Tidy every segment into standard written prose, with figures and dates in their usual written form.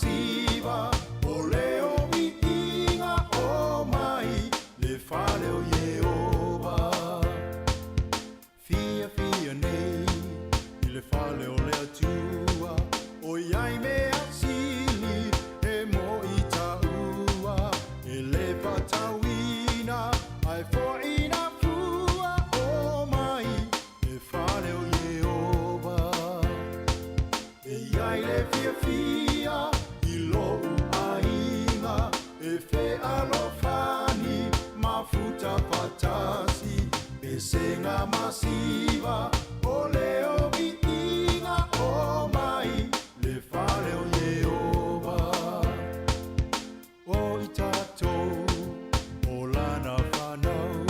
masiva o le o viiga o mai le fale o Ieova. Fiafia nei i le fale o le Atua, o iai mea sili e mo'i taua, e le faatauina ae fo'i na fua o mai le fale o Ieova. E iai le fiafia i lo'u aiga, e fealofani mafuta fatasi, pesega masiva o le o viiga o mai le fale o Ieova. O i tatou o lana fanau,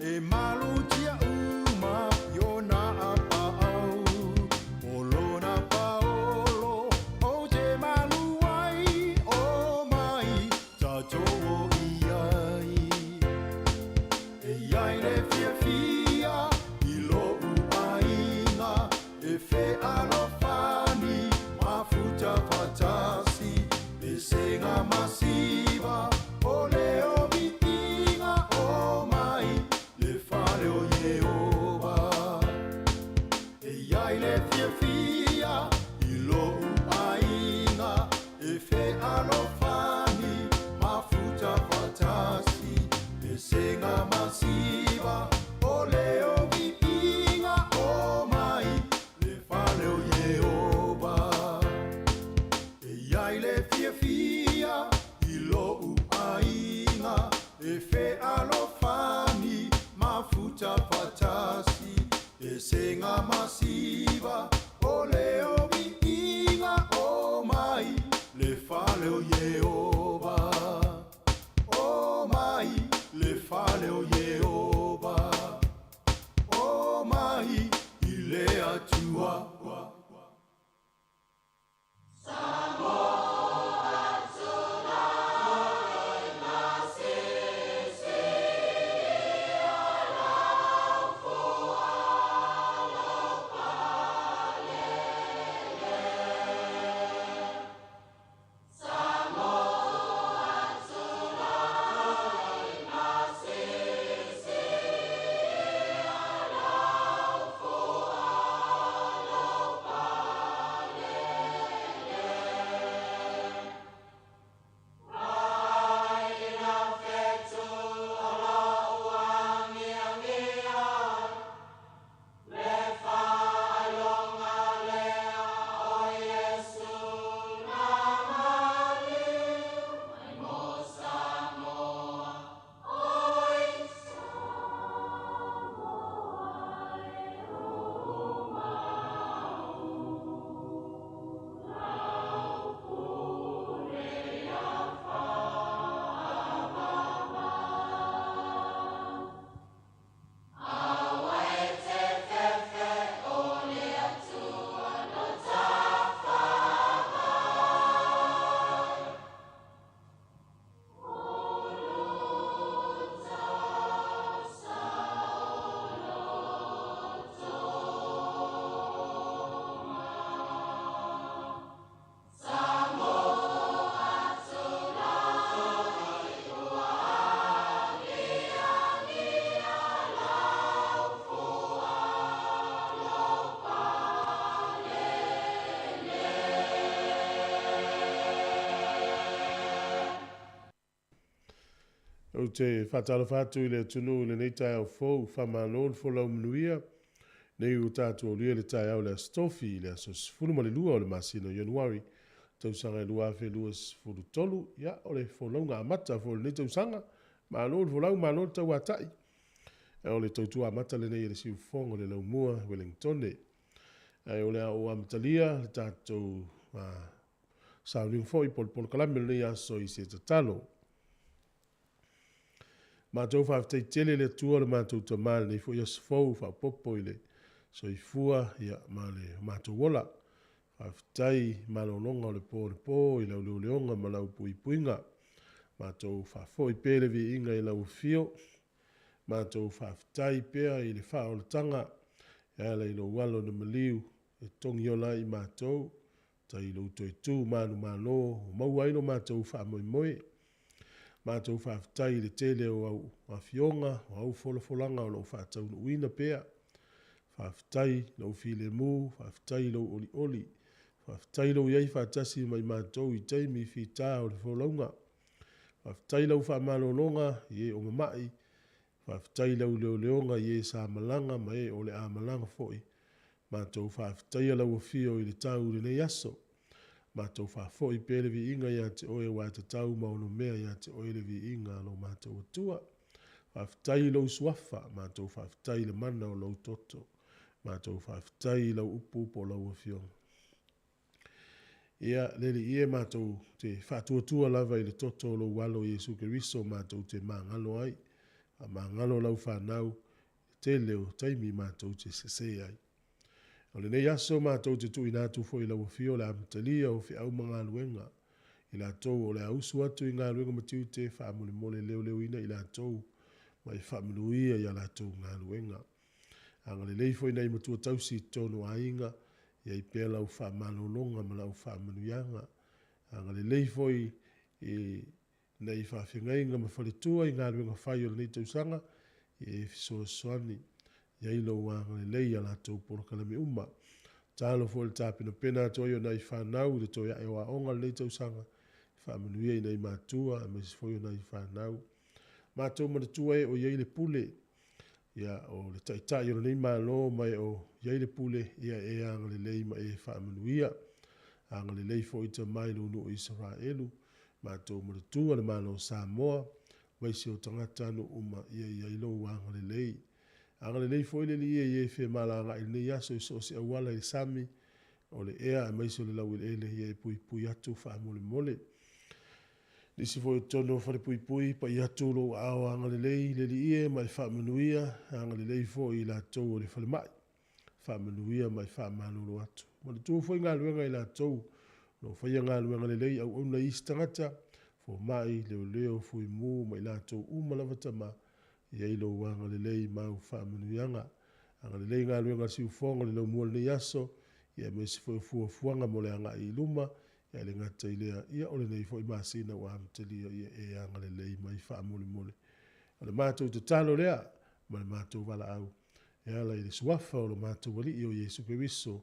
e malutia uma i ona apaau, o lona paolo ou te malu ai, o mai tatou o i ai. E iai le fiafia i lo'u aiga, e fealofani mafuta fatasi, pesega masiva o le o viiga o mai le fale o Ieova. E iai le fiafia i lo'u aiga, e fealofani mafuta fatasi, pesega masiva o le o viiga o mai le fale o Ieova. E iai le fiafia i lo'u aiga, e fealofani mafuta fatasi, pesega masiva o le o viiga o mai le fale o Ieova. O mai le fale o Ieova, o mai i le Atua. Ou te faatalofa atu i le atunuu i lenei taeao fou, faamalo le folau manuia. Nei ua tatou aulia le taeao o le Aso Tofi, i le aso 12 o le masina o Ianuari, tausaga e 2023. Ia, o le folauga amata foi o lenei tausaga. Malo le folau, malo le tauatai. O le tautua amata lenei a le siufofoga o le Laumua Ueligitone. Ae o le a ou amatalia le tatou sauniga foi po o le polokalame o lenei aso i se tatalo. Matou faafetai tele le Atua le matou Tamā i lenei foi aso fou faaopoopo i le soifua ma le matou ola. Faafetai malologa o le po anapo i lau leoleoga ma lau puipuiga. Matou faafoi pea le viiga i lau afio. Matou faafetai pea i le faaolataga e ala i lou alo na maliu e togiola ai i matou. Faafetai i lou toe tu manumalo ua maua ai lo matou faamoemoe. Matou faafetai i le tele o au afioga, o au folafolaga o lo o faataunuuina pea. Faafetai i lou filemu, faafetai i lou olioli, faafetai lou i ai faatasi ma i matou i taimi fita o le folauga. Faafetai i lau faamalologa i e o mamai, faafetai i lau leoleoga i e sa malaga ma e o le a malaga foi. Matou faafetaia lau afio i le tau i lenei aso. Matou faafoi pea le viiga ia te oe aua e tatau ma onomea ia te oe le viiga a lo matou Atua. Faafetai i lou suafa, matou faafetai i le mana o lou toto. Matou faafetai i lau upu po o lau afioga. Ia, le Alii e, matou te faatuatua lava i le toto o lou alo Iesu Keriso matou te magalo ai. Faamagalo lau fanau i le tele o taimi matou te sese ai. O lenei aso matou te tuuina atu foi i lau afio le amatalia o feau ma galuega. I latou o le a usu atu i galuega ma tiute, faamolemole leoleoina i latou ma e faamanuia i a latou galuega. Agalelei foi i nai matua tausi i totonu o aiga, ia i ai pea lau faamalologa ma lau faamanuiaga. Agalelei foi i nai faafeagaiga ma faletua i galuega fai o lenei tausaga, ia e fesoasoani, ia i ai lou agalelei i a latou polokalame uma. Tatalo foi i le tapenapena atu ai o nai fanau i le toe ae o aoga i lenei tausaga, faamanuia i nai matua aemaise foi o nai fanau. Matou manatua e o i ai le pule, ia, o le Taitai o lenei Malo ma e o i ai le pule, ia e agalelei ma e faamanuia. Agalelei foi Tama i lou nuu Isaraelu, matou manatua le Malo o Samoa, aemaise o tagatanuu uma, ia i ai lou agalelei. Agalelei foi le Alii i e femalagaai i lenei aso i so o se auala i le sami, o le ea aemaise o le laueleele, ia e puipui atu faamolemole. Nisi foi o totonu o falepuipui, pai atu lou aao agalelei le Alii e ma e faamanuia, agalelei foi i latou o le falemai, faamanuia ma e faamalolo atu. Manatua foi galuega i latou o lo o faia galuega lelei, auauna i isi tagata, fomai, leoleo, fuimu ma i latou uma lava Tama, ia i ai lou agalelei ma au faamanuiaga. Agalelei galuega a le siufofoga o le laumua i lenei aso, aemaise foi o fuafuaga mo le agai i luma, ae le gata i lea, ia o lenei foi masina ua amatalia, ia e agalelei mai faamolemole. O le matou tatalo lea ma le matou valaau e ala i le suafa o lo matou Alii o Iesu Keriso,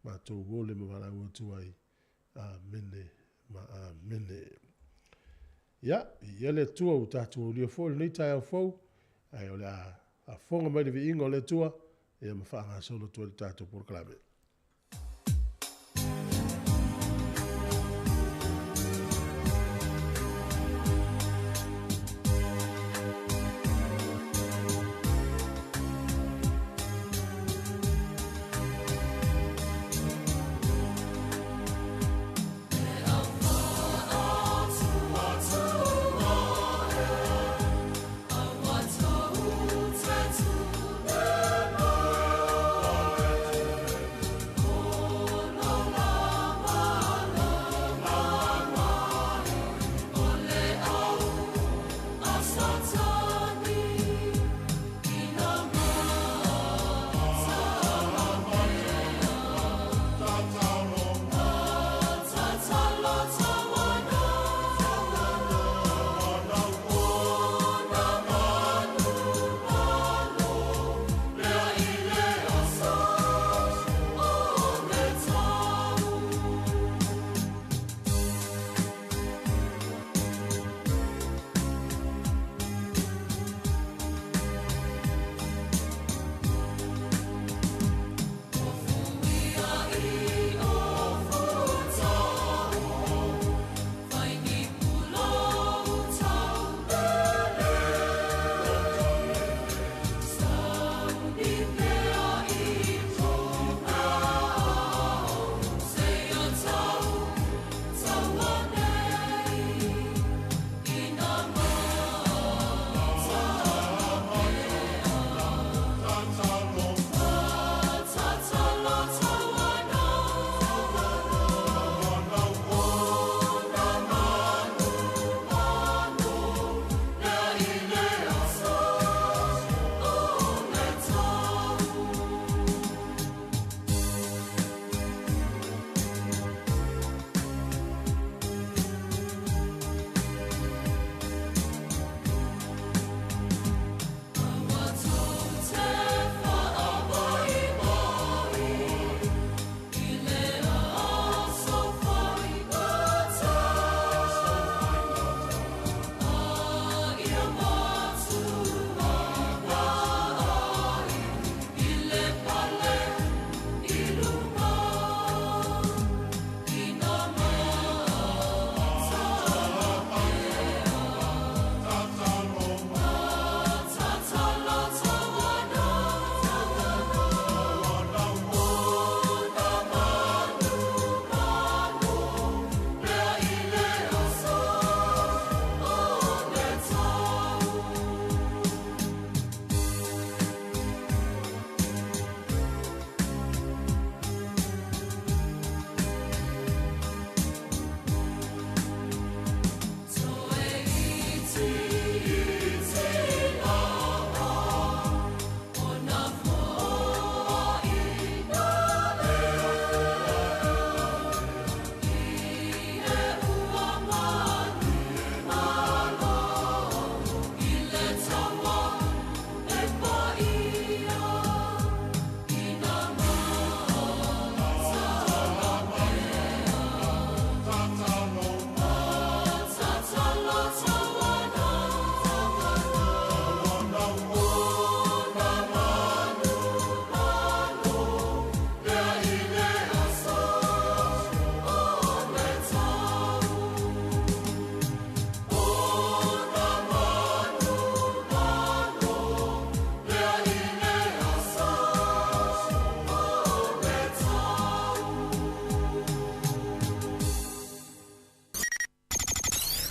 matou ole ma valaau atu ai. Amene ma amene. Ia, viia le Atua ua tatou aulia foi lenei taeao fou, ae o le a faafofoga mai le viiga o le Atua, ia ma faagasolo atu ai le tatou polokalame.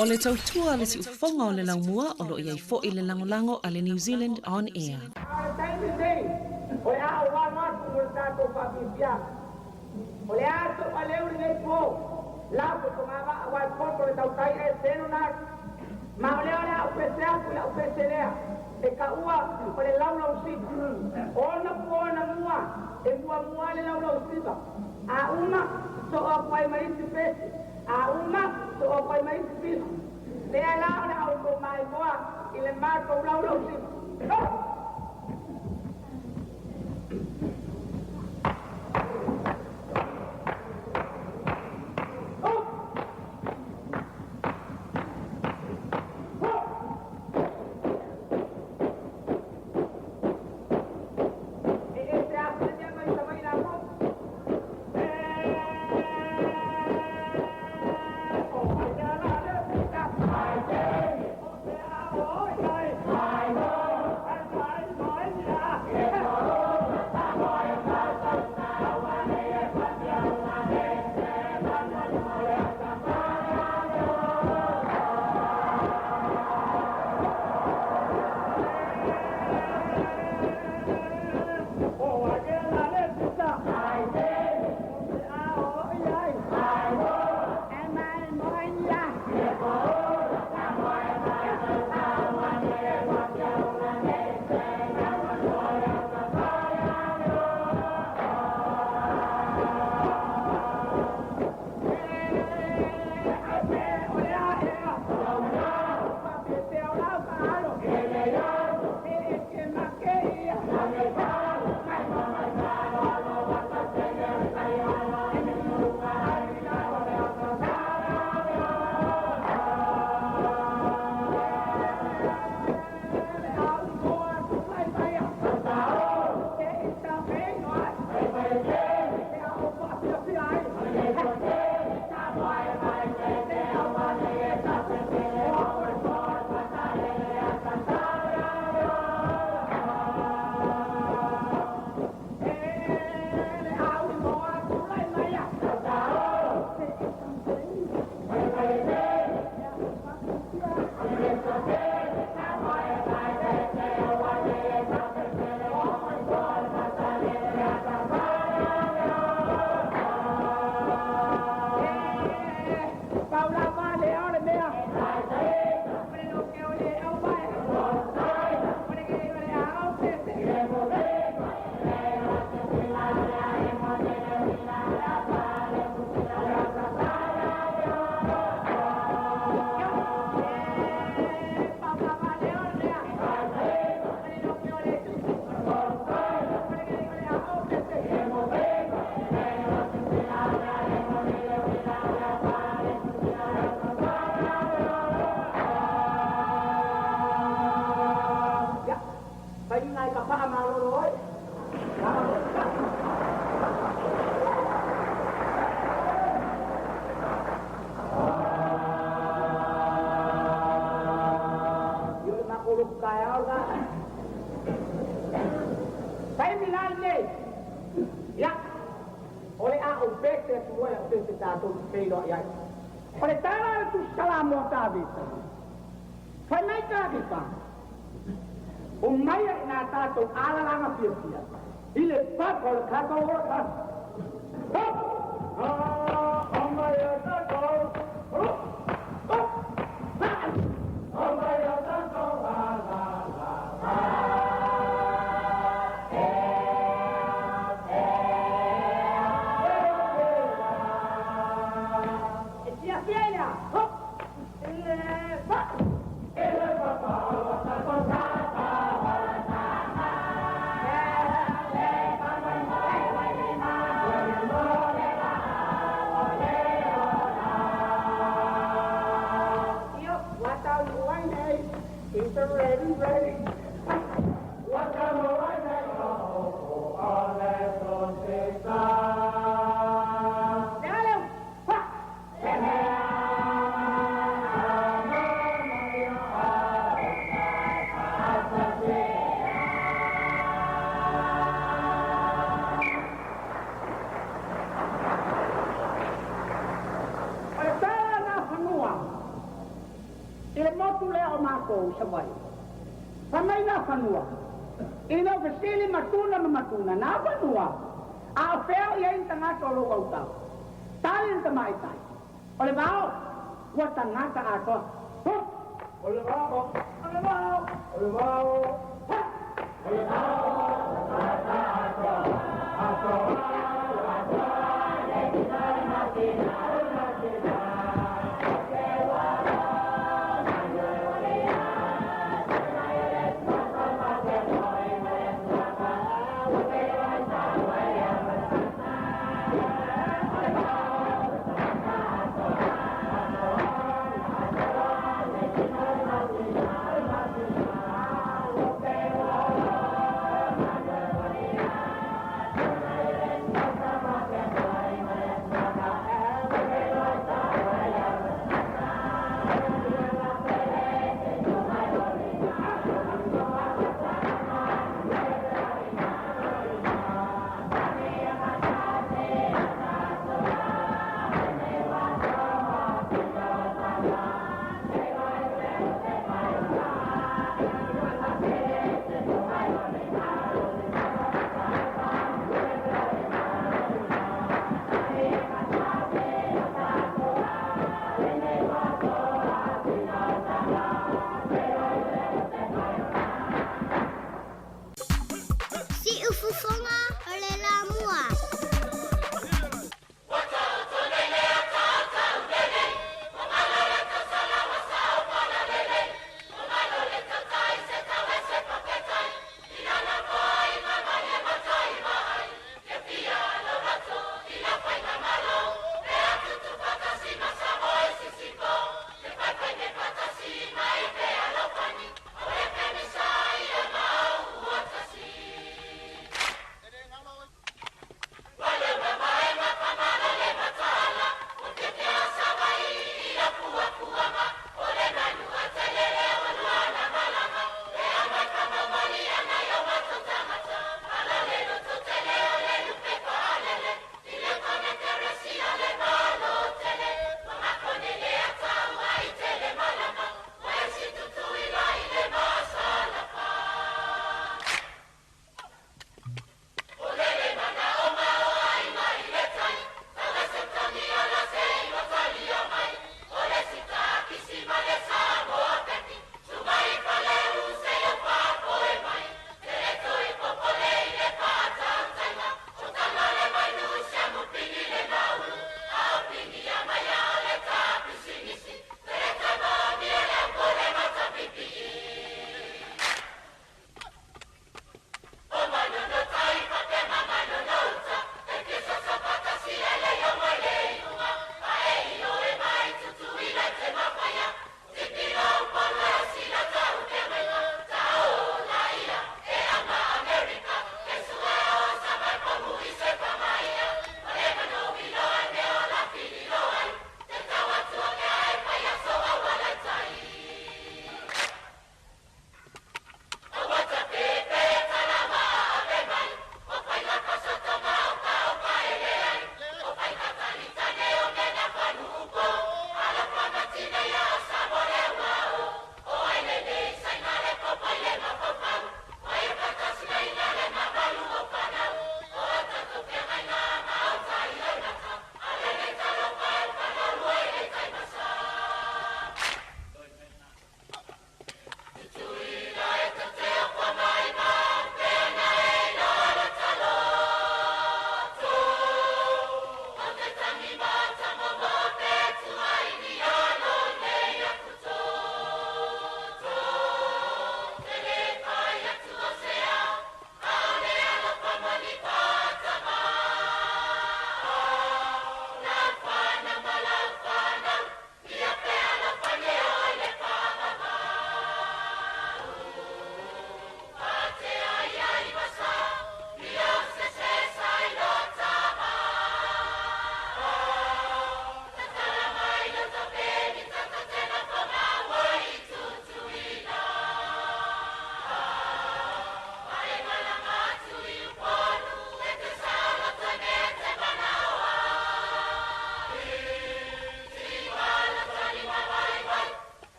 O le tautua a le siufofoga o le laumua o lo o i ai foi le lagolago a le New Zealand On Air. A o le taimi lenei, o le a ou alo atu mo le tatou faafiafiaga. O le a toʻaleu lenei po, lau le togavaa aua e poto le tautai ae selu nalu. Ma o lea o le a ou pese atu i lau pese lea, e taua o le laulausiva. Ona po na mua, e muamua le laulausiva. A uma, sosoo atu ai ma isi pese. A uma, sosoo atu ai ma isi pisi. Lea la o le a outou maimoa i le matou laulausiva. Ho! Ho! Ho! E ese atu le mea mai Savaii latou. Ia, faiga e ka malolo ai. Io le makolo kaya la. Taimi la nei. Ia, o le a o pese atu ai o pese tatou te feiloai ai. O le tala o le Tusi Salamo a Tavita. Fai mai Tavita, o mai ai nā tatou alalaga fiafia i le papa o le tatou ola tasi. Ho! Ah, o mai a tatou. Ho! Ho! Ha! O mai a tatou alalaga. E fiafia i le a? Ho! I le pa! I le papa o le tatou matou i Savaii. Fai mai na fanua. Ina ua fesili matuna ma matuna, na fanua, a o fea o i ai ni tagata o lou autao? Tali le tamaitai, O le vao, ua tagata atoa. Huh! O le vao, o le vao, o le vao, huh! O le vao, ua tagata atoa, atoa, atoa, le tino le masina, le masina.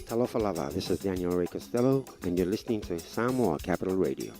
Talofa lava, this is Daniel Ray Costello, and you're listening to Samoa Capital Radio.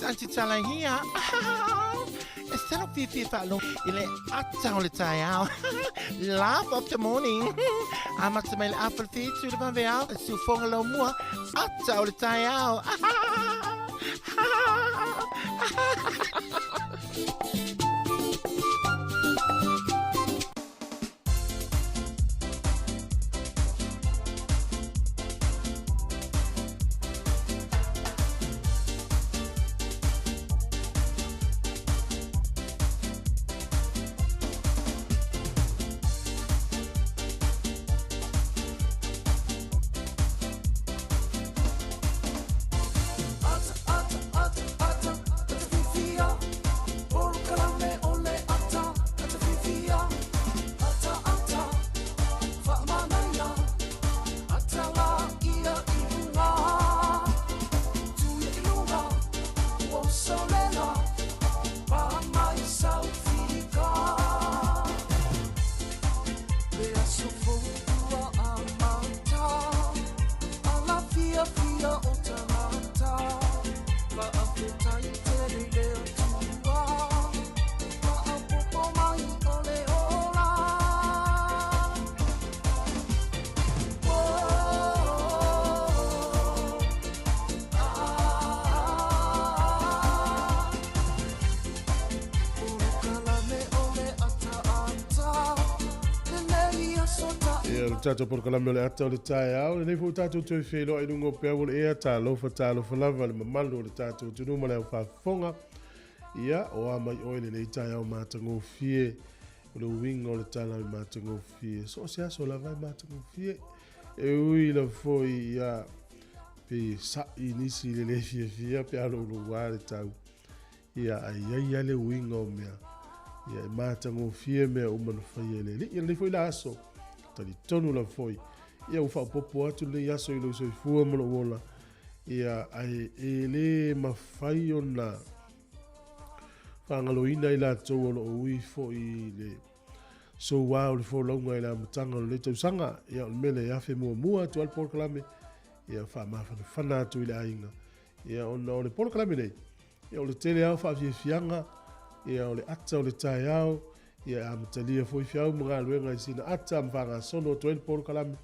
Aunty Tala here. E salo fiafia faalogo i le ata o le taeao. Laugh of the morning. Amata mai le afa le whitu le vaveao. Siufoga lau mua. Ata o le taeao. Ia, le tatou polokalame o le ata o le taeao, lenei foi tatou toe feiloai i luga o peau o le ea, talofa, talofa lava le mamalu o le tatou atunuu ma le au faafofoga. Ia, o a mai oe lenei taeao matagofie, o le uiga o le tala e matagofie, so o se aso lava e matagofie. E ui lava foi, ia, pe sa'i nisi i le le fiafia pe a louloua le tau. Ia, ae i ai lava le uiga o mea. Ia, e matagofie mea uma na faia e le Alii. Ia lenei foi la aso, talitonu lava foi, ia ua faaopoopo atu lenei aso i lou soifua ma lou ola. Ia, ae e le mafai ona faagaloina i latou o lo o ui foi i le soua o le folauga i le amataga o lenei tausaga. Ia, o le mea lea e afe muamua atu lava le polokalame, ia faamafanafana atu i le aiga. Ia, ona o le polokalame nei, ia, o le tele lava o faafiafiaga, ia, o le ata o le taeao, ia, e amatalia foi feau ma galuega i sina ata ma faagasolo atu ai le polokalame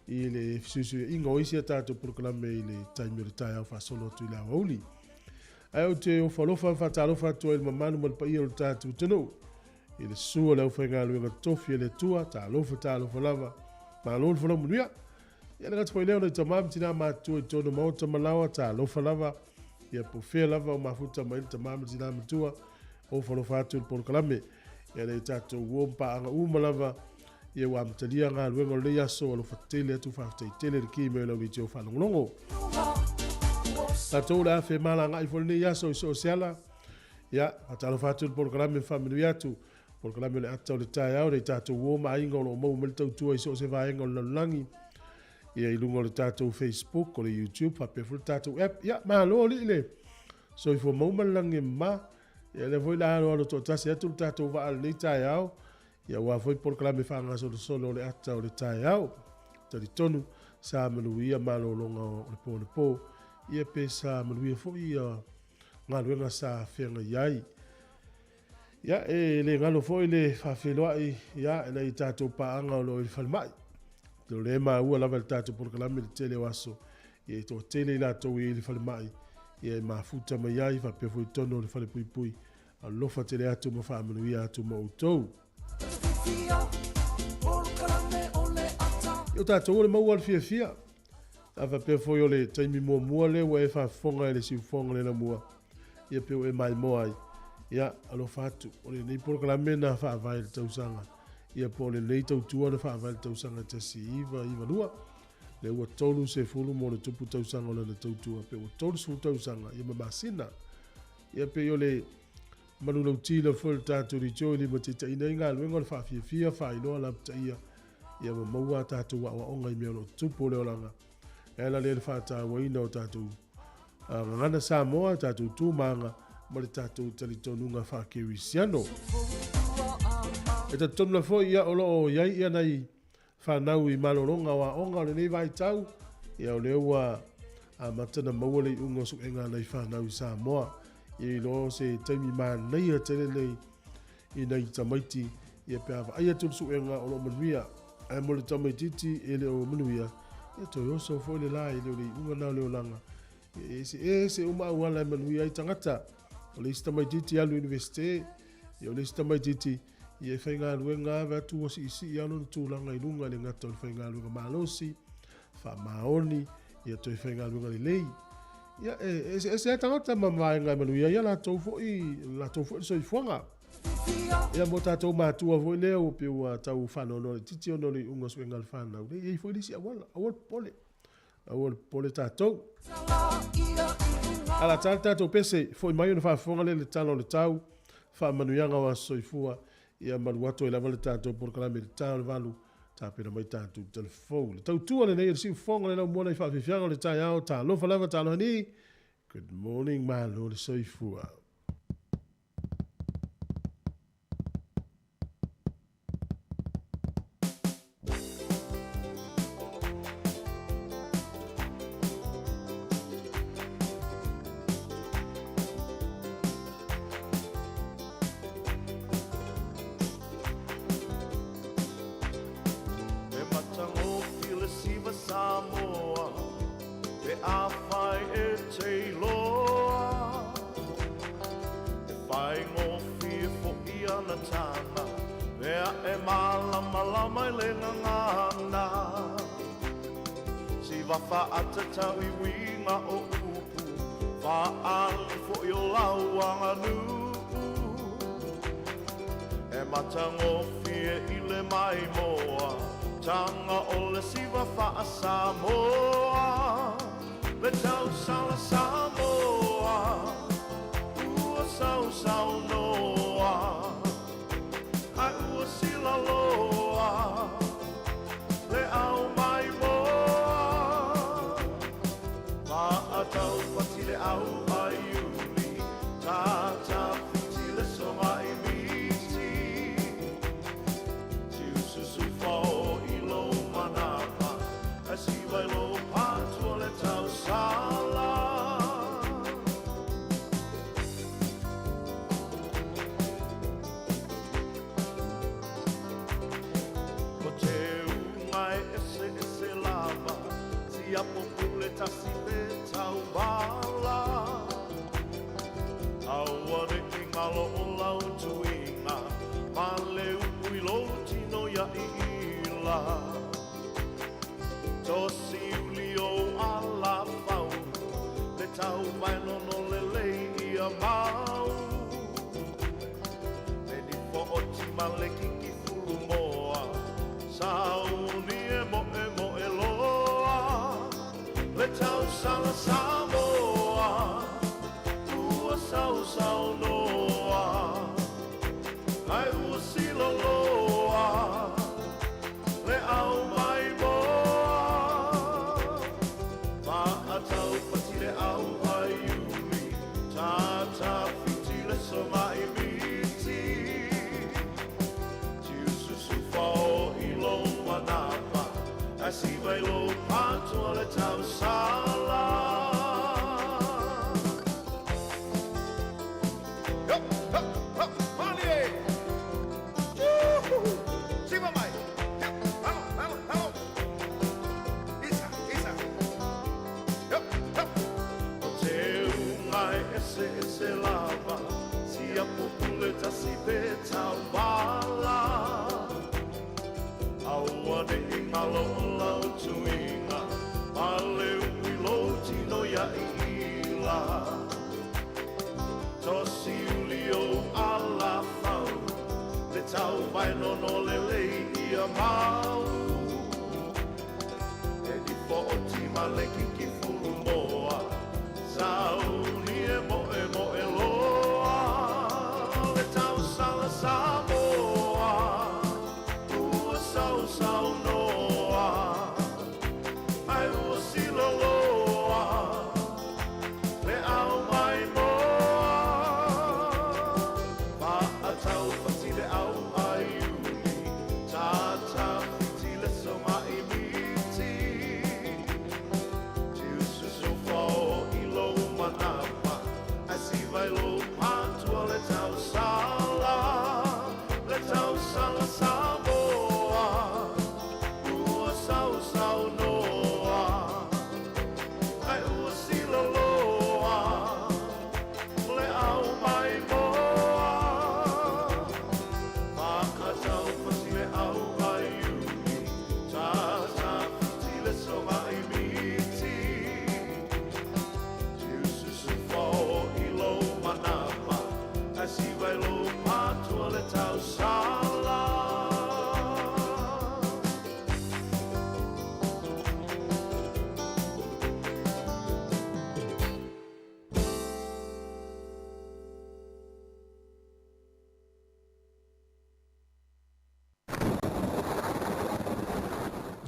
i le fesuisuiaiga o isi a tatou polokalame i le taimi o le taeao faasolo atu i le aoauli. Ae ou te ofo alofa ma faatalofa atu ai i le mamalu ma le paia o le tatou atunuu, i le susu o le aufaigaluega totofi a le Atua, talofa, talofa lava, malo le folau manuia. Ia le gata foi lea o nai tama ma tina matutua i totonu o maota ma laoa, talofa lava, ia po o fea lava o mafuta mai le tama ma tina matua, ofa alofa atu i le polokalame. Ia nai tatou uo ma paaga uma lava, ia ua amatalia galuega o lenei aso, alofa tele atu, faafetai tele le ki mai o lau leitio faalogologo. Tatou o le a femalagaai foi lenei aso i so o se ala, ia, faatalofa atu i le polokalame ma faamanuia atu. Polokalame o le ata o le taeao, nai tatou uo ma aiga o lo o maua mai le tautua i so o se vaega o le lalolagi, ia i luga o le tatou Facebook, o le YouTube, faapea foi le tatou app. Ia, malo alii le soifua maua ma le lagi e mama. Ia, lea foi la aloalo toatasi atu le tatou vaa lenei taeao, ia aua foi polokalame faagasolosolo o le ata o le taeao. Talitonu, sa manuia malologa o le po anapo, ia pe sa manuia foi ia galuega sa feagai ai. Ia, e le galo foi le faafeiloai ia i nai tatou paaga o lo o i le falemai. O lea e maua lava i le tatou polokalame le tele o aso, ia e toatele i latou e i ai i le falemai, ia e mafuta mai ai faapea foi i totonu o le falepuipui. Alofa tele atu ma faamanuia atu ma outou. Ia o tatou o le maua o le fiafia. A faapea foi o le taimi muamua lea ua e faafofoga i le siufofoga o le lamua, ia pe ua e maimoa ai. Ia, alofa atu, o lenei polokalame na faavae i le tausaga, ia po o lenei tautua na faavae i le tausaga 1992, lea ua 30 ma ona tupu tausaga o lana tautua, pe ua 30 tausaga, ia ma masina. Ia pei o le manulauti lava foi o le tatou leitio e limataitaiina ai galuega o le faafiafia, faailoa, lapataia, ia ma maua a tatou aoaoga i mea o lo o tutupu o le olaga. E ala lea i le faatauaina o tatou gagana Samoa, tatou tu ma aga, ma le tatou talitonuga faa-kerisiano. E talitonu lava foi ia o lo o i ai ia nai fanau i malologa o aoga o lenei vaitau, ia o lea ua amata ona maua le iuga o suega a nai fanau i Samoa. Ia iloa o se taimi manaia tele nei i nai tamaiti ia pe a vaai atu le suega o lo o manuia. Ae mo le tamaitiiti e le o manuia, ia toe oso foi le la e le o le iuga na o le olaga. Ia e eseese uma auala e manuia ai tagata. O le isi tamaitiiti e alu i Universite, ia o le isi tamaitiiti ia e faigaluega ave atu ua siisii lava lona tulaga i luga e le gata o le faigaluega malosi, faamaoni, ia toe faigaluega lelei. Ia, e eseese lava tagata ma vaega e manuia ai a latou foi, latou foi soifuaga. Ia mo tatou matua foi lea ua pei ua tau faanoanoa laitiiti ona o le iuga o suega a le fanau, e i ai foi le isi auala, aua le popole. Aua le popole tatou. Ala ta le tatou pese, foi mai ona faafofoga lea i le tala o le tau, faamanuiaga o aso soifua, ia malu atu ai lava le tatou polokalame i le ta o le 8, tapena mai tatou telefou. Le tautua lenei o le siufofoga le laumua nai faafiafiaga o le taeao, talofa lava, talofa ni, good morning, malo le soifua. E matagofie le siva Samoa Pe afai e te iloa E faigofie foi ana taga Mea e malamalama i le gagana Siva faatatau i uiga o upu Faaali foi o lau aganuu E matagofie i le maimoa Taga o le siva faa-Samoa Le tausala Samoa Ua sausaunoa Ae ua silaloa Le au maimoa Maataupati le au a Iuli Tatafiti le soga i miti Tiususu fao i lou manava Ae siva i lou patua le tausala. Ko te unga e eseese lava, Siapo pule tasi pe taubala. Aua ne i ngalo o lau tuiga, Ma le upu i lou tino ia iila. Tosi uli ou ala fau, Le tau mai nono lelei ia mau. Me nifo o tima le kiki fulu moa, Sauni e moe moe loa. Le tausala Samoa, Ua sausaunoa, Ae ua siloloa Le au maimoa. Maataupati le au a Iuli, Tatafiti le soga i miti. Tiususu fao i lou manava, Ae siva i lou patoa le tausala. Yo, ho, ho, malie! Woo-hoo! Siva mai! Yo, alo, alo, alo! Isa, isa! Yo, ho! O te unga e eseese lava, Siapo pule tasi pe taubala. Aua ne i ngalo o lau tuiga, Ma le upu i lou tino ia iila. Tosi uli ou ala fau, Le tau vai nono lelei ia mau. E nifo o tima le kiki fulu moa, Sauni e moe moe loa. Le tausala Samoa, Ua sausaunoa, Ae ua siloloa Le au maimoa. Maataupati le au a Iuli, Tatafiti le soga i miti. Tiususu fao i lou manava, Ae siva i lou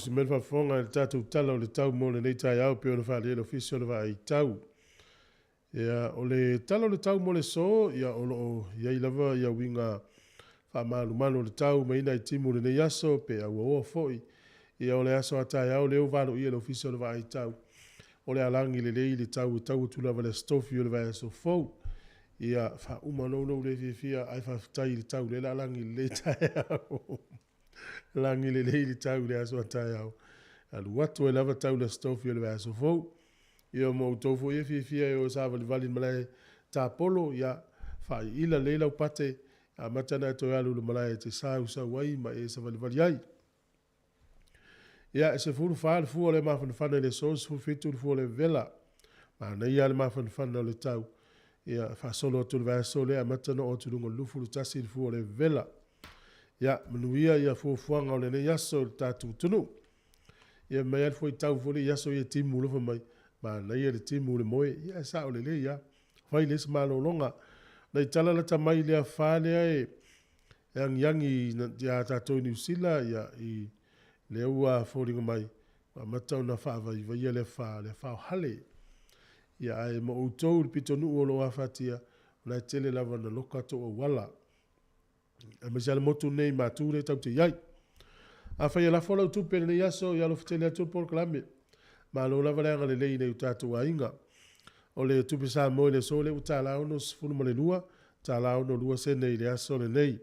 Tusi mai le faafofoga i le tatou Tala o le Tau mo lenei taeao pei ona faaalia e le Ofisa o le Vaai Tau. Ia, o le Tala o le Tau mo le aso, ia, o lo o i ai lava ia uiga faamalumalu o le tau mai nai timu i lenei aso pe auaoa foi. Ia, o le aso a taeao lea ua valoia e le Ofisa o le Vaai Tau, o le alagi lelei le tau e tau atu lava i le Aso Tofi o le vaiaso fou. Ia, faauma ona ou le fiafia ae faafetai i le tau lea o le a lagi lelei taeao. Lagi lelei le tau i le aso a taeao. Alu atu ai lava tau i le Aso Tofi o le vaiaso fou. Ia ma outou foi e fiafia e o e savalivali i le malae tapolo, ia, faaiila lelei lau pate, amata ona e toe alu i le malae e te sausau ai ma e savalivali ai. Ia, e 14 le fua o le mafanafana i le aso, 17 le fua o le vevela. Manaia lava le mafanafana o le tau. Ia, faasolo atu i le vaiaso lea, amata ona oo atu i luga o le 21 le fua o le vevela. Ia, manuia ia fuafuaga o lenei aso i le tatou atunuu. Ia, mai lava le fuaitau foi lea i aso ia e timu loa fai mai, manaia le timu i le moe. Ia, e sao lelei lava. Fai lelei se malologa. Na i tala lata mai i le afa lea e agiagi ia tatou i Niu Sila, ia, i lea ua foliga mai, ua amata ona faavaivaia le afa, le afa o Hale. Ia, ae mo outou i le pitonuu o lo o afatia, o la e tele lava ina loka tou auala. Aemaise lava le motu lenei i Matu lea tatou te i ai. Afai e lafo lau tupe i lenei aso, ia alofa tele atu le polokalame. Malo lava le agalelei i nai o tatou aiga. O le tupe Samoa i le aso lea ua $1.62, $1.62 sene i le aso lenei.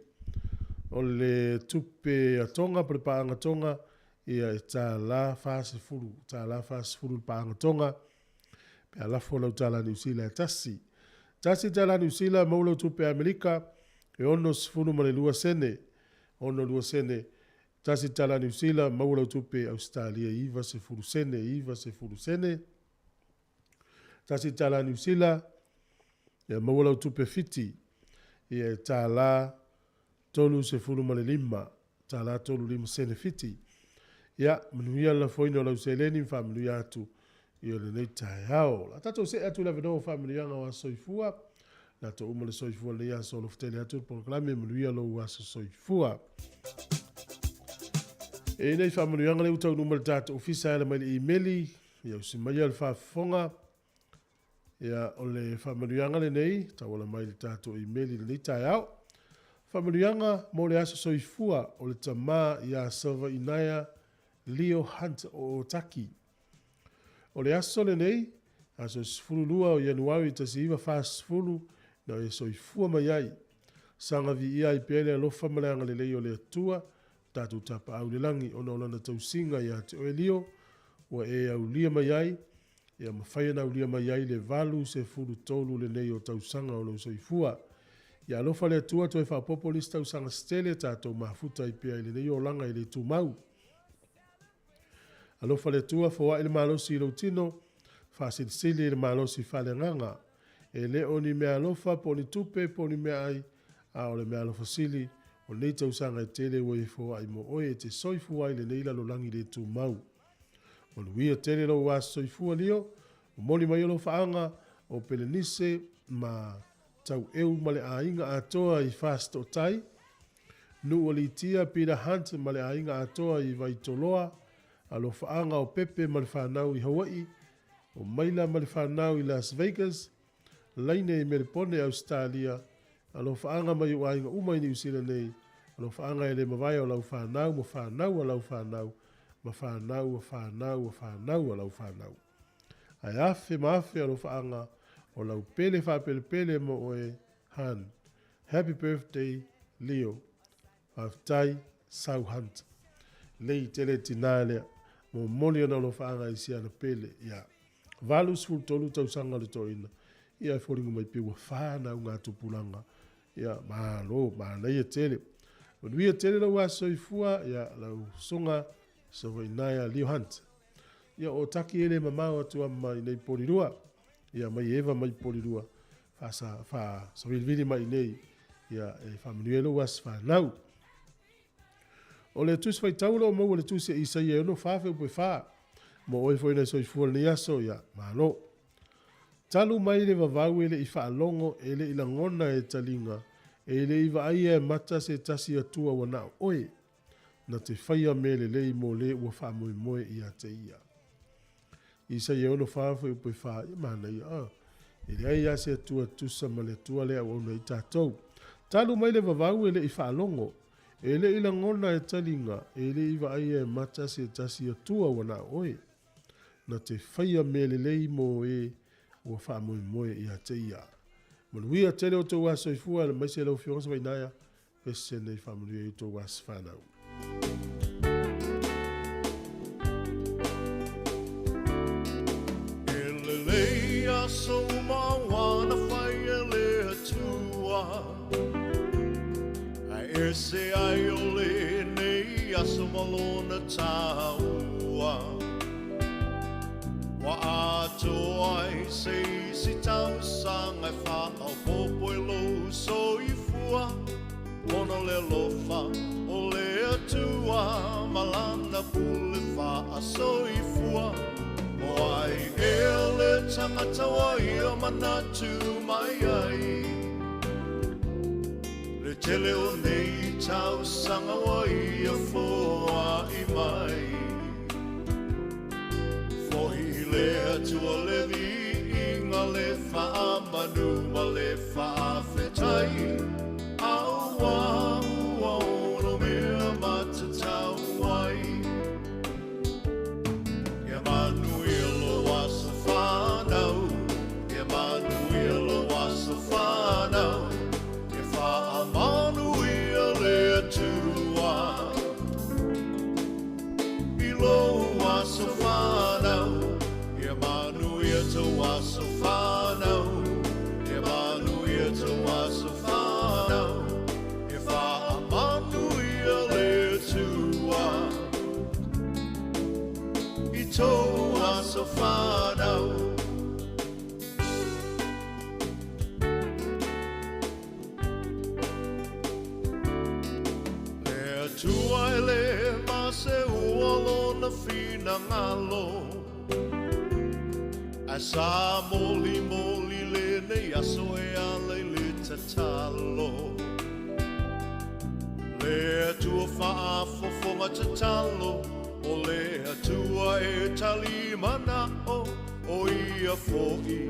O le tupe a Tonga po o le paaga Tonga, ia e $1.40, $1.40 le paaga Tonga pe a lafo lau tala Niu Sila e tasi. $1 Niu Sila maua lau tupe Amerika e 62 sene, 62 sene. $1 Niu Sila maua lau tupe Ausetalia e 90 sene, 90 sene. $1 Niu Sila ia maua lau tupe Fiti ia e $35, $35 sene Fiti. Ia, manuia le lafoina o lau seleni ma faamanuia atu i lenei taeao. O le a tatou see atu i le avanoa o faamanuiaga o aso soifua. Latou uma le soifua i lenei aso, alofa tele atu le polokalame, manuia lou aso soifua. E i nei faamanuiaga lea ua taunuu mai le tatou ofisa e ala mai le imeli, ia usi maia le faafofoga. Ia, o le faamanuiaga lenei, tauala mai le tatou imeli i lenei taeao. Faamanuiaga mo le aso soifua o le tama ia Savainaea Leo Hunt o Otaki. O le aso lenei, aso 12 o Ianuari 1940, na e soifua mai ai. Saga viia ai pea le alofa ma le agalelei o le Atua, tatou Tapaau i le lagi, ona o lana tausiga ia te oe Leo, ua e aulia mai ai, ia mafai ona aulia mai ai le 83 lenei o tausaga o lou soifua. Ia alofa le Atua toe faaopoopo nisi tausaga se tele, tatou mafuta ai pea i lenei olaga e le tumau. Alofa le Atua, foai le malosi i lou tino, faasilisili le malosi faaleagaga. E le o ni meaalofa po o ni tupe po o ni meaai, a o le meaalofa sili o lenei tausaga e tele ua e foai mo oe e te soifua ai i lenei lalolagi le tumau. Manuia tele lou aso soifua Leo, momoli mai alofaaga o Pelenise ma Taueu ma le aiga atoa i Fasitootai, Nuu o Litia, Peter Hunt ma le aiga atoa i Vaitoloa, alofaaga o Pepe ma le fanau i Hawaii, o Maila ma le fanau i Las Vegas, Laine i Melepone, Ausetalia, alofaaga mai ou aiga uma i Niu Sila nei, alofaaga e le mavae o lau fanau ma fanau a lau fanau, ma fanau a fanau a fanau a lau fanau. Ae afe ma afe alofaaga o lau pele faapelepele mo oe, Han. Happy birthday, Leo. Faafetai, Sau Hunt. Lei tele tinā lea. Momoli ona alofaaga i si ana pele. Ia. 83 tausaga o le toeaina. Ia e foliga mai pei ua fanau ngā tupulaga. Ia, malo, manaia tele. Manuia tele lou aso soifua, ia, lau susuga Savainaea Leo Hunt. Ia, o Taki e le mamao atu ama i nei Polirua. Ia, mai Eva mai Polirua. Faasa, faasavilivili mai nei. Ia, e faamanuia ai lou aso fanau. O le Tusi Faitau o lo o maua i le Tusi a Isaia e 64 fuaiupu e 4. Mo oe foi na soifua i lenei aso, ia, malo. Talu mai le vavau e le i faalogo, e le i lagona e taliga, e le i vaaia e mata se tasi Atua ua na o oe. na te faia mea lelei mo le ua faamoemoe ia te ia. Isaia 64 fuaiupu 4, ia manaia, a. E leai lava se Atua e tusa ma le Atua lea e auauna ai tatou. Talu mai le vavau e le i faalogo, e le i lagona e taliga, e le i vaaia e mata se tasi Atua ua na o oe, na te faia mea lelei mo e ua faamoemoe ia te ia. Manuia tele o outou aso soifua, aemaise lau Afioga Savainaea, pese nei faamanuia i outou aso fanau. E lelei aso uma ua na fai e le Atua, Ae ese ai o lenei aso ma lona taua. Ua atoa ai se isi tausaga e faaopoopo i lou soifua, Ona o le alofa o le Atua ma lana pule faasoifua. O ai ea le tagata ua ia manatu mai ai? Le tele o nei tausaga ua ia foai mai. Fo'i i le Atua le viiga, le faamanu ma le faafetai, Auā ua ono mea matatau ai. Ia manuia lou aso fanau, Ia manuia lou aso fanau, Ia faamanuia le Atua i lou aso fanau, Ia manuia tou aso fanau, Ia manuia tou aso fanau, Ia faamanuia le Atua i tou aso fanau. Le Atua e le maseua lona finagalo, Ae sa molimoli lenei aso e ala i le tatalo. Le Atua faafofoga tatalo, O le Atua e tali mana'o, O ia foi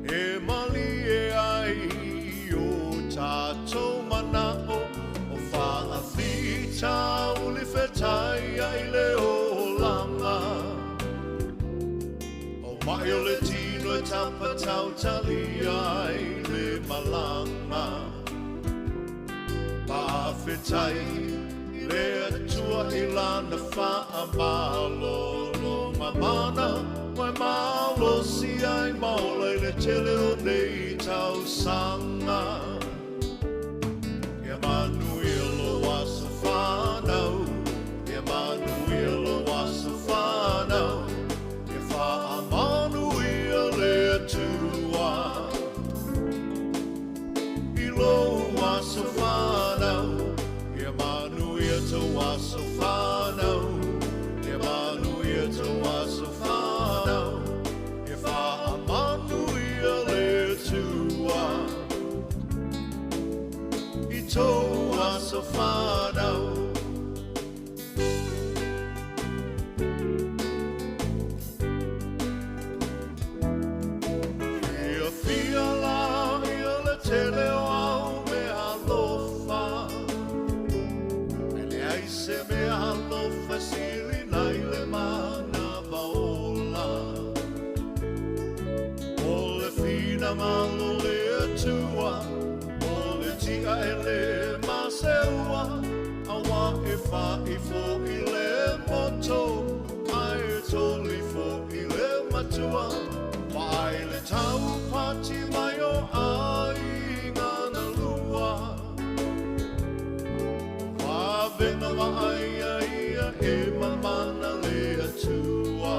e malie ai i o tatou mana'o, O faafitauli fetaiai le olaga. O ma'i o le tino e tapatautalia ai le malaga. Faafetai i le Atua i Lana faamalologa mana, ua e malosi ai ma ola i le tele o nei tausaga. Ia manuia lou aso fanau, Ia manuia lou aso fanau, Ia faamanuia le Atua i lou aso fanau, Ia manuia tou aso fanau, Ia manuia tou aso fanau, Ia faamanuia le Atua i tou aso fanau. Fiafia la ia le tele o au mea alofa, Ae leai se mea alofa e sili nai le manava ola. O le finagalo o le Atua, o le tia e le maseua, Auā e fa'i fo'i le moto, ae toli fo'i le matua, Vaai le taupati mai o aiga na lua. Vavena vaaia ia e mamana le Atua.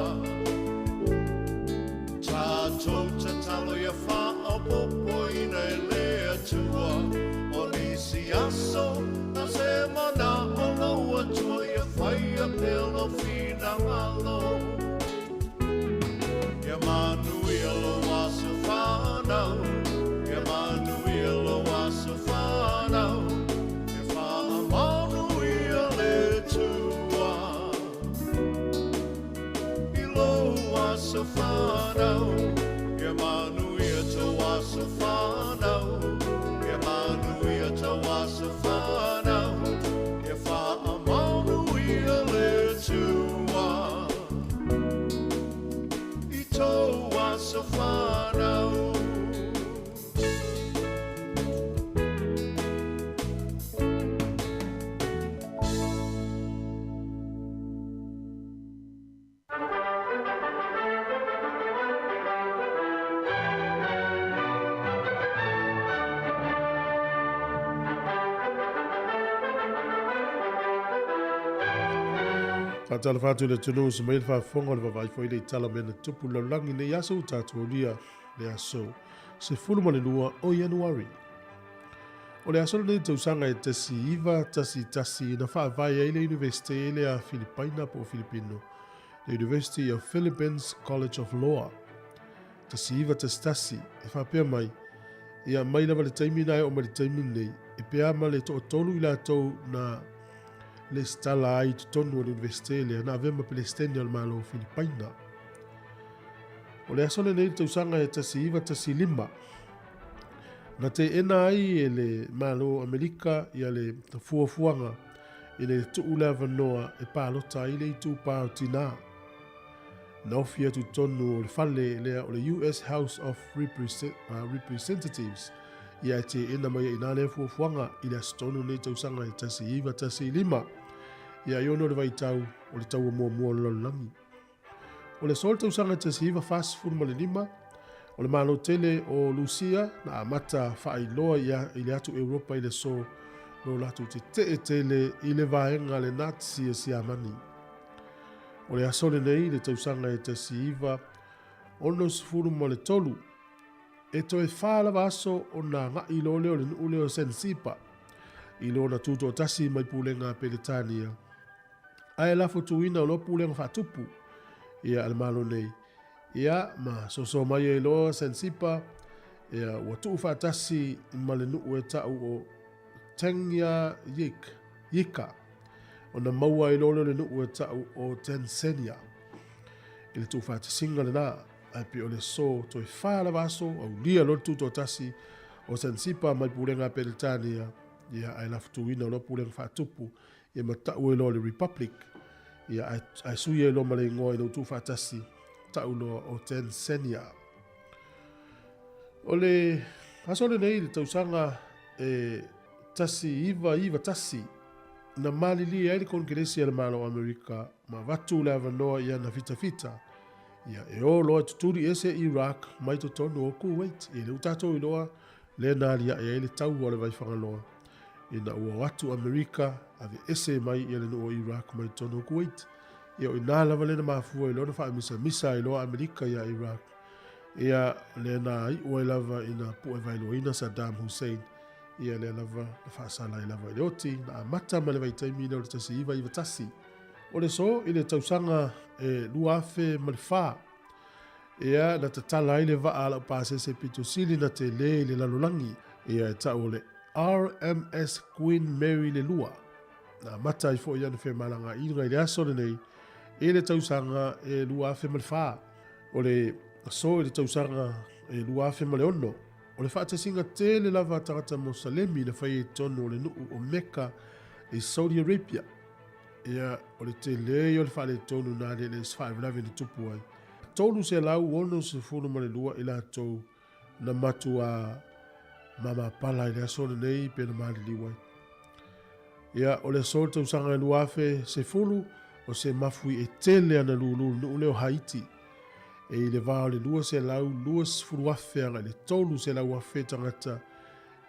Tatou tatalo ia faaopoopoina e le Atua, O nisi aso na se mana'o lou Atua ia faia pea lou finagalo. Ia manuia lou aso fanau, Ia manuia lou aso fanau, Ia faamanuia le Atua. aso whanau, Ia manuia tau aso whanau, Ia manuia tau aso whanau, Ia whaamanuia le tua i tau aso whanau. Faatalofa atu i le atunuu se mai le faafofoga o le vaavaai foi i le itala mea na tupu i le lalolagi nei aso ua tatou aulia le aso 12 o Ianuari. O le aso lenei tausaga e 1911 na faavae ai le Iunivesite lea a Filipaina po o Filipino, the University of Philippines College of Law. 1911, e faapea mai, ia mai lava le taimi na e oo mai le taimi lenei, e pea ma le toatolu i latou na lesitala ai i totonu o le Iunivesite lea na avea ma Pelesitene o le Malo o Filipaina. O le aso lenei i le tausaga e 1915, na teena ai e le Malo o Amerika ia le fuafuaga ina ia tuu le avanoa e palota ai le itupa o tinā. Na ofi atu i totonu o le fale lea o le US House of Representatives ia e teena mai ai i ina lea fuafuaga i le aso tonu lenei tausaga e 1915 ia i ono o le vaitau o le taua muamua o le lalolagi. O le aso o le tausaga e 1945, o le Malo tele o Lusia na amata faailoa i le atu Europa i le aso lo latou tetee tele i le vaega le Nazi a Siamani. O le aso lenei i le tausaga e 1963, e toe whā lava aso o nā ngai lo leo le nuu leo Sensipa i lona tutoatasi mai pulega a Peretania. Ae lafo tuina o lo pulega faatupu ia a le Malo nei. Ia ma soso mai ai loa Sensipa, ia ua tuu faatasi ma le nuu e tau o Tanganyika, Yika, ona maua ai loa lea o le nuu e tau o Tanzania. I le tuufaatasiga lena, ae pei o le aso toe whā lava aso, aulia loa le tutoatasi o Sensipa mai pulega a Peretania, ia ae lafotuina o loa pulega faatupu, ia ma tau ai loa le Republic, ia ae, ae sui ai loa ma le igoa ina ua tuufaatasi, tau loa o Tanzania. O le aso lenei i le tausaga e 1991, na malilie ai le Konekeresi a le Malo o Amerika ma avatu le avanoa i ana fitafita, ia e o loa e tutuli ese Iraq mai totonu o Kuwait. Ia lea ua tatou iloa lea na aliae ai le taua o le Vaifagaloa ina ua o atu Amerika ave ese mai ia le nuu o Iraq mai totonu o Kuwait. Ia o ina lava lea na mafua i lona faamisamisa ai loa Amerika ia Iraq. Ia lea na iu ai lava ina pu'e vaeluaina Saddam Hussein. Ia lea lava na faasala ai lava i le oti na amata mai le vaitaimi lea o le 1991. O le aso i le tausaga e 2004, ia na tatala ai le vaa a lau pasese pito sili na tele i le lalolagi, ia e tau o le RMS Queen Mary le lua. Na amata ai foi ana femalagaaiga i le aso lenei i le tausaga e 2004. O le aso i le tausaga e 2006, o le faatasiga tele lava a tagata Mosalemi na faia i totonu o le nuu o Mecca i Saudi Arabia. Ia, o le tele ia o le faaletonu na aliali ai se faalavelave na tupu ai. 362 i latou na matuā mamapala i le aso lenei pe na maliliu ai. Ia, o le aso o le tausaga e 2010, o se mafui e tele ana lulu le nuu lea o Haiti. E i le va o le 220,000 agai le 300,000 tagata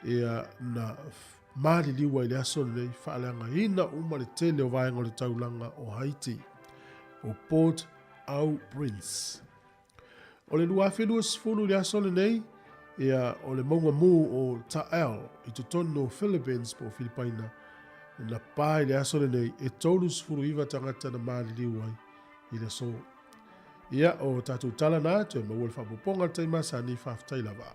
ia na maliliu ai i le aso lenei, faaleagaina uma le tele o vaega o le taulaga o Haiti, o Port au Prince. O le 2020 i le aso lenei, ia, o le mauga mū o Taal i totonu o Philippines po o Filipaina, na pā i le aso lenei e 39 tagata na maliliu ai i le aso. Ia, o tatou tala na, toe maua le faaopoopoga i le taimi masani, faafetai lava.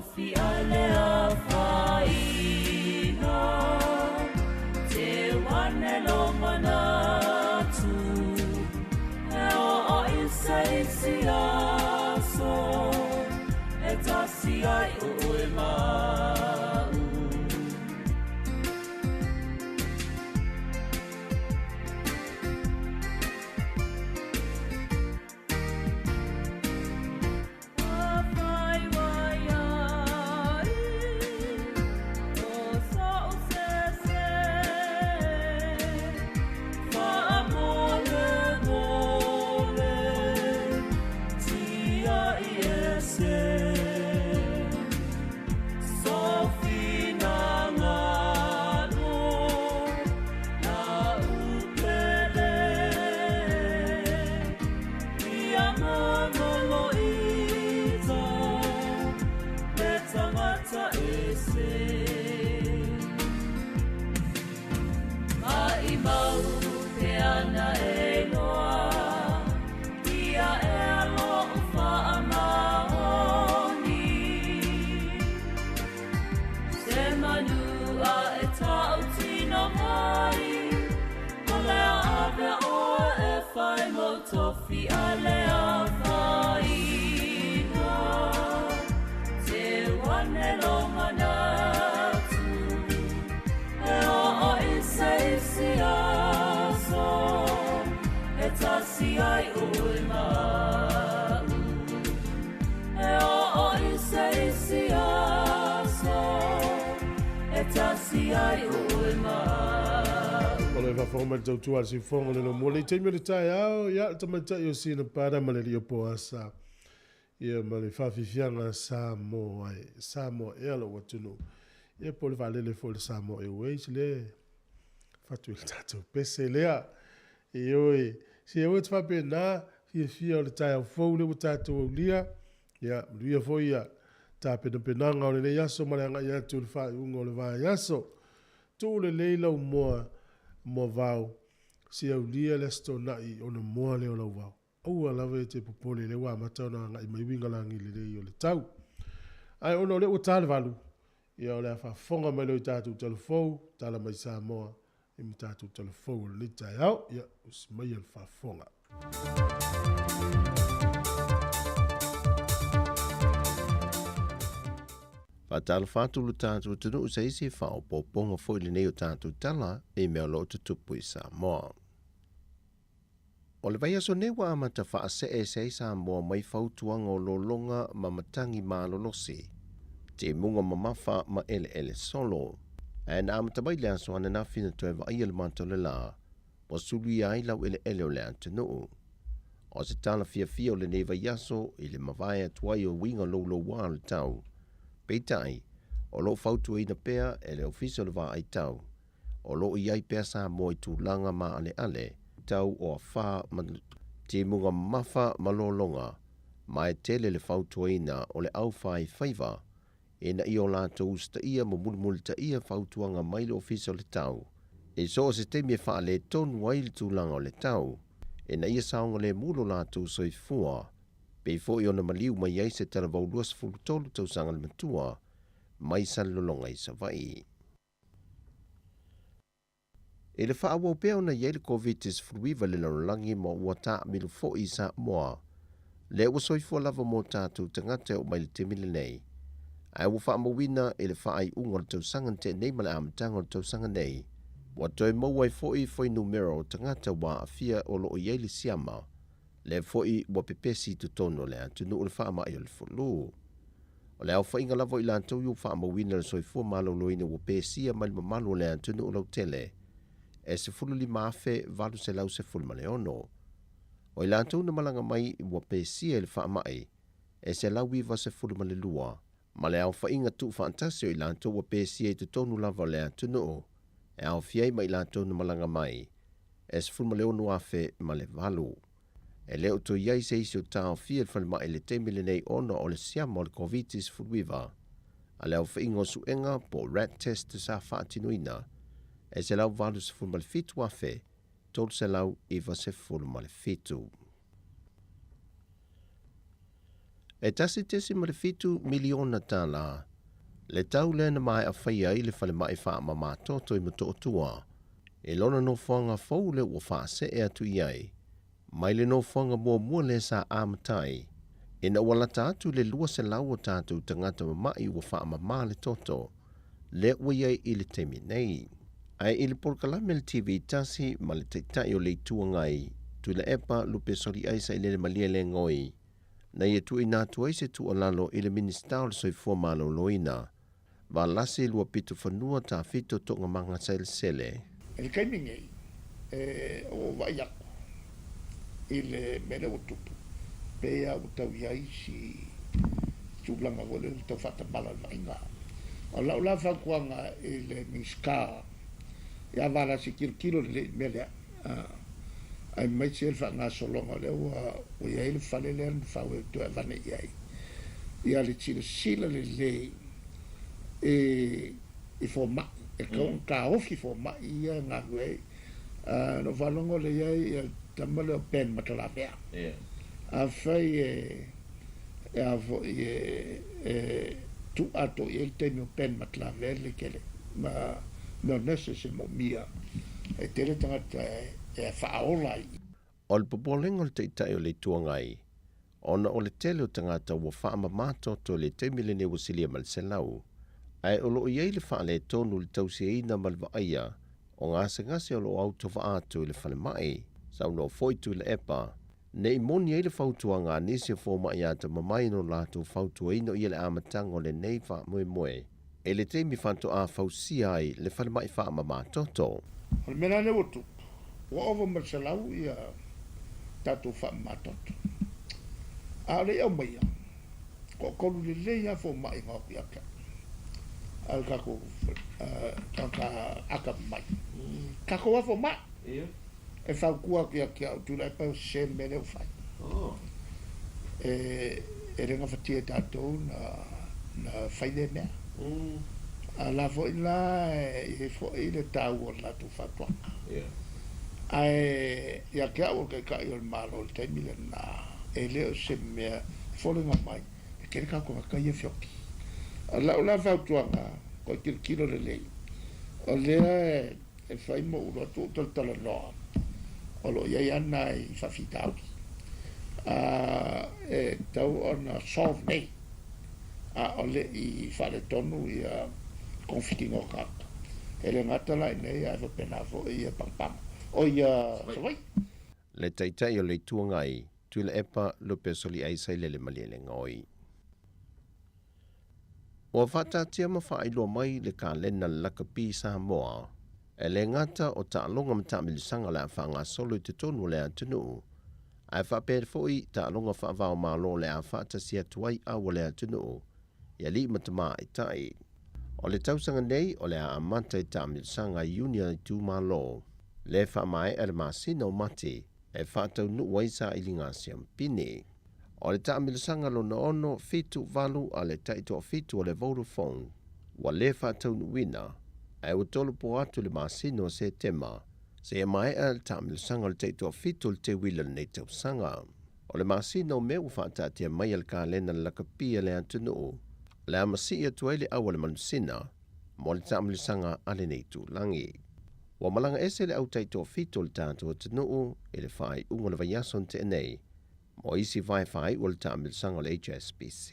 tofi a le afaina Te wane lo manatu E o i se isi aso E tasi ai o oe ma'u. O le faafofoga mai le tautua a le siufofoga o le Lomua le taimi o le taeao, ia le tamaitai o Sina Pada ma le alii o Poasa, ia ma le faafiafiaga Samoa e, Samoa ea lou atunuu, ia po o le vaalele foi o le Samoa Airways lea e fatu i le tatou pese lea. Ioe, se aua te faapena, fiafia o le taeao fou lea ua tatou aulia, ia manuia foi ia tapenapenaga o lenei aso ma le agai atu i le faaiuga o le vaiaso. Tuu lelei lau moa moavao, se aulia le Aso Toonai ona moa lea o lau vao. Aua lava e te popole lea ua amata ona agai mai uiga lagi lelei o le tau. Ae ona o lea ua ta le 8, ia o le a faafofoga mai loa i tatou talafou, tala mai Samoa i ma tatou talafou o lenei taeao. Ia, usi maia le faafofoga. Faatalofa atu lo tatou atunuu se isi faaopoopoga foi lenei o tatou tala i mea o lo o tutupu i Samoa. O le vaiaso nei ua amata faasee ese ai Samoa mai fautuaga o lologa ma matagi malolosi, timuga mamafa ma eleele solo. Ae na amata mai le aso ananafi na toe vaaia le mata o le lā, ua suluia ai laueleele o le atunuu. O se tala fiafia o lenei vaiaso i le mavae atu ai o uiga louloua o le tau. Peitai, o lo o fautuaina pea e le Ofisa o le Vaai Tau, o lo o i ai pea Samoa i tulaga maaleale tau o afa ma timuga mamafa ma lologa, ma e tele le fautuaina o le aufaifaiva ina ia o latou usitaia ma mulimulitaia fautuaga mai le Ofisa o le Tau i so o se taimi e faaletonu ai le tulaga o le tau, ina ia saogalemu lo latou soifua, pei foi ona maliu mai ai se talavou 23 tausaga le matua mai Salelologa i Savaii. I le faaauau pea ona i ai le Koviti-19 i le lalolagi ma ua taamilo foi i Samoa, lea ua soifua lava mo tatou tagata e oo mai le taimi lenei, ae ua faamauina i le faaiuga o le tausaga na tea nei ma le amataga o le tausaga nei, ua toe maua ai foi fuainumera o tagata ua aafia o lo o i ai le siama, lea foi ua pepesi i totonu o le atunuu le faamai o le fulu. O le aofaiga lava o i latou ua faamauina le soifua maloloina ua pesia mai le mamalu o le atunuu lautele e 15,816. O i latou na malaga mai ua pesia i le faamai e 192, ma le aofaiga tuufaatasi o i latou ua pesia i totonu lava o le atunuu e aofia ai ma i latou na malaga mai e 16,008. E le o toe i ai se isi o taofia i le falemai i le taimi lenei ona o le siama o le Koviti-19, a le aofaiga o suega po o rat test sa faatinoina e 187,397. E $1.7 miliona tālā le tau lea na maea faia ai le falemai faamamatoto i Motootua i lona nofoaga fou lea ua faasee atu i ai mai le nofoaga muamua lea sa amata ai ina ua lata atu le 200 o tatou tagata mama'i ua faamamā le toto lea ua i ai i le taimi nei. Ae i le polokalame a le TV tasi ma le Taitai o le Itu Agai, Tuilaepa Lupesoliai Sailele Malielegaoi, na ia tuuina atu ai se tuualalo i le Minisita o le Soifua Maloloina, Valasi Luapitofanua Tafito Toogamaga Sailesele. I le taimi nei, e ua ou vaai atu i le mea lea ua tupu, pei lava ua tau i ai si tulaga foi lea ua tau faatamala le vaaiga. O lau la fautuaga i le Minisita ia Valasi, tilotilo lelei i le mea lea, aemaise le faagasologa lea ua i ai le fale lea na fau e toe avane i ai, ia le silasila lelei i fomai, e tatau ona taofi fomai ia e galulue ai. Na ou faalogo lea i ai le tama lea o Ben Matalavea, afai e a foi e tuu atoa i ai le taimi o Ben Matalavea lelei tele ma mea o nurses e moomia, e tele tagata e faaola ai. O le popolega o le Taitai o le Itu Agai, ona o le tele o tagata ua faamama toto i le taimi lenei ua silia ma le 100, ae o lo o i ai le faaletonu i le tausiaina ma le vaaia o gasegase o lo o autovaa atu i le falemai. Saunoa foi Tuilaepa, ne i moni ai le fautuaga a nisi o fomai atamamai no latou fautuaina o ia le amataga o lenei faamoemoe i le taimi faatoa fausia ai le falemai faamama toto. O le mea la lea ua tupu, ua ova ma le 100 ia tatou faamama toto. A o le i aumaia, toatolu lelei lava fomai na o atu ia te au, a le tatou tagata atamamai, tatou lava fomai. E fautua atu ia te au, tulai pai o se mea lea ua fai. E le gafatia e tatou na fai lea mea. A la foi la e i ai foi le taua o le latou fautuaga. Ae ia te au o le Taitai o le Malo i le taimi lena, e le o se mea e foliga mai e tele tatou tagata ia e feoti. O lau la fautuaga, toe tilotilo lelei, o lea e fai ma ou lotu ou talatalanoa o lo o i ai lava nai faafitauli e tatau ona solve nei a o le i faaletonu ia togafitiga o tagata. E le gata la i inei ae faapena foi ia Pagopago, oi ia Savaii. Le Taitai o le Itu Agai, Tuilaepa Lupesoliai Sailele Malielegaoi. Ua faataatia ma faailoa mai le kalena le lakapi Samoa, e le gata o taaloga ma taamilisaga o le a faagasolo i totonu o le atunuu, ae faapea foi taaloga faava-o-Malo o le a faatasi atu ai au o le atunuu i alii ma tamaitai. O le tausaga nei o le a amata i taamilisaga i Iuni a itumalo, le faamaea le masina o Mati e faataunuu ai sailiga siampini. O le taamilosaga lona 6, 7, 8 a le taitoafitu o le Vodafone ua le faataunuuina, ae ua tolopo atu i le masina o Setema seia maea le taamilosaga o le taitoafitu o le teuila lenei tausaga. O le masina o Me ua faataatia mai e le kalena le lakapi a le atunuu o le a masii atu ai le au a le manusina mo le taamilosaga a lenei itulagi. Ua malaga ese le au taitoafitu o le tatou atunuu i le faaiuga o le vaiaso na tea nei mo isi vae faaiu o le taamilosaga o le HSBC.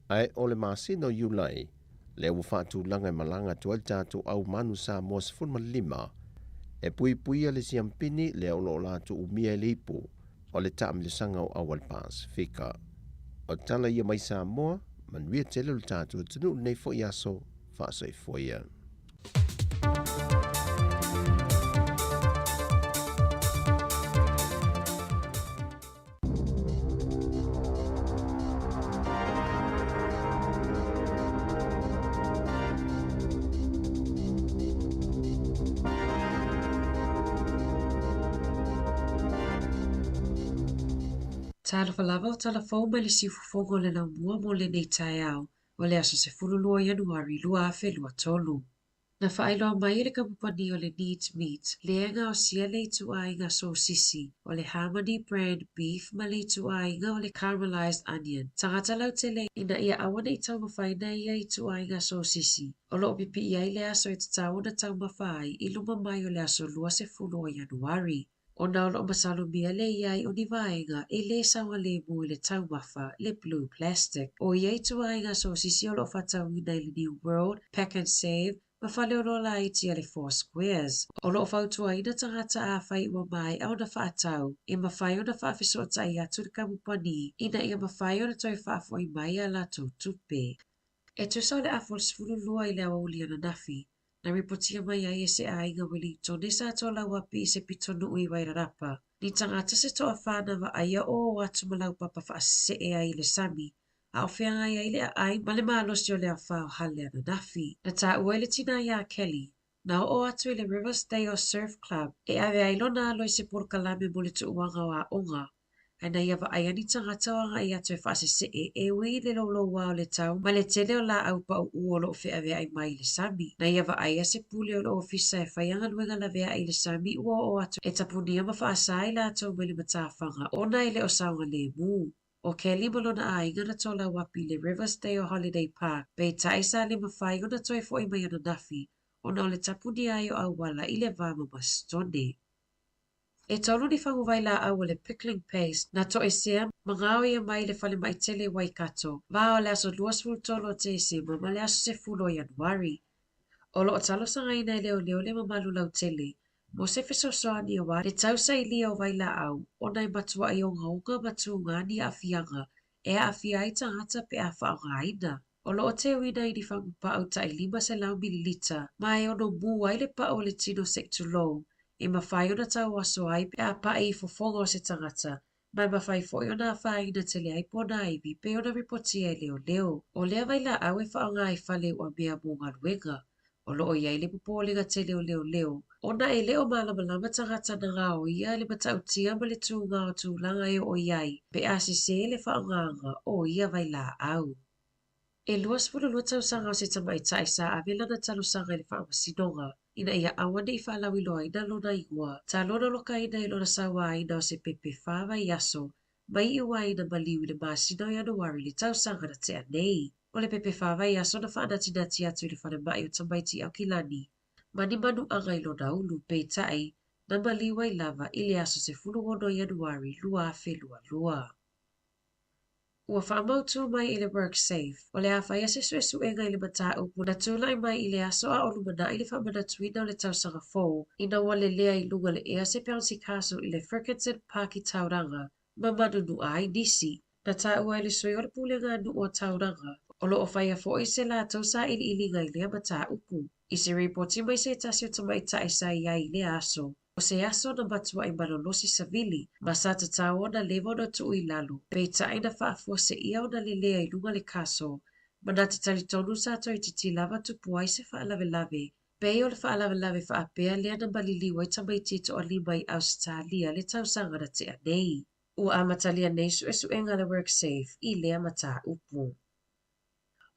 Ae o le masina o Iulai, lea ua faatulaga e malaga atu ai le tatou au manu Samoa 15 e puipuia le siampini lea o lo o latou umia i le ipu o le taamilosaga o au a le Pasefika. O tala ia mai Samoa, manuia tele o le tatou atunuu lenei foi aso faasoifua ia. Talofa lava o tala fou mai le siufofoga o le laumua mo lenei taeao o le aso 12 Ianuari 2023. Na faailoa mai e le kamupani o le Neat Meat lea e gaosia le ituaiga sosisi o le Harmony Brand Beef ma le ituaiga o le Caramelized Onion tagata lautele ina ia aua ne i taumafaina ia ituaiga sosisi o lo o pipii ai le aso e tatau ona taumafa ai i luma mai o le aso 20 o Ianuari. Ona o lo o masalomia le i ai o ni vaega e lē saogalemu i le taumafa, le blue plastic. ʻO ia ituaiga sosisi o lo o faatauina i le New World, Pak'nSave, ma faleoloa laiti a le Four Squares. O lo o fautuaina tagata afai ua maea ona faatau, e mafai ona faafesootai atu i le kamupani ina ia mafai ona toe faafoi mai a latou tupe. E tusa o le afa o le 12 i le aoauli ananafi, na ripotia mai ai e se aiga Welingtone sa tolauapi i se pitonuu i Wairarapa, ni tagata se toafa na vaaia o o atu ma laupapa faasesee ai i le sami, a o feagai ai le aai ma le malosi o le aofā o Hale ananafi. Na taua e le tinā iā Kelly, na oo atu i le Riversdale Surf Club e ave ai lona alo i se polokalame mo le tuuaga o aoga, ae na ia vaaia ni tagata o agai atu e faasesee e ui i le louloua o le tau ma le tele o laau pauʻu o lo o feaveai mai i le sami. Na ia vaaia se pule o le ofisa e faia galuega laveai i le sami ua oo atu e tapunia ma faasā i latou mai le matafaga ona e le o saogalemu. ʻO Kelly ma lona aiga na tolauapi i le Riversdale Holiday Park, peitai sa le mafai ona toe foʻi mai ananafi ona o le tapunia ai o auala i le va ma Masitone. E tolu ni faguvai lāʻau o le pickling paste na toesea ma gaoia mai le falemai tele i Waikato, va o le aso 23 o Tesema ma le aso 10 o Ianuari. O lo o talosagaina e leoleo le mamalu lautele mo se fesoasoani aua le tausailia o vailaau ona e matuaʻi ogaoga ma tūgā ni aafiaga e aafia ai tagata pe a faaaogaina. O lo o teuina i ni fagupaʻu taʻi 500 mililita ma e ono mū ai le paʻu o le tino seʻi tulou e mafai ona tauaso ai pe a paʻi i fofoga o se tagata ma e mafai foi ona afaina tele ai ponaivi pei ona ripotia e leoleo. ʻO lea vailaau e faaaoga i fale uamea mo galuega. O lo o i ai le popolega tele o leoleo ona e le o malamalama tagata na gaoia le matautia ma le tūgā o tulaga e oo i ai pe a sesē le faaaogaga o ia vailaau. E 22 tausaga o se tamaitai sa ave lana talosaga i le faamasinoga ina ia aua ne i faalauiloaina lona igoa sa lonolokaina i lona sauaina o se pepe fa vaiaso mai iu ai na maliu i le masina o Ianuari i le tausaga na tea nei. O le pepe fa vaiaso na faanatinati atu i le falemai o tamaiti i Aukilani ma ni manuaga i lona ulu, peitai, na maliu ai lava i le aso 16 o Ianuari 2022. Ua faamautū mai e le WorkSafe, o le a faia se suesuega i le mataupu na tulai mai i le aso a o lumanai le faamanatuina o le tausaga fou ina ua lelea i luga o le ea se bouncy castle i le Fergusson Park i Tauranga ma manunua ai nisi. Na taua e le sui o le Pulega a Nuu o Tauranga, o lo o faia foi se latou sailiiliga i lea mataupu. I se ripoti mai se tasi o tamaitai sa i ai i lea aso, o se aso na matuaʻi malolosi savili ma sa tatau ona leva ona tuu i lalo, peitai na faafuaseia ona lelea i luga le kaso, ma na te talitonu sa toeitiiti lava tupu ai se faalavelave, pei o le faalavelave faapea lea na maliliu ai tamaiti e toalima i Ausetalia le tausaga na tea nei. Ua amatalia nei suesuega a le WorkSafe i lea mataupu.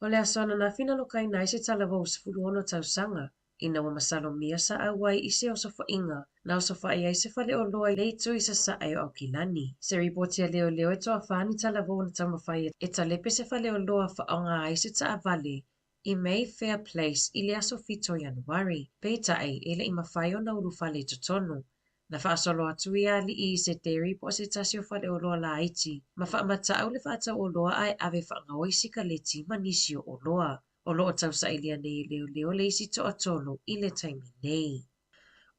O le aso ananafi na lokaina ai se talavou 16 tausaga, ina ua masalomia sa auai i se osofaiga na osofaʻi ai se faleoloa i le itu i sasae o Aukilani. Se ripoti a leoleo e toafa ni talavou na taumafai e talepe se faleoloa faaaoga ai se taavale i Mayfair Place i le aso 7 o Ianuari. Peitai, e le i mafai ona ulufale i totonu. Na faasolo atu ia alii i se dairy po o se tasi o faleoloa laiti ma faamataʻu le faatau oloa ae ave faagaoi sikaleti ma nisi o oloa. O lo o tausailia nei e leoleo le isi toatolu i le taimi nei.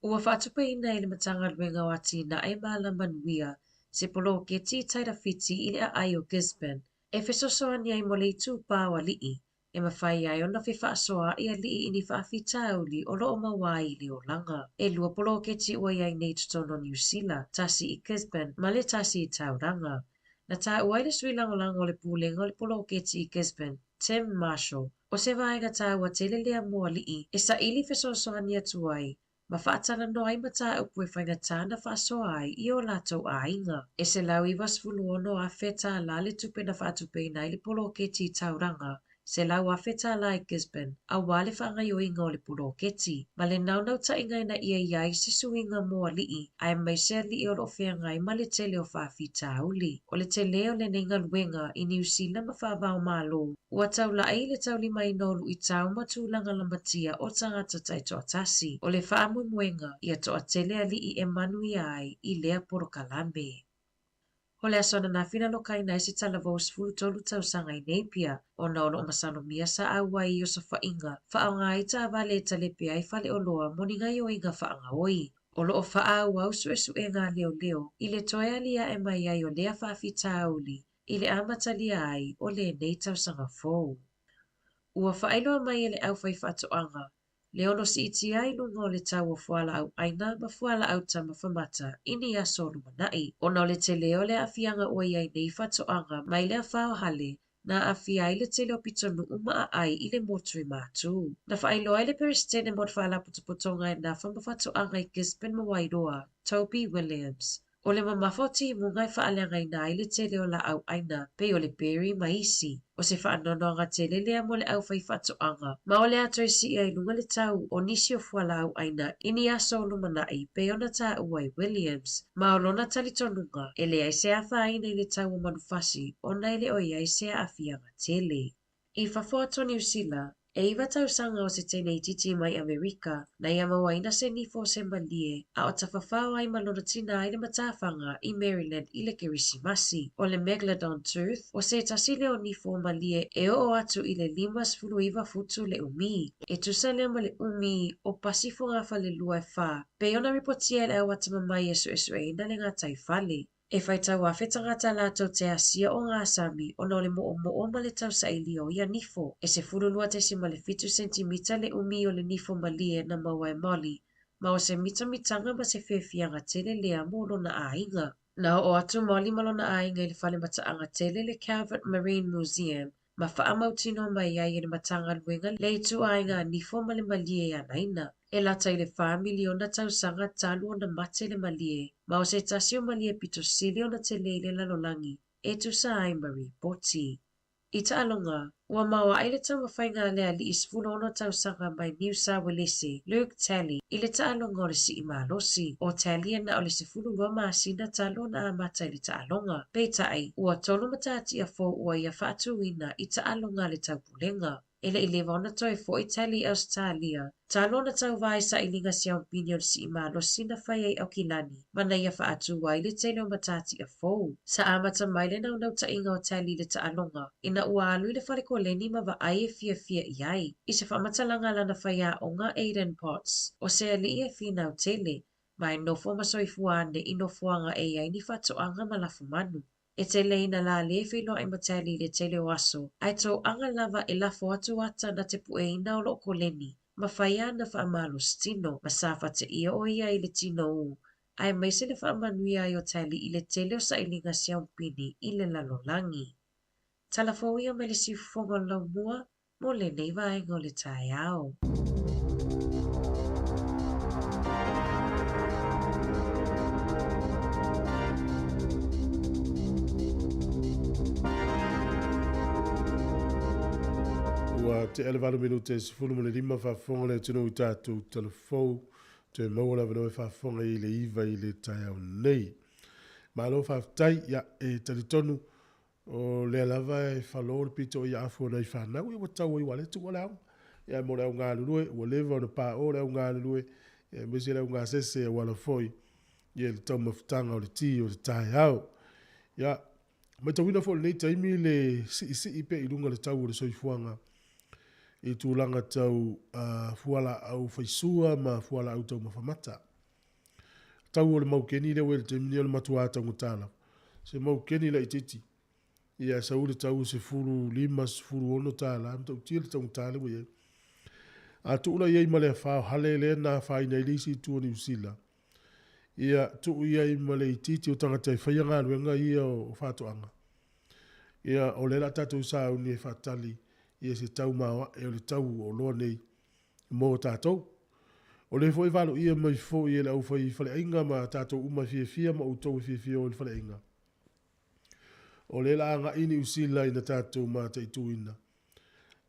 Ua faatupeina e le Matagaluega o Atinae ma Alamanuia se poloketi i Tairafiti i le aai o Gisborne e fesoasoani ai mo le itupā o alii e mafai ai ona fefaasoaaʻi alii i ni faafitauli o lo o maua ai i le olaga. E lua poloketi ua i ai nei i totonu o Niu Sila, tasi i Gisborne ma le tasi i Tauranga. Na taua ai le sui lagolago o le pulega o le poloketi i Gisborne, Tim Marshall, o se vaega taua tele lea mo alii e saili fesoasoani atu ai ma faatalanoa ai mataupu e faigata ona faasoa ai i o latou aiga. E $196,000 le tupe na faatupeina ai le poloketi i Tauranga. $100,000 i Gisborne aua le faagaoioiga o le poloketi, ma le naunautaiga ina ia i ai se suiga mo alii aemaise alii o lo o feagai ma le tele o faafitauli. O le telē o lenei galuega i Niu Sila ma faava-o-Malo, ua taulai i le taulimaina o luitau ma tulaga lamatia o tagata taitoatasi. O le faamoemoega, ia toatele alii e manuia ai i lea polokalame. O le aso ananafi na lokaina ai se talavou 13 tausaga i Napier, ona o lo o masalomia sa auai i osofaiga faaaoga ai taavale e talepe ai faleoloa mo ni gaoioiga faagaoi. O lo o faaauau suesuega a leoleo i le toe aliae mai ai o lea faafitauli i le amatalia ai o lenei tausaga fou. Ua faailoa mai e le aufaifaatoaga le ono siitia ai luga o le tau o fualaau ʻaina ma fualaau taumafa mata i ni aso o lumanai, ona o le tele o le aafiaga ua i ai nei faatoaga mai le afa o hale na aafia ai le tele o pitonuu ma aai i le motu i Matu. Na faailoa ai le Peresetene mo le Faalapotopotoga e nafa ma Faatoaga i Gisborne ma Wairoa, Toby Williams, O le mamafa o timuga e faaleagaina ai le tele o laau ʻaina pei o le berry ma isi. O se faanoanoaga tele lea mo le aufaifaatoaga, ma o le a toe sii ai i luga le tau o nisi o fualaau ʻaina i ni aso o lumanai pei ona taua e Williams. Ma o lona talitonuga, e leai se afaina i le tau o manufasi ona e le o i ai se aafiaga tele. I fafo atu o Niu Sila, e iwa tausaga o se teine itiiti mai Amerika, na ia mauaina se nifo o se malie a o tafafao ai ma lona tinā i le matafaga i Maryland i le Kerisimasi. O le Megalodon Tooth, o se tasi lea o nifo o malie e oo atu i le 59 futu le umi. E tusa lea ma le umi o pasi fogafalelua e whā, pei ona ripotia e le au atamamai e suesueina le gataifale. E faitau afe tagata latou te asia o ngā sami ona o le mo'omo'o ma le tausailia o ia nifo. E 12.7 sentimita le umi o le nifo malie na maua e Molly, ma o se mitamitaga ma se fiafiaga tele lea mo lona aiga. Na oo atu Molly ma lona aiga i le fale mataaga tele le Calvert Marine Museum ma faamautinoa mai ai e le Matagaluega le ituaiga nifo ma le malie e anaina. E lata i le 4 miliona tausaga talu ona mate le malie, ma o se tasi o malie pito sili ona tele i le lalolagi, e tusa ai ma ripoti. I taaloga, ua maoae le taumafaiga a le alii 16 tausaga mai Niu Sa Uelese, Luke Tally, i le taaloga o le sii malosi. O Tally e na o le 12 masina talu ona amata i le taaloga. Peitai, ua tolu matatia fou ua ia faatuina i taaloga a le taupulega. E le i leva ona toe fo'i Tally i Ausetalia, talu ona tauvā i sailiga siaompini o le sii malosi na fai ai Aukilani ma na ia faatu ai le tele o matatia fou. Sa amata mai le naunautaiga o Tally i le taaloga, ina ua alu i le fale koleni ma vaai e fiafia i ai. I se faamatalaga a lana faiaoga Aiden Potts, o se alii e finau tele, ma e nofo ma soifua ane i nofoaga e i ai ni faatoaga ma lafumanu. E tele ina lale e feiloai ma Tally i le tele o aso, ae toaga lava e lafo atu ata na te pueina o loo koleni, ma fai ana faamalositino, ma sa fateia o ia i le tino u, aemaise le faamanuia ai o Tally i le tele o sailiga siaompini i le lalolagi. Tala fou ia mai le siufofoga o le laumua mo lenei vaega o le taeao. Ua tea le 8 minute e 15 faafofoga le atunuu i tatou talafou toe maua le avanoa e faafofoga i le 9 i le taeao nei. Malo faafetai, ia e talitonu o lea lava e falo le pito i afu o nai fanau, ia ua tau ai ua le tuua le aoga. Ia mo le au galulue, ua leva ona pāo le au galulue, ia aemaise le au gasese auala foi, ia le taumafataga o le ti o le taeao. Ia, matauina foi i lenei taimi le siisii pea i luga le tau o le soifuaga i tulaga tau fualaau faisua ma fualaau taumafa mata. Tau o le maukeni lea ua i le taimi nei o le matuā taugata lava. Se maukeni laitiiti, ia sau le tau e $15, $16, matautia le taugata lea ua i ai. A tuu la i ai ma le afa o hale lea na afaina ai le isi itu o Niu Sila, ia tuu i ai ma le itiiti o tagata e faia galuega ia o faatoaga, ia o lea o le a tatou sauni e faatali ia se tau maoae o le tau o oloa nei mo tatou. O lea foi e valoia mai foi e le aufai faleaiga ma tatou uma e fiafia ma outou e fiafia o i le faleaiga. O lea o le a agai Niu Sila ina tatou mataituina.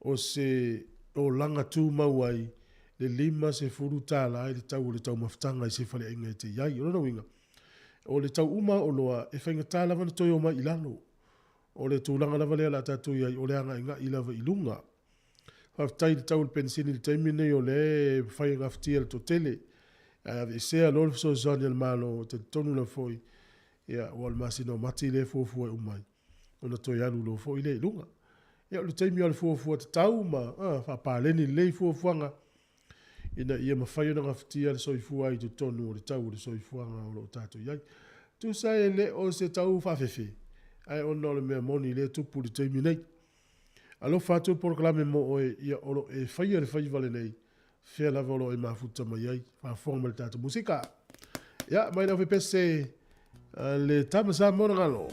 o se olaga tumau ai le $50 i le tau o le taumafataga i se faleaiga e te i ai. O lona uiga, o le tau uma o oloa e faigata lava ona toe omai i lalo. O le tulaga lava lea o le a tatou i ai, o le agaigai lava i luga. Faafetai i le tau o le penisini i le taimi lenei o lea e mafai ona gafatia e le toatele. Ae aveesea loa le fesoasoani a le Malo, e talitonu lava foi, ia, aua o le masina o Mati lea e fuafua e uma ai, ona toe alu loa foi lea i luga. Ia, o le taimi lava o le fuafua tatau ma faapaleni lelei fuafuaga ina ia mafai ona gafatia le soifua ai i totonu o le tau o le soifuaga o lo o tatou i ai. Tusa e le o se tau faafefe, ae ona o le mea moni lea e tupu i le taimi nei. Alofa atu le polokalame mo oe, ia o lo o e faia le faiva lenei, fea lava o lo o e mafuta mai ai, faafofoga mai le tatou musika. Ia, mai le aufepese a le Tama Samoa na galo.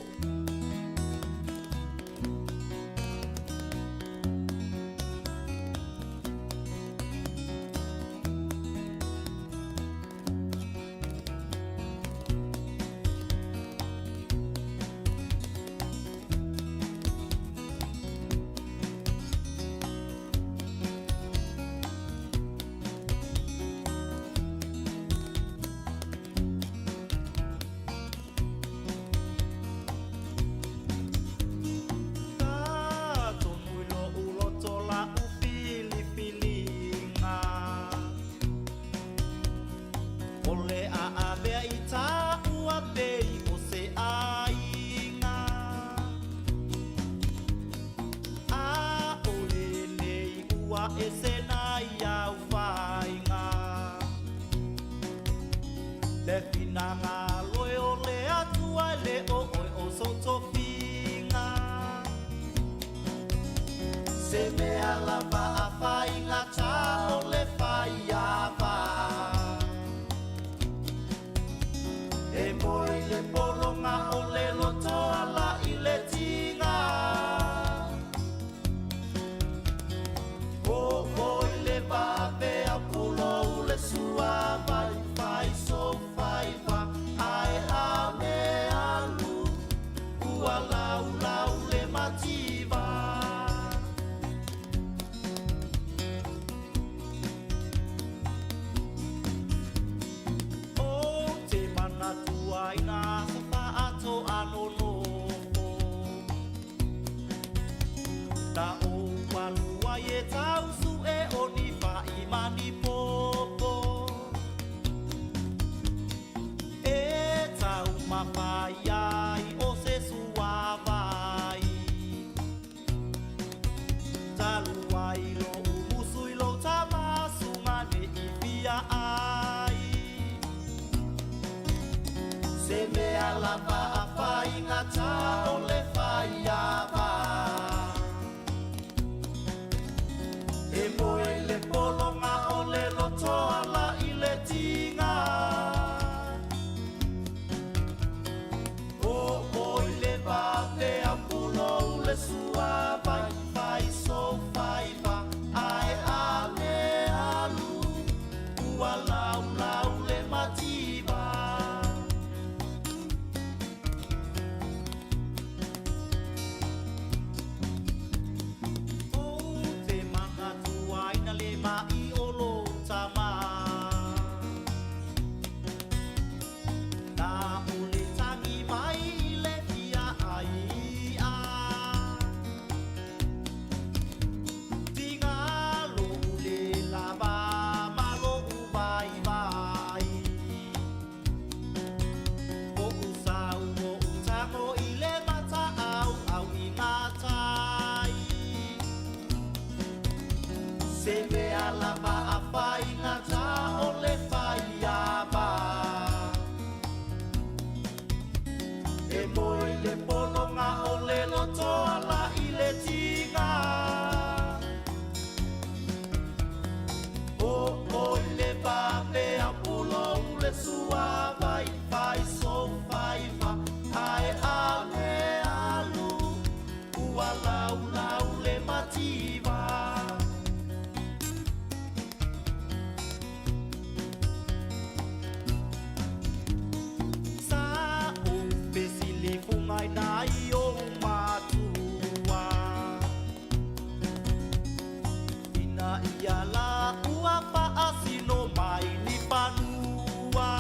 ia la ua faasino mai ni fanua.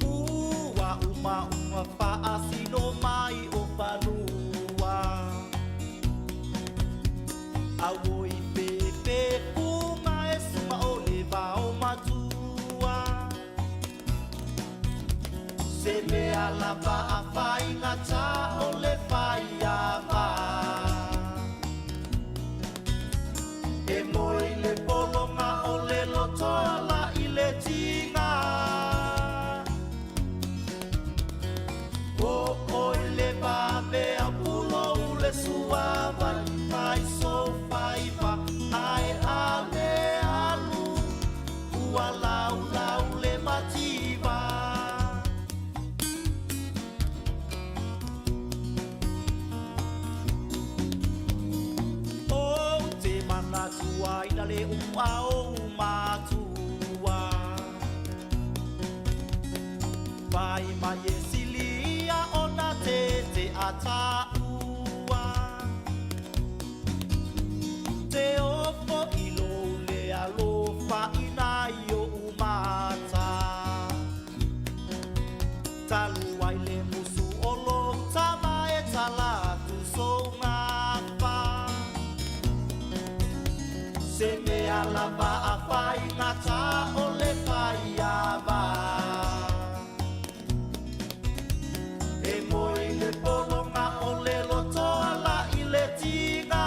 Ua uma faasino mai o fanua. Auoi pepe unga e suma o le vao matua. Se mea lava a faigata o le faiava. E moi le polonga o le lotoa la i le tiga. O oi le vave a pulo u le suava fai so faiva ai ale alu ua lau lau le mativa. O te manatua ina le ua o matua. Vai mai e silia ona te te ataua. Te ofo i lo le alofa ina i o umata. Talu ai le musu o lo tama e talatu so ngafa. Se mea lava a faigata o le faiava. E moi le polonga o le lotoa la i le tiga.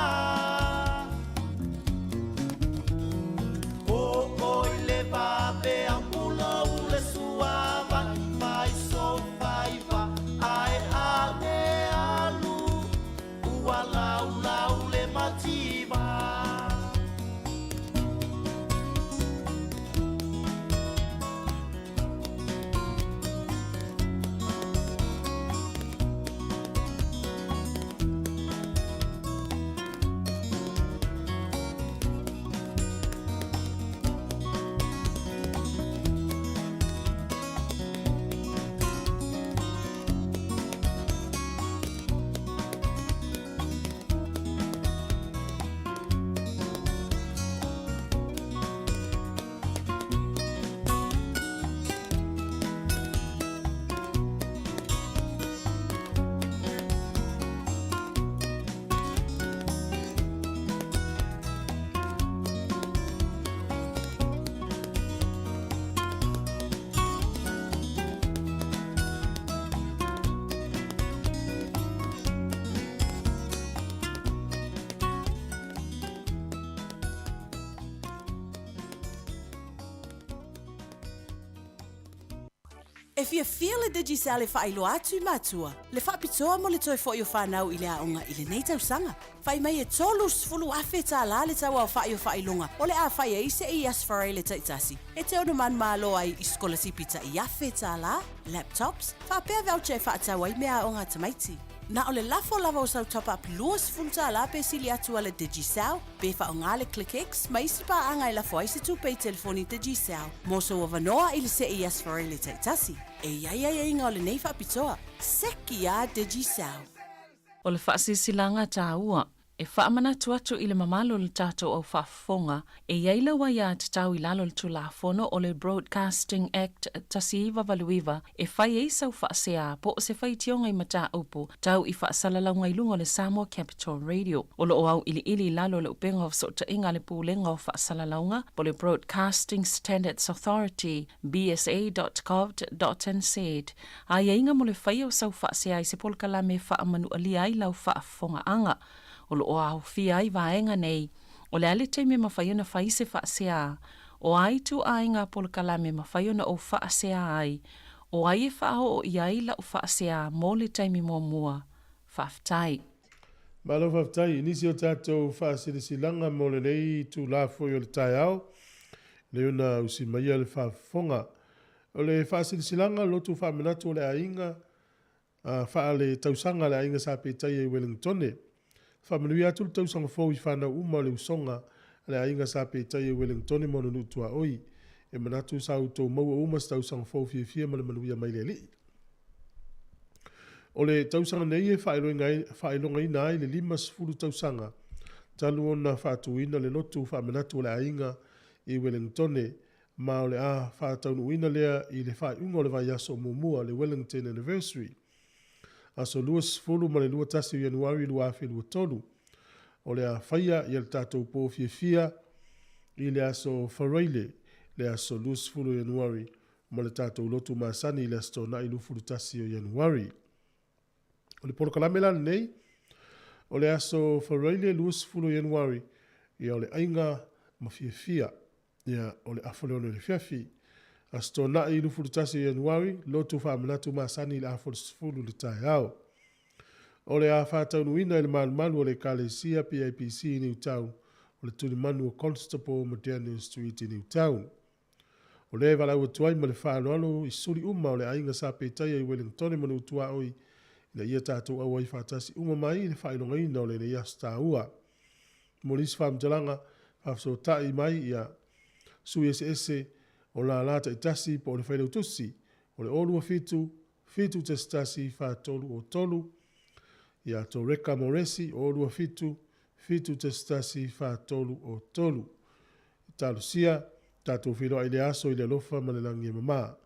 O oi le vave a pulo u le suava fai so faiva ai ale alu ua lau lau le mativa. E fiafia le Digicel e faailoa atu i matua le faapitoa mo le toe fo'i o fanau i le aoga i lenei tausaga. Fai mai e $30,000 le tauaofa'i o faailoga o le a fai ai se i Aso Faraile taitasi e te ono manumalo ai i sikolasipi ta'i $1,000, laptops, faapea voucher e faatau ai mea aoga a tamaiti. Na o le lafo lava o sau top-up $20 pe sili atu a le Digicel, pe faaaoga le ClickX ma isi paaga e lafo ai se tupe i telefoni Digicel mo sou avanoa i le se'i i Aso Faraile taitasi. E i ai aiaiga o lenei faapitoa. Seki a Digicel! O le faasilasilaga taua e faamanatu atu i le mamalu o le tatou au faafofoga, e i ai lau aiatatau i lalo o le Tulafono o le Broadcasting Act 1989 e fai ai sau faasea po o se faitioga i mataupu tau i faasalalauga i luga o le Samoa Capital Radio. O lo o auiliili i lalo o le upega o fesootaiga a le Pulega o Faasalalauga po o le Broadcasting Standards Authority, bsa.govt.nz, aiaiga mo le faia o sau faasea i se polokalame e faamanualia ai lau faafofogaaga. O lo o aofia ai vaega nei, o le a le taimi e mafai ona fai se faasea, o a ituaiga polokalame e mafai ona ou faasea ai, o ai e faaoo i ai lau faasea mo le taimi muamua. Faafetai. Malo faafetai i nisi o tatou faasilasilaga mo lenei itula foi o le taeao, lea ona usi maia le faafofoga. O le faasilasilaga lotu faamanatu o le aiga faaletausaga a le aiga Sa Petaia i Wellingtone. Faamanuia atu le tausaga fou i fanau uma o le usoga a le aiga Sa Petaia i Wellingtone ma ona nuu tuaoi. E manatu sa outou maua uma se tausaga fou fiafia ma le manuia mai le Alii. O le tausaga nei e faailogaina ai le 50 tausaga talu ona faatuina le lotu faamanatu o le aiga i Wellingtone, ma o le a faataunuuina lea i le faaiuga o le vaiaso muamua, le Wellington Anniversary, aso 21 Ianuari 2023. O le a faia ia le tatou pō fiafia i le aso Faraile, le aso 20 Ianuari, ma le tatou lotu masani i le aso Toonai 21 o Ianuari. O le polokalame la lenei, o le aso Faraile 20 Ianuari, ia o le aiga ma fiafia, ia o le afa le 6 i le afiafi. Aso Toonai 21 Ianuari, lotu faamanatu masani i le afa o le 10 i le taeao. O le a faataunuuina i le malumalu o le Ekalesia PIPC i Newtown, o le tulimanu o Constable ma Daniel Street i Newtown. O lea e valaau atu ai ma le faaaloalo i suli uma o le aiga Sa Petaia i Wellingtone ma nuu tuaoi ina ia tatou auai faatasi uma mai i le faailogaina o lenei aso taua. Mo nisi faamatalaga, faafesootai mai ia sui eseese o lala taitasi po o le failautusi o le 027 711 4303, ia Toreka Moresi, 027 711 4303. Talosia, tatou feiloai i le aso i le alofa ma le lagi e mama.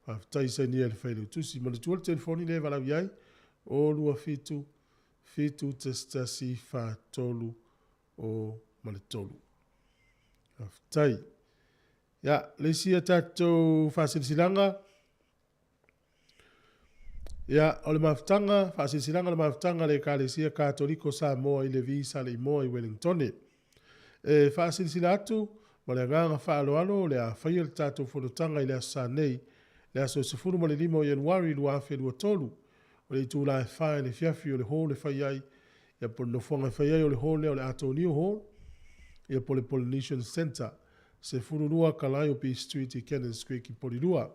Faafetai sainia i le Failautusi. Manatua le telefoni lea e valaau i ai, 027 711 43 o ma le 3. Faafetai. Ia, le isi a tatou faasilasilaga, Ia, o le mafutaga, faasilasilaga o le mafutaga a le Ekalesia Katoliko Samoa i Levi Saleimoa i Wellingtone. E faasilasila atu ma le agaga faaaloalo o le a faia le tatou fonotaga i le aso Sa nei, le aso 15 o Ianuari 2023, o le itula e 4 i le afiafi o le hall e fai ai, ia po o le nofoaga e fai ai o le hall lea o le Atonio Hall, ia po o le Polynesian Centre, 12 Calliope Street i Cannons Creek i Polilua.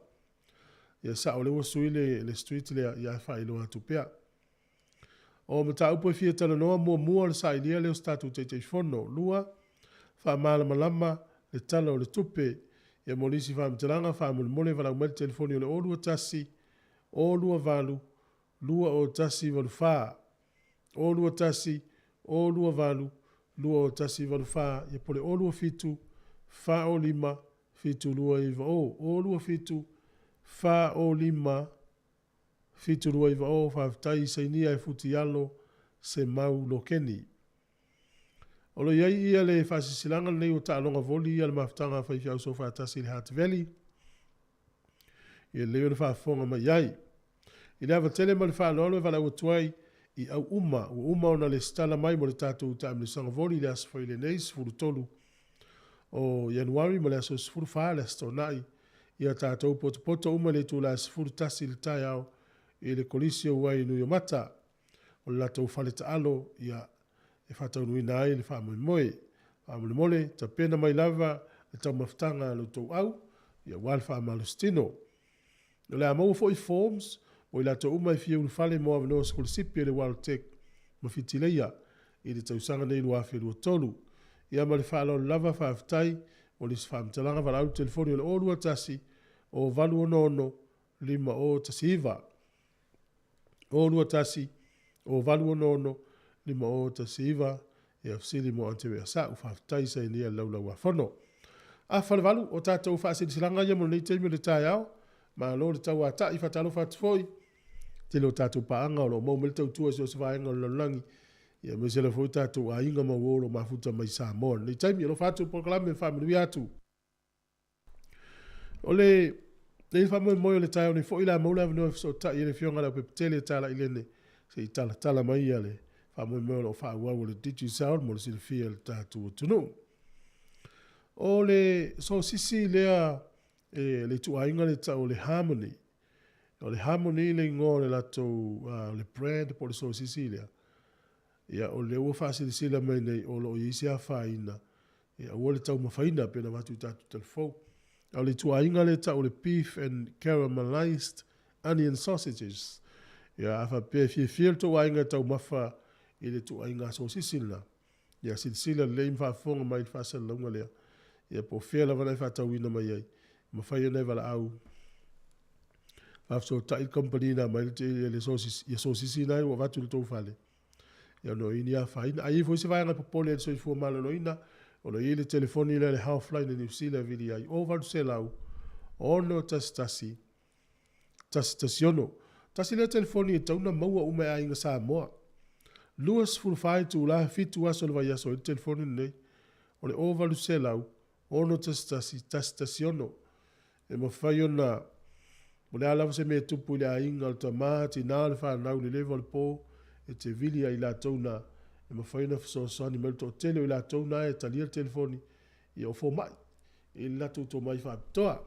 Ia sao lea ua sui le, le street lea, ia ae faailoa atu pea. O mataupu e fia talanoa, muamua o le sailia lea o se tatou Taitaifono. 2, faamalamalama le Tala o le Tupe. Ia mo nisi faamatalaga, faamolemole valaau mai le telefoni o le 021 028 20184. 021 028 20184, ia po o le 027 405 7290. 027 405 7290. Faafetai i sainia e Futialo Semau Lokeni. O lo o i ai ia le faasilasilaga lenei ua taaloga voli ia le mafutaga a faifeau soofaatasi i le Hutt Valley. Ia lelei ona faafofoga mai i ai. I le ava tele ma le faaaloalo e valaau atu ai i au uma ua uma ona lesitala mai mo le tatou taamilosaga voli i le aso Faraile nei 13 o Ianuari ma le aso 14 le aso Toonai ia tatou potopoto uma i le itula e 11 i le taeao i le Kolisi o Uai i Nuiomata o le latou fale taalo ia e faataunuuina ai le faamoemoe. Faamolemole, tapena mai lava le taumafataga a lo outou au ia aua le faamalositino. O le a maua foi forms mo i latou uma e fia ulufale mo avanoa sikolasipi a le WelTec ma Fitileia i le tausaga nei 2023. Ia ma le faaaloalo lava, faafetai mo nisi faamatalaga, valaau i le telefoni o le 021 0866 5019. 021 0866 5019 ia fesili mo Anterea Sa'u. Faafetai sainia le Laulau-a-Fono. Afa le valu o tatou faasilasilaga ia mo lenei taimi o le taeao. Malo le tauata'i, faatalofa atu foi i tele o tatou paaga o lo o maua mai le tautua i so o se vaega o le lalolagi, ia aemaise lava foi tatou aiga ma uo o lo o mafuta mai i Samoa i lenei taimi. Alofa atu le polokalame ma faamanuia atu. O le le faamoemoe o le taeao nei foi le a maua le avanoa e fesootai ai le Afioga i le Aupepetele Talailene se i talatala mai ia le faamoemoe o lo o faaauau o le Digicel mo le silafia e le tatou atunuu. O le sosisi lea e le ituaiga le tau o le Harmony. O le Harmony le igoa o le latou le brand po o le sosisi lea. Ia o lea ua faasilasila mai nei o lo o i ai se afaina e aua le taumafaina pei ona avatu i tatou talafou. A o le ituaiga lea e tau o le beef and caramelized onion sausages. Ia a faapea e fiafia le tou aiga e taumafa i le ituaiga sosisi lena, ia silasila lelei ma faafofoga mai i le faasalalauga lea. Ia po o fea lava na e faatauina mai ai, mafai ona e valaau faafesootai le kamupani na aumai le sosisi, ia sosisi na ua avatu i le tou fale. Ia ona o i ai ni afaina. A i ai foi se vaega e popole ai i le soifua maloloina, o lo o i ai le telefoni lea a le Healthline a Niu Sila e vili ai, 0800 611 116. Tasi lea telefoni e tatau ona maua uma e aiga Samoa. 24 itula, 7 aso o le vaiaso ai le telefoni lenei. O le 0800 611 116. E mafai ona, o le a lava se mea e tupu i le aiga, o le tama, tina, o le fanau i le leva o le po, e te vili ia i latou na e mafai ona fesoasoani mai. O le toatele o i latou na e talia le telefoni, ia o fomai, e i ai le latou tomai faapitoa.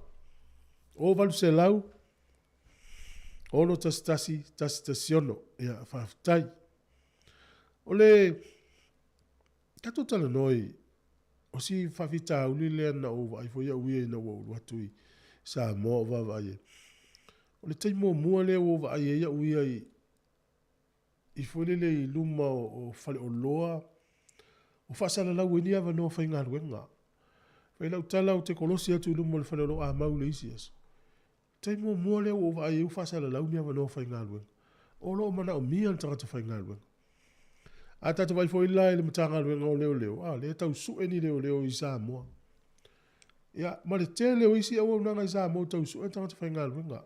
0800 611 116. Ia, faafetai. O le tatou talanoa i, o si faafitauli lea na ou vaai foi au ia ina ua ou alu atu i Samoa o vaavaai ai. O le taimi muamua lea ua ou vaai ai au ia i, i foi lele i luma o faleoloa o faasalalau ai ni avanoa faigaluega. Fai lau tala ou te kolosi atu i luma o le faleoloa o Amau i le isi aso. Taimi muamua lea ua ou vaai ai ua faasalalau ni avanoa faigaluega. O lo o manaomia le tagata faigaluega. A tatou vaai foi la i le Matagaluega o Leoleo, a, lea e tau sue ni leoleo i Samoa. Ia, ma le tele o isi auaunaga i Samoa ua tau sue tagata faigaluega.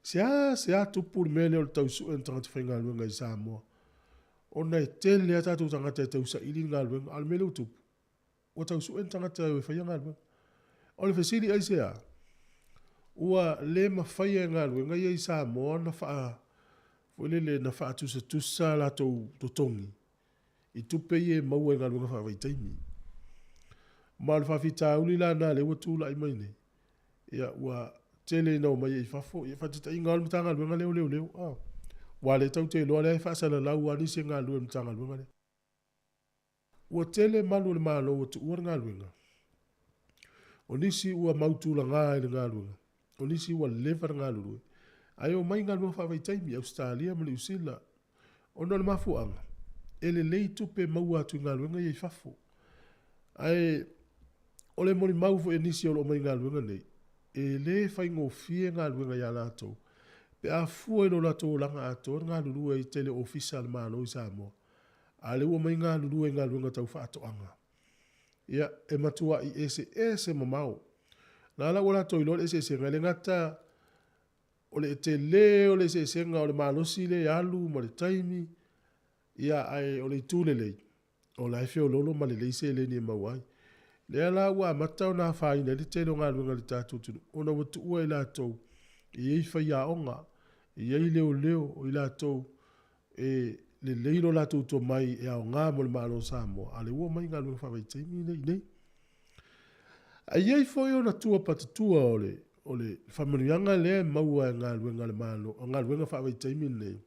Seasea tupu le mea lea o le tau sue o ni tagata faigaluega i Samoa, ona e tele lava tatou tagata e tau saili le galuega, a o le mea lea ua tupu, ua tau sue ni tagata e o e faia galuega. O le fesili aisea? Ua le mafaia e galuega ia i Samoa ona faa, foi lele, na faatusatusa a latou totogi i tupe ia e maua i galuega faavaitaimi. Ma o le faafitauli la lena lea ua tulai mai nei, ia ua tele ina omai ai i fafo, ia faataitaiga lava o le Matagaluega lea o Leoleo, a, aua o lea tatou te iloa o lea e faasalalau lava nisi e galulue i le Matagaluega lea. Ua tele malu o le Malo ua tuua le galuega. O nisi ua mautulaga i le galuega, o nisi ua leva na galulue, ae omai galuega faavaitaimi i Ausetalia ma Niu Sila ona o le mafuaaga, e lelei tupe maua atu i galuega ia i fafo. Ae o le molimau foi a nisi o lo o omai i galuega nei, e le faigofie galuega ia latou pe a fua i lo latou olaga atoa na galulue ai i tele o ofisa a le Malo i Samoa, a o lea ua omai galulue i galuega tau faatoaga. Ia, e matuai eseese mamao. O la la ua latou iloa le eseesega, e le gata o le tele o le eseesega o le malosi lea e alu ma le taimi, ia, ae o le itu lelei, o la e feoloolo ma lelei seleni e maua ai. Lea la ua amata ona afaina ai le tele o galuega a le tatou atunuu, ona ua tuua e latou e i ai faiaoga, e i ai leoleo, o i latou e lelei lo latou tomai e aoga mo le Malo o Samoa, a o lea ua omai i galuega faavaitaimi nei i inei. Ae i ai foi ona tua patatua o le, o le faamanuiaga lea e maua e galuega a le Malo, o galuega faavaitaimi nei,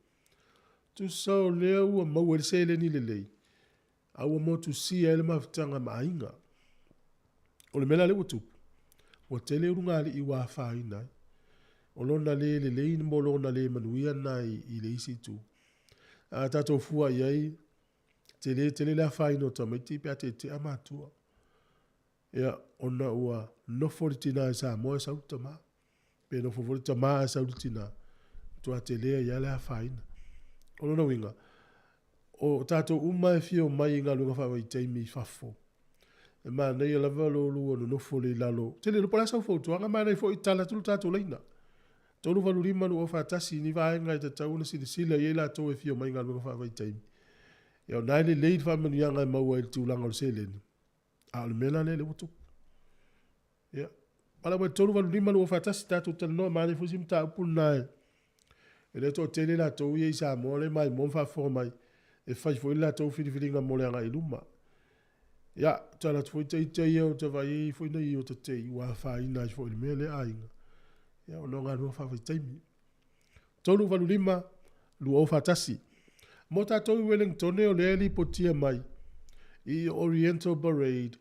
tusa o lea ua maua ai le seleni lelei, a ua motusia ai le mafutaga ma aiga. O le mea la lea ua tupu, ua tele ulugalii ua afaina ai. O lona le lelei mo lona le manuia lena i le isi itu. A tatou fua i ai, tele tele le afaina o tamaiti pe a tetea matua. Ia, ona ua nofo le tina i Samoa e sau le tama. Pe nofo foi le tama ae sau le tina, matua tele ai lava le afaina. O lona uiga, o tatou uma e fia omai i galuega faavaitaimi i fafo, e manaia lava lo oulua nonofo lelei i lalo. Ou te le iloa po o le a sau fautuaga, manaia foi tala atu le tatou laina. 385 241 ni vaega e tatau ona silasila i ai latou e fia omai i galuega faavaitaimi. Ia o lena e lelei le faamanuiaga e maua i le tulaga o le seleni, a o le mea la lea lea ua tupu. Ia, pala mai 385 241 tatou talanoa, manaia foi si mataupu lena e e le toatele latou ia i Samoa lea e maimoa ma faafofoga mai e fai foi le latou filifiliga mo le agai i luma. Ia, tala atu foi ita ia o ta vaai ai foi nei o ta tei ua afaina ai foi i le mea lea aiga. Ia, ona o galuega faavaitaimi. 385 241. Mo tatou i Wellingtone o lea e lipotia mai i Oriental Parade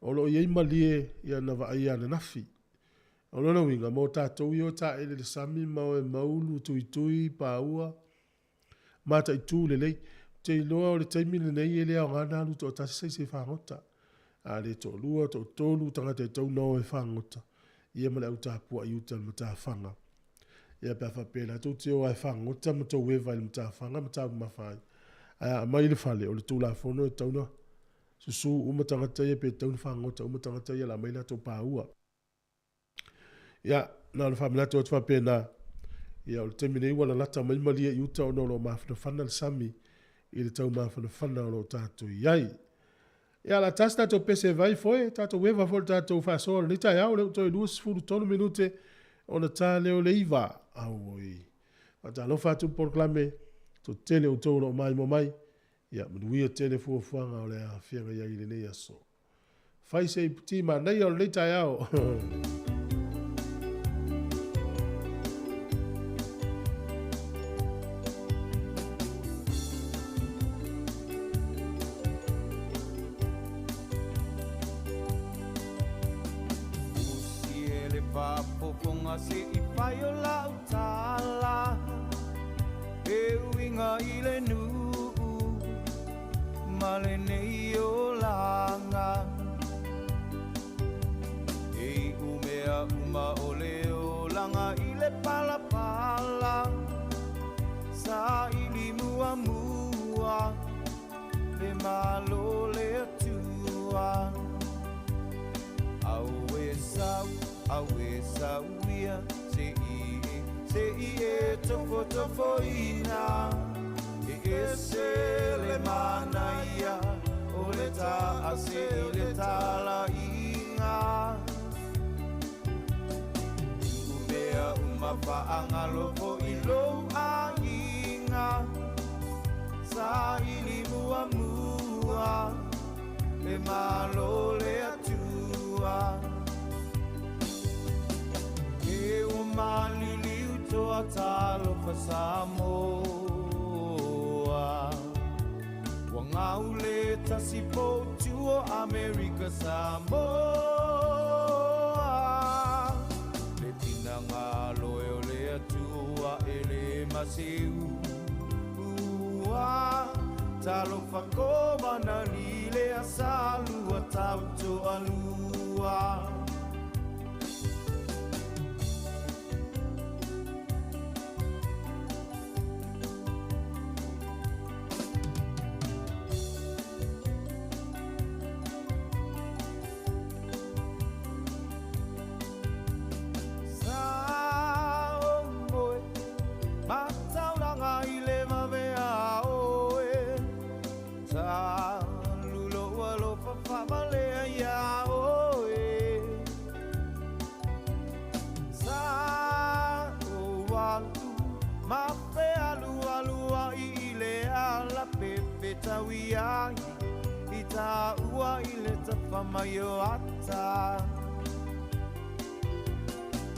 o lo o i ai malie ia na vaaia ananafi. O lona uiga, mo tatou ia o taele i le sami ma o e maulu, tuitui, paua, mataitu lelei. Ou te iloa o le taimi lenei e le aoga ona alu toatasi se isi e fagota. A le toalua, toatolu tagata e tatau ona o e fagota, ia ma le au tapuai i uta i le matafaga. Ia pe a faapea la tou te o lava e fagota ma tou eva i le matafaga ma taumamafa ai. Ae a aumai i le fale, o le Tulafono e tatau ona susu uma tagata ia pe tatau ona fagota uma tagata ia o le a aumai latou paua. Ia, na ona faamanatu atu faapena, ia o le taimi nei ua lalata mai malie i uta ona o lo o mafanafana le sami i le tau mafanafana o lo o tatou i ai. Ia, o le a ta se tatou pese vai foe, tatou eva foi le tatou faasoa o lenei taeao, lea ua toe 23 minute ona ta lea o le 9. Auoi. Faatalofa atu le polokalame, toatele outou o lo o maimoa mai. Ia, manuia tele fuafuaga o le a feagai ai i lenei aso. Fai se iputi manaia o lenei taeao. Usi e le faafofoga se i fai o lau tala E uiga i le nuu ma lenei olaga E iu mea uma o le olaga i le palapala Saili muamua le Malo o le Atua Auē sau, auē sau ia se i e, se i e tofotofoina E ese le manaia o le taase i le talaiga Tuu mea uma faagalo foi lou aiga Saili muamua le Malo o le Atua E ua maliliu toa talofa Samoa Ua gau le tasi potu o Amerika Samoa Le finagalo e o le Atua e le maseu Ua talofa kovana li le asalua tau toalua. Sa o moe mataulanga i le vavea oe Talu lou alofa faavalea iā oe Sa ou alu ma fealualuai i le ala pepetau ai i taua i le tafa mai o ata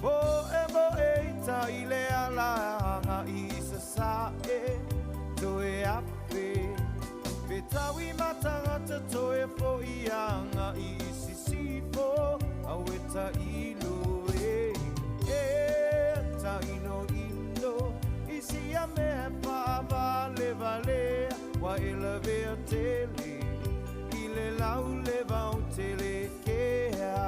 Moe moe i tai i le ala agai i sasae Toe afe Fetaui ma tagata toe fo'i agai i sisifo Aue tailo e e Tainoino i sia mea faavalevalea Ua e lavea tele i le lauleva o Telekea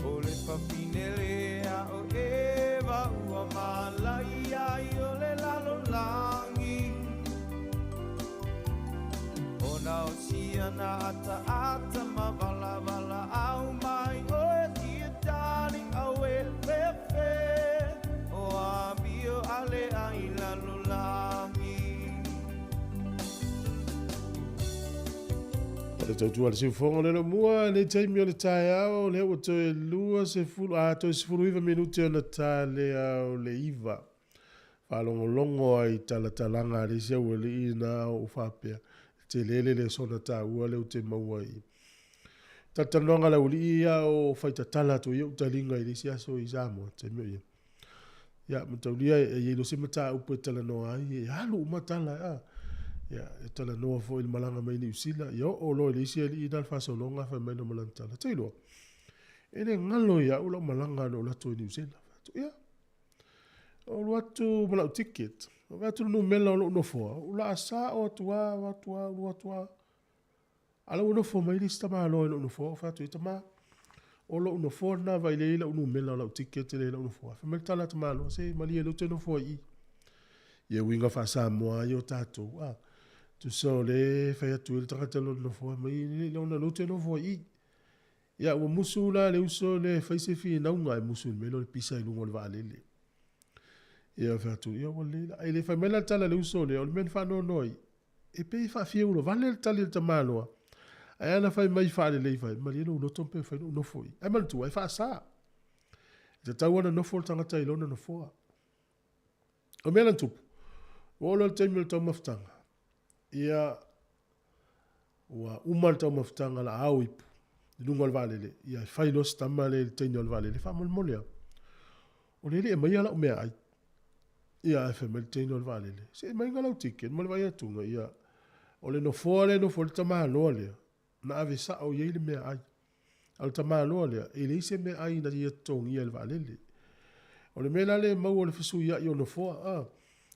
O le fafine lea o Eva ua malaia ai o le lalolagi Ona o siana ataata ma valavalaau mai Oe dear darling aue fefe O amio ale ai lalolagi. O le tautua a le siufofoga o le Lomua i lenei taimi o le taeao, lea ua toe 20, a, toe 19 minute ona ta lea o le 9. Faalogologo ai i talatalaga a le isi aualii na o faapea, e tele le lesona taua lea ou te maua i talatalanoaga a le aualii ia o fai tatala atu ai ou taliga i le isi aso i Samoa, taimi o ia. Ia, mataulia e i ai loa se mataupu e talanoa ai, e alu uma tala, a. Ia, e talanoa foi i le malaga mai Niu Sila, ia oo loa i le isi alii na le faasologa fai mai lana tala, Te iloa, e le galo ia au lau malaga na ou alu atu ai i Niu Sila. Fai atu, ia, ou alu atu ma lau ticket, ou vaai atu i le numera o lou nofoa, ou laa sao atu lava, atu lava, alu atu lava. A la ua nofo mai le isi tamaloa i lou nofoa, ou fai atu i ai, Tama, o lou nofoa lena, vaai lelei lau numera o lau ticket lea i lau nofoa. Fai mai le tala a tamaloa, Se malie o lea ou te nofo ai i i. Ia uiga faa-Samoa ai o tatou, a. Tusa o lea e fai atu ai le tagata lona nofoa mai le lona lea ou te nofo ai i. Ia ua musu la le uso lea e fai se finauga ae musu i le mea lea o le pisa i luga o le vaalele. Ia fai atu, ia ua lelei la. Ae le fai mai la le tala a le uso lea, o le mea na faanoanoa ai, e pei e faafiulovale le tali a le tamaloa. Ae ana fai mai faalelei fai, malie lou loto pe mafai ona ou nofo i i. Ae manatua, e faasa. E tatau ona nofo le tagata i lona nofoa. O le mea la na tupu, ua oo loa i le taimi o le taumafataga, ia, ua uma le taumafataga o le a ao ipu i luga o le vaalele, ia e fai loa si tama lea i le teine o le vaalele, faamolemole lava, o lea e le i aumaia lau meaai. Ia ae fai mai le teine o le vaalele, se aumaiga lau ticket ma le vaai atuga, ia, o le nofoa lea e nofo ai le tamaloa lea, na ave sao i ai le meaai. A o le tamaloa lea, e leai se meaai na ia totogia e le vaalele. O le mea la lea e maua o le fesuiai o nofoa, a,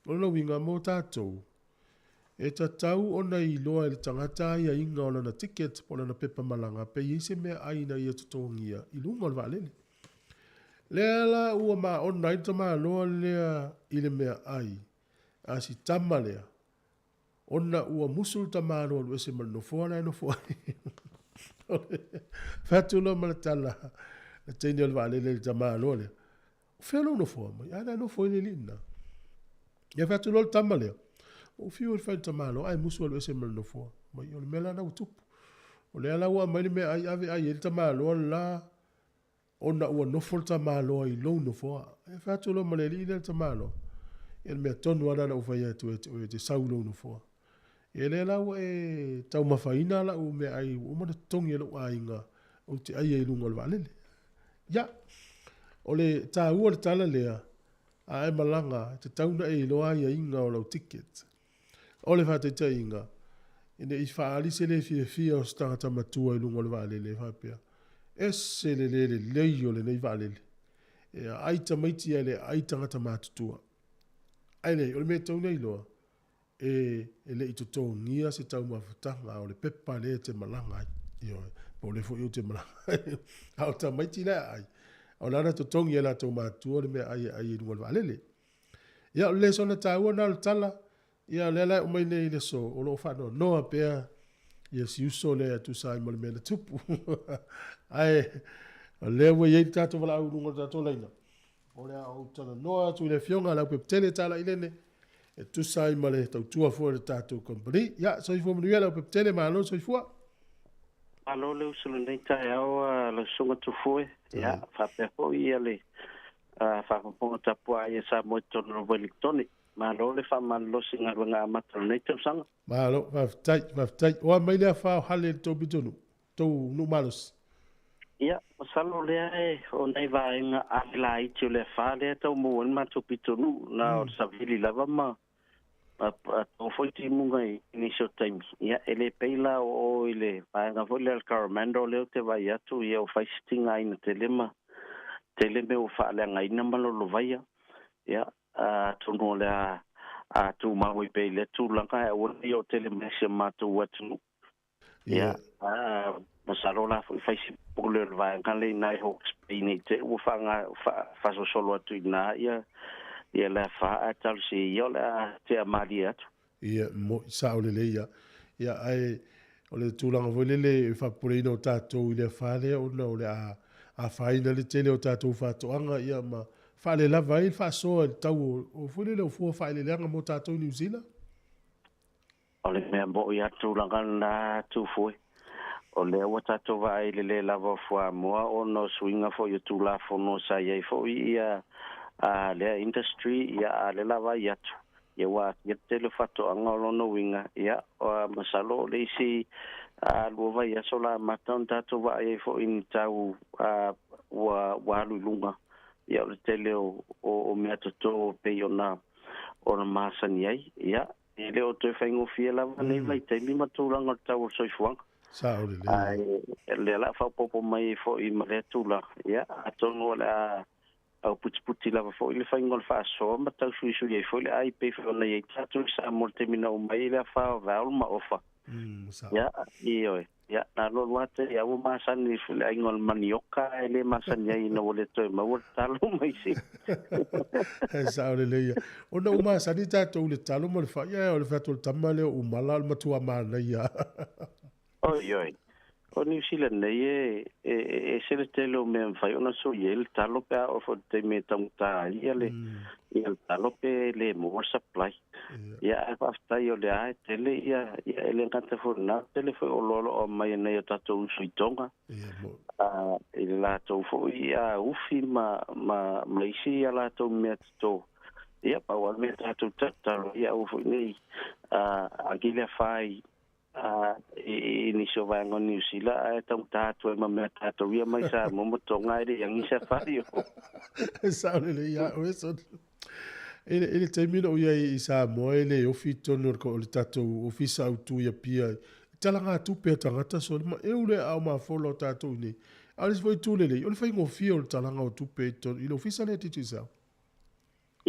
o lona uiga mo tatou, e tatau ona iloa e le tagata aiaiga o lana ticket po o lana pepa malaga pe i ai se meaai na ia totogia i luga o le vaalele. Lea la ua maona ai le tamaloa lea i le meaai a si tama lea, Ona ua musu le tamaloa alu ese ma le nofoa la e nofo ai. Fai atu loa ma le tala le teine o le vaalele i le tamaloa lea, O fea lou nofoa mai? A na e nofo ai le alii lena. Ia fai atu loa le tama lea, Ua ou fiu e fai i le tamaloa ae musu e alu ese ma le nofoa. Mai o le mea la lena ua tupu. O lea la ua aumai le meaai ave ai ai le tamaloa le la ona ua nofo le tamaloa i lou nofoa. E fai atu loa ma le alii lea le tamaloa, ia le mea tonu lava lena na ou fai atu ia te oe e te sau i lou nofoa. Ia lea la ua e taumafaina lau meaai ua uma ona totogi e lou aiga ou te ai ai i luga o le vaalele. Ia, o le taua o le tala lea, a e malaga, e tatau ona e iloa aiaiga o lau ticket. O le faataitaiga, ina ne i faaali se le fiafia o se tagata matua i luga o le vaalele e faapea, Ese le le lelei o lenei vaalele. E aai tamaiti ae le aai tagata matutua. Ae leai, o le mea e tatau ona iloa, e le i totogia se taumafataga o le pepa lea e te malaga ai. Ioe, po o lea foi ou te malaga ai. A o tamaiti la e aai, o la na totogi e latou matua le meaai e ai i luga o le vaalele. Ia, o le lesona taua lena o le tala, ia o lea la e oo mai nei i le aso, o lo o faanoanoa pea ia si uso lea e tusa ai ma le mea na tupu. Ae o lea ua i ai le tatou valaau i luga o le tatou laina, o le a ou talanoa atu i le Afioga a Leaupepetele Talaailene e tusa ai ma le tautua foi a le tatou kamupani. Ia, soifua manuia Leaupepetele, malo le soifua. Malo le uso lenei taeao lau Susuga Tufue, ia faapea foi ia le faafofoga tapuai a Samoa i totonu o Wellingtone. Malo le faamalolosi i galuega amata o lenei tausaga. Malo, faafetai, faafetai. O a mai le afa o Hale i le tou pitonuu, tou nuu malosi? Ia, masalo lea e o nai vaega ave laiti o le afa lea e tau maua ai le matou pitonuu, na o le savili lava ma to foi timuga i nisi o taimi. Ia, e le pei la o o i le vaega foi lea o le Coromandel lea ou te vaai atu, ia ua fai si tigaina tele ma tele mea ua faaleagaina ma lolovaia. Ia, atonu o le a a tumau ai pea i lea tulaga ae aua ne i oo tele mai si o matou atunuu. Ia, masalo la foi fai si pule o le vaega lea i ina i Hawke's Bay nei te ua faasolosolo atu i ina ia ia le afa ae talosia ia o le a tea malie atu. Ia, mo'i sao lelei ia. Ia, ae o le tulaga foi lele e faapopoleina o tatou i le afa lea ona o le a afaina le tele o tatou faatoaga ia ma faalelava ai le faasoa i le tau o foi lele o fua faaeleeleaga mo tatou i Niu Sila. O le mea mo'i a tulaga lena Tufue, o lea ua tatou vaai i le le lava o fuamoa ona o suiga foi o Tulafono sa i ai foi ia lea industry, ia a lea la vaai atu, ia ua aafia le tele o faatoaga. O lona uiga, ia masalo o le isi 2 vaiaso la amata ona tatou vaai ai foi i ni tau ua alu i luga, ia o le tele o mea toto pei ona masani ai. Ia E le o toe faigofie lava nei vaitaimi ma tulaga o le tau o le soifuaga. Sao lelei. Ae o lea o le a faaopoopo mai ai foi ma lea tulaga, ia, atonu o le a auputiputi lava foi le faiga o le faasoa ma tausuisui ai foi le ai pei foi ona i ai tatou i Samoa i le taimi na oo mai ai le afa o Val ma Ofa. Sao. Ia, ioe. Ia, na alualu lava te i a ua masani i le aiga o le manioka ae le masani ai ina ua le toe maua le talo ma isi. E sao lelei ia. Ona ua masani tatou i le talo ma le fai, ae o le fai atu o le tama lea o umala o le matua manaia. Oi, oi. O Niu Sila nei e, e, e ese le tele o mea e mafai ona soia ai le talo pe a oo foi i le taimi e taugata ai ia le, ia le talo pe le maua le supply. Ia ae faafetai o lea e tele ia, ia e le gata foi i lena, tele foi o oloa o lo o aumai e nai o tatou uso i Tonga, i le latou foi ia ufi ma, ma, ma isi a latou mea toto. Ia, pau lava le mea tatou tatalo, ia aua foi nei agi le afa i nisi o vaega o Niu Sila ae taugata atu ai ma mea tatou ia mai Samoa ma Tonga e le i agi se afai o. E sao lelei ia oe Son. I le, i le taimi na ou i ai i Samoa e le ofi i totonu o le tatou ofisa autu i Apia i talagatupe a tagata so ma eu le aao mafola o tatou i nei. A o le isi foi itu lelei, o le faigofie o le talaga o tupe i totonu i le ofisa lea Digicel.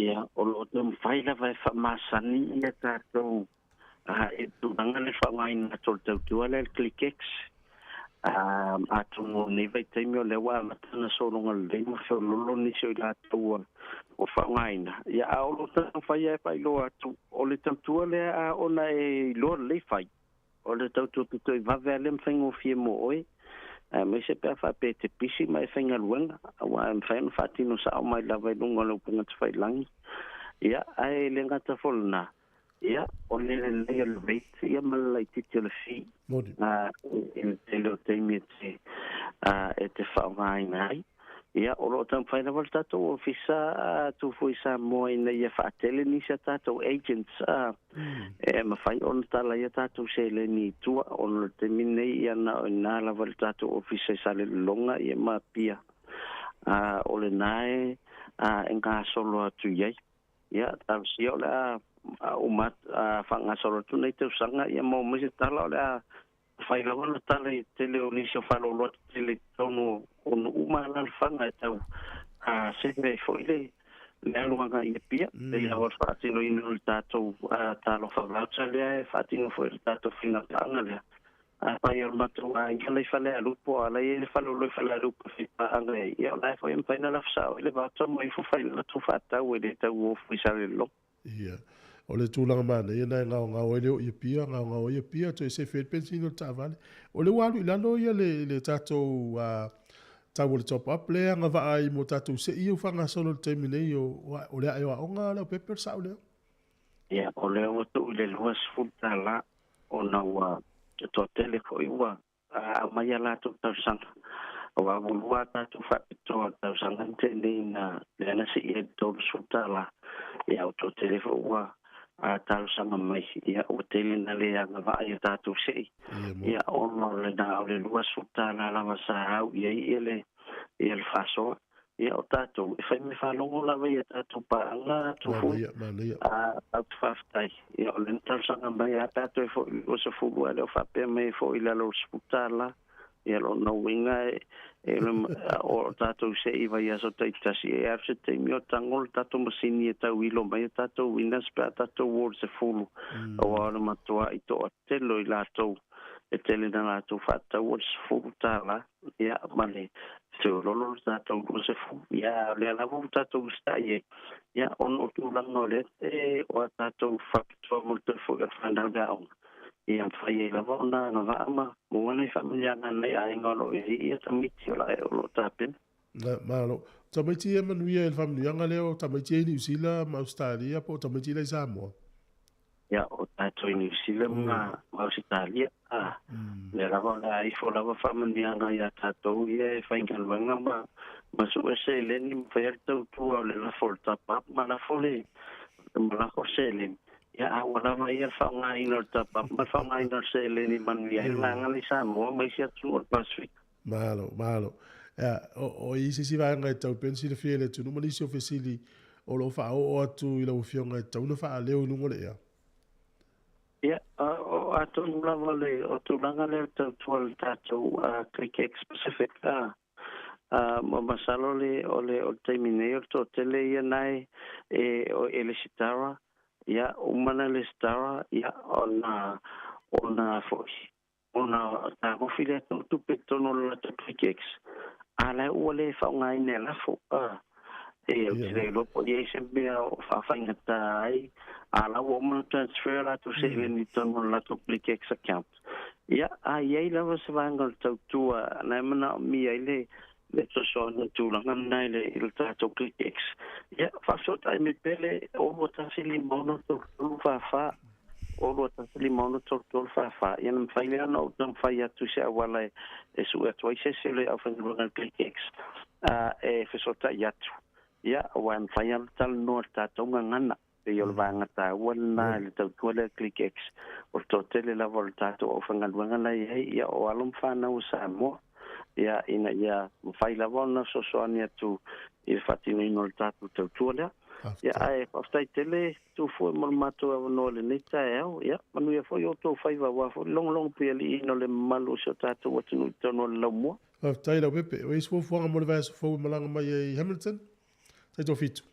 Ia, o lo o taumafai lava e faamasani ia tatou i le tulaga lea e faaaogaina atu o le tautua lea le ClickX. Atonu o lenei vaitaimi o lea ua amata ona sologa lelei ma feololo nisi o i latou ua faaaogaina. Ia, a o lo o taumafai lava e faailoa atu, o le tautua lea a ona e iloa lelei fai, o le tautua pito i vave lava lea ma faigofie mo oe, aemaise pe a faapea e te pisi ma e faigaluega, aua e mafai ona faatino sao mai lava i luga o le upega tafailagi. Ia, ae le gata foi i lena, Ia, o le lelei o le rate ia ma le laitiiti o le fee i le tele o taimi e te, e te faaaogaina ai. Ia, o lo o taumafai lava le tatou ofisa atu foi i Samoa ina ia faatele nisi a tatou agents e mafai ona tala ai a tatou seleni i tua, ona o le taimi lenei ia na o i ina lava le tatou ofisa i Salelologa ia ma Apia. O lena e gasolo atu i ai. Ia, talosia o le a uma a faagasolo atu nei tausaga, ia maua mai se tala o le a fai lava le tala i tele o nisi o faaloloa tetele i totonu o nuu ma alaalafaga e tau seve ai foi le alu agai i Apia. Pei lava o le faatinoina o le tatou talofa voucher lea e faatino foi e le tatou faigapaaga lea. Afai o le matou aiga la i Falealupo, a la i ai le faleoloa i Falealupo e faipaaga ai, ia o la e foi e mafai ona lafo sao ai le voucher ma ifo fai le latou faatau e le tau ofu i Salelologa. Ia, o le tulaga manaia lena e gaogao ai le oo i Apia, gaogao ai Apia, toe sefe ai le penisini o le taavale. O lea ua alu i lalo ia le tatou tau o le top up lea e agavaa ai mo tatou sei ia ua faagasolo i le taimi nei o le ae o aoga Leaupepe o le sao lea? Ia, o lea ua tuu i le $20 ona ua toatele foi ua aumai a latou talosaga. Aua ua lua a tatou faapitoa tausaga na tea nei na lea na sii ai le $30. Ia, ua toatele foi ua talosaga mai, ia ua tele na le agavaa i a tatou sei. Ia, ona o lena o le $20 lava sa au i ai ia le ia le faasoa. Ia, o tatou, e fai mea faalogo lava i a tatou paaga atu foi. A, ou te faafetai. Ia, o lea na talosaga mai lava pe a toe foi i le 20, a o lea ua faapea mai e foi i lalo o le $10. Ia, lona uiga e, e, o tatou se i vaiaso taitasi, e alu se taimi o tago le tatou masini e tau ilo mai a tatou winners pe a tatou o i le 10. Aua o le matuai toatele o i latou e tele na latou faatau o le $10, ia, ma le feololo le tatou 20, ia, o lea lava ua tatou usitai ai, ia, ona o tulaga o lea e o a tatou faapitoa mo le toe foi o le fanau i le aoga, ia mafai ai lava ona agavaa ma maua nai faamanuiaga a nai aiga o lo o i ai ia tamaiti o lo o tapena. Na, malo. Tamaiti ia manuia i le faamanuiaga lea o tamaiti ia i Niu Sila ma Ausetalia po o tamaiti la i Samoa? Ia, o tatou i Niu Sila ma Ausetalia, a, lea lava o le a ifo lava faamanuiaga ia tatou ia e faigaluega ma sue seleni ma fai ai le tautua o le lafo o le top-up ma lafo le ma lafo le seleni. Ia, a ua lava ia le faaaogaina o le top-up ma le faaaogaina o le seleni e manuia ai le vaega lea i Samoa ma isi atunuu o le Pasefika. Malo, malo. Ia, o i se isi vaega e tatau pea ona silafia e le atunuu ma nisi o fesili o lo o faaoo atu i lau Afioga e tatau ona faaleo i luga o le ea. Ia, o atonu lava le o tulaga lea o le tautua i le tatou Click Pacific, ma masalo le o le o le taimi nei o le toatele ia na e o e lesitara, ia, uma na lesitara, ia, ona foi. Ona tagofi lea tupe i totonu o le latou KX, a la ua le faaaogaina e lafo. E ou te le iloa po o i ai se mea o faafaigata ai, a la ua uma ona transfer latou seleni i totonu o le latou KX account. Ia, a i ai lava se vaega o le tautua na e manaomia ai le fesoasoani i tulaga lena i le tatou KX, ia, faafesootai mai pea le 0 21 6 3 4 4, 0 21 6 3 4 4. Ia, na mafai lea ona ou taumafai atu i se auala e sue atu ai se isi o le aufaigaluega a le KX e fesootai atu. Ia, aua e mafai lava ona talanoa i le tatou gagana, pei o le vaega taua lena i le tautua lea ClickX. O le toatele lava o le tatou aufaigaluega la i ai, ia, o alo ma fanau o Samoa, ia, ina ia mafai lava ona fesoasoani atu i le faatinoina o le tatou tautua lea. Ia, ae faafetai tele Tufue mo le matou avanoa i lenei taeao. Ia, manuia foi outou faiva aua foi le logologo pialiiina o le mamalu o si o tatou atunuu i totonu o le laumua. Faafetai Leaupepe. O i ai se fuafuaga mo le vaiaso fou e malaga mai ai i Hamilton? Taitoafitu.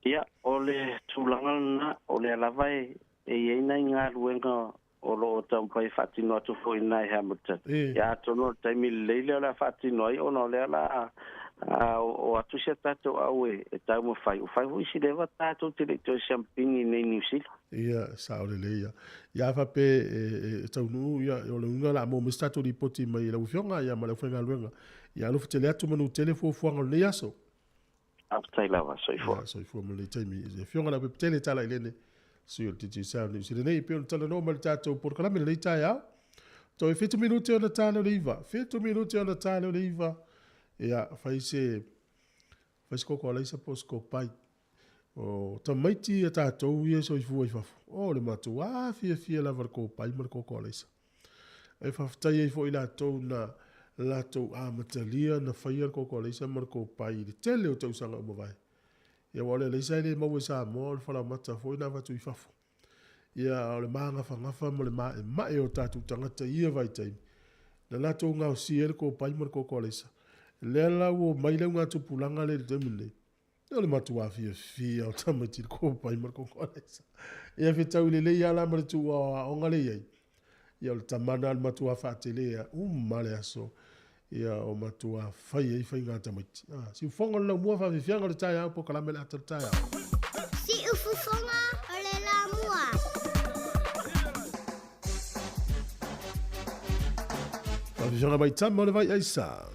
Ia, o le tulaga lena, o lea lava e i ai nai galuega o lo o taumafai e faatino atu foi i ina i Hamilton. Ia, atonu o le taimi lelei lea o le a faatino ai, ona o lea o le a oo atu si a tatou au e taumafai. Ua fai foi si leva tatou te le i toe siampini i inei i Niu Sila. Ia, sao lelei ia. Ia, a faapea e taunuu, ia, o le uiga o le a maua mai se tatou lipoti mai lau Afioga ia ma le aufaigaluega. Ia alofa tele atu manu tele fuafuaga o lenei aso. Faafetai lava, soifua. Ia, soifua ma lenei taimi. Le Afioga Leaupepe Tala i Lene, sui o le Digicel Niu Sila nei, e pei ona talanoa mai le tatou polokalame lenei taeao. Toe 7 minute ona ta lea o le 9. 7 minute ona ta lea o le 9. Ia, fai se koko alaisa po o se kopai. O tamaiti ia tatou ia e soifua i fafo. O le matua fiafia lava i le kopai ma le koko alaisa. E faafetai ai foi latou na latou amatalia na faia le koko alaisa ma le kopai i le tele o tausaga ua mavae. Ia, aua o le alaisa e le maua i Samoa, o le falaoamata foi na avatu i fafo. Ia, a o le magafagafa ma le maemae o tatou tagata i ia vaitaimi, na latou gaosia ai le kopai ma le koko alaisa. Lea la ua omai le augatupulaga lea i le taimi lenei, O le matua fiafia o tamaiti i le kopai ma le koko alaisa. Ia fetaui lelei lava la ma le tuu aoaoga lea i ai. Ia o le tama lena o le matua faatele lava, uma le aso. Ia o matua fai ai faiga a tamaiti. Ah, siufofoga o le laumua faafiafiaga o le taeao polokalame le ata o le taeao. Siufofoga o le lamua. Faafiafiaga mai tama o le vai aisa.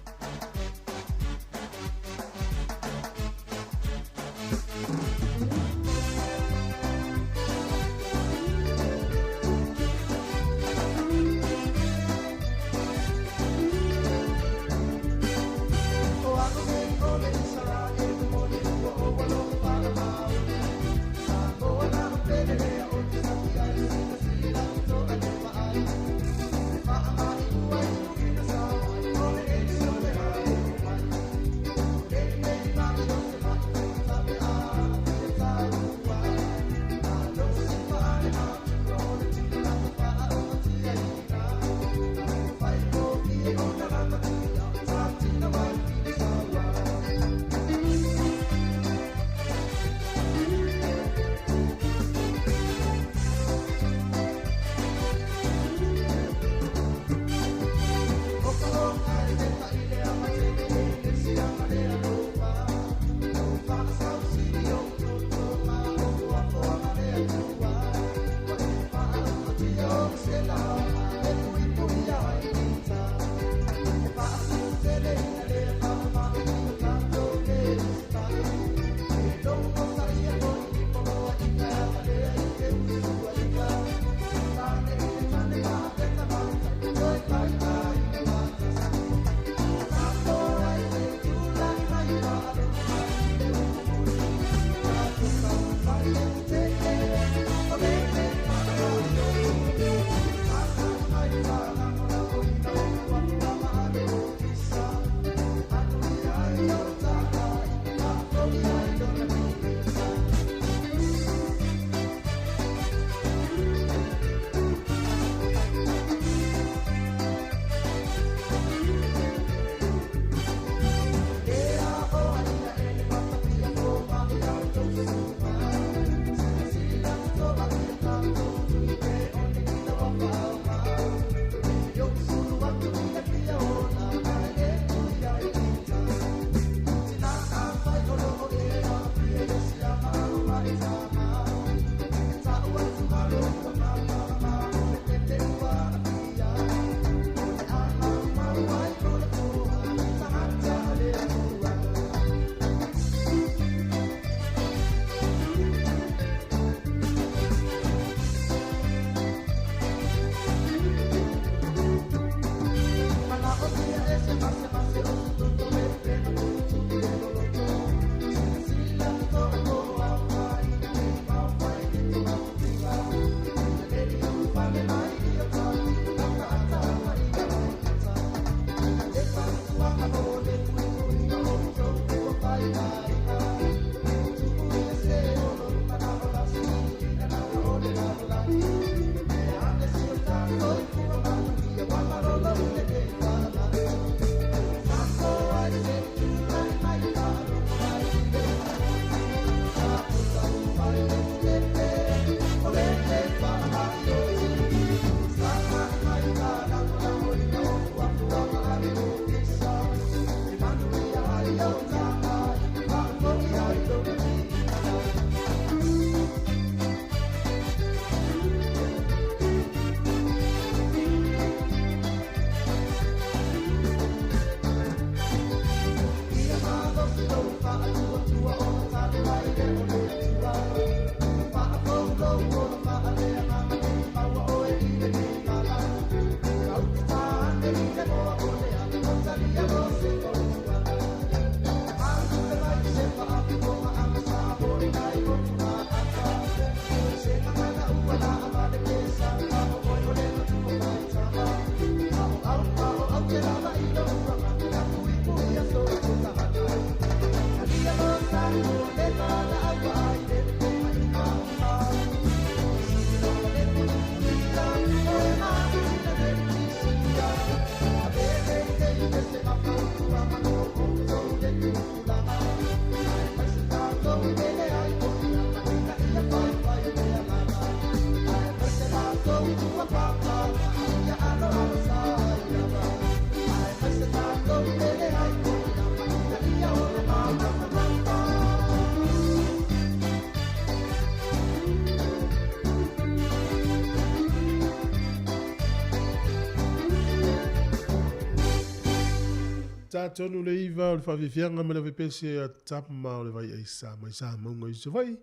Tā tonu le iva o le faafiafiaga ma le avepese a tama o le vai aisa mai Samauga i Savaii,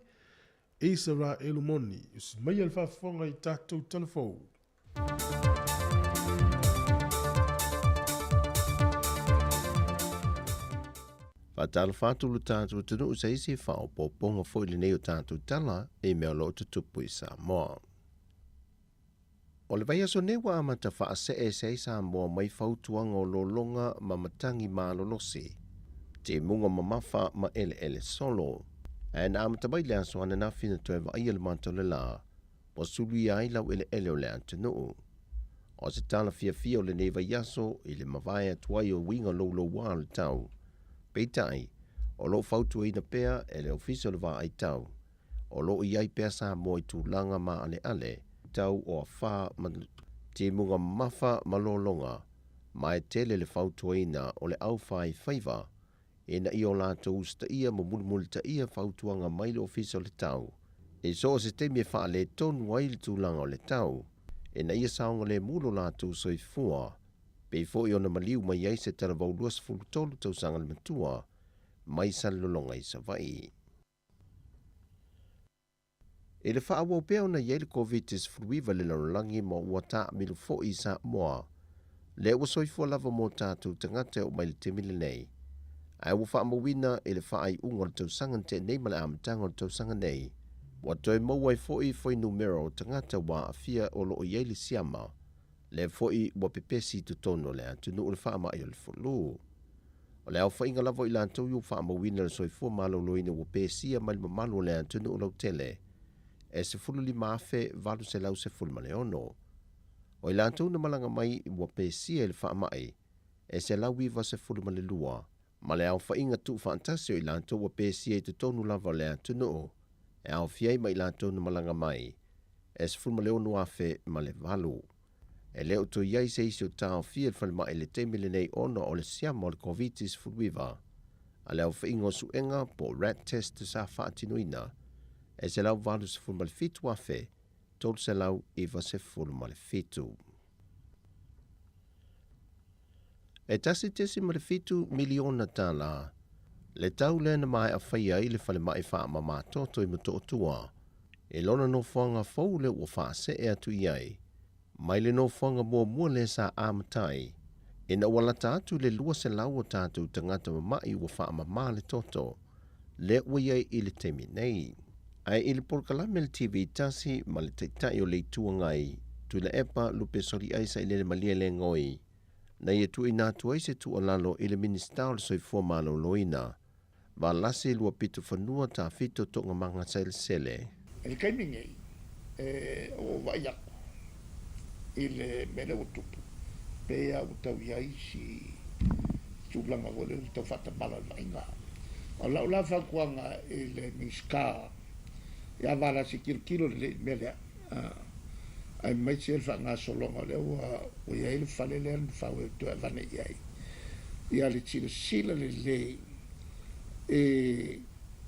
Isaraelu moni, usi maia le faafofoga i tatou talafou. Faatalofa atu lo tatou atunuu se isi faaopoopoga foi lenei o tatou tala i mea o lo o tutupu i Samoa. O le vaiaso nei ua amata faasee ai Samoa mai fautuaga o lologa ma matagi malolosi, timuga mamafa ma eleele solo. Ae na amata mai le aso ananafi na toe vaaia le mata o le lā, ua suluia ai laueleele o le atunuu. O se tala fiafia o lenei vaiaso i le mavae atu ai o uiga louloua o le tau. Peitai, o lo o fautuaina pea e le Ofisa o le Vaai Tau, o lo o i ai pea Samoa i tulaga maaleale tau o afa ma timuga mamafa ma lologa, ma e tele le fautuaina o le aufaifaiva ina ia o latou usitaia ma mulimulitaia fautuaga mai le Ofisa o le Tau i so o se taimi e faaletonu ai le tulaga o le tau, ina ia saogalemu lo latou soifua, pei foi ona maliu mai ai se talavou 23 tausaga le matua mai Salelologa i Savaii. I le faaauau pea ona i ai le Koviti-19 i le lalolagi ma ua taamilo foi i Samoa, lea ua soifua lava mo tatou tagata e oo mai i le taimi lenei. Ae ua faamauina i le faaiuga o le tausaga na tea nei ma le amataga o le tausaga nei, ua toe maua ai foi fuainumera o tagata ua aafia o lo o i ai le siama, lea foi ua pepesi i totonu o le atunuu le faamai o le fulu. O le aofaiga lava o i latou ua faamauina le soifua maloloina ua pesia mai le mamalu o le atunuu lautele e 15,816. O i latou na malaga mai ua pesia i le faamai e 192, ma le aofaiga tuufaatasi o i latou ua pesia i totonu lava o le atunuu e aofia ai ma i latou na malaga mai e 16,008. E le o toe i ai se isi o taofia i le falemai i le taimi lenei ona o le siama o le Koviti-19, a le aofaiga o suega po o rat test sa faatinoina e 187,397. E 1.7 miliona tālā le tau lea na maea faia ai le falemai faamamatoto i Motootua i lona nofoaga fou lea ua faasee atu i ai mai le nofoaga muamua lea sa amata ai ina ua lata atu i le 200 o tatou tagata mama'i ua faamamā le toto lea ua i ai i le taimi nei. Ae i le polokalame a le TV tasi ma le Taitai o le Itu Agai, Tuilaepa Lupesoliai Sailele Malielegaoi, na ia tuuina atu ai se tuualalo i le Minisita o le Soifua Maloloina, Valasi Luapitofanua Tafito Toogamaga Selesele. I le taimi nei, e ua ou vaai atu i le mea lea ua tupu, pei lava ua tau i ai si tulaga foi lea ua tau faatamala le vaaiga. O lau la fautuaga i le Minisita ia Valasi, tilotilo lelei i le mea lea, aemaise le faagasologa o lea ua i ai le fale lea na fau e toe avane i ai, ia le silasila lelei i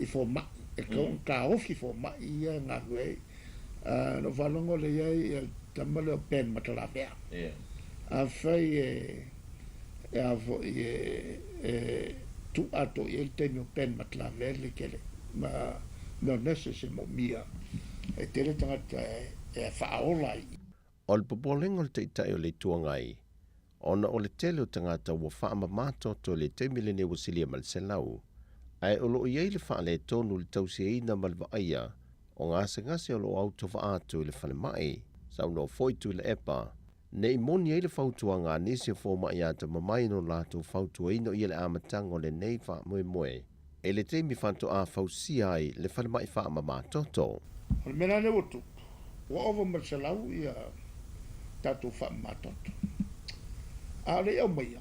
fomai, e tatau ona taofi fomai ia e galulue ai. Na ou faalogo lea i ai ia le tama lea o Ben Matalavea, afai e a foi e tuu atoa i ai le taimi o Ben Matalavea e lelei tele, ma mea o nurses e moomia, e tele tagata e faaola ai. O le popolega o le Taitai o le Itu Agai, ona o le tele o tagata ua faamama toto i le taimi lenei ua silia ma le 100, ae o lo o i ai le faaletonu i le tausiaina ma le vaaia o gasegase o lo o autovaa atu i le falemai. Saunoa foi Tuilaepa, ne i moni ai le fautuaga a nisi o fomai atamamai no latou fautuaina o ia le amataga o lenei faamoemoe i le taimi faatoa fausia ai le falemai faamama toto. O le mea la lea ua tupu, ua ova ma le 100 ia tatou faamama toto. A o le i aumaia,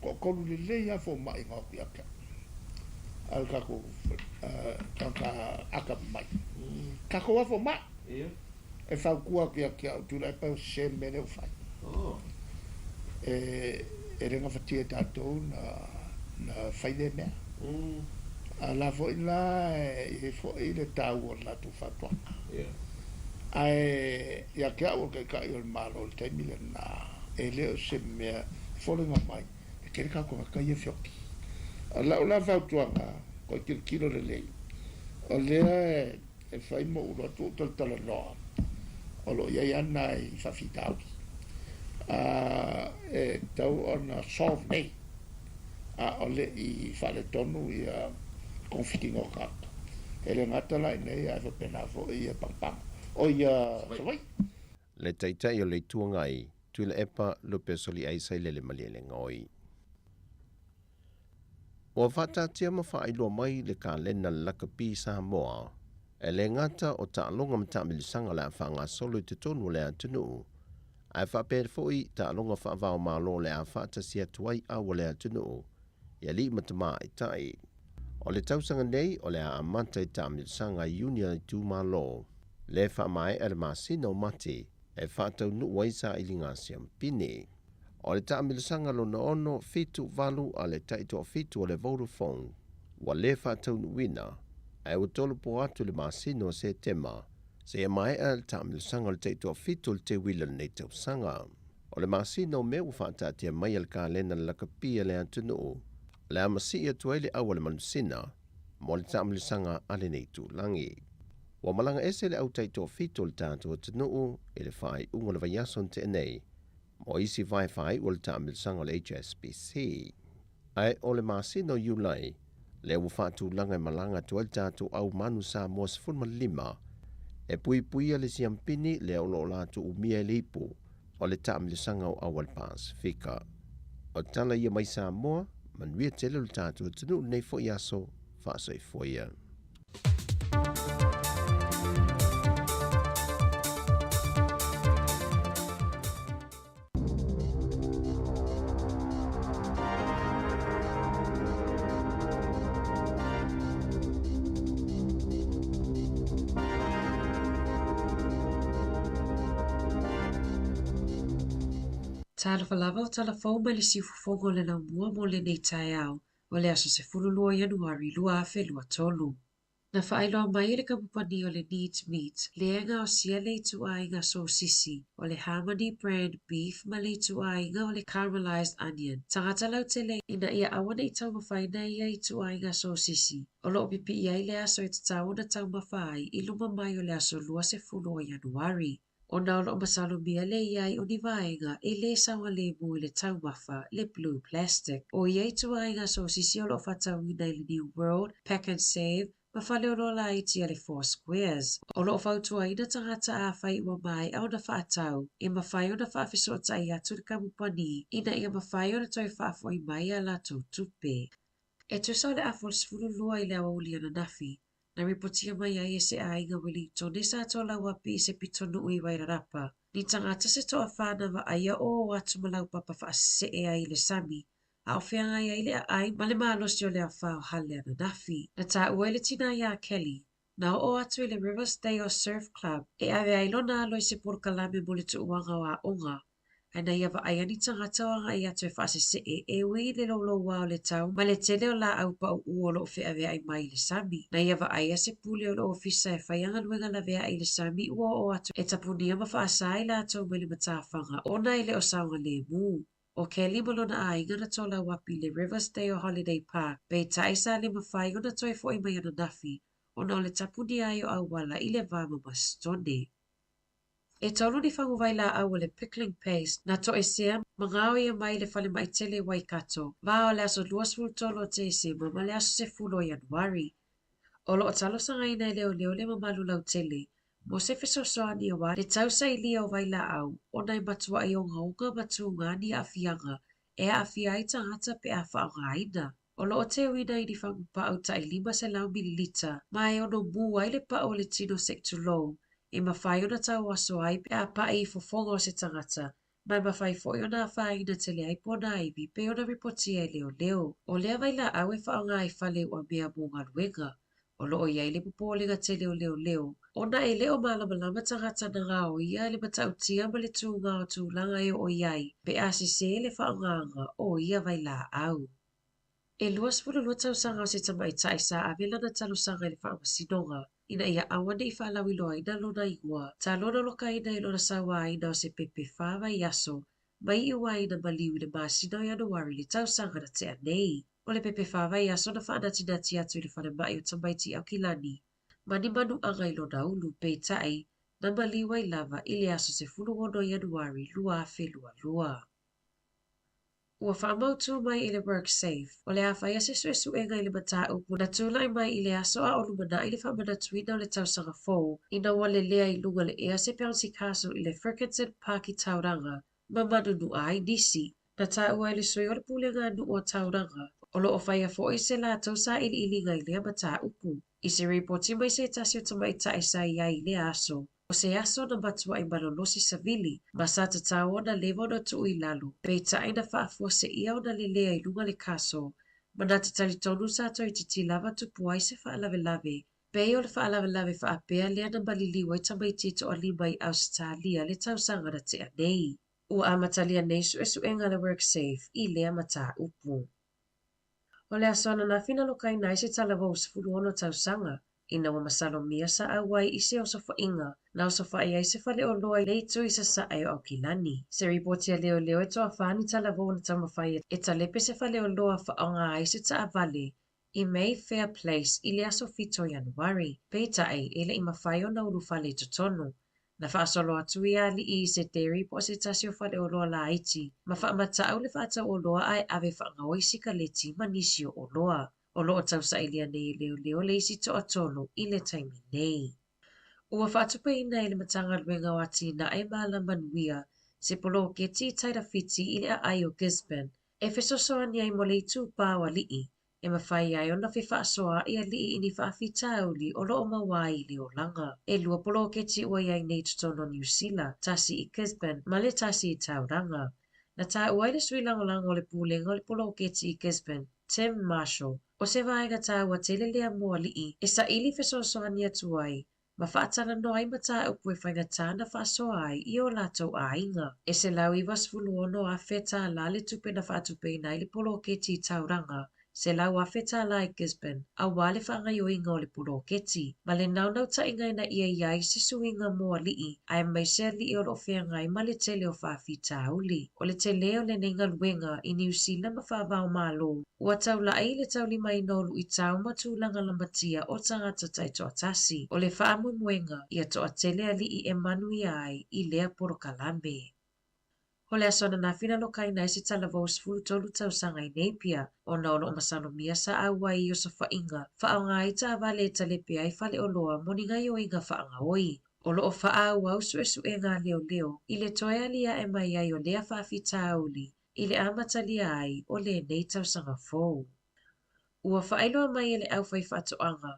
toatolu lelei lava fomai na o atu ia te au, a le tatou tagata atamamai. Tatou lava fomai. E fautua atu ia te au, tulai pai o se mea lea ua fai. E le gafatia e tatou na fai lea mea. A la foi la e i ai foi le taua o le latou fautuaga. Ae ia te au o le Taitai o le Malo i le taimi lena, e le o se mea e foliga mai. tele tatou tagata ia e feoti. O lau la fautuaga, toe tilotilo lelei, o lea e fai ma ou iloa atu ou talatalanoa, o lo o i ai lava nai faafitauli e tatau ona solve nei, a o le i faaletonu ia togafitiga o tagata. E le gata la i inei ae faapena foi ia Pagopago, oi Savaii. Le Taitai o le Itu Agai, Tuilaepa Lupe Soliai Sailele Malielegaoi. Ua faataatia ma faailoa mai le kalena a le Lakapi Samoa, e le gata o taaloga ma taamilisaga o le a faagasolo i totonu o le atunuu, ae faapea foi taaloga faava-o-Malo o le a faatasi atu ai au o le atunuu i alii ma tamaitai. O le tausaga nei o le a amata i taamilisaga i Iuni a itumalo, le faamaea le masina o Mati e faataunuu ai sailiga siampini. O le taamilosaga lona 6, 7, 8 a le taitoafitu o le Vodafone ua le faataunuuina, ae ua tolopo atu i le masina o Setema seia maea le taamilosaga o le taitoafitu o le teuila o lenei tausaga. O le masina o Me ua faataatia mai e le kalena le lakapi a le atunuu o le a masii atu ai le au a le manusina mo le taamilosaga a lenei itulagi. Ua malaga ese le au taitoafitu o le tatou atunuu i le faaiuga o le vaiaso na tea nei mo isi vae faaiu o le taamilosaga o le HSBC. Ae o le masina o Iulai lea ua faatulaga e malaga atu ai le tatou au manu Samoa 15 e puipuia le siampini lea o lo o latou umia e le ipu o le taamilosaga o au a le Pasefika. O tala ia mai Samoa, manuia tele o le tatou atunuu lenei foi aso, faasoifua ia. Talofa lava o tala fou mai le siufofoga o le laumua mo lenei taeao o le aso 12 o Ianuari 2023. Na faailoa mai e le kamupani o le Neat Meat le gaosia le ituaiga sosisi o le Harmony Brand Beef ma le ituaiga o le Caramelized Onion tagata lautele ina ia aua ne i taumafaina ia ituaiga sosisi o lo o pipii ai le aso e tatau ona taumafa ai i luma mai o le aso 20 o Ianuari. Ona o lo o masalomia le i ai o ni vaega e lē saogalemu i le taumafa, le blue plastic. ʻO ia ituaiga sosisi o lo o faatauina i le New World, Pack and Save, ma faleoloa laiti a le Four Squares. O lo o fautuaina tagata afai ua maea ona faatau, e mafai ona faafesootai atu i le kamupani ina ia mafai ona toe faafoi mai a latou tupe. E tusa o le afa o le 12 i le aoauli ananafi, na ripotia mai ai e se aiga Welingtone sa tolauapi i se pitonuu i Wairarapa, ni tagata se toafa na vaaia o o atu ma laupapa faasesee ai i le sami, a o feagai ai le aai ma le malosi o le afa o hale ananafi. Na taua e le tina iā Kelly, na oo atu i le Riversdale Surf Club e ave ai lona alo i se polokalame mo le tuuaga o aoga, Ae na ia vaaia ni tagata o agai atu e faasesee e ui i le louloua o le tau ma le tele o laau pauu o lo o feaveai mai i le sami. Na ia vaaia se pule o le ofisa e faia galuega laveai i le sami ua oo atu e tapunia ma faasā i latou mai le matafaga ona e le o saogalemu. ʻO Kelly ma lona aiga na tolauapi i le Riversdale Holiday Park, peitai sa le mafai ona toe foʻi mai ananafi ona o le tapunia ai o auala i le va ma Masitone. E tolu ni faguvai laau o le pickling paste na toesea ma gaoia mai le falemai tele i Waikato, va o le aso 23 o Tesema ma le aso 10 o Ianuari. O lo o talosagaina e leoleo le mamalu lautele mo se fesoasoani aua le tausailia o vailaau ona e matuai ogaoga ma tuga ni aafiaga e aafia ai tagata pe a faaaogaina. O lo o teuina i ni fagupau tai 500 mililita ma e ono mū ai le pau o le tino seitulou e mafai ona tauaso ai pe a paʻi i fofoga o se tagata, ma e mafai foi ona afaina tele ai ponaivi pei ona ripotia e leoleo. O lea vailaau e faaaoga i fale uamea mo galuega. O lo o i ai le popolega tele o leoleo, ona e le o malamalama tagata na gaoia le matautia ma le tuga o tulaga e oo i ai pe a sesē le faaaogaga o ia vailaau. E 22 tausaga o se tamaitai sa ave lana talosaga i le faamasinoga ina ia aua ne i faalauiloaina lona igoa, sa lololokaina i lona sauaina o se pepe fa vaiaso ma iu ai ina maliu i le masina o Ianuari i le tausaga na tea nei. O le pepe whāvaiaso na whaanatinati atu i le falemai o tamaiti Aukilani ma ni manuaga i lona ulu, peitai, na maliu ai lava i le aso 16 Ianuari 2022. Ua faamautū mai e le WorkSafe, o le a faia se suesuega i le mataupu na tulai mai i le aso a o lumanai le faamanatuina o le tausaga fou ina ua lelea i luga o le ea se bouncy castle i le Fergusson Park i Tauranga ma manunua ai nisi. Na taua e le sui o le Pulega a Nuu o Tauranga, o lo o faia foi se latou sailiiliga i lea mataupu. I se ripoti mai se tasi o tamaitai sa i ai i lea aso, o se aso na matuai malolosi savili ma sa tatau ona leva ona tuu i lalo, peitai na faafuaseia ona lelea i luga le kaso, ma na te talitonu sa toeitiiti lava tupu ai se faalavelave, pei o le faalavelave faapea lea na maliliu ai tamaiti e toalima i Ausetalia le tausaga na tea nei. Ua amatalia nei suesuega a le WorkSafe i lea mataupu. O le aso ananafi na lokaina ai se talavou 16 tausaga, ina ua masalomia sa auai i se osofaiga na osofai ai se faleoloa i le itu i sasae o Aukilani. Se ripoti a leoleo e toafa ni talavou na taumafai e talepe se faleoloa faaaoga ai se taavale i Mayfair Place i le aso 7 o Ianuari. Peitai, e le i mafai ona ulufale i totonu. Na faasolo atu ia alii i se dairy po o se tasi o faleoloa laiti ma faamatau le faatauoloa ae ave faagaoi sikaleti ma nisi o oloa. O lo o tausailia nei e leoleo le isi toatolu i le taimi nei. Ua faatupeina e le Matagaluega o Atinae ma Alamanuia se poloketi i Tairafiti i le aai o Gisborne e fesoasoani ai mo le itupa o alii e mafai ai ona fefaasoaai alii i ni faafitauli o lo o maua ai i le olaga. E lua poloketi ua i ai nei i totonu o Niu Sila, tasi i Gisborne ma le tasi i Tauranga. Na taua ai le sui lagolago o le Pulega o le Poloketi i Gisborne, Tim Marshall, o se vaega taua tele lea mo alii e saili fesoasoani atu ai ma faatalanoa ai mataupu e faigata na faasoa ai i o latou aiga. E $196,000 tālā le tupe na faatupeina ai le poloketi i Tauranga, $100,000 tālā i Gisborne, aua le faagaoioiga o le poloketi, ma le naunautaiga ina ia i ai se suiga mo alii, aemaise alii o lo o feagai ma le tele o faafitauli. O le telē o lenei galuega i Niu Sila ma faava o Malo, ua taulai i le taulimaina o luitau ma tulaga lamatia o tagata taitoatasi. O le faamoemoega, ia toatele alii e manuia ai i lea polokalame. O le aso ananafi na lokaina ai se talavou 13 tausaga i Napier, ona o lo o masalomia sa auai i osofaiga, faaaoga ai taavale e talepe ai faleoloa mo ni gaoioiga faagaoi. O lo o faaauau suesuega a leoleo i le toe aliae mai ai o lea faafitauli i le amatalia ai o lenei tausaga fou. Ua faailoa mai e le aufaifaatoaga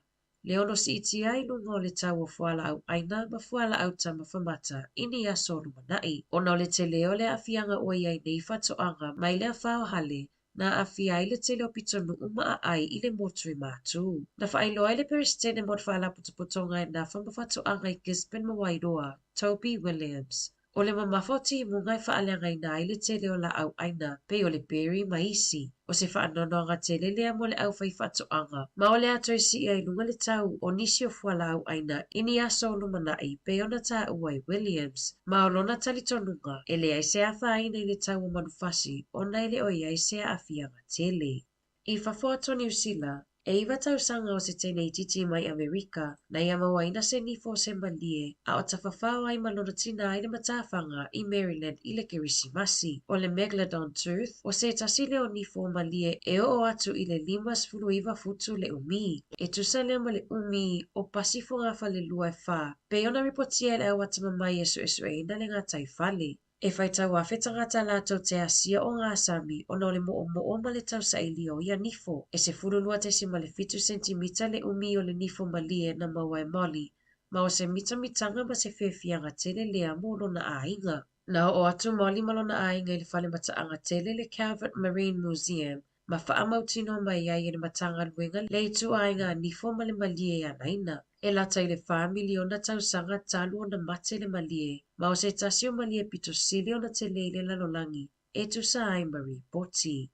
le ono siitia ai luga o le tau o fualaau aina ma fualaau taumafa mata i ni aso o lumanai, ona o le telē o le aafiaga ua i ai nei faatoaga mai le afa o hale na aafia ai le tele o pitonuu ma aai i le motu i Matū. Na faailoa ai le Peresetene mo le Faalapotopotoga e nafa ma Faatoaga i Gisborne ma Wairoa, Toby Williams, O le mamafa o timuga e faaleagaina ai le tele o laau aina pei o le berry ma isi. O se faanoanoaga tele lea mo le aufaifaatoaga, ma o le a toe sii ai i luga le tau o nisi o fualaau aina i ni aso o lumanai pei ona taua e Williams. Ma o lona talitonuga, e leai se afaina i le tau o manufasi ona e le o i ai se aafiaga tele. I fafo atu o Niu Sila, e iwa tausaga o se teine itiiti mai Amerika, na ia mauaina se nifo o se malie, a o tafafao ai ma lona tina i le matafaga i Maryland i le Kerisimasi. O le Megalodon Tooth, o se tasi lea o nifo o malie e oo atu i le 59 futu le umi. E tusa lea ma le umi o pasi fogafalelua e fa, pei ona ripotia e le au atamamai e suesueina le gataifale. E faitau afe tagata latou te asia o Gasami ona o le moomoo ma le tausaili o ia nifo. E 12.7 sentimita le umi o le nifo malie na maua e Molly, ma o se mitamitaga ma se fiafiaga tele lea mo lona aiga. Na oo atu Molly ma lona aiga i le fale mataaga tele le Calvert Marine Museum ma faamautinoa mai ai e le Matagaluega le ituaiga nifo ma le malie e anaina. E lata i le 4 miliona tausaga talu ona mate le malie, ma o se tasi o malie pito sili ona telē i le lalolagi, e tusa ai ma ripoti.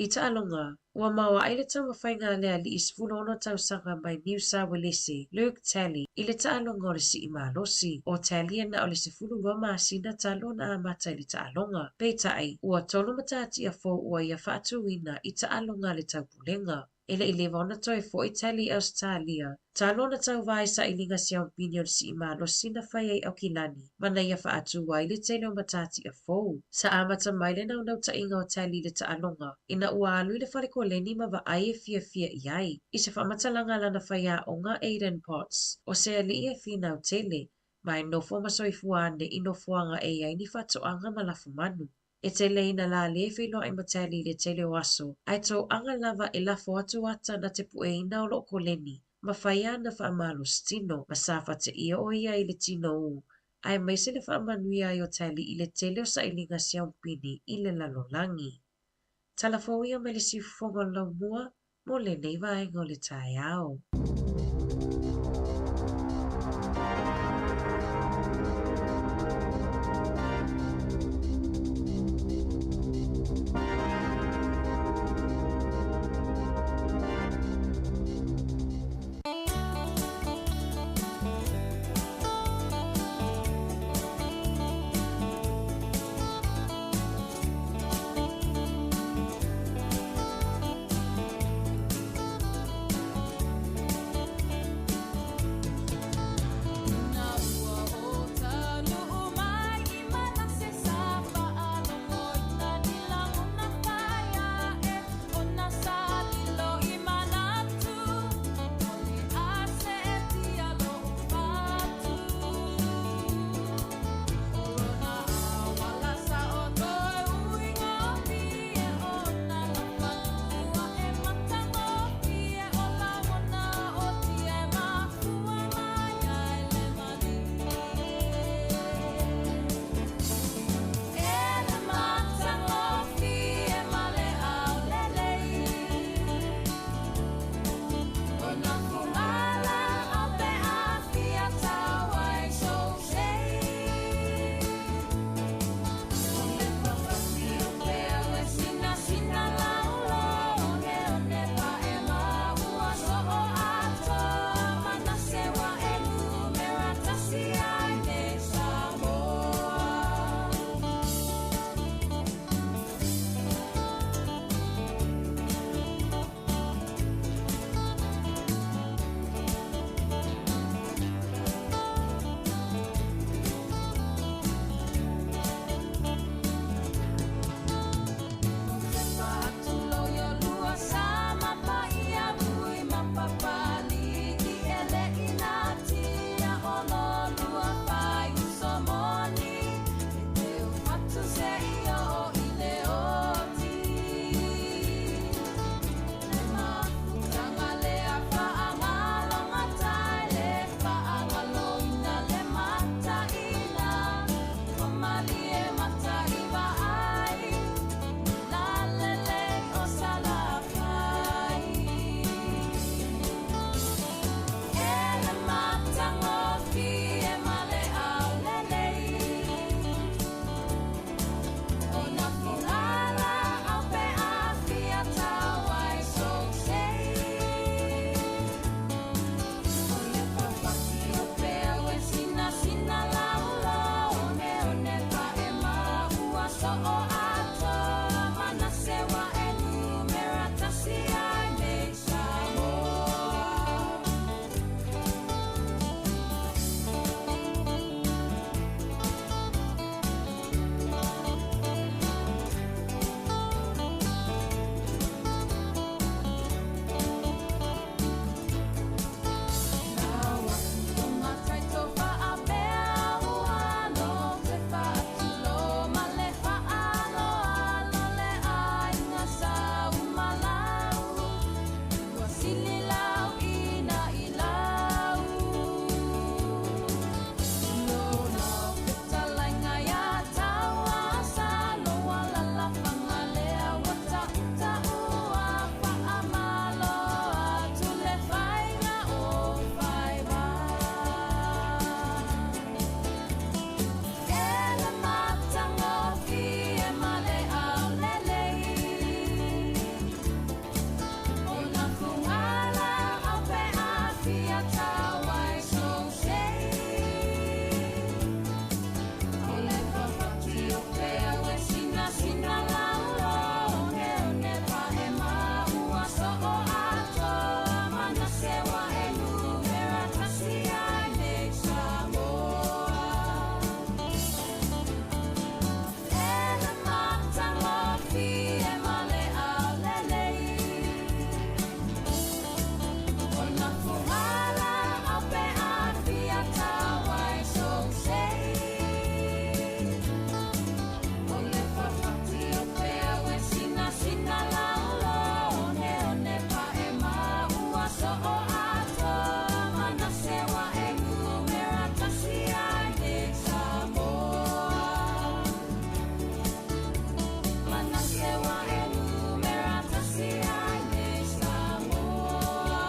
I taaloga, Ua maoae le taumafaiga a le alii 16 tausaga mai Niu Sa Uelese, Luke Talley, i le taaloga o le sii malosi. O Talley e na o le 12 masina talu ona amata i le taaloga. Peitai, ua tolu matatia fou ua ia faatuina i taaloga a le taupulega. E le i leva ona toe fo'i Talley i Ausetalia, talu ona tauvā i sailiga siaupini o le sii malosi na fai ai Aukilani ma na ia faatū ai le tele o matatia fou. Sa amata mai le naunautaiga o Talley i le taaloga ina ua alu i le fale koleni ma vaai e fiafia i ai. I se faamatalaga a lana faiaoga Aidan Potts, o se alii e finau tele, ma e nofo ma soifua ane i nofoaga e i ai ni faatoaga ma lafumanu. E tele ina lale e feiloai ma Tally i le tele o aso, ae toaga lava e lafo atu ata na te pueina o loo koleni, ma fai ana faamalositino, ma sa fateia o ia i le tinoū, aemaise le faamanuia ai o Tally i le tele o sailiga siaupini i le lalolagi. Tala fou ia mai le siufofoga o le laumua mo lenei vaega o le taeao.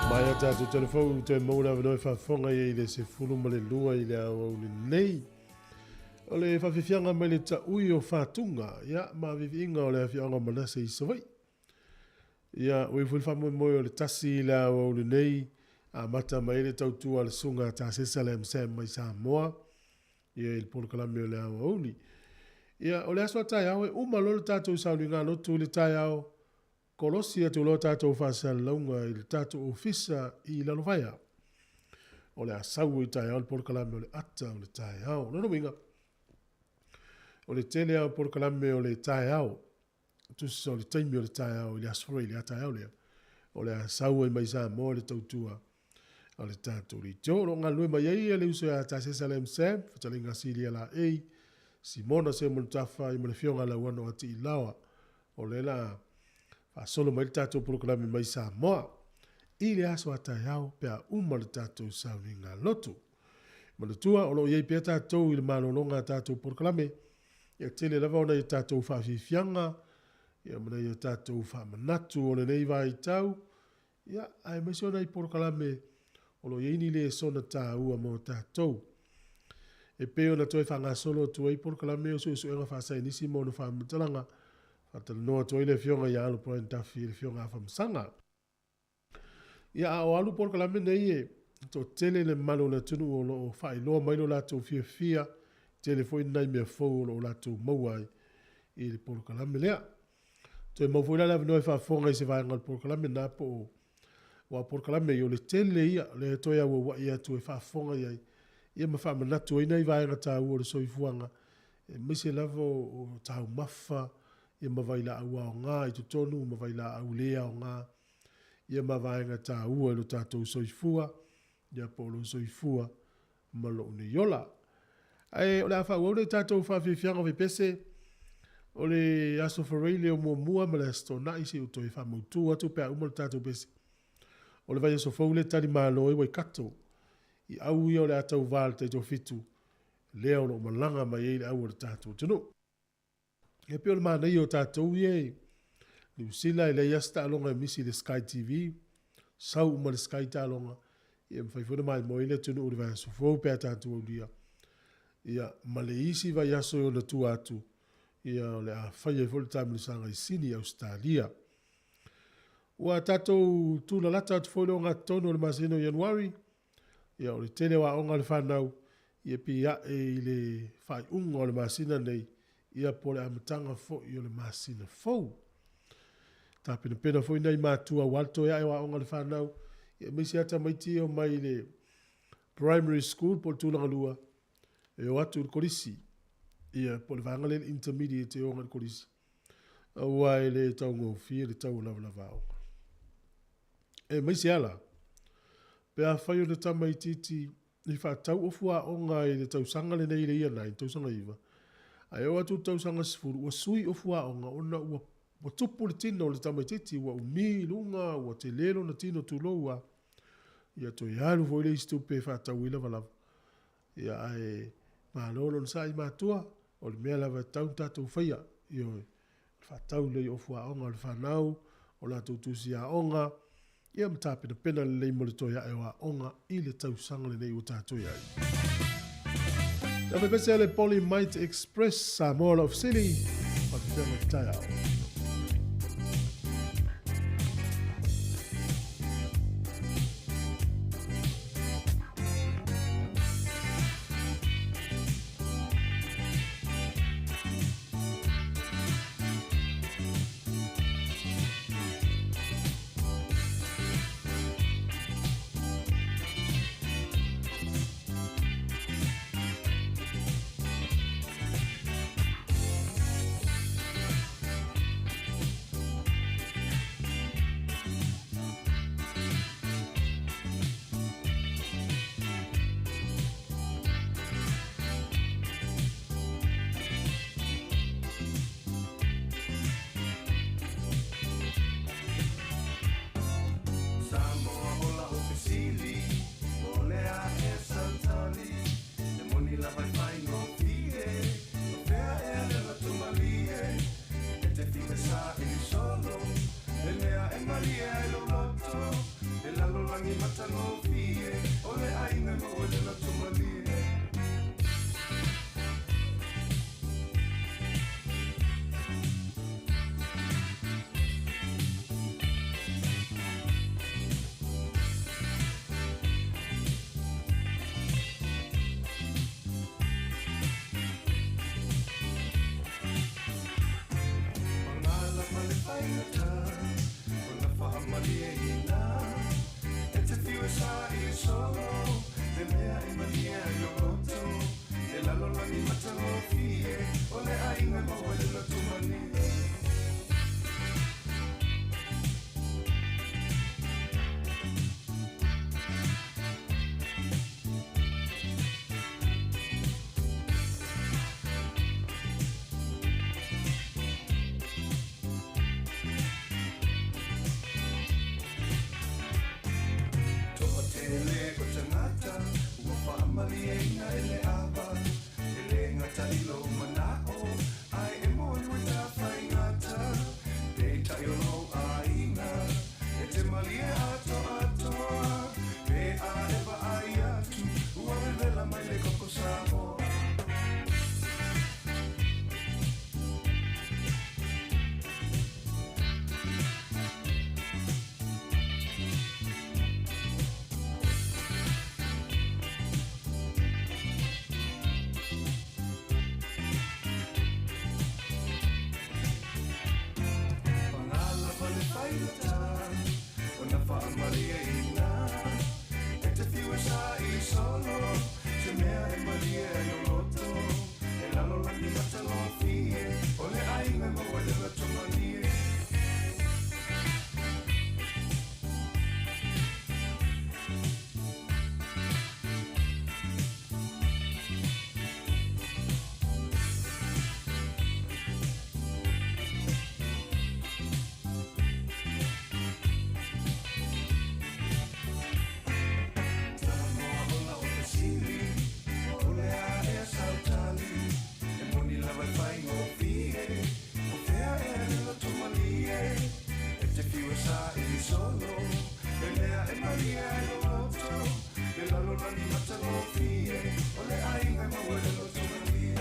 Mai a tātou telefou toe maua le avanoa e faafofoga ai i le 12 i le aoauli nei. O le faafiafiaga mai le taui o Fatuga, ia, ma viviiga o le afioaga o Manase i Savaii. Ia, ua i foi le faamoemoe o le tasi i le aoauli nei, amata mai ai le tautua a le Susuga a Tasesa Lam Sam mai Samoa, ia i le polokalame o le aoauli. Ia, o le aso a taeao e uma loa le tatou sauniga lotu i le taeao, kolosi atu loa tatou faasalalauga i le tatou ofisa i Lalovaea. O le a sau ai taeao le polokalame o le ata o le taeao. O lona uiga, o le tele lava o polokalame o le taeao, tusa o le taimi o le taeao i le Aso Faraile a taeao lea, o le a sau ai mai Samoa le tautua a le tatou leitio. O lo o galulue mai ai le uso ia Tasesa Lam Sam, fetalaiga Silia Laei, Simona Seumanutafa ma le afioga ia Lauano Atiilaoa. O lea la a faasolo mai le tatou polokalame mai Samoa i le aso a taeao pe a uma le tatou sauniga lotu. Manatua o lo o i ai pea tatou i le malologa a tatou polokalame, ia tele lava ona ia tatou faafiafiaga, ia ma nai a tatou faamanatu o lenei vaitau, ia aemaise o nai polokalame o lo o i ai ni lesona taua mo tatou. E pei ona toe faagasolo atu ai polokalame o suesuega faasaienisi ma ona faamatalaga, faatalanoa atu ai le Afioga ia Alo Brian Duffy i le Afioga Afamasaga. Ia, a o alu polokalame nei e toatele le mamalu o le atunuu o lo o faailoa mai lo latou fiafia, tele foi nai mea fou o lo o latou maua ai i le polokalame lea. Toe maua foi la le avanoa e faafofoga i se vaega o le polokalame lena po o aua o polokalame ia o le tele ia lea e toe auauai atu e faafofoga i ai ia ma faamanatu ai nai vaega taua o le soifuaga aemaise lava o taumafa ia ma vailaau aoga i totonu ma vailaau le aoga ia ma vaega taua i lo tatou soifua ia po o lou soifua ma lou nei ola. Ae o le a faaauau le tatou faafiafiaga faipese o le Aso Faraile o muamua ma le Aso Toonai se i ou toe faamautu atu pe a uma le tatou pese. O le vaiaso fou lea e tali malo ai Waikato i au ia o le a tauva i le taitoafitu lea o lo o malaga mai ai le au o le tatou atunuu. E pei o le manaia o tatou ia i Niu Sila, e leai lava se taaloga e misi i le Sky TV, sau uma le Sky taaloga, ia e mafai foi ona maimoa ai le atunuu i le vaiaso fou pe a tatou aulia. Ia, ma le isi vaiaso e ono tua atu, ia o le a fai ai foi le taamilosaga i Sini, Ausetalia. Ua tatou tulalata atu foi le ogatotonu o le masina o Ianuari, Ia, o le tele o aoga a le fanau, ia pei ae i le faaiuga o le masina nei, ia po o le amataga foi o le masina fou. Tapenapena foi nai matua aua le toe ae o aoga a le fanau, ia aemaise lava tamaiti ia e omai i le primary school po o le tulaga lua, e o atu i le kolisi, ia po o le vaega lea le intermediate e o agai i le kolisi, aua e le taugofie le tau o lavalava aoga. Aemaise lava la, pe afai o le tamaitiiti i faatau ofu aoga i le tausaga lenei i le Year 9, tausaga 9, ae oo atu i le tausaga 10, ua sui ofu aoga ona ua ua tupu le tino o le tamaitiiti, ua umi i luga, ua tele lona tino tulou lava. Ia toe alu foi le isi tupe e faatau ai lavalava. Ia ae malo le onosai matua, o le mea lava e tatau ona tatou faia, ioe, faatau lelei ofu aoga o le fanau, o latou tusi aoga, ia ma tapenapena lelei mo le toe ae o aoga i le tausaga lenei ua tatou i ai. Lau fepese le Poly Might Express Samoa lau fesili, faafefea mai taeao. lalolagi matagofie o le aiga e maua i le loto malie. Pagalapa le faigata ona faamalieina e te fiu e saili solo le mea e malie ai lou loto e lalolagi matagofie o le aiga e maua i le loto malie. Toatele o tagata ua faamalieina e le ava, e le gata i lou manao, ae e moni ua tafaigata. Peitai o lou aiga e te malie atoatoa, pe a e vaai atu ua vevela mai le koko Samoa. Pagalapa le faigata ona faamalieina e te fiu e saili solo se mea e malie ai lou loto e lalolagi matagofie o le aiga e maua i le loto malie. Samoa o lau fesili, o le a ea sau tali, e moni lava e faigofie, o fea ea le loto malie, e te fiu e saili solo, le mea e malie ai lou loto, le lalolagi matagofie, o le aiga e maua i le loto malie.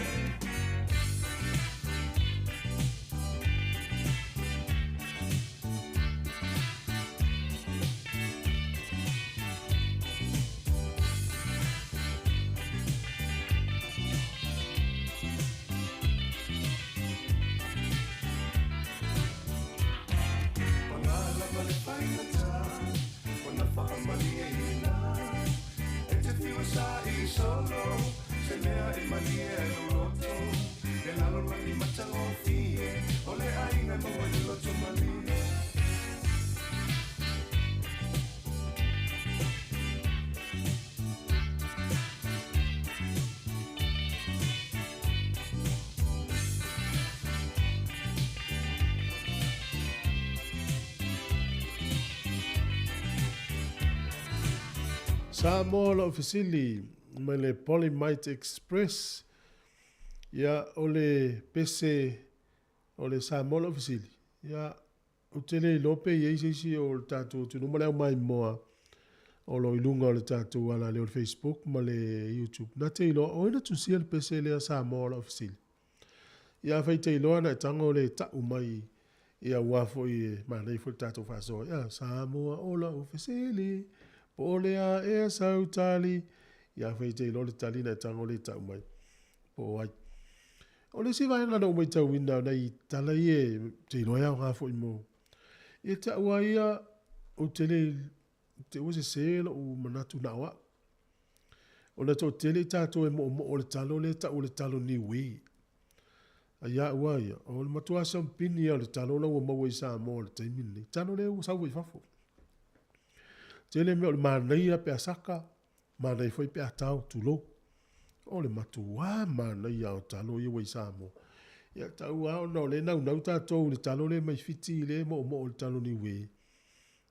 Pagalapa le faigata ona faamalieina e te fiu e saili solo se mea e malie ai lou loto le lalolagi matagofie o le aiga e maua i le loto malie. Samoa o lau fesili mai le Polymite Express. Ia, o le pese o le Samoa lau fesili. Ia, ou te le iloa pe i ai se isi o le tatou atunuu ma le aumaimoa o lo o i luga o le tatou alaleo o le Facebook ma le YouTube. Na te iloa, o ai na tusia le pese lea Samoa o lau fesili? Ia, afai te iloa na e tago le tau mai Ia aua foi e manaia foi le tatou faasoa, ia Samoa o lau fesili, po o le a ea sau tali, ia afai e te iloa le tali na e tago le tau mai, po o ai. O le isi vaega na ou matauina o nai tala ia ou te iloa e aoga foi mo, ia te au lava ia, ou te le, te ua sese lou manatu na o au. Ona toatele i tatou e moomoo i le talo lea e tau o le talo niue. A ia au lava ia, o le matua siampini lava o le talo la ua maua i Samoa i le taimi lenei. Talo lea ua sau foi i fafo. Tele mea o le manaia pe a saka, manaia foi pe a tao, tulou. O le matua manaia o talo ia ua i Samoa. Ia tau lava ona o lea e naunau tatou i le talo lea mai Fiti lea e moomoo i le talo niue.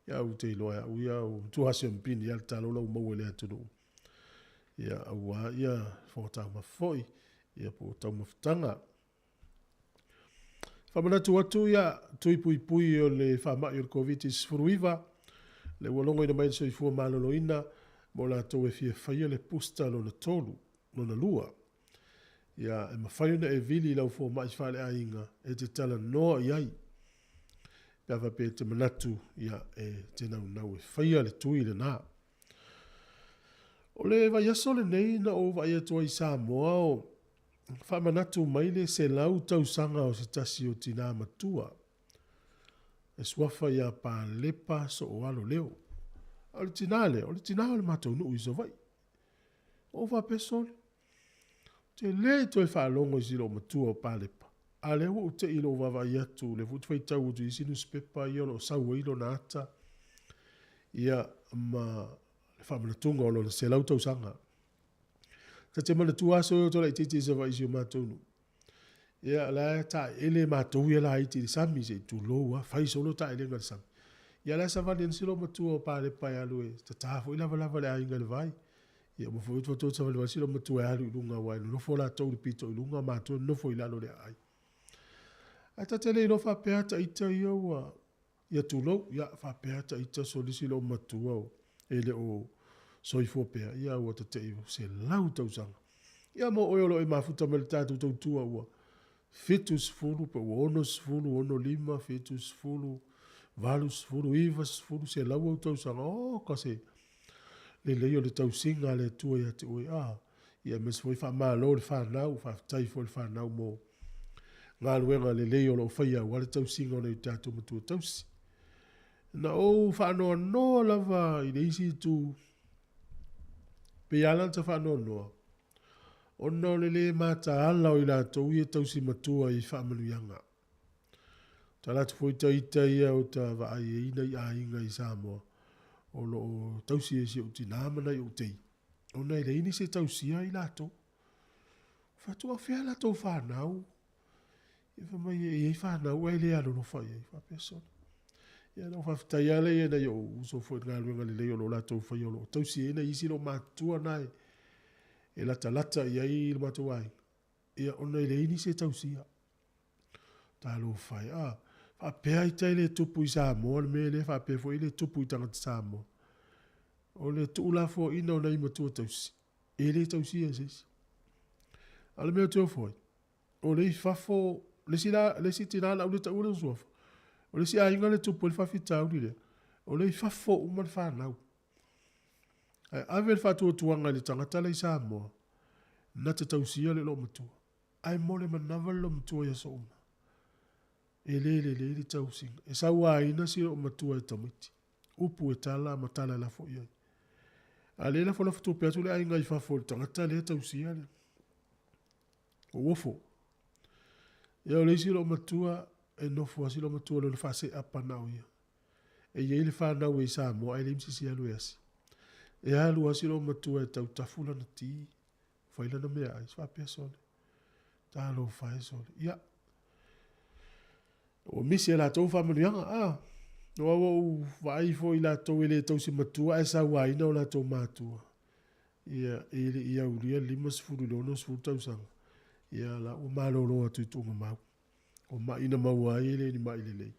Ia ou te iloa e au ia, ua matua siampini lava le talo la ua maua i le atunuu. Ia, aua ia fofoga taumafa foi, ia po o taumafataga. Faamanatu atu ia tui puipui o le faamai o le Koviti-19, Le ua logoina mai le soifua maloloina mo latou e fia faia le booster lona tolu, lona lua. Ia, e mafai ona e vili i lau fomai faaleaiga e te talanoa i ai pe a faapea e te manatu ia e te naunau e faia le tui lena. O le vaiaso lenei na ou vaai atu ai i Samoa o faamanatu mai le 100 tausaga o se tasi o tinā matua e suafa ia Palepa Sooalo Leo. A o le tinā lea, o le tinā o le matou nuu i Savaii. Ua ou faapea, sole, ou te le i toe faalogo i si loomatua o Palepa, a o lea ua ou te i lou vaavaai atu, o lea foi ou te faitau atu i isi nusipepa ia o lo o sau ai lona ata, ia, ma le faamanatuga o lona 100 tausaga. Ta te manatua aso ia o tolaitiiti i Savaii i si o matou nuu. Ia, o la e taeele matou ia laiti i le sami, se i tulou lava, fai solo taelega i le sami. Ia o la e savali ana si loomatua o Palepa e alu e tata foi lavalava le aiga i le vai. Ia uma foi ua toe savalivali si loomatua e alu i luga aua e nonofo latou i le pito i luga, matou e nonofo i lalo i le aai. Ae ta te le iloa faapea ata ita ia ua, ia tulou, ia faapea ata ita soli si loomatua e le o soifua pea, ia ua tetee 100 tausaga. Ia mo oe o lo o e mafuta mai le tatou tautua ua 70 pe ua 60, 65, 70, 80, 90, 100 ou tausaga, oh ka se lelei o le tausiga a le Atua ia te oe. Ah, ia aemaise foi faamalo i le fanau, faafetai foi i le fanau mo galuega lelei o lo o faia aua le tausiga o nai o tatou matua tausi. Na ou faanoanoa lava i le isi itu, pei lava la ona ta faanoanoa, ona o le le mataala o i latou ia tausi matua i faamanuiaga. Tala atu foi ta ita ia o ta vaai ai nai aiga i Samoa o lo o tausi e si ou tinā ma nai ou tei, ona e leai nisi e tausia i latou. Fai atu, a o fea a latou fanau? Ia fai mai e i ai fanau ae le alolofa i ai. Faapea sole. Ia na ou faafetai lava lea i nai ou uso foi i le galuega lelei o lo o latou faia o lo o tausi ai nai isi loomatutua na e latalata i ai le matou aiga. Ia ona e leai nisi e tausia. Talofa e, a faapea ita e le tupu i Samoa le mea lea, faapea foi e le tupu i tagata Samoa. O le tuulafoaiina o nai matua tausi, e le tausia e se isi. A o le mea ou te ofo ai, o lea i fafo, le isi, la, le isi tinā na ou le taua lona suafa, o le isi aiga lea e tupu ai le faafitauli lea, o lea i fafo uma le fanau. Ae ave le faatuatuaga i le tagata la i Samoa, na te tausia le loomatua. Ae mo le manava le loomatua i aso uma. E le lelei le tausiga. E sauaina si loomatua e tamaiti. Upu e tala ma tala e lafo i ai. A lea e lafolafo tupe atu le aiga i fafo i le tagata lea e tausia le uofo. Ia o le isi loomatua e nofo lava si loomatua i lona faaseapa na o ia. E i ai le fanau e i Samoa ae leai ma se isi e alu e asi. E alu lava si loomatua e tau tafu lana ti, fai lana meaai, faapea sole. Talofa e sole. Ia, ua misi e latou faamanuiaga. Ah, ua ou vaai foi i latou e le tausi matua ae sauaina o latou matua. Ia, e le i aulia le 50 i le 60 tausaga. Ia, la ua malolo atu i tuugamau. O mai na maua ai e le ni mai lelei.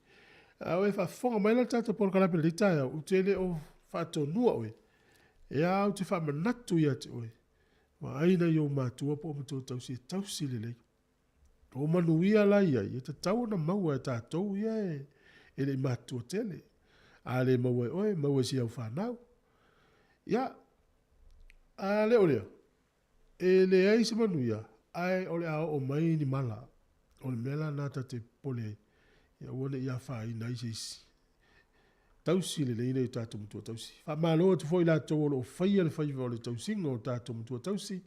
A oe faafofoga mai la le tatou polokalame i lenei taeao, ou te le o faatonuina oe, e a ou te faamanatu ia te oe, vaai nai ou matua po o matua tausi e tausi lelei. O manuia la i ai, e tatau ona maua e tatou ia e le i matutua tele. A le maua e oe, maua e si au fanau. Ia, a le o lea, E leai se manuia, ae o le a oo mai ni mala. O le mea la lena ta te popole ai, ia aua ne i afaina ai se isi. Tausi lelei nai o tatou matua tausi. Faamalo atu foi i latou o lo o faia le faiva o le tausiga o tatou matua tausi.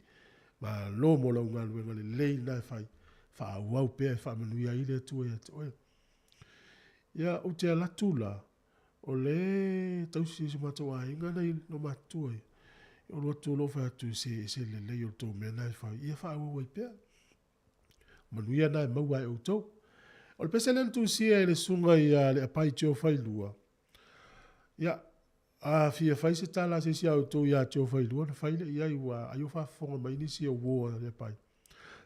Malo mo lau galuega lelei lena e fai. Faaauau pea e faamanuia ai le Atua ia te oe. Ia, ou te alu atu la, O lea e tausi e si o matou aiga nai loomatutua ia. E olo atu o loo fai atu se ese le lelei o le tou mea na e fai, ia faaauau ai pea. Manuia na e maua e outou. O le pese lea na tusia e le susuga ia Leapai Tio Failua. Ia, a fia fai se tala a se isi a outou ia Tio Failua ona fai lea i ai ua ai o faafofoga mai nisi o uo a Leapai.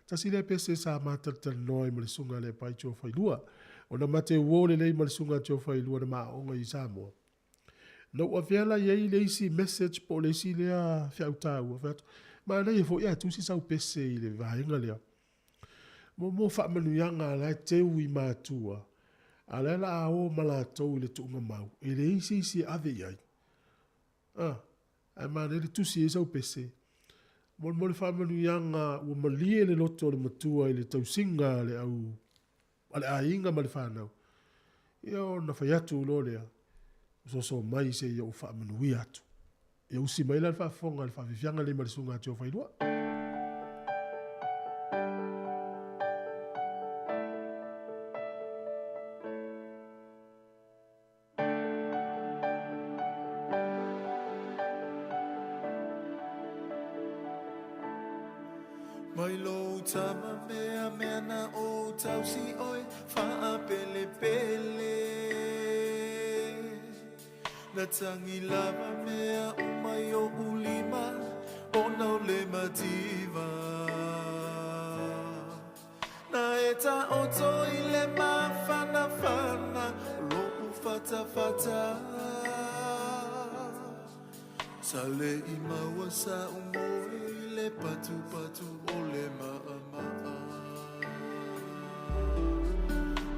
Tasi lea pese sa ma talatalanoa ai ma le susuga a Leapai Tio Failua. Ona ma te uo lelei ma le susuga a Tio Failua na ma aoga i Samoa. Na ou avea la i ai le isi message po o le isi lea feau taua, fai atu, manaia foi ae tusi sau pese i le vaega lea. Mo mo faamanuiaga a la e teu i matua, a o la e la a o ma latou i le tuuga mau, e leai se isi e ave i ai. A, ae manaia le tusi ai sau pese. Mo mo le faamanuiaga ua malie le loto o le matua i le tausiga a le au a le aiga ma le fanau, ia ona fai atu loa lea, soso mai se i ou faamanuia atu. Ia usi mai la le faafofoga i le faafiafiaga lenei ma le Susuga Tio Failua. Mai lou tama mea mea na ou tausi oe faapelepele Na tagi lava mea uma i oʻu lima ona o le mativa Na e taoto i le mafanafana o loʻu fatafata Sa le i maua sa'u moe i le patupatu o le maʻamaʻa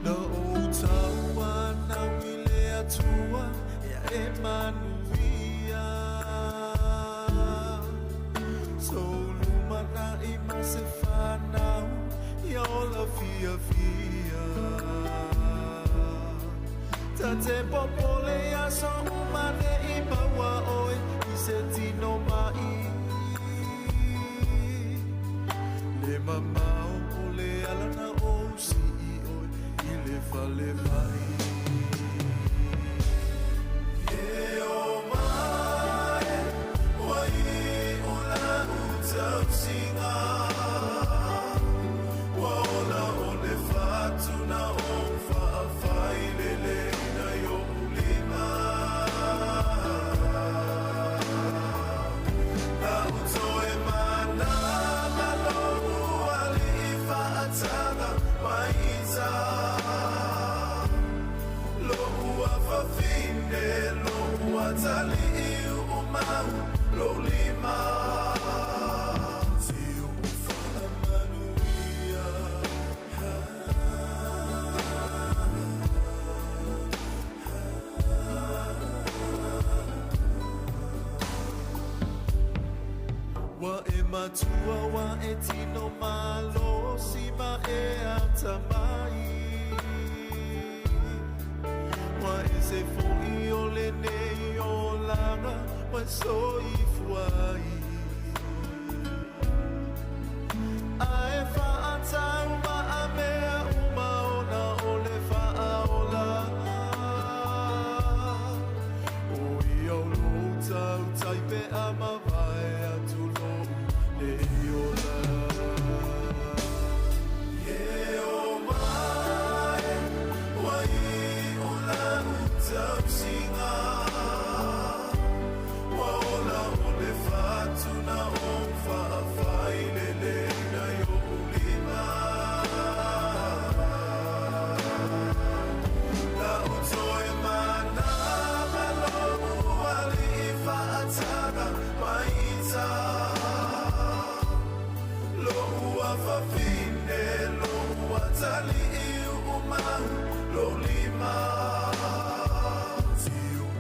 Na ou tauanau i le Atua ia e manuia Sou lumanai ma se fanau ia ola fiafia Ta te popole i aso uma ne i maua oe i se tino maʻi Le mamao o le ala na ou sii oe i le falemai E o mai ua iu lau tausiga Ua ola o le fatu na ou faafaileleina i oʻu lima Na ou toe manava lou alii faataga mai ita Lou afafine, lou atalii uumau lou lima Si ou faamanuia Ua e matua ua e tino malosi ma e atamai Ua ese foʻi o lenei olaga ua e soifua ai A e faatau maamea uma ona o le faaola O ia o lou tautai pe a mavae atu lou nei ola E o mai ua iu lau tausiga Ua ola o le fatu na ou faafaileleina i oʻu lima Na ou toe manava lou alii faataga mai ita Lou afafine, lou atalii uumau lou lima Si ou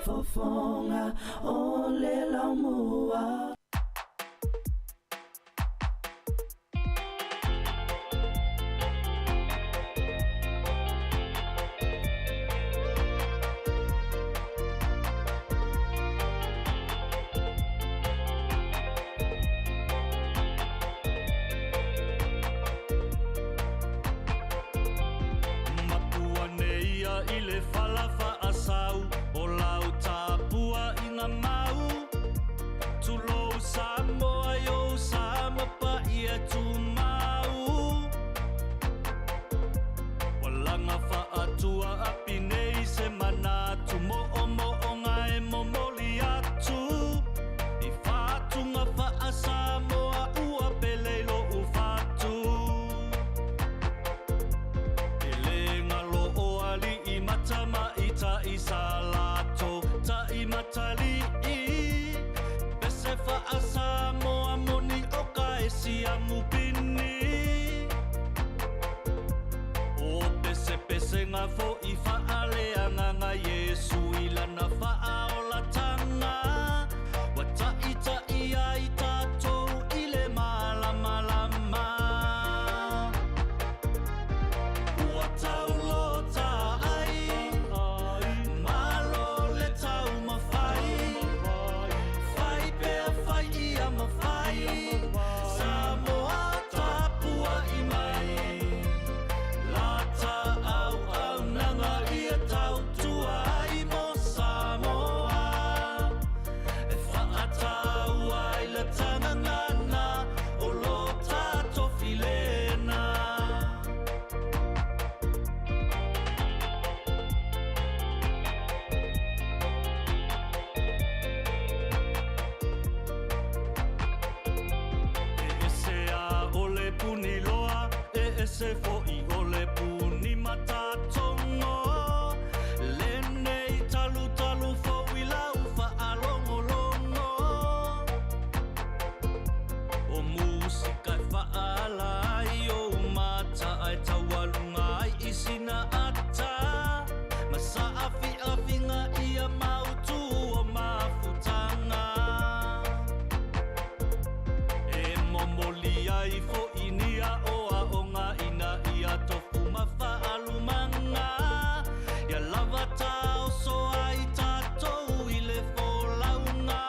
Fofoga o le laumua. Mapua nei ia i le fala faasau o lau tapua i ngā mau. Tulou Samoa i ou sa mapaia tumau. Walaga faatua api nei se manatu moomooga e momoli atu. I faatuga faasamoa ua pele i lou fatu. E lē galo o alii ma tamaita'i sa latou ta'imatalii. Pese faasamoa moni o ka e siamu pini. O pesepesega fo'i faaleagaga Iesu i lana faaolataga. Ua taʻitaʻi ai tatou i le malamalama. Ua taulota ai, malo le taumafai. Fai pea fai ia mafai, Samoa tapuaʻi mai. Lata auaunaga ia tautua ai mo Samoa. E faataua ai le tagagana o lo tatou filena. E ese a o le puni loa, e ese fo'i o le puni matatogo. Lenei talutalu fou i lau faalogologo. O musika e faaala ai ou mata ae taualuga ai i sina ata. Ma saafiafiga ia mautu o mafutaga. E momoli ai fo'i nia o aoga ina ia tofu ma faalumaga. Ia lava taoso ai tatou i le folauga.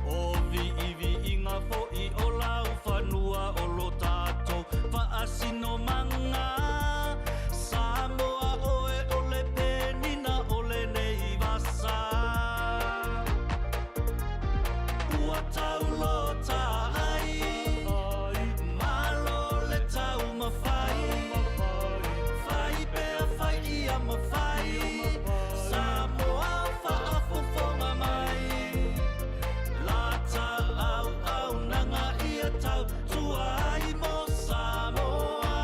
O viiviiga fo'i o laufanua o lo tatou faasinomaga. Samoa oe o le penina o lenei vasa. Ua taulota ai, malo le taumafai. Fai pea fai ia mafai, Samoa faafofoga mai. Lata auaunaga ia tautua ai mo Samoa.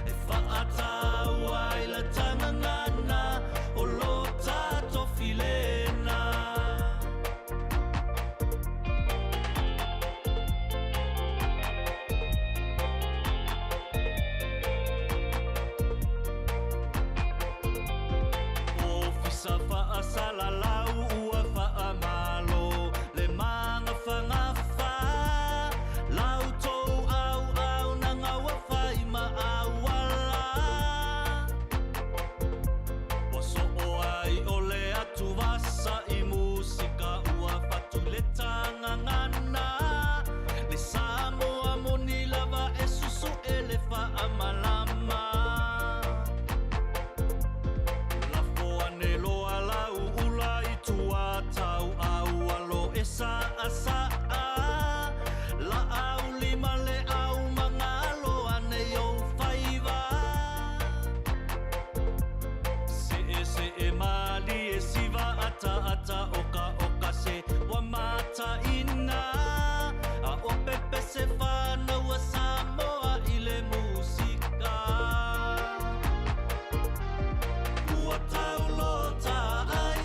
E faataua ai le tagagana o lo tatou filena. se whānaua Samoa i le musika. Ua taulota ai,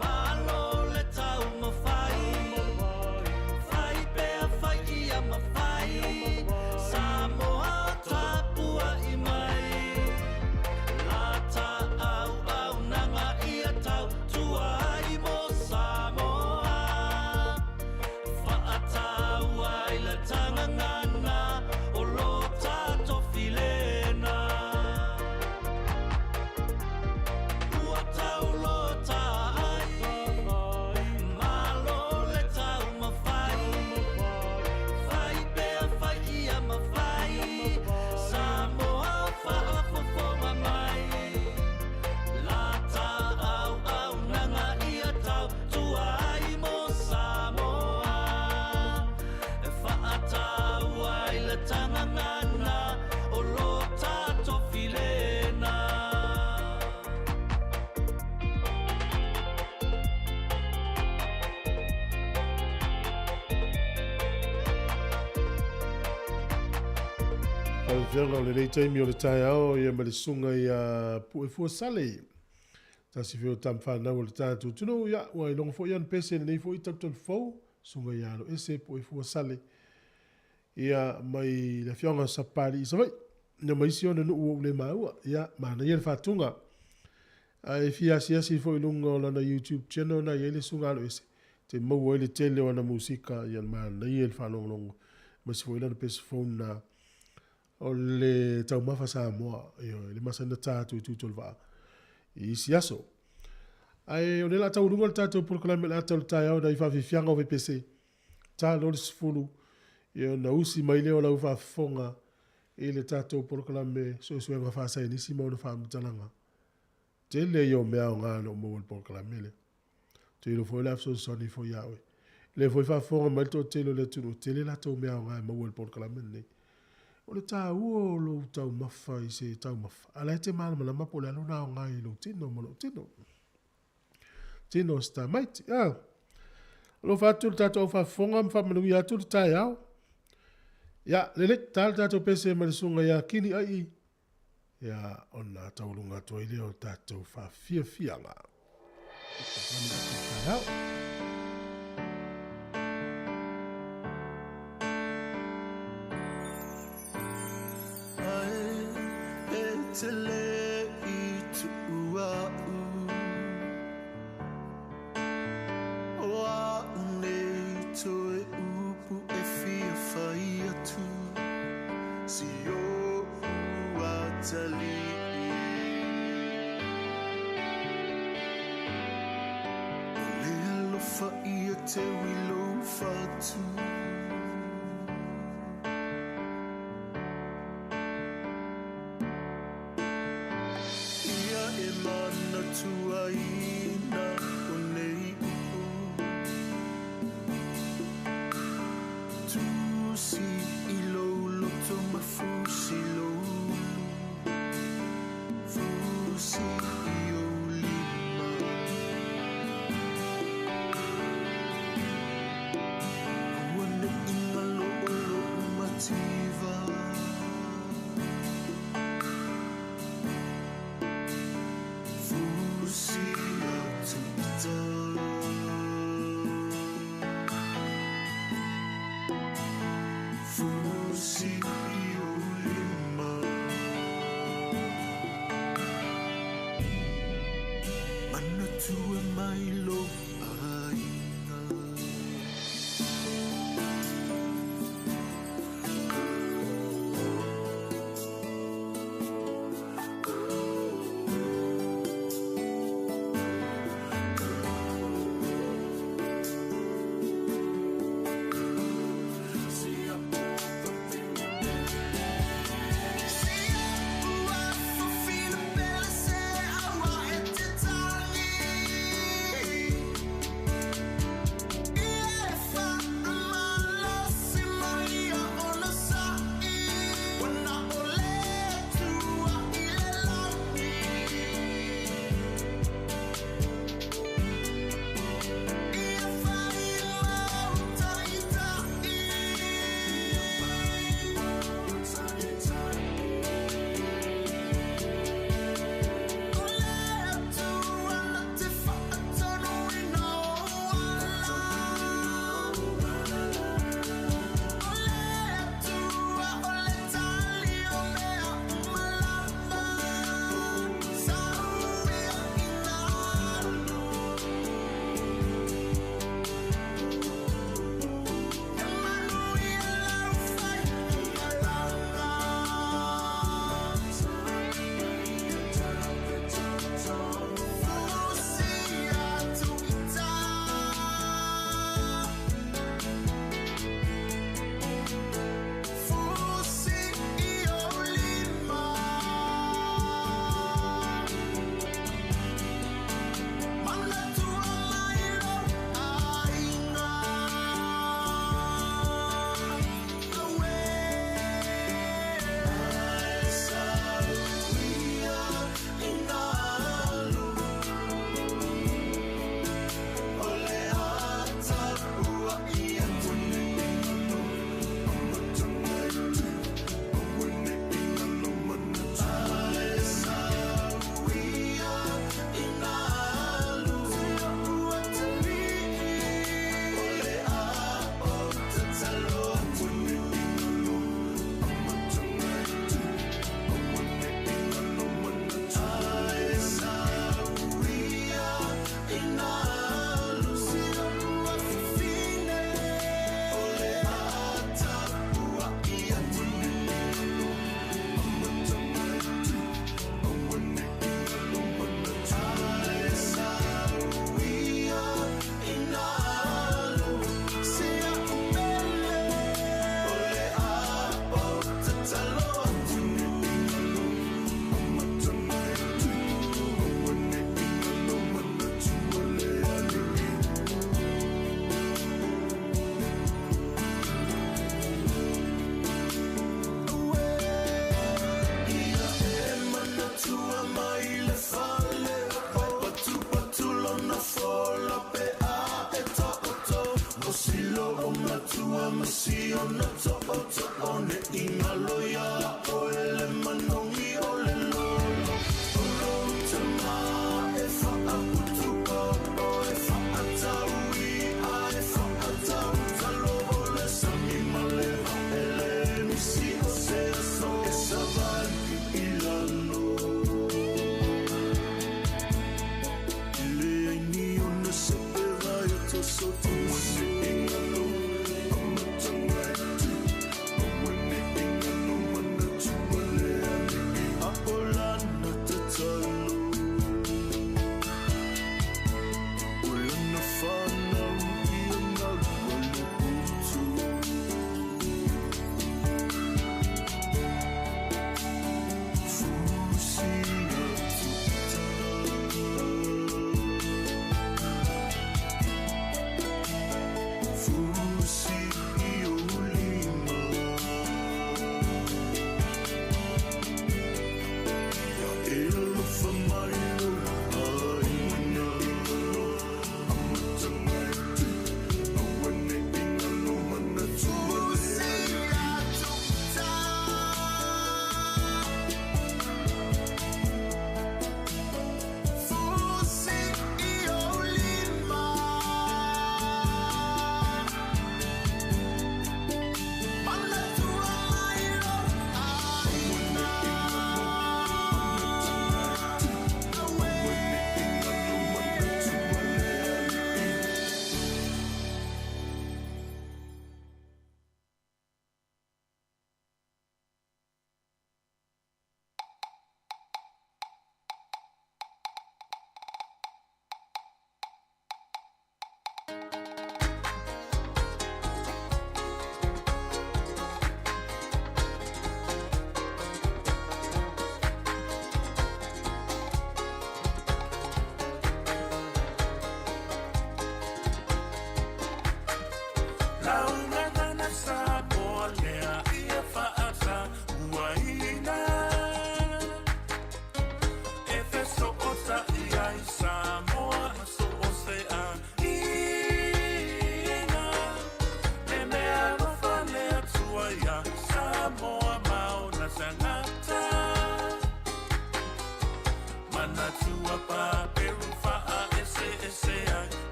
malo le tau mawhai. Whai pea whai ia mawhai, Samoa tapua i mai. Lata au au nanga ia tau tua ai mo Samoa. Whaatau ai le tangangana o lo tato filena. Ua taulota ai, malo le tau mawhai. Whai pea whai ia mawhai, Samoa whaafofonga mai. Lata au au nanga ia tau tua ai mo Samoa. E whaatau ai le tangangana o lo tato filena. Faafiafiaga o lenei taimi o le taeao ia ma le susuga ia Pu'efua Sale. Tasi foi o tama fanau o le tatou atunuu, ia ua iloga foi ana pese i lenei foi talutalu fou, susuga ia Aloese Pu'efua Sale. Ia mai le afioaga o Sapapalii i Savaii. Ia ma isi ona nuu ua ou le maua. Ia manaia le faatuga. Ae fia asiasi foi i luga o lana YouTube channel na i ai le susuga Aloese, te maua ai le tele o ana musika, ia manaia le faalogologo. Aemaise foi lana pese fou na o le taumafa Samoa, ioe, le masani na ta atu i Tutolivaa i isi aso. Ae o lea o le a taualuga le tatou polokalame o le ata o le taeao nai faafiafiaga o VPC. Ta loa le 10, ia ona usi mai lea o lau faafofoga i le tatou polokalame suesuega faasaienisi ma ona faamatalaga. Tele ia o mea aoga na ou maua i le polokalame lea. Ou te iloa foi o le a fesoasoani foi ia oe. O lea foi e faafofoga mai le toatele o le atunuu, e tele latou mea aoga e maua i le polokalame lenei. O le taua o lou taumafa i se taumafa, a o la e te malamalama po o le a lona aoga i lou tino ma lou tino. Tino o se tamaiti. Ah. Alofa atu le tatou au faafofoga ma faamanuia atu le taeao. Ia, lelei, ta le tatou pese ma le susuga ia Kini Ai. Ia, ona taualuga atu ai lea o tatou faafiafiaga. Taeao. Ai, e te le i tuua u. O au nei toe upu e fia whai atu. Si o ua tali. O le alofa ia te wilo whatu. Ia e mana tuaina o nei upu. Tusi i lou loto mafusi lou ulu. Fusi i ou lima. Ua nei ngalo o lou mativa. Fusi atu i tai. Fusi i ou lima. Manatua mai lou aiga.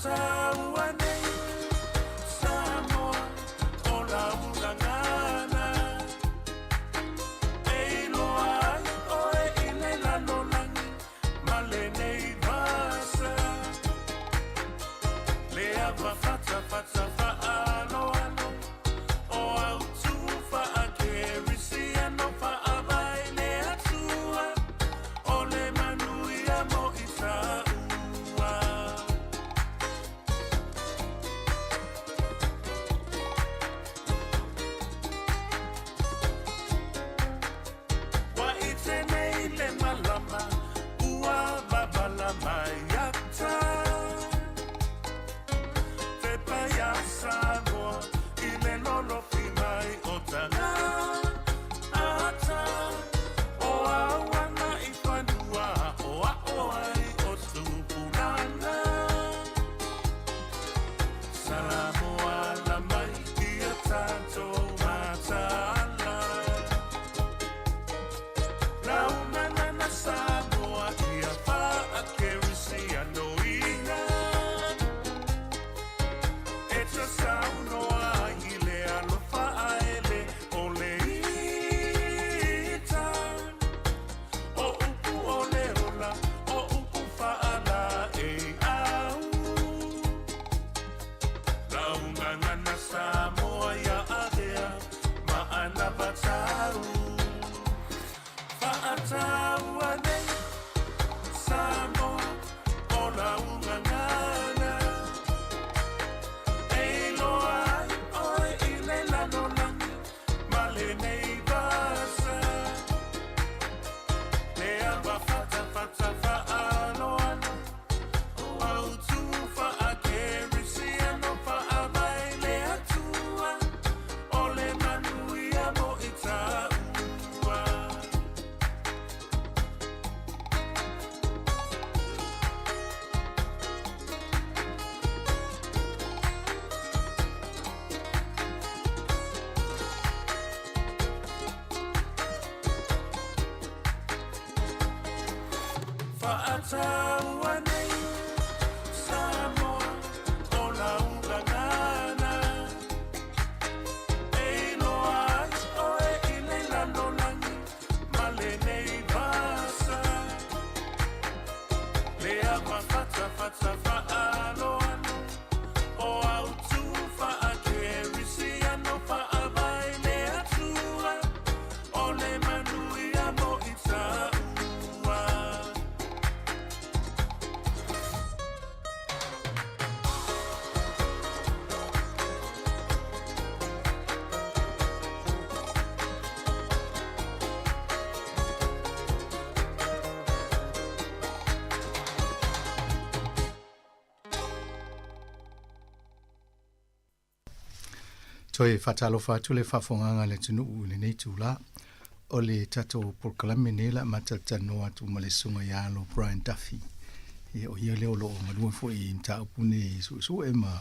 Fa'ataua nei Samoa o lau gagana E iloa ai oe i le lalolagi ma lenei vasa Le ava fatafata fa'aaloalo o autū fa'akerisiano fa'avae le Atua o le manuia mo i tāua. Ua ite nei le malama ua babala mai ata Te paia Samoa i le lolofi mai o taga ata O auana i fanua o ao ai o tupulaga Samoa la mai ia tatou mataala Laumagana Samoa ia faakerisianoina E te saunoa ai i le alofa aele o le ita O upu o le ola o upu faalaei au Laumagana Samoa ia avea ma anavatau Fa'ataua nei Samoa o lau gagana E iloa ai oe i le lalolagi ma lenei vasa Le ava fatafata fa'aaloalo o autū fa'akerisiano fa'avae le Atua o le manuia mo i tāua. Fa'ataua nei Samoa o lau gagana E iloa ai oe i le lalolagi ma lenei vasa Le ava fatafata fa'aaloalo o autū fa'akerisiano fa'avae le Atua o le manuia mo i tāua. Toe faatalofa atu le faafogaga a le atunuu i lenei itulā. O le tatou polokalame nei la matalatalanoa atu ma le susuga ia Alo Brian Duffy. Ia o ia lea o lo o galue foi i mataupu nei suesue ma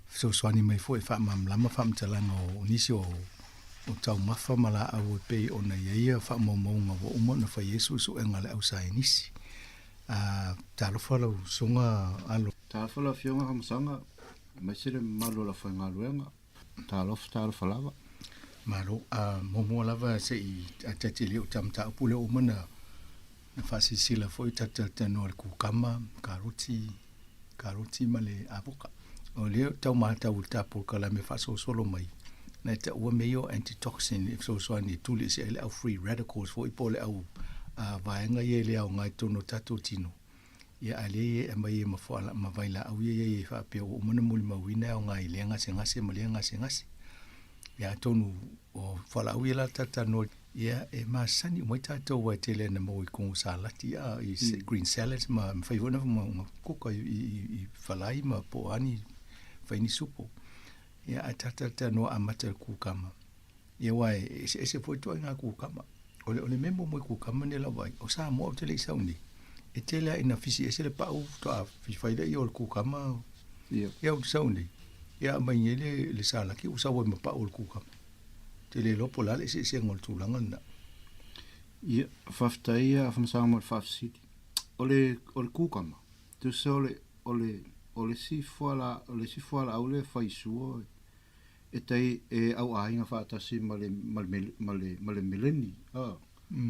fesoasoani mai foi e faamalamalama faamatalaga o nisi o o taumafa ma laau e pei ona i ai ia faamaumauga ua uma ona fai ai suesuega a le ausaienisi. A talofa lau susuga Alo. Talofa lau Afioga Ramasaga, aemaise le mamalu o le aufaigaluega. Talofa, talofa lava. Malo. A muamua lava se i tati le o ta mataupu lea ua uma ona na faasilasila foi ta talatalanoa i le kukama, karoti, karoti ma le avoka. O lea tau matau i le ta polokalame faasolosolo mai, na e taua mea ia o antitoxin e fesoasoani e tuli ese ai le au free radicals foi po o le au vaega ia e le aoga i totonu o tatou tino. Ia a lea ia e aumai ai ma fuala ma vailaau ia i ai e faapea ua uma ona molimauina e aoga i lea gasegase ma lea gasegase. Ia atonu o fualaau ia la talatalanoa ia e masani uma ai tatou aua e tele ina maua i kogo salati a i green salads ma mafai foi ona kuka i falai ma po o a ni fai ni supo. Ia ae talatalanoa amata i le kukama. Ia aua e eseese foi ituaiga kukama. O le o le mea muamua i kukama nei lau vaai, o Samoa ou te le i sau nei, e tele lava ina fisi ese le pau faatoa fai lea o le kukama. Ia ou te sau nei, ia aumai nei le, le salaki ua sau ai ma pau o le kukama. Ou te le iloa po o le a le eseesega o le tulaga lena. Ia, faafetai ia Afamasaga mo le faafesili. O le, o le kukama, tusa o le, o le o le isi fuala o le isi fualaau lea e faisua e tai e auaiga faatasi ma le ma le ma le ma le meleni a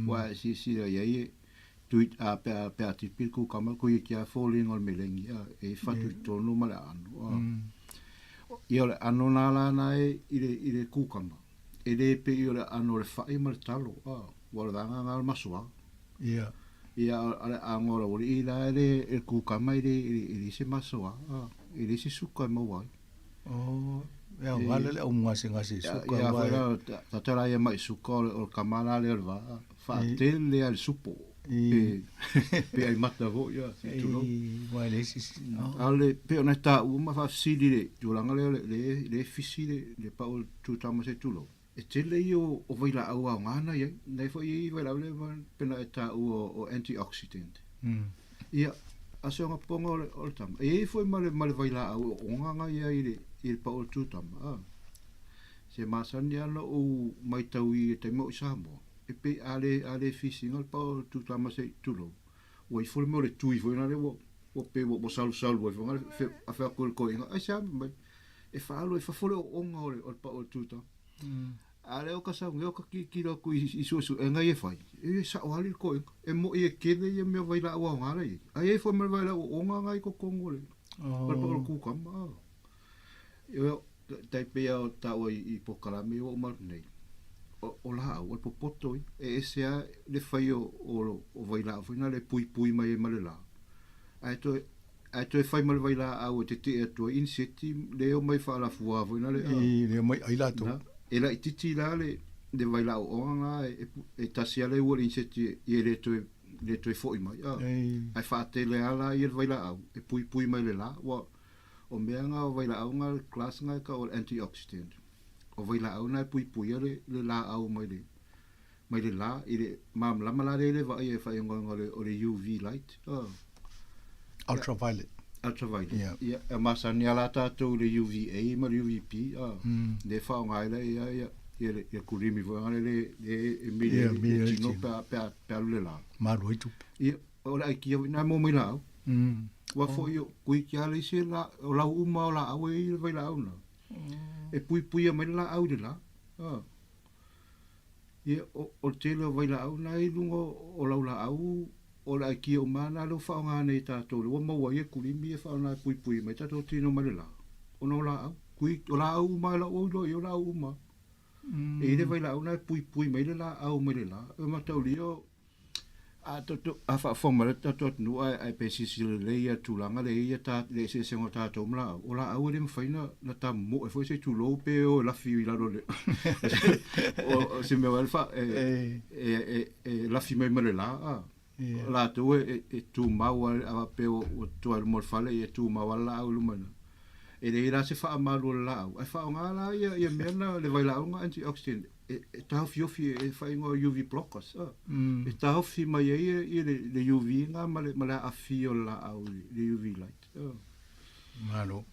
ua e silasila i ai e tui a pe a pe a tipi le kukama kui e kia foliga o le meleni a e fatu i totonu ma le aano a ia o le ano na la na e i le i le kukama e le pei o le ano o le fai ma le talo a ua o le vaega na o le masoa Ia. Ia a le ago o le aualii la e le e kukama e le e leai se masoa a e leai se suka e maua ai. Oh, e aoga le le au gasegase i suka. Ia foi la tata la ia mai suka o le kama la lea o le vaa faatele a le supo. Pe pe ai mata foi ia se tulou. Ua e leai se A o le pei ona taua ma faafesili i le tulaga lea o le le fisi le le pau o le tutama se tulou. E tele ia o vailaau aoga na i ai. Na foi i ai vailaau lea pei ona e taua o antioxidant. Ia, a se ogapoga o le, o le tama. E i ai foi ma le, ma le vailaau o oga na i ai i le, i le pau o le tutama. A. Se masani lava ona ou maitau i le taimi o i Samoa, e pei a le, a le fisiga le pau o le tutama se i tulou, ua ifo le mea o le tui foi lea ua, ua pei ua, ua salusalu ai foi le fe, afe atu i le toeaina, aisea mai, e faaalu ai fafo le ooga o le, o le pau o le tutama. A lea o ka sau nei o ka tilotilo atu i suesuega ia e fai, e sao lava le toeaina. E moi e kele ia mea vailaau aoga la i ai. Ae i ai foi ma le vailaau oona na i totonu o le o le kukama. Ia tai pei lava o taua i polokalame ia ua uma atu nei, o laau o le popoto ia. E ese lava le fai o vailaau foi na le puipui mai ai ma le la, ae toe Ae toe fai ma le vailaau e tetee atu ai iniseti le omai faalafua foi na le I le omai ai latou. Na, e laitiiti la le le vailaau oga na e e tasi a le ua le iniseti e le toe le toe foi mai a. Ae faatele a la ia le vailaau e puipui mai le la ua o mea na o vailaau na le class na e tau o le antioxidant. O vailaau na e puipuia le le laau mai le mai le la i le malamalama la lea i le vaaia e faaigoaina o le UV light. Ultraviolet. Ultraviolet. Yeah. Ia, e masani lava la tatou i le UVA ma le UVB, a. Le faaaoga ai la ia ia ia le ia kulimi foi le le le e mili yeah, le tino pe a pe a pe alu le la. Malu ai tupe. Ia, o le aikia foi na mo mai laau. Ua foi o kui ki ala isi la o lau uma o laau e i le vailaau na. E puipuia mai le laau i le la. Ia, o, o le tele o vailaau na i luga o lau laau, o le aikia uma lava na lea ua faaaoga nei e tatou, lea ua maua ai e kulimi e faaaoga e puipui mai tatou tino mai le la, ona o laau. Kui, o laau uma e lau ua iloa i ai o laau uma. E i ai le vailaau na e puipui mai le laau mai le la. E mataulia o, A tatou, a faafofoga mai le tatou atunuu ae, ae pe silasila lelei ia tulaga lea e i ai ia ta, le eseesega o tatou ma laau, o laau e le mafai ona, ona tamomoe foi se i tulou pe o e lafi i lalo o le, o se mea foi lea fa, e, e, e, e lafi mai ma le la, a. O latou e, e, e tumau lava, a faapea ua, ua toa i luma o le fale, ia e tumau lava le laau i luma i ina. E leai la se faamalu o le laau, ae faaaoga la ia, ia mea na, le vailaau na antioxidant, e, e taofiofi e faaigoa UV blockers, a. E taofi mai ai ia le, le UV na ma le, ma le aafia o le laau i le UV light. A. Malo.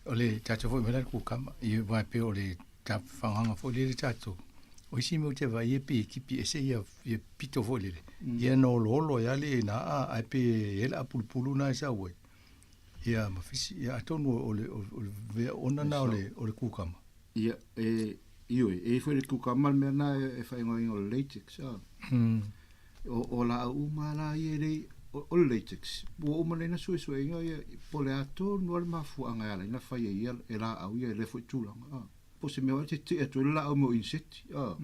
O le tatou foi mai la le kukama, i aua e pei o le tafagaga foi lele tatou. O isi mea ou te vaai e pei e kipi ese ia, ia pito foi lele. Ia na oloolo ai lava le ina ae pei e i ai le apulupulu na e sau ai. Ia ma fisi, ia atonu o le, o le vea ona na o le, o le kukama. Ia, e, ioe, e i ai foi le kukama le mea na e faaigoaina o le latex, a. O, o laau uma la ia e le, o, o le latex, ua uma nei ona suesueina ia, po o le a tonu lava le mafuaaga e ala ai ona fai ai ia e laau ia i lea foi tulaga, a. Po o se mea foi lea e tetee atu ai le laau mai o iniseti, a.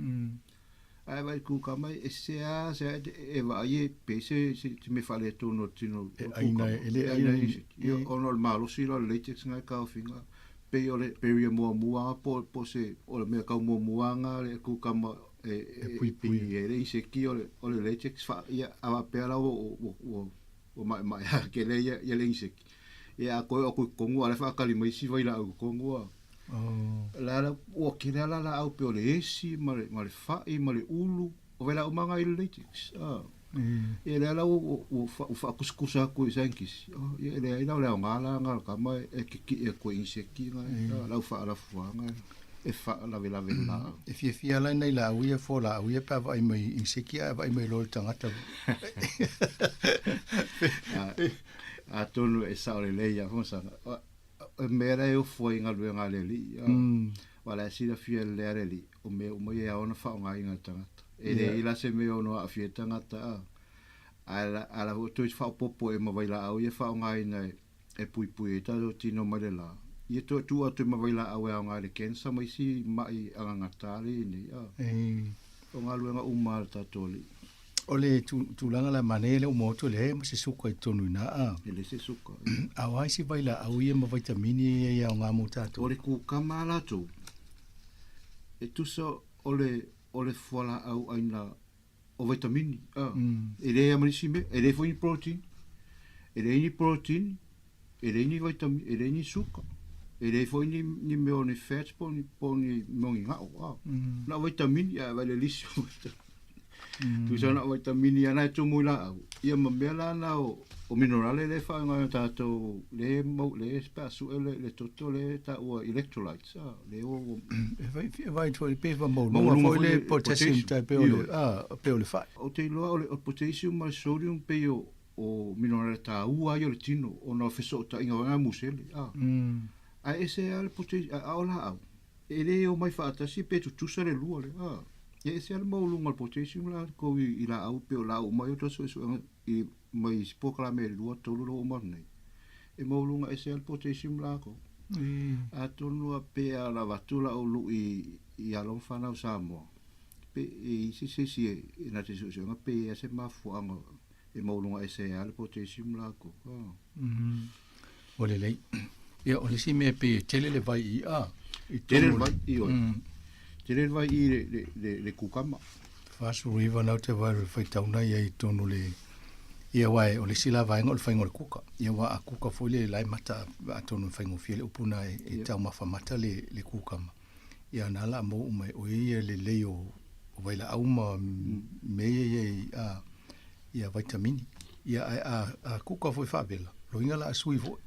Ae vaai kukama e sea sea e vaai e pei se se mea faaletonu o le tino o E aina e le aina i ia ona o le malosi la o le latex na e taofiga pei o le barrier muamua po po se o le mea tau muamua na le kukama e e puipui e le inseki o le o le latex fa ia a faapea la ua ua ua ua maemae tele ia ia le inseki ia a toe oo atu i totonu a o la e faatali mai isi vailaau i totonu a. La la ua tele lava la laau pei o le esi ma le ma le fai ma le ulu, o vailaau uma na i le latex a. Ia lea la ua ua faakusakusa atu i scientist, ia e leai la o le aoga la na o le tama e kikii atu e inseki na e lau faalafuaga e faalavelave i le laau. E fiafia la nai laau ia fo laau ia pe a vaai mai i inseki ae vaai mai loa i le tagata. Atonu e sao lelei ia fosaga. O mea la e ofo ai i galuega a le Alii, aua o la e silafia lelei lava le Alii, o mea uma ia e ao ona faaaogaina e le tagata. E leai la se mea e ono aafia ai le tagata, ae a la foi ua toe faaopoopo ea ma vailaau ia e faaaogaina e puipui ai tatou tino mai le la, ia toe tuu atu ai ma vailaau e aoga i le cancer ma isi mai agagata lea e i ai nei. O galuega uma a le tatou Alii. O le tulaga la manaia lea ua maua atu e leai ma se suka i totonu i ina a. E leai se suka. A o a isi vailaau ia ma vaitamini ia e aoga mo tatou? O le kukama a latou, e tusa o le o le fualaau aina o vaitamini, a. E leai lava ma nisi mea, e leai foi ni protein, e leai ni protein, e leai ni vaitamini, e leai ni suka, e leai foi ni ni mea o ni fats po o ni po o ni mea o ni gao, a. Na o vaitamini, ae vaai i le lisi o vaitamini. Tusa na o vaitamini lava na e tumu i laau, ia ma mea la na o o minerale lea e faaaoga e tatou lea e mau lea pe a sue le le toto lea e taua electrolytes, a, lea ua E fai e fai foi pe fa maualuga foi le potassium tai pei o le a pei o le fai. Ou te iloa o le potassium ma le sodium pei o o minerale taua ia o le tino ona o le fesootaiga o musele, a. Ae ese lava le potassium, a o laau, e le omai faatasi pe tutusa le lua lea, a. E ese lava le maualuga o le potassium latou i laau pei o laau uma ia o tou suesuega i mai isi polokalame e lua tolu lea ua uma atu nei, e maualuga ese lava le potassium latou. Atonu a pe a ona avatu lau lui i alo ma fanau Samoa, pe e i ai se isi e na te suesuega pe i ai se mafuaaga e maualuga ese ai lava le potassium latou. Ua lelei. Ia, o le isi mea pei e tele le vai i i'a. I tele le vai, ioe. Tele le vai i le, le, le, le kukama. 49 nau te vai o le faitauna ia i totonu le ia aua o le isi la vaega o le faiga o le kuka. Ia aua a kuka foi le la e mata atonu e faigofie le upu na e taumafa mata le le kukama. Ia na la maua uma e oe ia lelei o o vailaau ma mea ia i ai a ia vaitamini. Ia ae a a kuka foi faavela, loiga la a sui foi.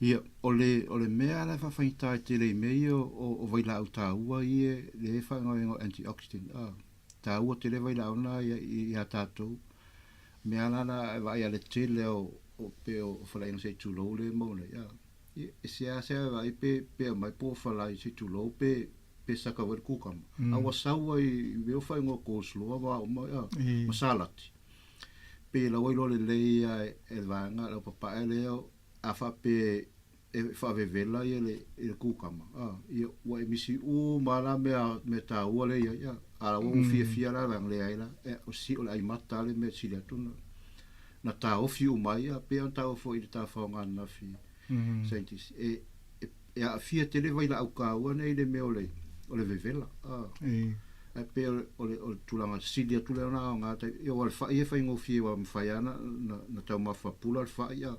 Ia, o le, o le mea la e faafaigata ai tele i mea ia o, o vailaau taua ia lea e faaigoaina o antioxidant, a, taua tele vailaau na ia, ia tatou. Mea la la e vaai a le tele o, o pei o faleaiga se i tulou lea e maua nei, a, ia, e seasea e vaai pe, pe aumai po o falai se i tulou pe, pe saka foi le kukama. A ua sau ai i mea o faaigoa coleslaw ma a uma, a, ma salati. Pei e laua iloa lelei a e le vaega le aupapae lea a faapea e faavevela ia le i le kukama a ia ua e misi uma lava la mea mea taua lea i ai a a ua fiafia la vaega leai la e o si o le aimata le mea sili atu na na taofi uma ai a pei ona taua foi i le tafaoga ananafi scientist e e aafia tele vailaau taua nei i le mea o le o le vevela a. Ae pei o le o le tulaga sili atu lea ona aoga tai ia aua o le fai e faigofie aua e mafai lava ona na taumafa pula le fai a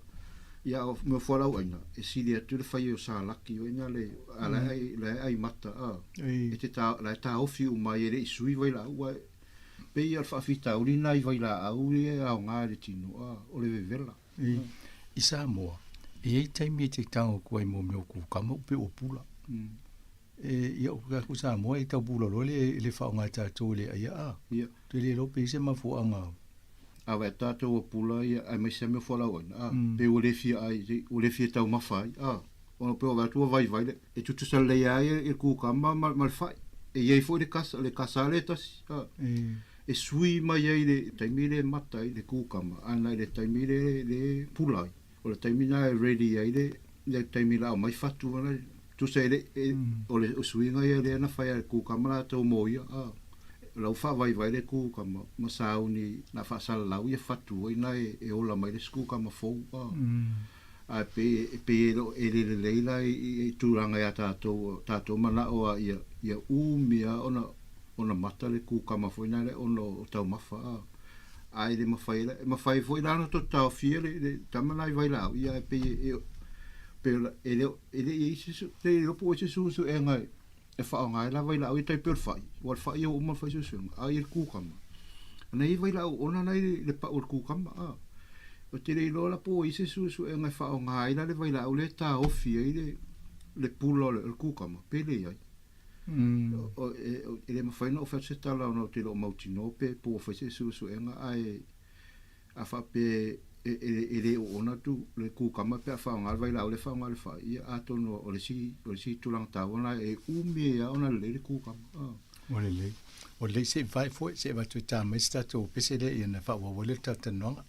ia o mea o fualaauaina e sili atu le fai o salaki foi na le a la e ai la e ai mata a e te ta la e taofi uma ai e le i sui vailaau aua e pei lava o le faafitauli lena i vailaau ia e aoga i le tino a o le vevela. I Samoa, e i ai taimi e te tago atu ai mo mea o kukama pe ua pula. E, ia o ka ku Samoa e tau pula loa le, le faaaoga e tatou i le ai aa. Ia. Te le iloa pe i ai se mafuaaga. A vaai tatou ua pula ia aemaise lava mea o fualaauaina, a, pe ua le fia ai, ua le fia taumafa ai, a. Ona pei ua vaai atu ua vaivai le, e tutusa lelei lava ia le kukama ma, ma le fai. E i ai foi le kasa, le kasa lea e tasi, a. E sui mai ai le taimi le mata ai le kukama, ana i le taimi le, le pula ai. O le taimi na e ready ai le, le taimi la aumai fatu ana, tusa e le, e, o le suiga ia lea na fai a le kukama latou mo ia, a. Lau faavaivai le kukama ma sauni na faasalalau ia fatu ai na e, e ola mai le isi kukama fou, a. Ae pei, e pei e le o ele lelei la i, i tulaga ia tatou, tatou manao a ia, ia umi a ona, ona mata le kukama foi na le ona o taumafa a. A e le mafai e mafai foi la ona toe taofia le, le tama na i vailaau, ia ae pei e, e, pei e le o, e le i ai se, te iloa po o ai se suesuega e faaaoga ai la vailaau ia tai pei o le fai, aua o le fai e oo uma le fai suesuega, a ia le kukama. Ana i ai vailaau ona na i le, le pau o le kukama, a. Ou te le iloa la po o ai se suesuega e faaaoga ai la le vailaau lea e taofi ai le, le pula o le, o le kukama, pe leai. E le mafai ona ou fai atu se tala ona ou te le o mautinoa pe po ua fai se suesuega ae a faapea e, e, e le oona tu le kukama pe a faaaoga le vailaau le faaaoga le fa'i ia atonu o le isi o le isi tulaga taua lena e umi ai a ona lelei le kukama a. Ua lelei. Ua lelei se i vae foi se i avatu e tā mai se tatou pese lea ia na faaauau ai le talatalanoaga.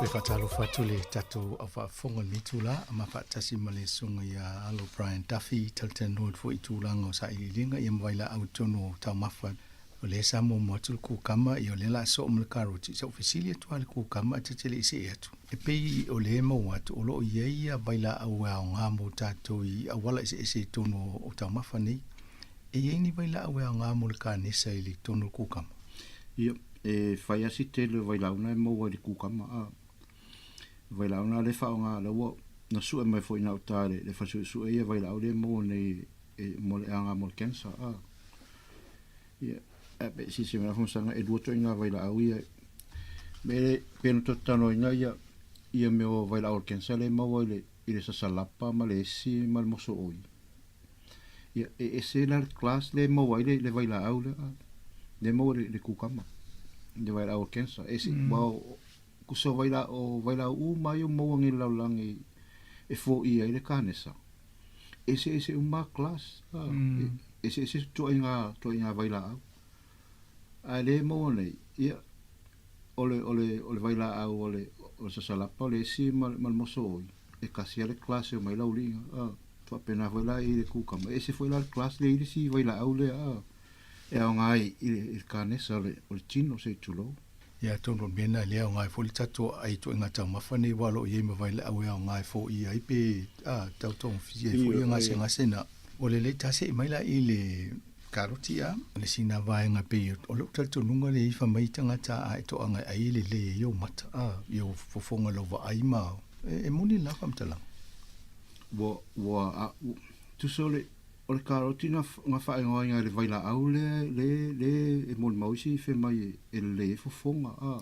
Toe faatalofa atu le tatou au faafofoga i lenei itula, ma faatasi ma le susuga ia Alo Brian Duffy, talatalanoa atu foi i tulaga o sailiiliga ia ma vailaau i totonu o taumafa. O lea sa muamua atu le kukama, ia o lea o le a soo ma le karoti. Sa ou fesili atu lava i le kukama ae ta te le i see atu. E pei o lea e maua atu o lo o i ai ia vailaau e aoga mo tatou i auala eseese i totonu o taumafa nei. E i ai ni vailaau e aoga mo le kanesa i totonu o le kukama? Ia, e fai lava si tele o vailaau na e maua i le kukama, a vailaau na lea e faaaoga, la ua na sue mai foi i gauta i le falesuesue ia vailaau lea e maua nei e mo le aoga mo le cancer, a. Ia, ae pe silasila mai la faamasalaga e lua ituaiga vailaau ia. Me le pei ona tatou talanoaina ia ia mea o vailaau o le cancer lea e maua i le i le sasalapa ma le esi ma le mosooi. Ia, e ese la le class lea e maua ai le, le vailaau lea, lea e maua i le, le kukama, le vailaau o le cancer. Ese, aua tusa o vailaau, o vailaau uma ia ua maua nei i le lalolagi e foia ai le kanesa, eseese uma lava class, eseese ituaiga, ituaiga vailaau. Ae lea e maua nei, ia, o le, o le, o le vailaau o le, o le sasalapa, o le esi ma, ma le mosooi, e tasi lava le class e omai lauliga, a. Faapena foi la i le kukama, e ese foi la le class lea i le isi vailaau lea, a, e aoga ai i le, i le kanesa o le, o le tino, se i tulou. Ia, atonu o le mea lena lea e aoga ai foi le tatou aai ituaiga taumafa nei aua o lo o i ai ma vailaau e aoga e foia ai pe, a, tau togafiti ai foi ia gasegase na. Ua lelei ta see mai la i le karoti a, le sina vaega pei o lou talitonuga lea i fai mai tagata a e toaga e ai e lelei ai ou mata, a, i ou fofoga i lau vaai ma, e, e moni le la faamatalaga. Ua, ua, a, ua, tusa o le, o le karoti na, na faaigoaina e le vailaau lea, le, le e molimau isi fai mai e, e lelei ai fofoga, a.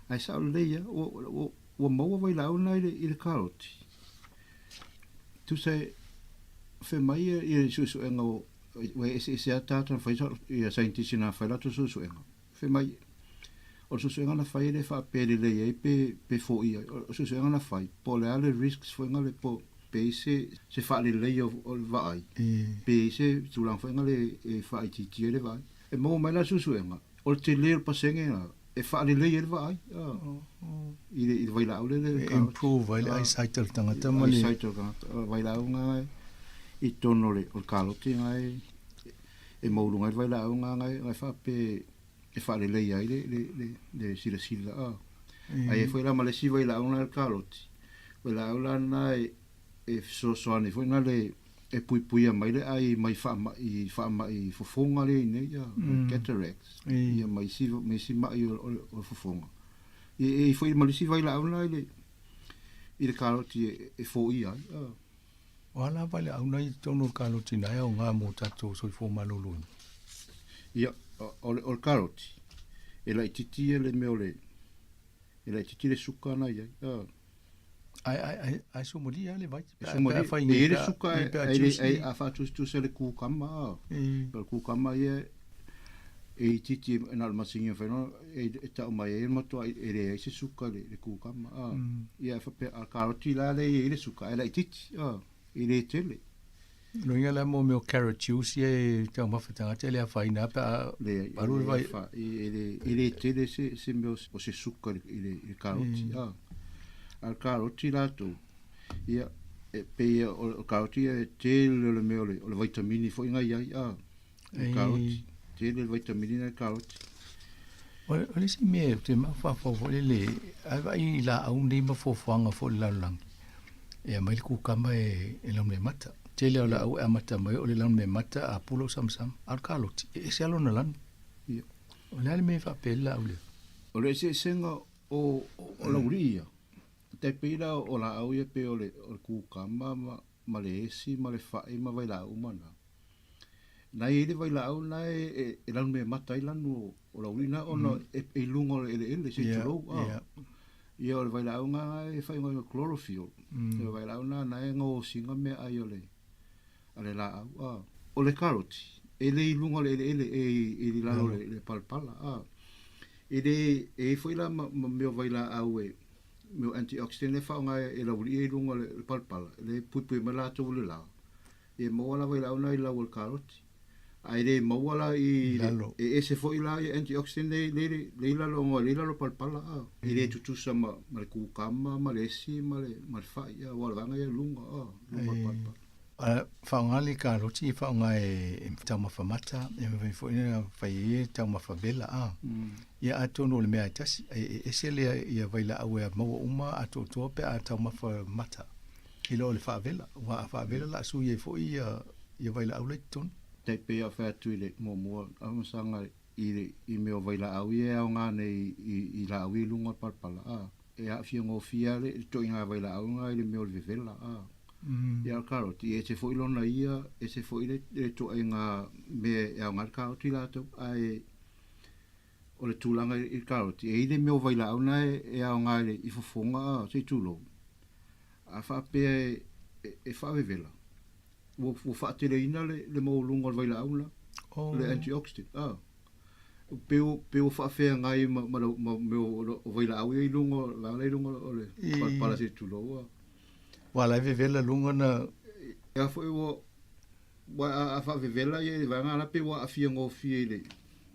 Ae sao lelei lava, ua, ua, ua maua vailaau na i le, i le karoti. Tusa e, fai mai ia, ia le suesuega ua, ua eseese lava tagata na fai ia saienitisi na fai latou suesuega. Fai mai, o le suesuega na fai e le faapea e lelei ai pe, pe foia ai. O le suesuega na fai, po o le a le risks foi na le, po, pe i ai se, se faalelei o, o le vaai, pe i ai se tulaga foi na le e faaitiitia ai le vaai. E maua mai la le suesuega, o le tele o le pasene la, e faalelei ai le vaai, i le, i le vailaau lea le E improve ai le eyesight o le tagata ma le. Eyesight o le tagata. O le vailaau na i totonu o le, o le kaloti na e, e maualuga ai le vailaau na na e faapea e faaleleia ai le, le, le, le silasila a. Ae i ai foi la ma le isi vailaau na i le kaloti, vailaau la na e, e fesoasoani foi na le e puipuia mai le ai mai faamai, faamai fofoga lea i nei, cataracts, ia ma isi, ma isi mai o, o, o fofoga. E e i foi ma le isi vailaau lena i le i le kaloti e e foia ai a. O a la vailaau na i totonu o le kaloti na e aoga mo tatou soifua maloloina? Ia, o le o le kaloti, e laitiiti ia le mea o le e laitiiti le suka na i ai a. Ae ae ae ae sumalie lava le vai. E sumalie, e i ai le suka ae le ae a faatusatusa i le kukama a. O le kukama ia e itiiti na o le masigi e mafai ona e tau mai ai e matua e leai se suka i le kukama a. Ia e faapea a o le karoti la lea e i ai le suka ae laitiiti a, e le tele. Loiga la mo mea o carrot juice ia e taumafa tagata e le afaina lava pe a alu le vai. E le tele se mea o se suka i le karoti. A o le karoti latou, ia, e pei o le karoti ia e tele o le mea o le vaitamini foi na i ai, a, le karoti. Tele le vaitamini na i le karoti. O le isi mea ou te mafaufau foi lele, a vaai i laau nei ma fuafuaga foi o le lalolagi, e aumai le kukama e lanumeamata. Tele o laau e amata mai o le lanumeamata a pula o samasama, a o le kaloti, e ese lava lona lanu. Ia. O le a le mea e faapea ai le laau lea? O le eseesega o laulii ia, tai pei la o laau ia pei o le kukama ma le esi ma le fai ma vailaau uma na. Na i ai le vailaau na e lanumeamata ai lanu o laulii na ona e i luga o le eleele se i tulou. Ia o le vailaau na e faaigoaina o le chlorophyll. O le vailaau na na e gaosiga meaai o le a le laau. O le karoti, e le i luga o le eleele e i lalo o le palapala. E le e i ai foi la ma mea o vailaau e mea o antioxidant lea e faaaoga e laulii ia i luga o le palapala, lea e puipui mai latou i le la. E maua lava i lau na i lau o le karoti. Ae le maua la i e ese foi la ia antioxidant lea lea i lalo ona o lea i lalo o le palapala a. E le tutusa ma ma le kukama ma le esi ma le ma le fai a, aua o le vaega ia i luga a, luga o le palapala. A faaaoga le karoti e faaaoga e taumafa mata, e mafai foi ona fai ai e taumafa vela a. Ia atonu o le mea e tasi, e ese lea ia vailaau e maua uma atoatoa pe a taumafa mata. I lo le faavela, aua a faavela la sui ai foi ia ia vailaau la i totonu. Tai pei a fai atu i le muamua amasaga i le i mea o vailaau ia e aoga nei i i laau ia i luga o le palapala a e aafia gofie lava le toaiga vailaau lena i le mea o le vevela a ia o le karoti e ese foi lona ia ese foi le le toaiga mea e aoga ai le karoti latou ae o le tulaga i le karoti e i ai le mea o vailaau lena e aoga i le i fofoga a se i tulou. A faapea e faavevela, ua faateleina le maualuga o le vailaau lena, le antioxidant. A, pei pei ua faafeagai ma ma mea o vailaau ia i luga o le vaega la i luga o le palapala se i tulou. A. Ua la e vevela luga na... A foi ua a faavevela ia le vaega la pei ua aafia gofie i le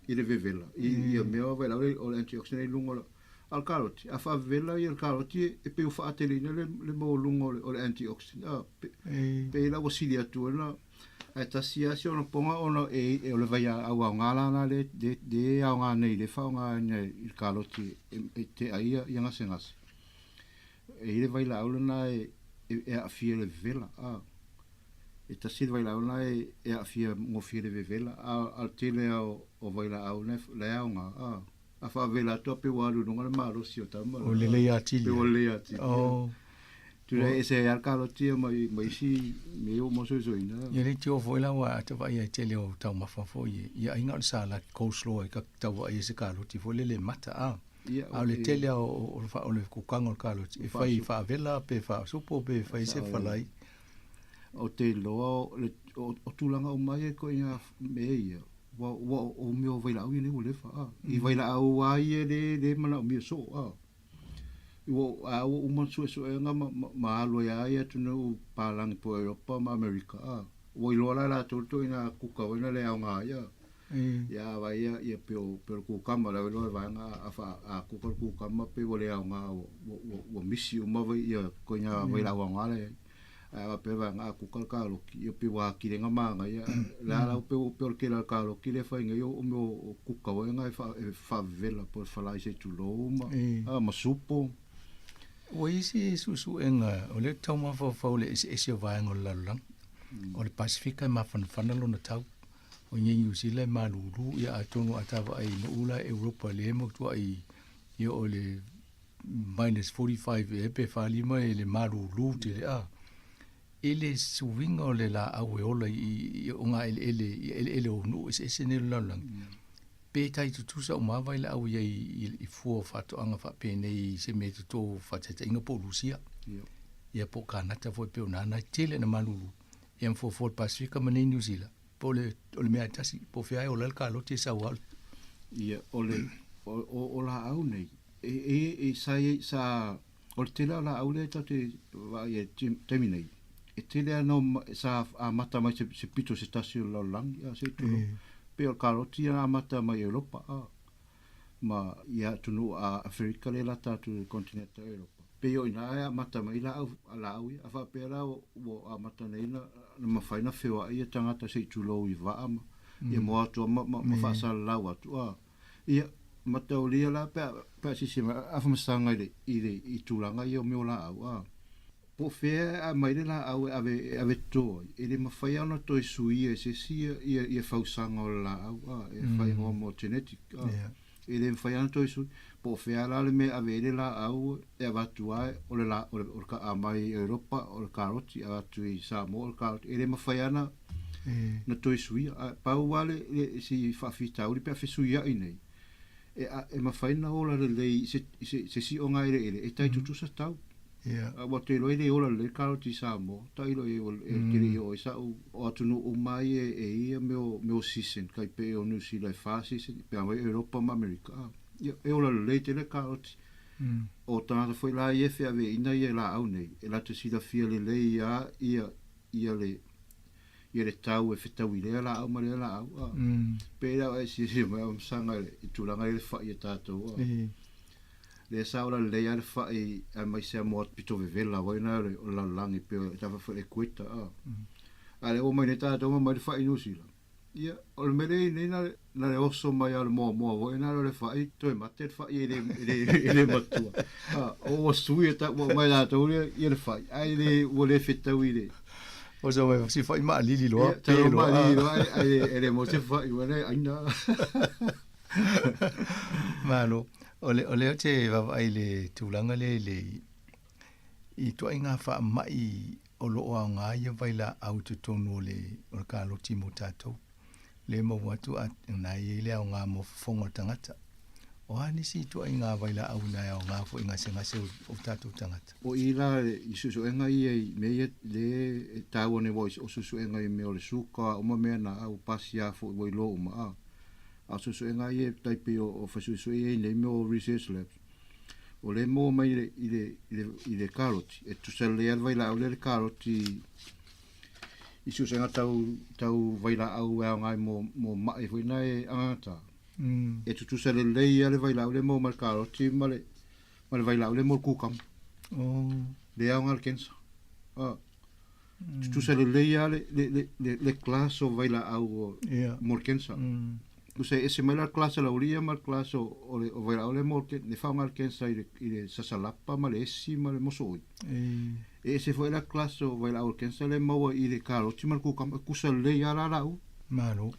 i le vevela i ia mea o vailaau o le antioxidant i luga o le. A o le karoti, a faavevela ia le karoti e pei ua faateleina le maualuga o le antioxidant. A, pei la ua sili atu ai la ae tasi lava si ona poga ona e o le vailaau aoga la lena lea e aoga nei lea e faaaogaina i le karoti e tea ai ia gasegase. E i ai le vailaau lena e aafia i le vevela. A, e tasi le vailaau lena e aafia gofie i le vevela, a o le tele lava o vailaau la e aoga. A. A faavela atu a pe ua alu i luga le malosi o tama. O lelei atili. Pe ua lelei atili. Oh. Tula e ese ai le kaloti ia ma ma isi mea ua masoisoina. Ia le tio foi la ua ata vaai ai tele o taumafa foi ia aiga o le salad coleslaw ai ka tau vaai ai se kaloti foi lele mata a. Ia, A o le tele lava o le kukaga o le kaloti e fai faavela pe faasupo pe fai se falai. O te iloa o tulaga uma ia ituaiga mea ia, ua ua o mea o vailaau ia nei ua leva a. I vailaau lava ia le le manaomia soo a. Ua a ua uma ona suesuega ma ma alu ai lava ia atunuu palagi po o Europa ma Amerika a. Ua iloa la e latou le ituaiga kuka foi lena le aoga ai a. Ia a vaai ia ia pei o pei o le kukama la ua iloa le vaega a fa a kuka le kukama pei ua le aoga ua ua ua misi uma ia ituaiga vailaau aoga la e i ai. Ae faapea vaega a kuka le kaloki, ia pei ua atili manaia. Le a la pei o le tele o le kaloki lea e fai nei o mea o kuka foi na e faavevela po o le falai se i tulou ma a ma supo. Ua i ai se suesuega o lea e tau mafaufau i le eseese o vaega o le lalolagi. O le Pasefika e mafanafana lona tau. O i inei i Niu Sila e malulu, ia atonu a ta vaai i nuu la Europa lea e mautuai ia o le minus 45 ea pe 45 e le malūlū tele a. I le suiga o le laau e ola i ogaeleele i eleele o nuu eseese nei o le lalolagi, pe tai tutusa uma lava i laau iai i fua o faatoaga faapenei i se mea e toto faataitaiga po o Lusia, ia po o Kanata foi pei ona ana e tele ina malūlū, ia ma fuafua le Pasefika ma nei Niu Sila, po o le o le mea lava e tasi, po o fea e ola ai le kaloti e sau lava. Ia, o le o laau nei, e e sa i sa O le tele o laau lea tatou te vaai ai i le taimi nei, e tele lava no sa amata mai se pito se tasi o le lalolagi, a se i tulou. Pei o le karoti na amata mai Europa, a, ma i atunuu a Aferika lea e lata atu i le continent o Europa. Pei o i ina e amata mai laau, laau ia. A faapea la ua amata nei na mafai ona feoai ia tagata se i tulou i vaa ma ia moa atu ma faasalalau atu, a. Ia, mataulia la pe a, pe a silasila mai, afamasaga i le, i le, i tulaga ia o mea o laau, a. Po o fea e aumai le laau e ave, e ave toto ai, e le mafai lava ona toe suia e se isi ia, ia, ia fausaga o le laau, a, e whai ingoa mo genetic, a. E le mafai lava ona toe sui. Po o fea la le mea e ave ai le laau e avatu ai, o le la, o le, o le aumai i Europa o le karoti, avatu i Samoa o le karoti, e le mafai lava ona na toe suia. Ae pau lava le, le, si faafitauli pe a fesuiai nei, e, a, e mafai ona ola lelei i se, i se, se sioga eleele e tai tutusa tau. A ua te iloa e le ola lelei le karoti i Samoa, tailo i ai ua, e tele i oo ai sa'u o atunuu uma ai e, e ia mea o, mea o season, kai pei o Niu Sila e fa season, pe a mai Europa ma Amerika, a, ia, e ola lelei tele le karoti. O tagata foi la ia e feaveaiina ia laau nei, e latou silafia lelei a ia, ia le, ia le tau e fetaui lea laau ma lea laau a. Pei la o e silasila mai o masaga i le tulaga lea i le fai a tatou a. Lea sa ola lelei lava le fai aemaise lava mo pito vevela foi na o le lalolagi pei o tafa foi le equator a. A lea ua omai nei tatou ma aumai le fai i Niu Sila. Ia, o le mea lea e i ai nei na le oso mai lava o le moamoa foi na o le fai toe mate le fai e le e le matua. A, ua sui e ua aumai e latou ia le fai ae le ua le fetaui i le O sa mai si fai maalili loa. Ia, talo maalili loa ae e le maua se fai ua le aina. Malo. O le o lea ou te vaavaai i le tulaga lea i le i ituaiga faamai o lo o aoga ia vailaau i totonu o le o le kaloti mo tatou. Le maua atu a na e i ai le aoga mo fofoga o le tagata. O a nisi ituaiga vailaau ina e aoga foi i gasegase o tatou tagata? O i la i suesuega ia i mea ia le e taua nei ua o suesuega i mea o le suka uma mea na a ua pasia foi ua iloa uma a. A o suesuega ia e tai pei o fai suesue ia i nei mea o research labs o lea e maua mai i le i le i le karoti e tusa lelei lava le vailaau lea le karoti i suesuega tau tau vailaau e aoga ai mo mo ma'i foi na e agagata. E tutusa lelei lava le vailaau lea e maua mai le karoti ma le ma le vailaau lea e maua i le kukama. Le aoga le cancer. Tutusa lelei lava le le le le le class o vailaau o mo le cancer. Tusa e ese mai la le class a le aualii ma le class o o le o vailaau lea mo le le faaaoga le cancer i le i le sasalapa ma le esi ma le mosooi. E ese foi la class o vailaau o le cancer lea e maua i le karoti ma le kukama, e kusa lelei lava la laua. Malo.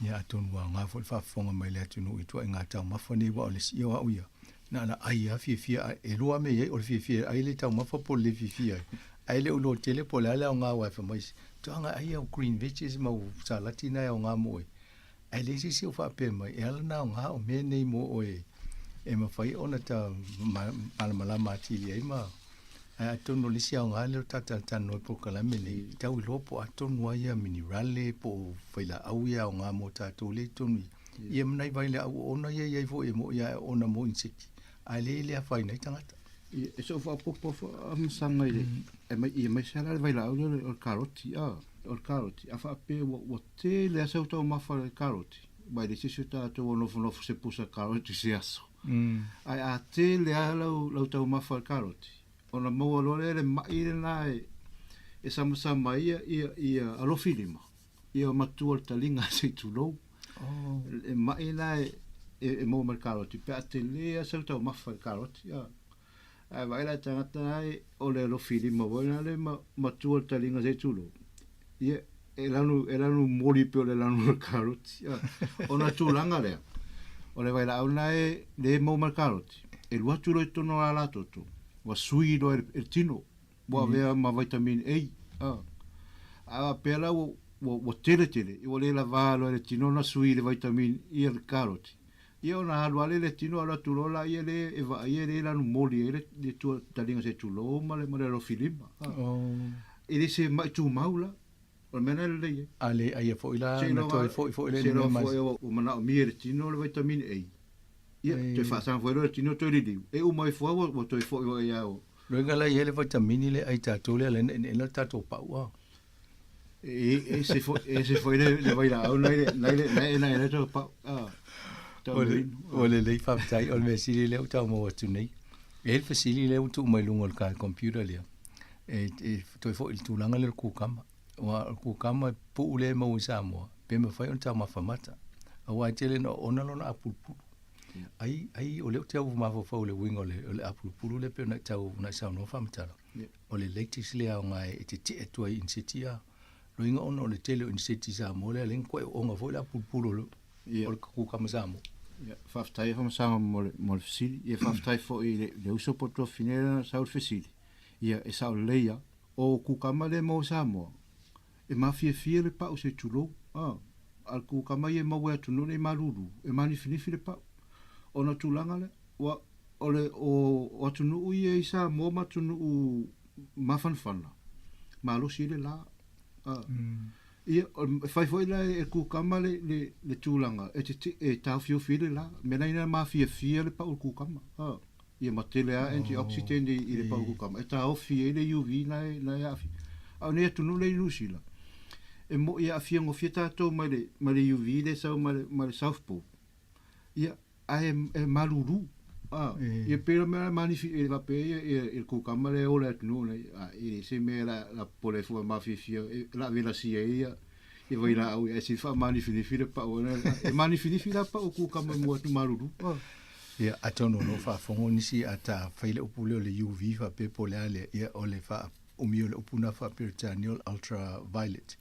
Ia atonu ua aoga foi le faafofoga mai le atunuu i ituaiga taumafa nei aua o le sii o au ia, na ona ai lava fiafia ae e lua mea i ai, o le fiafia e ai le taumafa po o le le fiafia ai. Ae le o iloa tele po o le a le aoga aua e fai mai isi, toaga ai au green veggies ma au salati na e aoga mo oe. Ae leai se isi o faapea mai, e ala ona aoga o mea nei mo oe e mafai ona ta malamalama atili ai ma ae atonu o le isi aoga lea o ta talatalanoa i polokalame nei, e tau iloa po o a tonu lava ia minerale po o vailaau ia e aoga mo tatou lea i totonu i ia ma nai vailaau oona ia e i ai foi e moni lava e oona mo insect, ae lea e le afaina ai tagata. Ia, e so'u faaopoopo faamasanga i le, e aemaise lava la le vailaau lea o le karoti, a, o le karoti, a faapea ua tele lava sau taumafa i le karoti, aua e leai se isi o tatou o nofonofo se pusa karoti i se aso. Ae a tele lava lau taumafa i le karoti, ona maua loa lea le ma'i lena e samasama ai ia alofi lima, ia matua le taliga se i tulou. E ma'i lena e maua mai le karoti, pe a tele lava sau taumafa i le karoti. Ae vaai la i le tagata lena o le alofi lima foi lena le matua le taliga se i tulou. Ia, e lanu, e lanu moli pei o le lanu o le karoti. Ona tulaga lea, o le vailaau lena e le maua mai le karoti, E alu atu loa i totonu o lala toto, ua sui loa e le tino, ua avea ma vitamin A. A. A faapea la ua, ua, ua tele tele, ua le lavā loa e le tino ona sui i le vitamin ia le karoti. Ia ona alu lava lea i le tino alu atu loa laia lea e vaaia lea e lanumoli ai le, le tua taliga se tulou ma le, ma le alofilima. A. Oh. E le se ma'i tumau la. O le mea lena e lelei ai. A le aia foi la na toe foi foi le mea mai. Seiloga foi ua manaomia e le tino le vitamin A. Ia, toe faasaga foi loa le tino toe liliu. E uma ifo lava ua toe foi foi lava ua. Loiga la i ai le vitamini le ai tatou lea lena ina le tatou pau a. E ese foi, ese foi le le vailaau nai le nai le nai nai le tau pau. Ah. O le, o le lei faafetai o le mea sili lea ua tau maua atu nei. E i ai le fesili lea ua tuu mai luga o le ka computer lea. E, e toe foi i le tulaga lea o le kukama. Aua o le kukama e puu lea e maua i Samoa, pe mafai ona taumafa mata. Aua e tele ina oona lona apulupulu. Ai, ai o lea ou te au mafaufau i le uiga o le, o le apulupulu lea pei ona e tau, ona e saunoa faamatala. O le lettuce lea aoga e tetee atu ai i iniseti a. Loiga ona o le tele o iniseti i Samoa lea, lea na koe oona foi le apulupulu o le, o le kukama Samoa. Ia, faafetai Afamasaga mo le, mo le fesili. Ia, faafetai foi i le, le uso po o le tuafafine lea na sau le fesili. Ia, e sao lelei lava. O kukama lea e maua i Samoa, e mafiafia le pau se i tulou. A, a le kukama ia e maua i atunuu nei malulu, e manifinifi le pau. Ona o tulaga lea, ua, o le, o, o atunuu ia i Samoa ma atunuu mafanafana, malosi ai le la. A, ia, e fai foi la e kukama le, le, le tulaga, e te, e taofiofi ai le la. Mea la ina mafiafia le pau o le kukama. A. Ia ma tele a antioxidant i le pau kukama e taofi ai le UV na e, na e aafia. A o nei atunuu lea i Niu Sila, e mo'i e aafia gofie tatou mai le, mai le UV lea e sau mai le, mai le South Pole. Ia, ae e malulu. A, ia pei o le mea manifi, e faapea ia, ia, i le kukama lea e ola i atunuu nei, a, e le se mea la, la popole ai fua mafiafia, e, la velasia ai ia, ia vailaau ia, ae sili faamanifinifi le pau, e manifinifi la pau o kukama mua atu malulu. A. Ia, atonu o lo o faafofoga nisi a ta fai le upu lea o le UV faapea po o le a lea, ia o le faaumi o le upu lena faa-Peretania o le ultraviolet.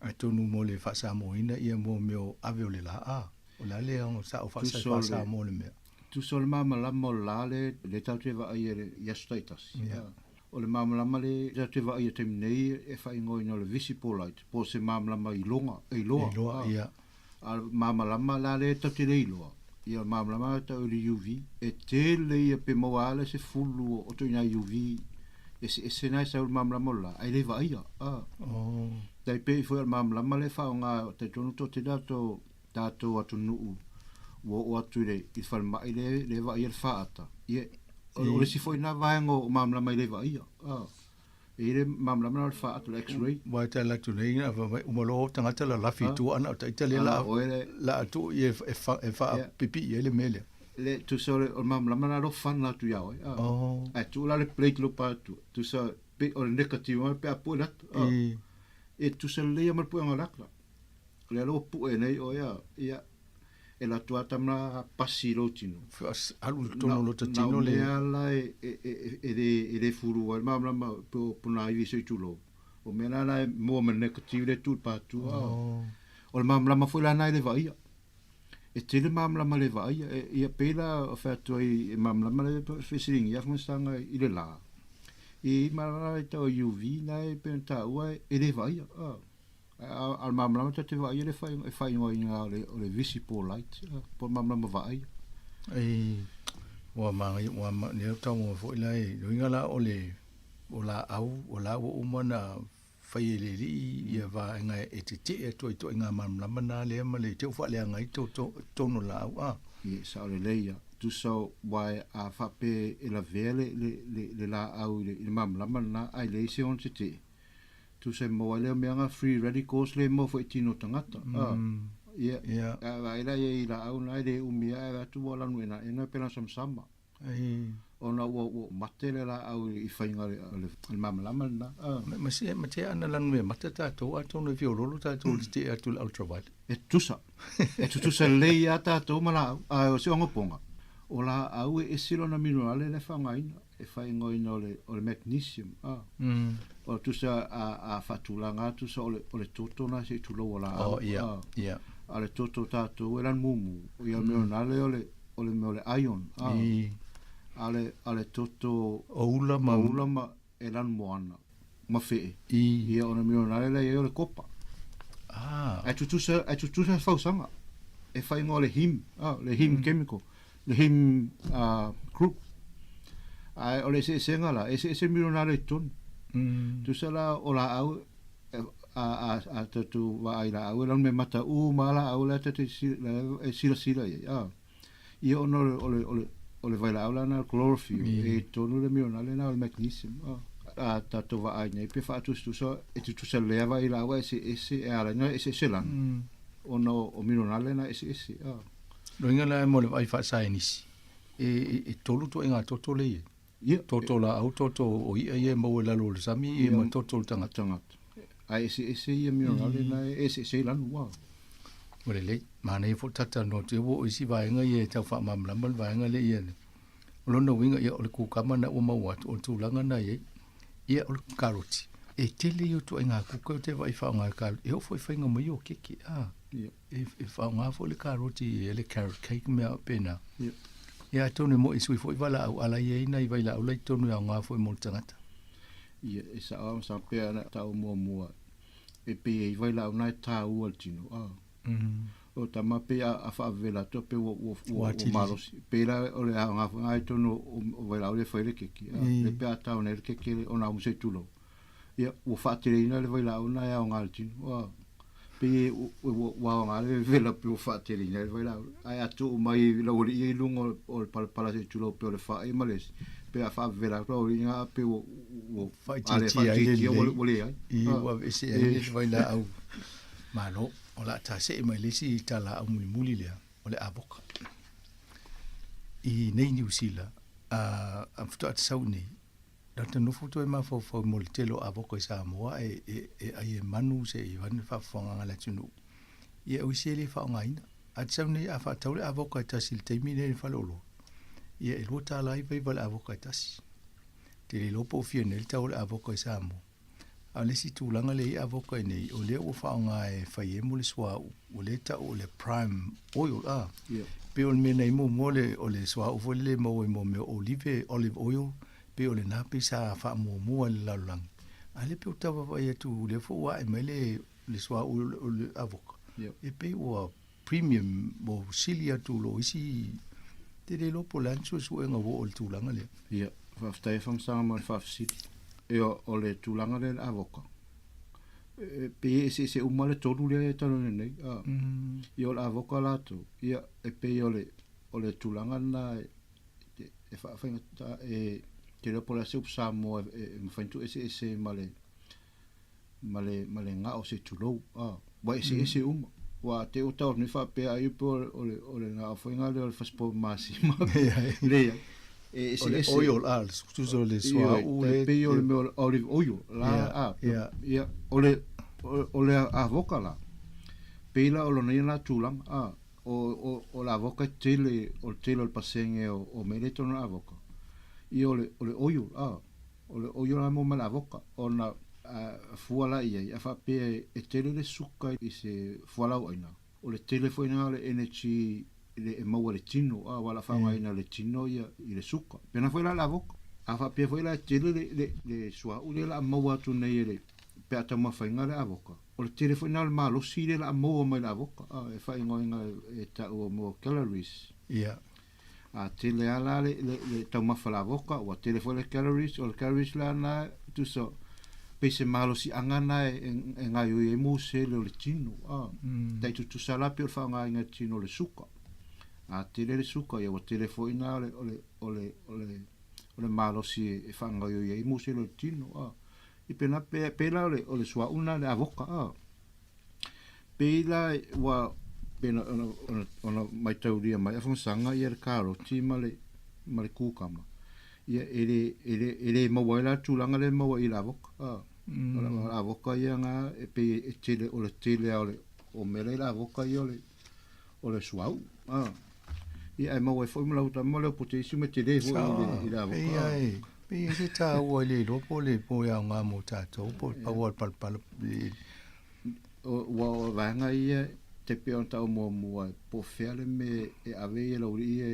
Atonu mo le faa-Samoaina ia mo mea o ave o le la a. O le a le ao sa o faasai faa-Samoa le mea. Tusa o le malamalama o le la lea lea tatou te vaai ai i aso taitasi. O le malamalama lea tatou te vaai ai i le taimi nei e faaigoaina o le visible light po o se malamalama iloga, e iloa. Iloa, ia. A o le malamalama la lea tatou te le iloa, ia o le malamalama la tau o le UV, e tele ia pe maua lava le 10 o ituaiga UV eseese na e sau i le malamalama o le la, ae le vaaia. A. Oh. Tai pei foi o le malamalama lea e faaaoga, talitonu toatele tatou tatou atunuu ua oo atu i le i le falemai lea lea e vaaia le faata, ia o le isi foi lena vaega o malamalama e le vaaia. A. E i ai le malamalama lena o le faata, le x-ray. Ua e tala atu nei, a fai mai, uma loa o tagata lalafi i tua ana o taita lea la, la atu i e, e, fa, e faapipii ai le mea lea. Le tusa o le, o le malamalama lena lo fana atu ia oe. Oh. Ae tuu la le plate lo pa atu. Tusa pe o le negative mai pe a pue le ata. E tusa lelei lava ma le puega o le ata. Lea la ua pue nei oe a, ia, e alu atu lava tama pasi i lou tino. Alu i totonu o lota tino le. Na o mea la e, e, e, e le, e le fulu ai le malamalama po, po nā iwi se i tulou. O mea la la e mua ma le negative le tu i le pātua. Oh. O le malamalama foi la na e le vaaia. E tele malamalama le vaaia. E, ia pei la o fai atu ai e malamalama le fesiligia famasaga i le la. I malamalama i tau UV na e pei ona taua e le vaaia. Oh. A o le malamalama tatou te vaaia le e faaigoaina o le, o le visible light, po o le malamalama vaaia. Ei, ua māngai, ua ma, lea tau maua foi la e, loiga la o le, o laau, o la ua uma ona fai e le alii ia vaega e tetee atu ai ituaiga malamalama na lea ma le te i ua faaleaga ai to, to, tonu o laau a. Ia, sao lelei ia. Tusa aua a faapea e lavea le, le, le, le laau i le, i le malamalama lena, ae leai se ono tetee. Tusa e maua ai lea mea nga free radicals lea e maua foi i tino o tagata. Ia, a vaai la ia i laau na e le umi lava e atu ua lanu enaena pe lana samasama. Ona ua ua mate le laau i faiga o le malamalama lena. Ma se ma te ana lanu mea mata tatou atonu e feoloolo tatou i le tetee atu i le ultraviolet. E tutusa. E tutusa lelei lava tatou ma laau, ae o se ogapoga, o laau e ese lona minerale la e faaaogaina. E faaigoaina o le, o le magnesium, a. O tusa a, a faatulaga atu sa o le, o le toto na se i tulou o laau. Oh, ia, ia. A le toto o tatou e lanu mumu, ia mea o nale o le, o le mea o le iron, a. I. A le, a le toto O ula ma o ula ma e lanu moana ma fe'e. I. Ia o le milionale la i ai o le kopa. Ah. Ae tutusa, ae tutusa le fausaga e faaigoa o le heme, ah, le heme chemical, le heme group. Ae o le eseesega la, e eseese milionale i totonu. Tusa la o laau a, a, a tatou vaai i laau e lanu me mataū ma laau la e la e silasila i ai, ah. Ia ona o le, o le, o le, o le vailaau la na o le chlorophyll, e i totonu le milionale na o le magnesium, ah. A tatou vaai nei pe faatusatusa e tutusa lea vailaau ae eseese e ala ai ona eseese lanu, ona o milionale na eseese, ah. Loiga la mo le vaai faasaenisi, e, e, e tolu ituaiga toto le i ai. Ia. Toto laau, toto o i'a ia e maua i lalo o le sami, ia ma toto o le tagata. Tagata. Ae eseese ia milionale na e eseese ai lanu, ah. Ua lelei. Manaia foi le talatalanoa atu ua oo i isi vaega ia e tau faamalamalama le vaega lea ia. O lona uiga, ia, o le kukama na ua maua atu, o le tulaga na i ai, ia, o le karoti. E tele ia o ituaiga kuka ou te vaai faaaoga i le karoti, e oo foi i faiga mai o keke, a. Ia. E, e faaaoga foi le karoti i le carrot cake mea faapena. Ia. Ia, atonu e moi e sui foi valaau ala i ai nai vailaau la i totonu e aoga foi mo le tagata. Ia, e sao lava sa pea na tau muamua e pei e i vailaau na e tāua le tino, a. O tama pei a faavela atu pe ua ua ua malosi. Pei la o le aoga foi lena i totonu o vailaau lea e fai ai le keke, a. Lea pe a tau nei le keke ona umu se i tulou. Ia, ua faateleina le vailaau lena e aoga i le tino, a. Pei ua aoga le vevela pei ua faateleina ai le vailaau. Ae a tuu mai i laualii ia i luga o le palapala se i tulou pei o le fai ma le isi, pe a faavevela atu laualii na pei ua ua a le Faaitiitia ai le faaitiitia lelei. ua leai. I, ua aveese ai le vailaau. Malo, o le a tasee mai le isi talaau mulimuli lea, o le avoka. I nei Niu Sila, a, a faatoa te sau nei, lata nofo toe mafaufau mo le tele o avoka i Samoa e, e, e ai e manu se i vane faafofogaaga a le atunuu. Ia o isi e le faaaogaina. A te sau nei a faatau le avoka e tasi i le taimi lenei i le faleoloa, ia e $2.99 le avoka e tasi. Te le iloa po o fia nei le tau o le avoka i Samoa. A o le isi tulaga lea i avoka i nei, o lea ua faaaoga e fai ai mo le suauu, ua le tau o le prime oil, a. Yeah. Pei o le mea na i muamua o le, o le suauu foi lele e maua i mo mea o olive, olive oil, pei o lena pei sa faamuamua i le lalolagi. A lea pei ua tau vaavaai atu, lea foi ua ae mai le, le suauu o le avoka, Yeah. e pei ua premium, ua sili atu i lo isi, te le iloa po o le a ni suesuega ua oo i le tulaga lea. Ia, faafetai e Famasaga mo le faafesili. Ia, o le tulaga lea i le avoka, e pei e eseese uma le tolu lea e talanoaina nei, a. Ia, o le avoka latou, ia, e pei o le, o le tulaga lena e, e faafaigata, e, te iloa po o le a se upu Samoa e mafai ona tuueseese ma le, ma le, ma le gao se i tulou, a, ua eseese uma. Ua te i ua tau atu nei faapea ai pe o le, o le, o le gao foi lea o le fasipovi masima. Leai. E eseese. O le oil, a, tusa o le suauu le. E pei o le mea o le olive oil, la, a, ia, o le, o le avoka la, pei la o lona ia la tulaga, a, o, o, o le avoka e tele, o le tele o le pasene o, o mea lea i totonu o le avoka, ia o le, o le oil, a, O le oio la mo ma le avoka, ona a fua la i ai, a faapea e tele le suka i se fualaauaina, o le tele foi lena o le energy e maua i le tino, a ua o le a faaaogaina e le tino ia i le suka. Pena foi la le avoka. A faapea foi la e tele le, le, le suauu lea o le a maua atu nei e le, pe a taumafaiga le avoka, o le tele foi lena o le malosi lea o le a maua mai le avoka, a, e faaigoaina e taua mo calories. Ia. A tele lava la le, le, le taumafa lavoka, ua tele foi le calories, o le calories la na, tusa, pei se malosiaga na e, e, e gaoioi ai musele o le tino, a. Tai tutusa la pei o le faaaogaina e le tino o le suka. A tele le suka, ia ua tele foi na o le, o le, o le, o le, o le malosi e, e faagaoioi ai musele o le tino, a. I pena, pe, pe la o le, o le suauu na le avoka, a. Pei la ua pei ona, ona, ona, ona maitaulia mai Afamasaga ia le karoti ma le, ma le kukama. Ia e le, e le, e le maua ai la le tulaga lea e maua i le avoka. A, o le avoka ia na e pei e tele, o le tele lava o le, o mea la i le avoka ia o le, o le suauu. A, ia ae maua ai foi ma lau tama le potassium e tele foi i le, i le avoka. Pei lava e, pei e se taua i le iloa po o le, po o le aoga mo tatou, po o le pau lava o le palapala. Ua o vaega ia te pei ona ta'u muamua po o fea le mea e ave ai e le auali'i ia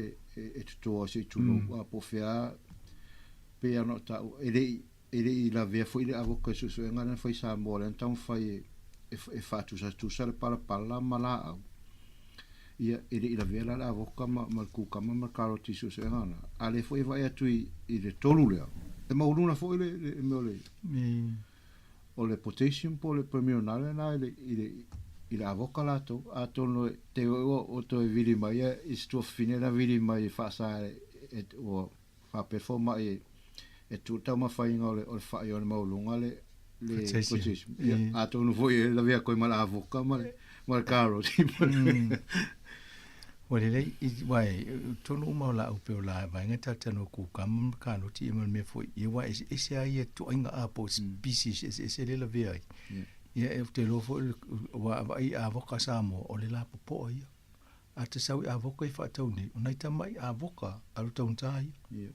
e toto ai se i tulou a po o fea pei ona o ta'u e le'i e le'i lavea foi le avoka i su'esu'ega lea na fai i Samoa lea na taumafai e e fa'atusatusa le palapala ma la'au ia e le'i lavea la le avoka ma ma le kukama ma le karoti i su'esu'ega na a lea foi e va'ai atu i i le tolu lea e maualuga foi le le mea o le o le potassium po o le permanganate lena i le i le i le avoka latou atonu e te ua ua toe vili mai ia i se tuafafine na vili mai e fa'asa e ua faapea le foma'i e e tuu le taumafaiga o le o le fa'i o le maualuga le le potassium ia atonu foi e lavea atu ai ma le avoka ma le ma le karoti Ua lelei, aua e tonu uma o laau pei o la vaega talatalanoa kukama ma kaloti ia ma le mea foi, ia aua e eseese lava ia ituaiga a po o species eseese lea e lavea ai. Ia ou te iloa foi aua a vaai i avoka a Samoa, o le lapopoa ia. A te sau i avoka i faatau nei, o nai tamai avoka a lo taugata ia.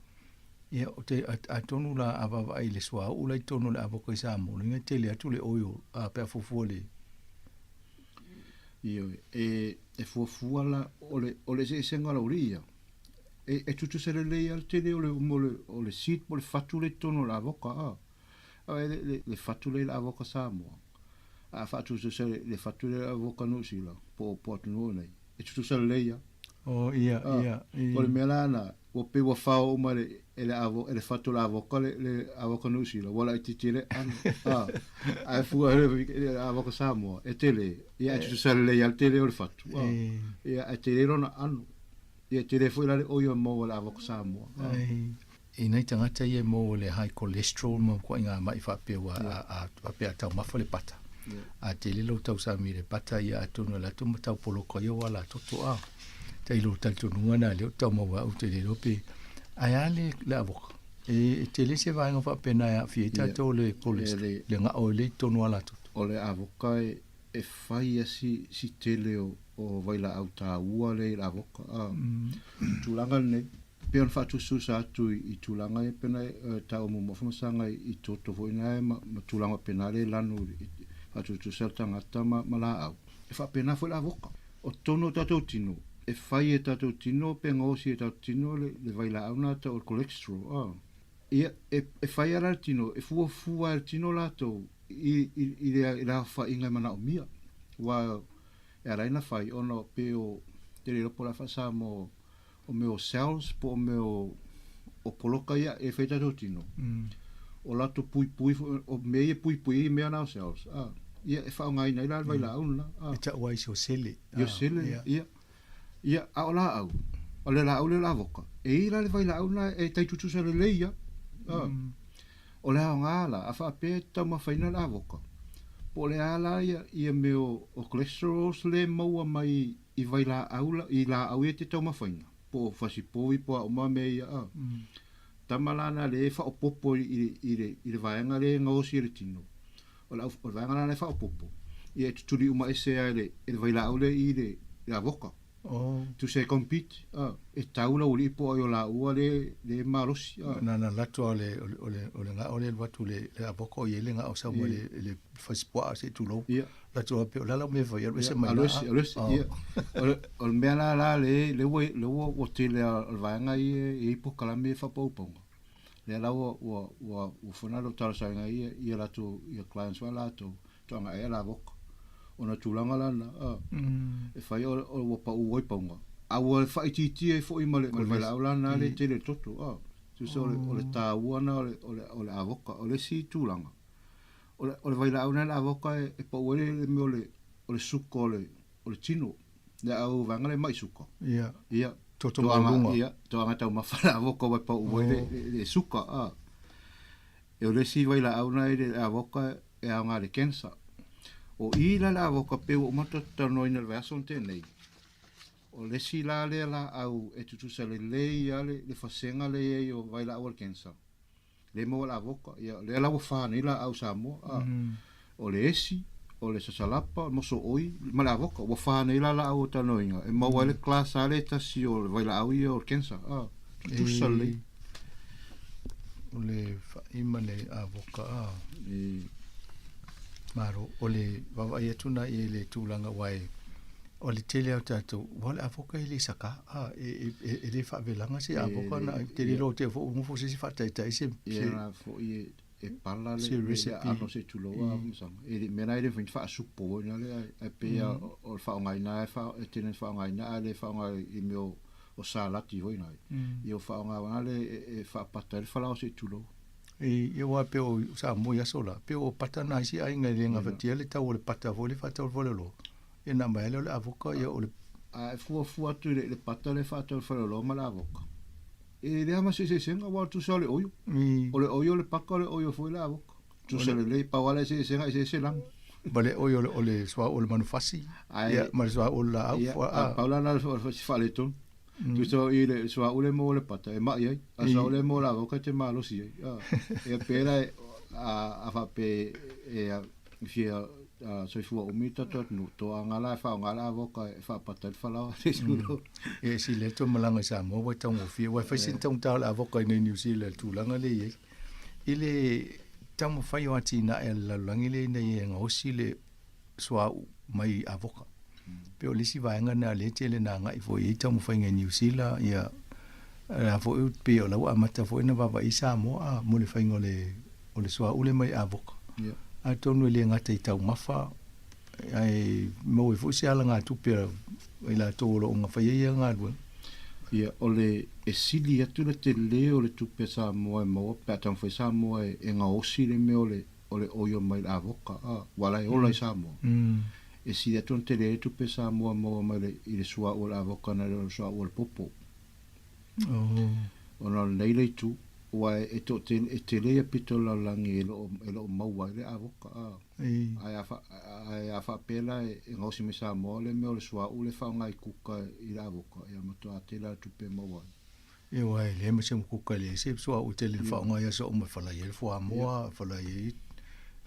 Ia, o te, atonu la a vaavaai i le suauu la i totonu o le avoka i Samoa, o lona uiga e tele atu le oil a pe a fuafua le Ioe, e, e fuafua la, o le, o le eseesega o le aualii ia, e, e tutusa lelei lava le tele o le, o le, o le seed po o le fatu lea i totonu o le avoka, a. A le, le, le fatu lea i le avoka Samoa, a faatutusa le, le fatu lea i le avoka Niu Sila, po o, po o atunuu nei, e tutusa lelei lava. Oh, ia, ia, ia. O le mea la lena, ua pei ua fao uma e le, e le avo, e le fatu o le avoka le, le avoka Niu Sila, ua laitiiti ai le ano. A, ae fua i le, le avoka Samoa, e tele, ia e tutusa lelei lava le tele o le fatu. A, ia ae tele lona ano. Ia e tele foi la le oi o maua i le avoka Samoa. A. I nai tagata ia e maua le high cholesterol ma ituaiga ma'i faapea ua a, a, faapea a taumafa le pata. A tele lou tausami i le pata ia atonu e alu atu ma tau poloka ia ua latoto a. Tai lou talitonuga na lea ou te tau maua au te le iloa pe ae a le le avoka. E, e tele se vaega faapena e aafia ai tatou le cholesterol, le gao e le i totonu o alatoto. O le avoka e, e fai a si, si tele o, o vailaau taua lea i le avoka. A, tulaga lenei, pei ona faatusatusa atu i, i tulaga ia pei ona e taua muamua famasaga i, i toto foi na ma, ma tulaga faapena le lanu i, faatusatusa le tagata ma, ma laau. E faapena foi le avoka. O totonu o tatou tino, e fai e tatou tino pe gaosi e tatou tino le, le vailaau na tau o le cholesterol. A. Ia, e, e fai ala le tino, e fuafua e le tino latou i, i, i le, i le aofaiga e manaomia. Aua e ala ai ona fai, ona pei o, te le iloa po o le a faa-Samoa o mea o cells po o mea o, o poloka ia e fai tatou tino. O latou puipui foi, o mea ia e puipui ai mea na o cells. A, ia e faaaogaina ai la le vailaau lena. A. E ta'u ai i o sele. I o sele, ia. Ia, a o laau, o le laau lea o le avoka, e i ai la le vailaau lena e tai tutusa lelei lava. A. O le aoga la, a faapea e taumafaina le avoka, po o le a la ia, ia mea o, o cholesterols le maua mai i vailaau la, i laau ia e te taumafaina, po o fasipovi po o a uma mea ia a. Tama la na lea e faaopoopo i, i, i le, i le vaega lea e gaosi e le tino, o le, au, o le vaega la na e faaopoopo, ia e tutuli uma ese lava e le, e le vailaau lea i le, le avoka. Oh. Tusa e compete, a, e tau lau alii po o ai o laua le, le malosi, a. Na na alu atu lava o le, o le, o le gao lea e alu atu le, le avoka o i ai le gao sau mai le, le fasipuaa se i tulou. Ia. Alu atu faapea, o le a lau mea e fai, alu ese mai Alu ese, alu ese, ia. O le, o le mea la la le, le ua, le ua, ua tele lava o le vaega ia e i ai polokalame faapaupauga. Lea la ua, ua, ua, ua fana lou talosaga ia, ia latou, ia clients foi a latou, toaga ea la avoka. Ona tulaga la na, a, e fai o, o ua pau ai pauga. A ua faaitiitia ai foi ma le, ma le vailaau la na le tele toto, a. Tusa o le, o le taua na o le, o le, o le avoka. O le isi tulaga, o le, o le vailaau na le avoka e, e pau ai le, le mea o le, o le suka o le, o le tino. Le au vaega le mai suka. Ia. Ia. Toto maualuga. Ia, toaga taumafa le avoka ua pau ai le, le, le suka, a. E o le isi vailaau na i le avoka e aoga i le cancer. O i la le avoka pei ua uma ona tatou talanoaina i le vaiaso na tea nei, o le isi la lea laau e tutusa lelei lava le, le fasega lea i ai o vailaau o le cancer, lea e maua i le avoka. Ia, lea la ua fa nei laau Samoa, a. O le esi, o le sasalapa, o le mosooi ma le avoka. Ua fa nei la laau o talanoaina e maua ai le class lava lea e tasi o le vailaau ia o le cancer, a. Tutusa lelei. O le fa'i ma le avoka a. Malo, o le vaavaai atu na i le tulaga aua e O le tele o tatou, ua le avoka e le saka, a, e, e, e le faavelaga se avoka na, te le lo te fo ngofo se se faataitai se, se, la foi e e pala le le recipe. Ano se tulo a masanga. E le mea e le faasupo foi na le ai pe a o le faaaogaina e fa e tele faaaogaina a le faaaoga i mea o salati foi na. Ia o faaaoga le e faapata le falaoa se tulo. E ia ua pe o sa mo ia sola pe o pata na isi ai ngai le ngafatia le tau o le pata foi le faatau le lo e na mai le o le avoka ia o le A e fuafua atu i le pata le faatau le faleoloa ma le avoka. E lea ma se eseesega ua tusa o le oio. O le oio le paka o le oio foi le avoka. Tusa lelei pau lava le eseesega eseese lagi. Ma le oio o le suauu o le manufasi ia ma le suauu o le laau. Ia, pau la na o se faaletonu. Tusa o i le suauu le maua o le pata e mai ai, a suauu le maua o le avoka e te malosi ai. Ia pe la a faapea e fia soifua umi tatou atunuu, toaga la e faaaoga le avoka e faapata ai le falaoa. Ia e sili atu malaga i Samoa ua taugofie, ua fai sina taugata o le avoka i nei Niu Sila i le tulaga lea e i ai. I le taumafai o atinae a le lalolagi lea ina ia gaosi le suauu mai avoka. Pei o le isi vaega lena lea e tele na agai foi i ai taumafaiga i Niu Sila, ia la foi pei o la ua amata foi ona vaavaai Samoa a mo le faiga o le o le suauu lea mai avoka. Atonu e le gata i taumafa ae maua ai foi se alagatupe a i latou o lo o gafaia ia galuega. Ia, o le e sili atu le tele o le tupe a Samoa e maua pe a taumafai Samoa e gaosi le mea o le o le oio mai le avoka, a, ua la e ola i Samoa. E sili atu ona tele ai le tupe Samoa maua mai le, i le suauu o le avoka nai lo le suauu o le popo. Ona o lenei le itu, ua e, e toatele, e tele ia pito o le lalolagi e le o, e le o maua ai le avoka, a. Ae a, fa, ae a faapea la e, e gaosi mai Samoa le mea o le suauu le faaaoga i kuka i le avoka, ia matua tele lava le tupe e maua ai. Ia aua e leai ma se kuka e leai se suauu tele na faaaoga i aso uma e falai ai le fuamoa, falai ai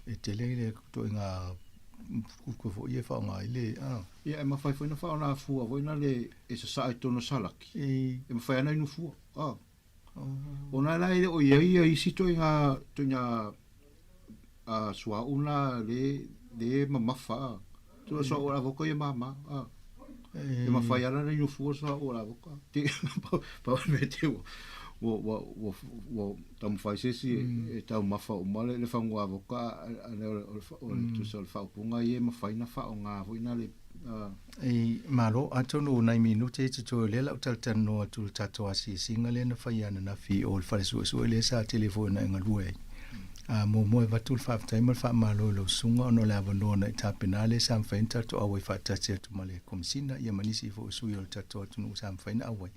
e tele le ituaiga kuka foi e faaaoga ai le a. Ia e mafai foi ona faaaoga fua foi na le e sasaa i totonu o salaki. E mafai lava ona inu fua. A. Ona la e le o i ai ia isi ituaiga ituaiga a suauu na le le mamafa a. Tu suauu o le avoka ia mama a. E mafai lava ona inu fua suauu o le avoka. Te pau le mea te ua ua ua ua ua taumafai se isi e taumafa uma le fagu avoka a le o le o le tusa o le faaupuga ia e mafai ona faaaoga foi na le E malo, atonu o nai minute e totoe o lea la ou talatalanoa atu i le tatou asiasiga lea na faia ananafi i o i le fale suesue lea sa tele foi ona e galue ai. A muamua e avatu le faafetai ma le faamalo i lau susuga ona o le avanoa na e tapena lea sa mafai ona tatou auai faatasi atu ma le Komesina ia ma nisi foi o sui o le tatou atunuu sa mafai ona auai.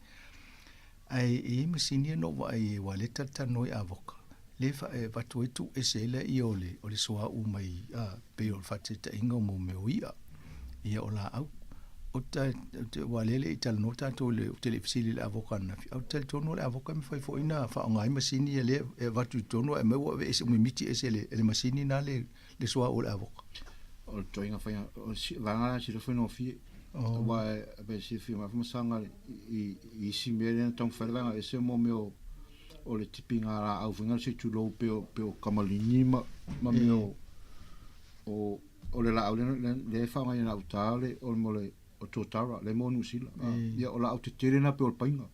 Ae e i ai masini ia na ou vaai ai aua o lea e talatalanoa i avoka, lea e avatu ai tuu ese ai lea o le o le suauu mai a pei o le faataitaiga o mo mea o i'a ia o laau. O ta aua o lea e le i talanoa tatou i le ou te le i fesili i le avoka ananafi, ae ou te talitonu o le avoka e mafai foi ona faaaoga ai masini ia lea e avatu i totonu ae aumai ua aveese ua mimiti ese e le e le masini na le le suauu o le avoka. O le ituaiga faiga o le vaega la e silafia faigofie. Aua e pei e silafia mai foi ma i i isi mea lea na taumafai le vaega ese mo mea o o le tipiga laau foi lea se i tulou pei o pei o kamalini ma ma mea o o o le laau lea lea e faaaoga i gauta o le o le mo le o totara lea e maua i Niu Sila. Ia o laau tetele na pei o le paina.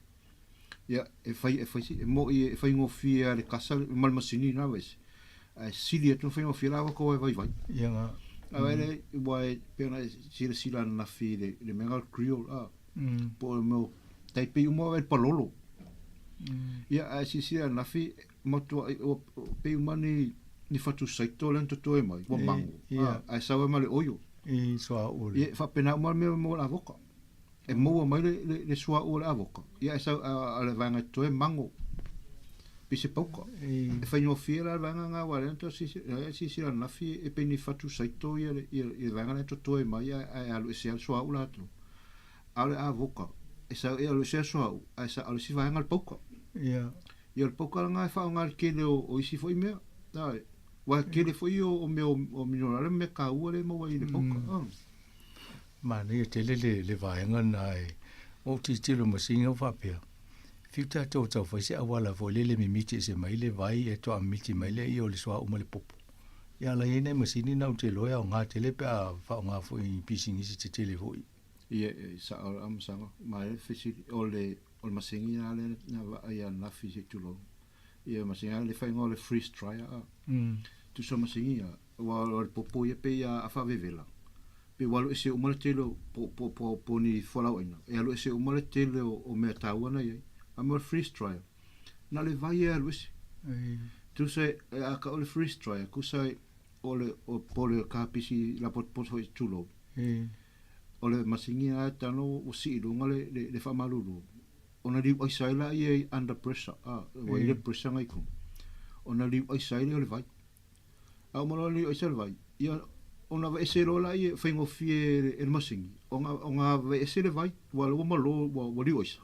Ia e fai e fai e moi e faigofie lava le kasa ma le masini na vese. Ae sili atu ona faigofie la ua e vaivai. Ia nga. Ae le ua e pei ona e silasila ananafi i le le mea o le Creole a. Po o le mea tai pei uma le palolo. Ia ae silasila ananafi matua pei uma ni ni fatu saito lea na totoe mai ua mango. Ae sau ai ma le oio. I suauu. Ia faapena uma le mea mo le avoka. E maua mai le, le, le suauu o le avoka, ia e sau a, a le vaega totoe mango, pei se pauka. E faigofie la le vaega nga aua lea na tau silasila ananafi e pei ni fatu saito ia le, ia, ia le vaega lea e totoe mai ae, ae alu ese lava le suauu latou. A o le avoka, e sau e alu ese le suauu, ae sa, o le isi vaega le pauka. Ia. Ia o le pauka lena e faaaoga i le tele o, o isi foi mea. Aua e tele foi o, o mea o, o minerale ma mea taua lea e maua i le pauka. Manaia tele le, le vaega lena e ua ou tilotilo i masini ou faapea, fiu tatou tau fai se auala foi lele mimiti ese mai le vai e toa mimiti mai lea ia o le suauu ma le popo. Ia ala i ai nai masini na ou te iloa e aoga tele pe a faaaoga foi i pisinisi tetele foi. Ia e sa'o le amasaga ma le fesili o le o le masegi lena lea na vaai ananafi se i tulou. Ia masegi lava le faaigoa o le freeze dryer a. Tusa o masegi ia aua o le popo ia pei a faavevela pe ua alu ese uma le tele o po po po po ni fualaauaina e alu ese uma le tele o o mea taua na i ai. A mo le freeze dryer na o le vai e alu ese. Tusa e a ka o le freeze dryer tusa e o le o po o le kapisi lapotopoto foi tulou. O le masigi lava e tano ua sii i luga le le le faamalulu ona liu aisa ai laia i under pressure a ua i ai le pressure na i totonu ona liu aisa ai lea o le vai. A uma loa ona liu aisa le vai ia ona aveese loa laia e faigofie e le masigi ona ona aveese le vai ua ua malo ua ua liu aisa.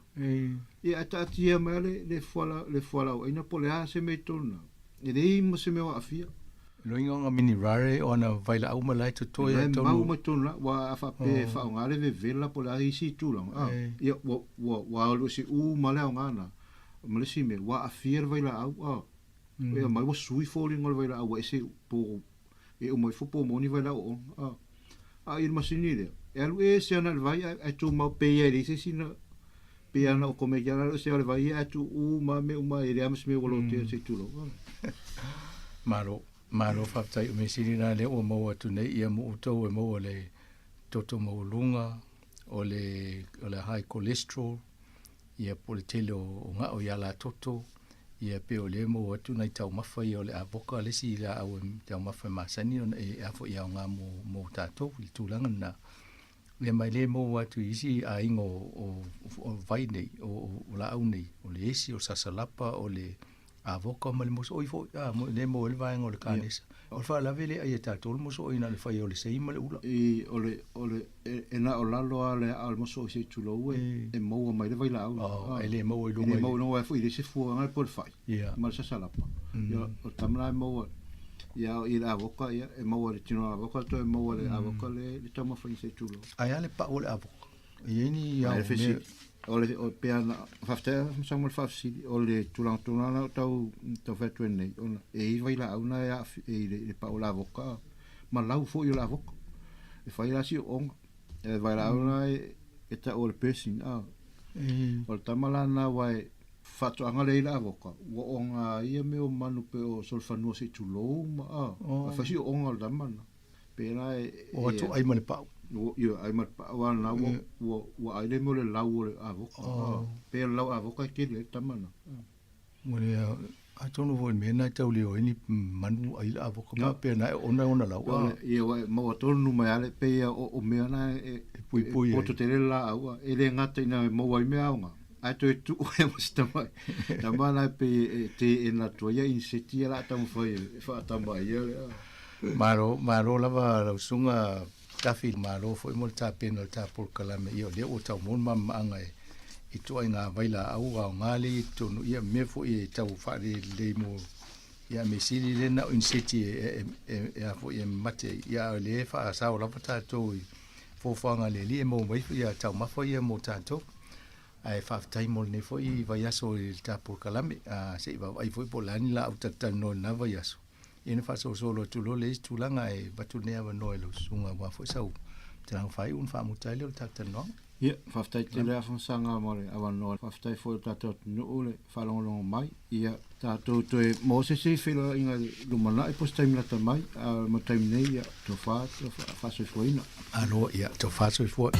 Ia ae taatia mai lava le le fuala le fualaauaina po o le a se mea i totonu i ina e leai ma se mea o aafia. Loiga o mini rare o ana vailaau ma lae totoe ai tonu. Mau mai tonu la, ua a faapea e faaaoga le vevela po o le a isi tulaga, a, ia, ua, ua, ua alu ese uma le aoga na. Ma le isi mea, ua aafia le vailaau, a, e aumai ua sui foliga o le vailaau ua ese po, e uma ifo po moni vailaau oona, a. A i le masini lea, e alu ese ana i le vai ae, ae tumau pei lava e leai se isi na, pei lava na okomeki lava alu ese le vai ae tuu uma mea uma e leai lava ma se mea ua lotea se i tulou, a. Malo, malo faafetai o mea sili na lea ua maua atu nei ia mo outou e maua le toto maualuga, o le, o le high cholesterol, ia po o le tele o, o gao i alatoto, ia pe o lea e maua atu nai taumafa ia o le avoka le isi laau e taumafa e masani ona e a foi e aoga mo, mo tatou i le tulaga lena. Ia ma e le maua atu i isi aiga o, o, o vai nei, o, o, o laau nei, o le esi, o le sasalapa, o le avoka ma le mosooi foi, a, lea e maua ai le vaega o le kanesa. O le faalave lea ai e tatou le mosooi na o le fai o le sei ma le ula. I, o le, o le, e, e na o lalo lava le aa o le mosooi se i tulou e, e maua mai le vailaau. Oh, e le maua i luga. E le maua i luga, aua foi e le se fuaga po o le fai ma le sasalapa. Ia, o le tama la e maua, ia, i le avoka, ia, e maua i le tino avoka, toe maua i le avoka le, le taumafa se i tulou. Ae a le pau o le avoka? E i ai ni ao mea... O le, o, pei ona, faafetai lava Samu mo le faafesili, o le tulaga tonu lava lena o tau, tau fai atu ai nei, ona e i ai vailaau na e aafia i le, i le pau o le avoka, ma lau foi o le avoka. E fai la si ooga, e vailaau na e, e tau o le persin, a. O le tama la lena aua e faatoaga lea i le avoka, ua oga ia mea o manu pei o solofanua se i tulou ma, a. E fai si ooga o le tama lena. Pēlā e... O atu ai ma le pau. Ia, ai ma le pau, a na ua, ua, ua ai le mea o le lau o le avoka. Pei o le lau avoka e keli ai le tama na. Ua le, atonu foi i le mea na e tau leo ai ni manu ai le avoka ma pea na e ona ona lau. Ia, ua e maua tonu mai lava le pei o, o mea na e, e puipui ai. Poto tele le laau, e le gata ina e maua ai mea aoga, ae toe tuu ai ma si tama, tama la e pei e teena atu ai ia iniseti ia o le a taumafai e faatama ai ia le. Malo, malo lava lau susuga Tafi, malo foi mo le tapena o le ta polokalame, ia o lea ua tau maua le malamalamaaga e i ituaiga vailaau aoga lea i totonu, ia mea foi e tau faalelelei mo ia mea sili lea na o iniseti e, e, e, e a foi e mamate ai, ia a o lea e faasao lava tatou i foafoaga a le Alii e maua mai ia taumafa ia mo tatou. Ae faafetai mo lenei foi vaiaso i le ta polokalame, a se i vaavaai foi po o le a ni laau talatalanoa i lena vaiaso. Ia ona faasolosolo atu loa lea i isi tulaga ae avatu lenei avanoa i lau susuga aua foi sau talaga faaiu ona faamuta ai lea o le talatalanoaga. Ia, faafetai tele Afamasaga mo le avanoa. Faafetai foi i lo tatou atunuu le faalogologo mai. Ia, tatou toe maua se isi feiloaiga i le lumanai po o se taimi lata mai, a o le taimi nei, ia, tofa, faasoifuaina. Malo, ia, tofa soifua.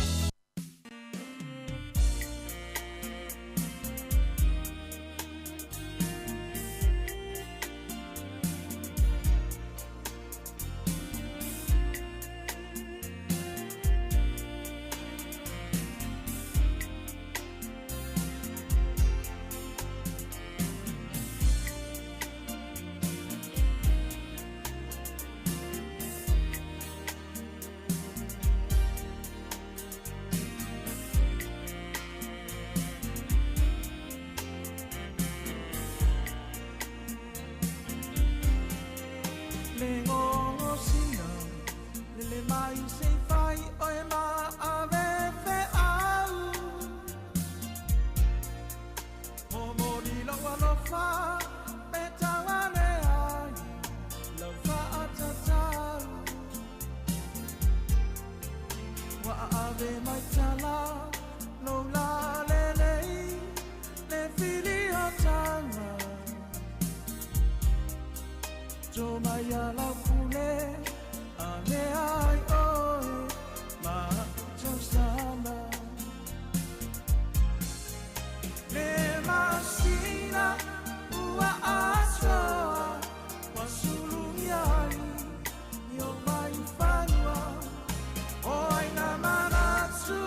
To mai ala pule a me ai oe ma tausala. Le masina ua asoa wa sulungi ai yo mai fanua. O ai na manatu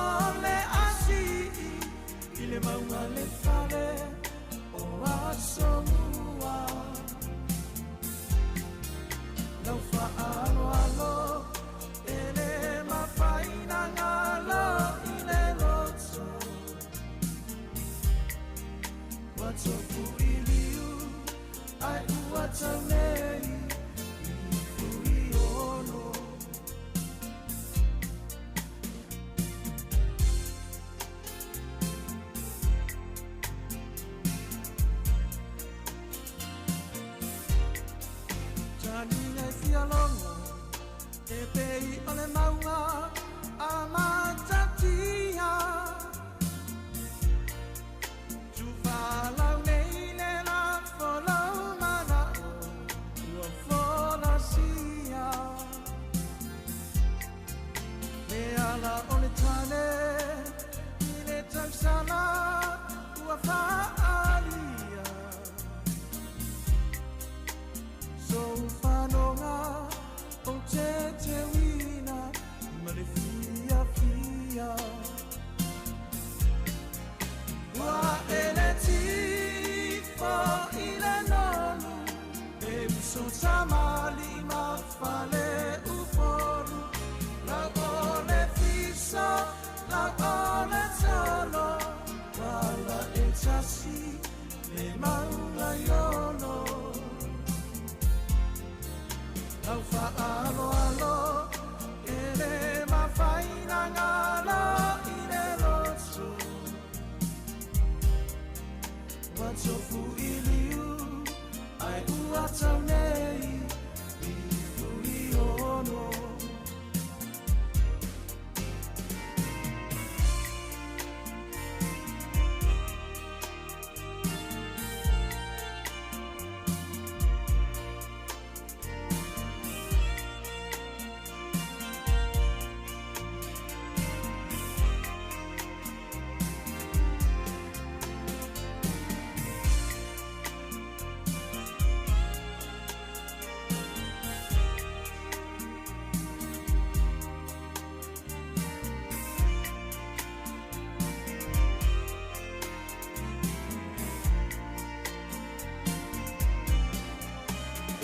o le asii i le maunga le fale o Asomua. Lau fa'aloalo e le mafaina galo i le loto. Ua tofu i liu ai ua tau nei i Fuiono. Taniga e fialogo e pei o le maunga a matatia. Tufalau nei le lafo lau mana'o ua folasia. Le ala o le tane i le tausala ua fa'alia. Sou fanoga o te teuina ma le fiafia. Ua ele tifo i le nonu e uso tamali ma fale upolu. Lau o le fiso, lau o le tolo, wala e tasi le maunga iolo. Lau fa'aloalo e le mafaina galo i le loto. Ua tofu i liu ai ua tau nei i Fuiono.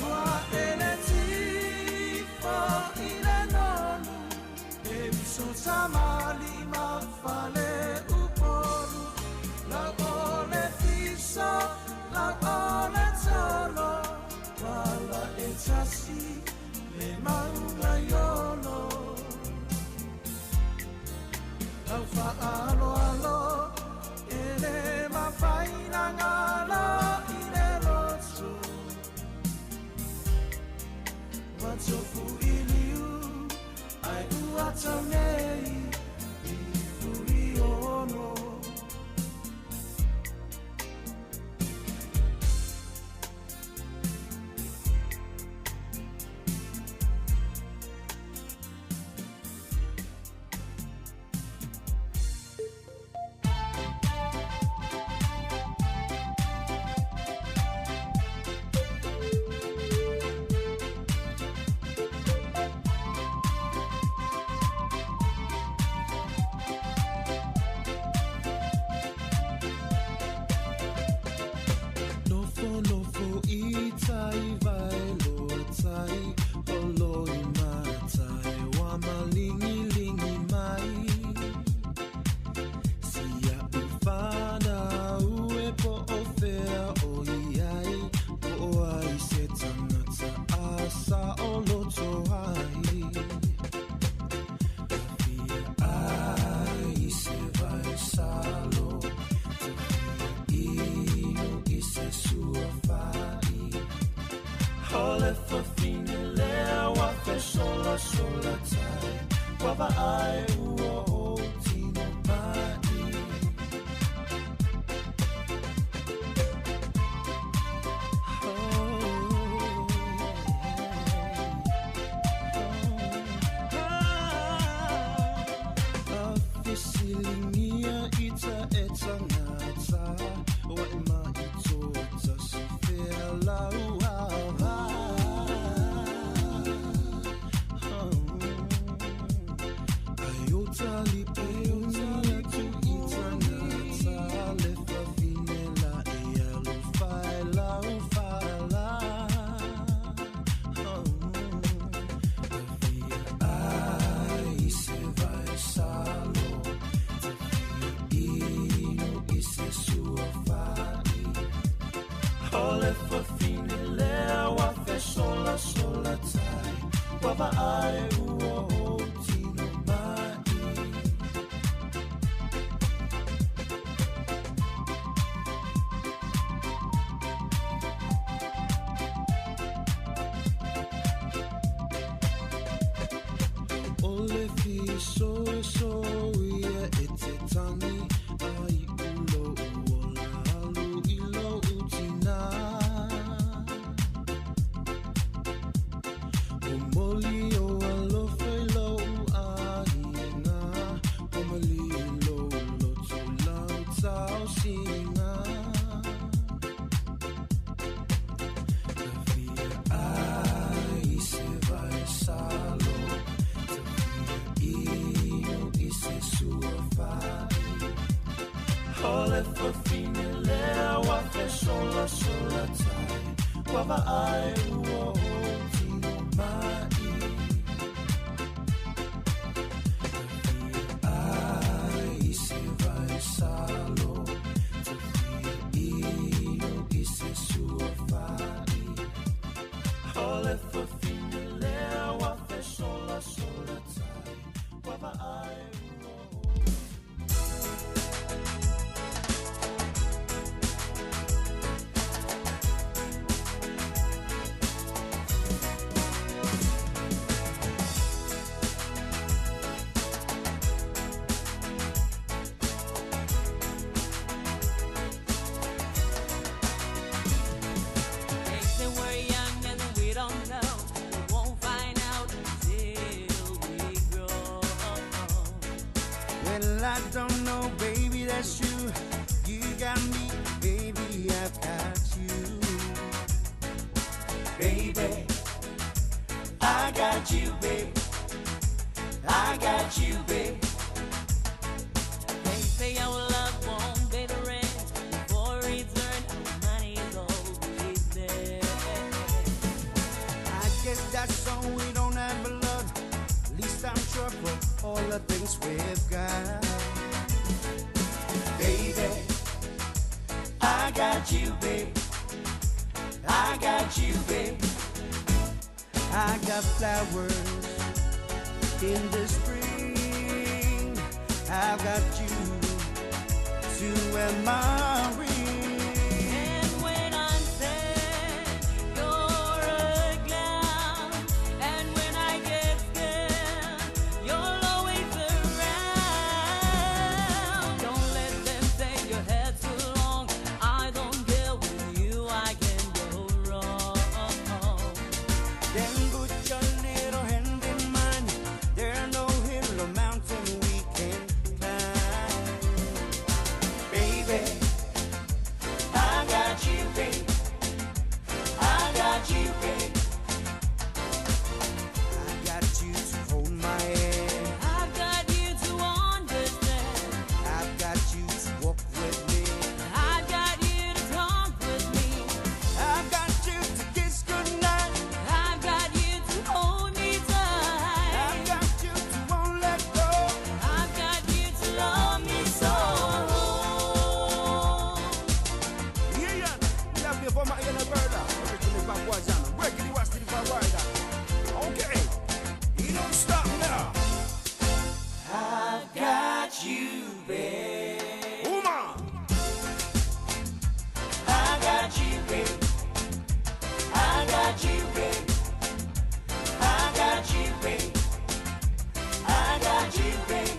Ua ele tifo i le nonu e uso tamali ma fale upolu. Lau o le fiso, lau o le tolo, wala e tasi le maunga iolo. Lau fa'aloalo e le mafaina galo i le loto. Ua tofu i liu ai ua tau nei i Fuiono. Nofo nofo i tai vai loa tai, olo i matai, wa malingi lingi mai. Sia ufana ue po o fea o iai, po o ai se tangata asa o loto ai. Fia ai se vai salo, te fia ino i se sua fai. Hole fafine lea wa fe sola sola tai, wa va ai ua o tino mai. Oh. Ua vaai ua ou tino mai. O le fisoiso ia e te tangi ai u lou ola alu i lou tina. O moli o alofa i lou aiga, o mali i lou loto lau tausiga. Tafia ai se vai salo, tafia ino i se sua fai. O le fafine lea ua fesola sola tai, ua vaai ua ou tino mai. Tafia ai se vai salo, tafia ino i se sua fai. O le fafine lea ua fesola sola tai, ua vaai ua ou. They say we're young and we don't know. We won't find out until we grow. Well, I don't know, baby, that's you. You got me, baby, I've got you. Baby, I got you, babe. I got you, babe. They say our love won't pay the rent. Before it's earned, our money is always there. I guess that's so we don't have a lot. At least I'm sure for all the things we've got. Baby, I got you, babe. I got you, babe. I got flowers in the spring. I've got you to wear my ring. And when I'm sad, you're a clown. And when I get scared, you're always around. Don't let them say your hair's too long. I don't care, with you I can go wrong. Then put your little hand in mine. There no hill or mountain we can climb. Baby, I got you, babe. I got you, babe. I got you to hold my hand. I've got you to understand. I've got you to walk with me. I've got you to talk with me. I've got you to kiss goodnight. I've got you to hold me tight. I've got you to won't let go. I've got you to love me so. Yeah, love you for my inner brother. Originally from Guajana, regularly watch the Rider. Okay, you don't stop now. I've got you, babe. Woman. I got you, babe. I got you, babe. I got you, babe. I got you, babe.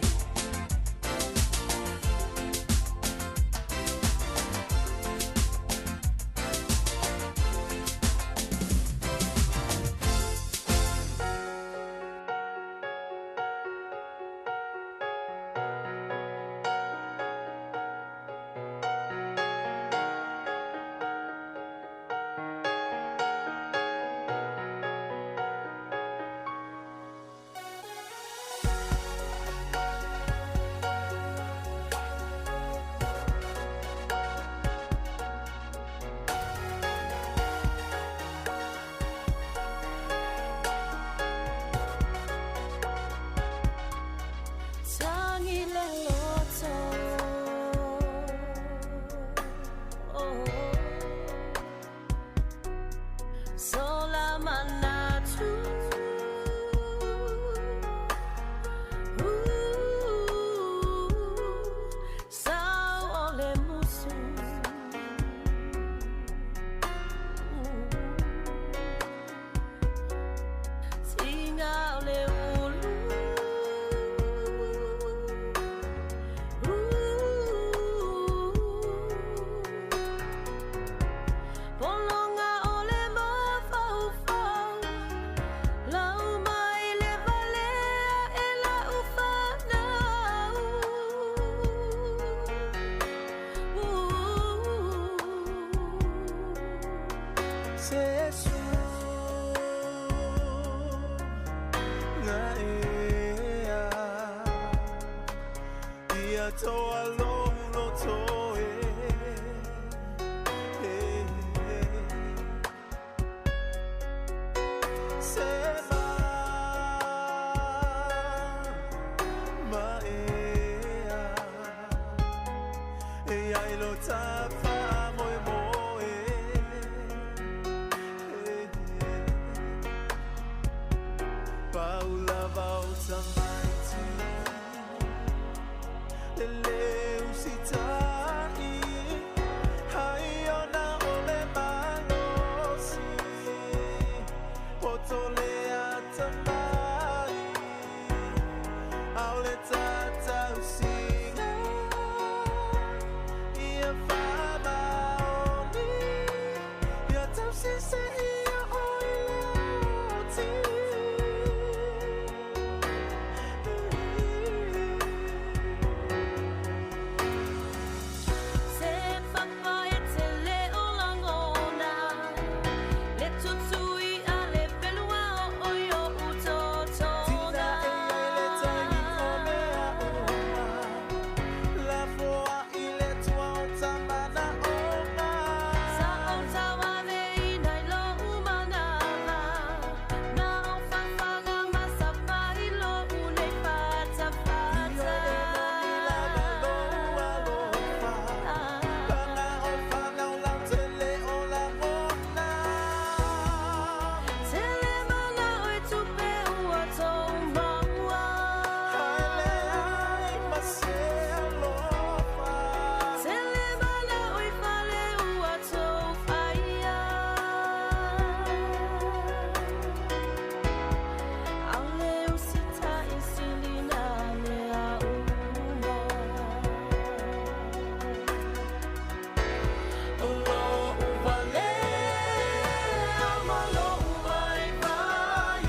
Atoa lou loto e Se ma ea E ai lo tafa moe moe Paula vau tamaiti Le leu sitai Hai ona ole malosi Poto le atamai Aole tatau singa Ia whamaoni Ia tau sise ia oi le oti. Se papa e te leo langona, le tutui a le pelua o oi o utotona. Tina e ai le taimi o mea uma, la foa i le tua o tamana oma. Sa o tauave ina i lo umanava, na o whawhanga masapa i lo unei fata fata. Io e moni lava lo alofa, Panga o whanau lau te leo langona. Te le mana o e tupe ua tō maua. Haele ai ma se alofa. Te le mana o i fale ua tō whaia. Aole o sita i silina mea uma. O lo uvale ma lo uvai vai.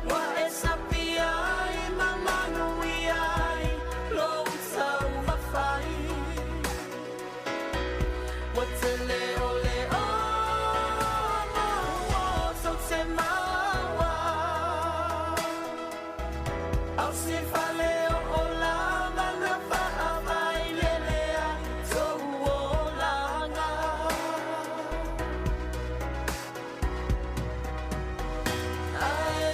Wa e sapia i mamanu i ai, lo utau mawhai. Wa te leo leo ma ua tau te maua. Au si fale o o lava na whaawai lele ai tō olanga. Ae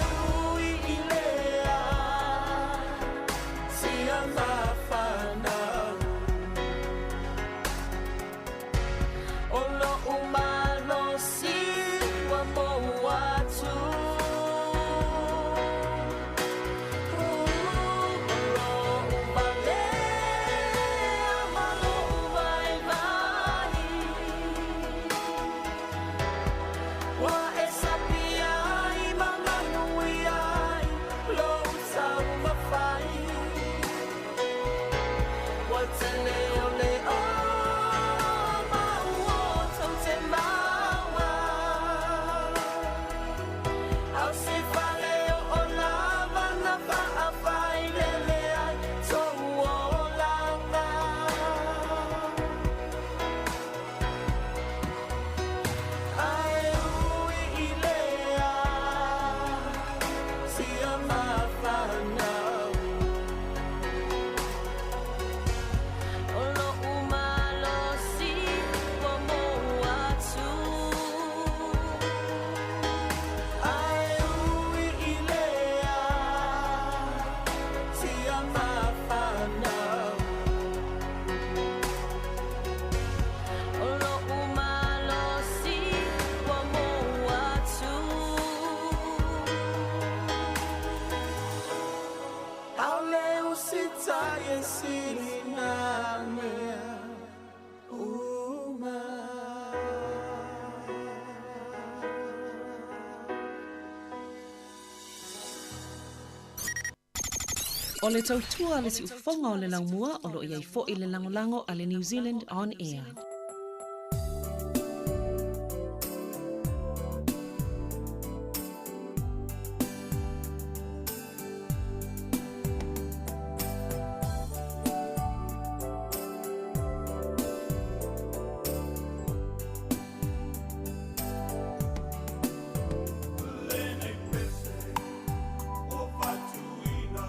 ui i lea, sia mawhanau. O lo umalosi wa mo atu. O lo uvale ma lo uvai vai. Wa e sapia i mamanu i ai, lo utau mawhai. Wa te leo leo ma ua tau te maua. Au si fale o o lava na whaawhai lele ai tō olanga. Ae ui i lea, sia mawhanau. O lo umalosi wa mo atu. Ae ui i lea, sia mawhanau. O lo umalosi wa mo atu. Aole usita e sili nā mea uma. O le tautua le siufofoga o le laumua o loo iai fo'i le lagolago a le New Zealand On Air. Lenei pese o fatuina.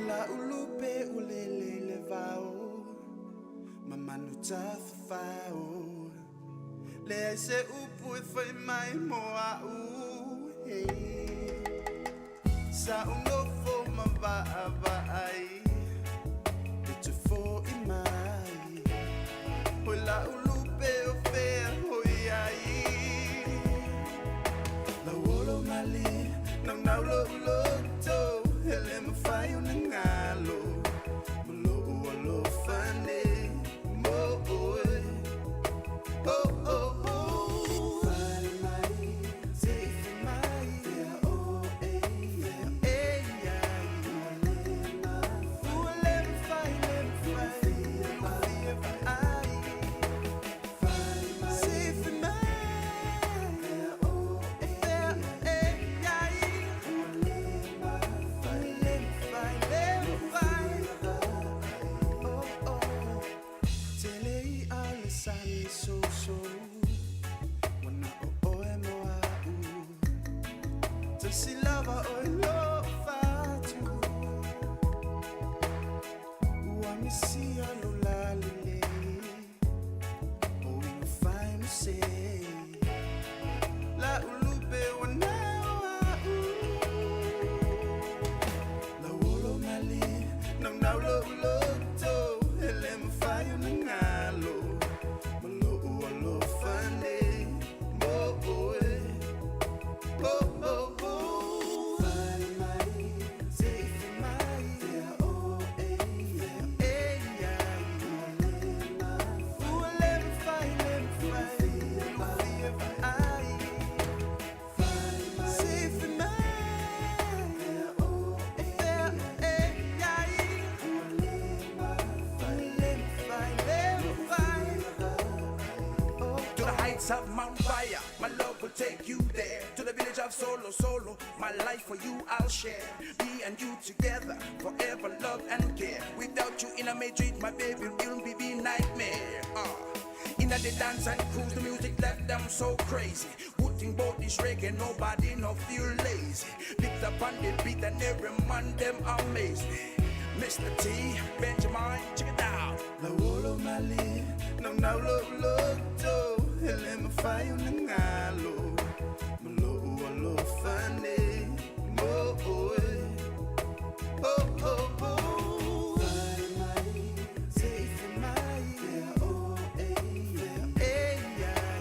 La ulupe ulele le vao Mamanu tafafao Le ai se upu e fai mai mo au hey. Sa unofo ma va'a va'ai E te fo i mai Hoi la ulupe o fea hoi ai La olo mali Nau nau lo uloto Hele mawhai o na ngalo Malo o alofa nei Mo oe Oh oh oh Fale mai Se i mai Fea o e Fea e ai Ua le mawhai le mawhai Ua fia vaai Se i mai Fea o e Fea e ai Ua le mawhai le mawhai le mawhai Oh oh Tele i a le sali so so Wana o oe mo au Tasi lava o lo fatu Ua misia lo lalile O inga fai mo se La ulupe wana o au La olo mali Nau nau lo uloto Hele mawhai o na ngalo Malo o alofa nei Mo oe Oh oh oh Fale mai Se i mai Fea o e Fea e ai Ua le mawhai le mawhai Ua fia vaai Se i mai Fea o e Fea e ai Ua le mawhai le mawhai le mawhai To the heights of Mount Fire, my love will take you there. To the village of Solo Solo, my life for you I'll share. Me and you together, forever love and care. Without you in a dreams, my baby, it'll be be nightmare. In a the dance and cruise, the music left them so crazy. Good thing about this reggae, nobody no feel lazy. Picked up on the beat and every man them amazed. Mr. T, Benjamin, check it out. La olo mali Nau nau lo uloto Hele mawhai o na ngalo Malo o alofa nei Mo oe Oh oh oh Fale mai Se i mai Fea o e Fea e ai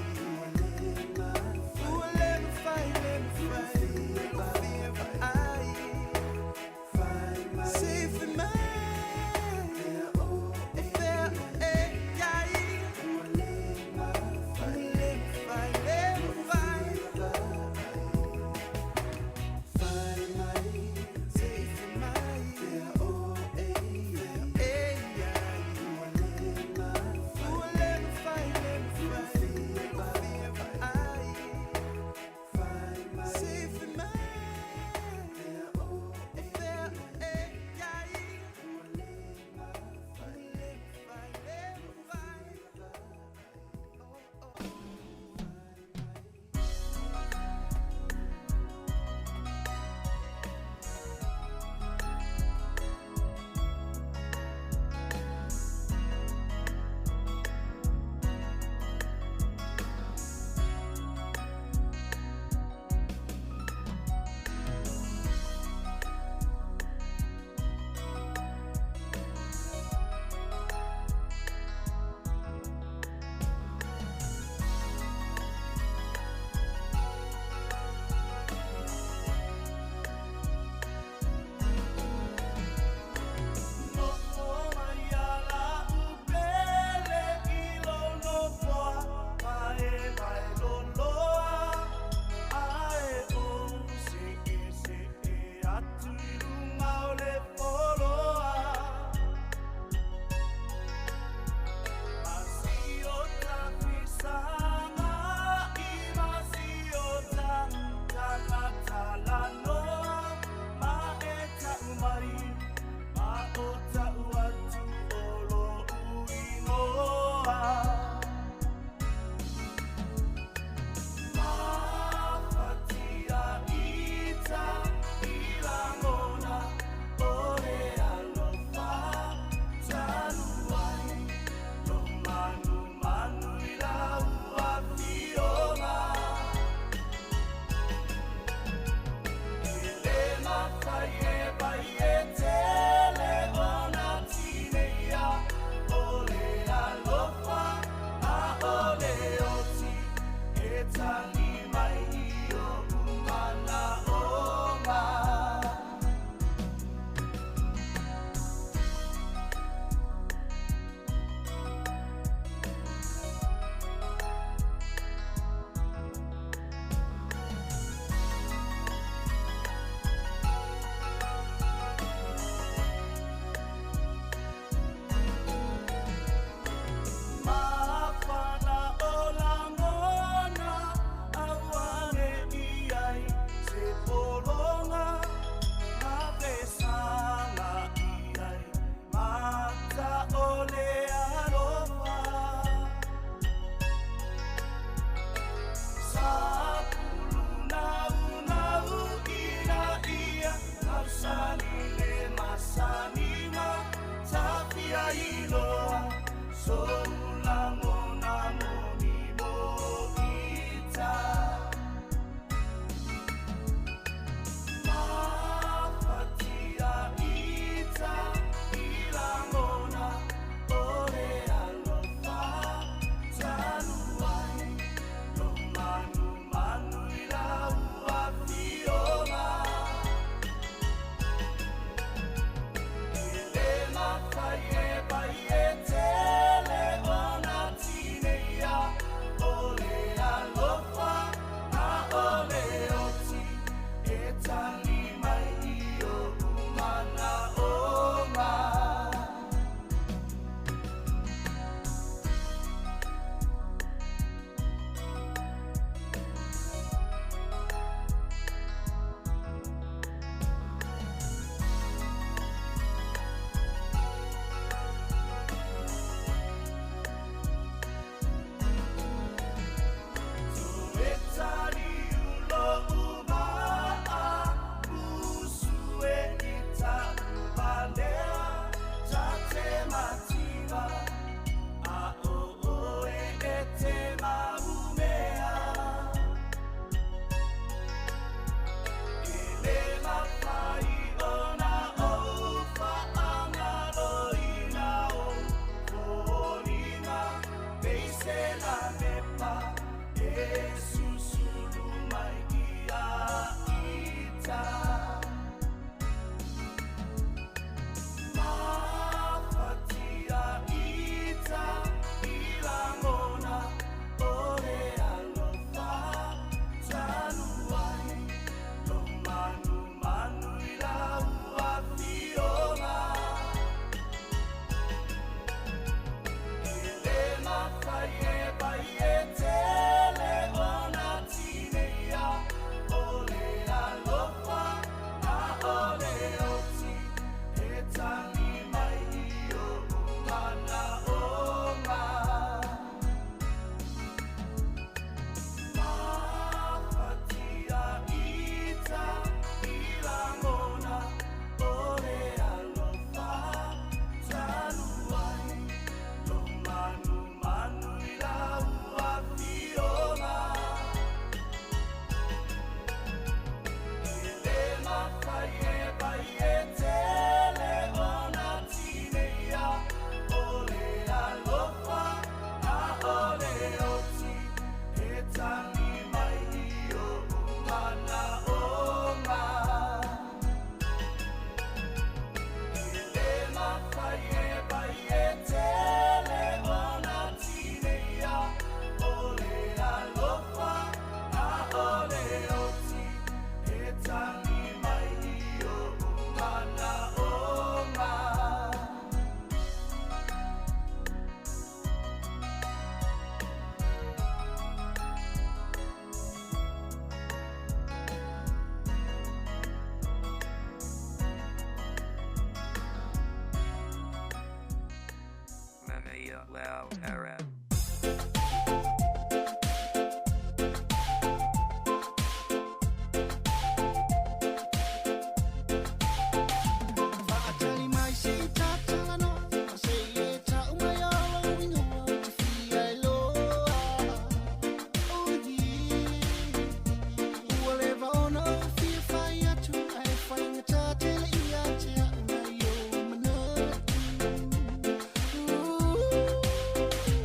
Ooh.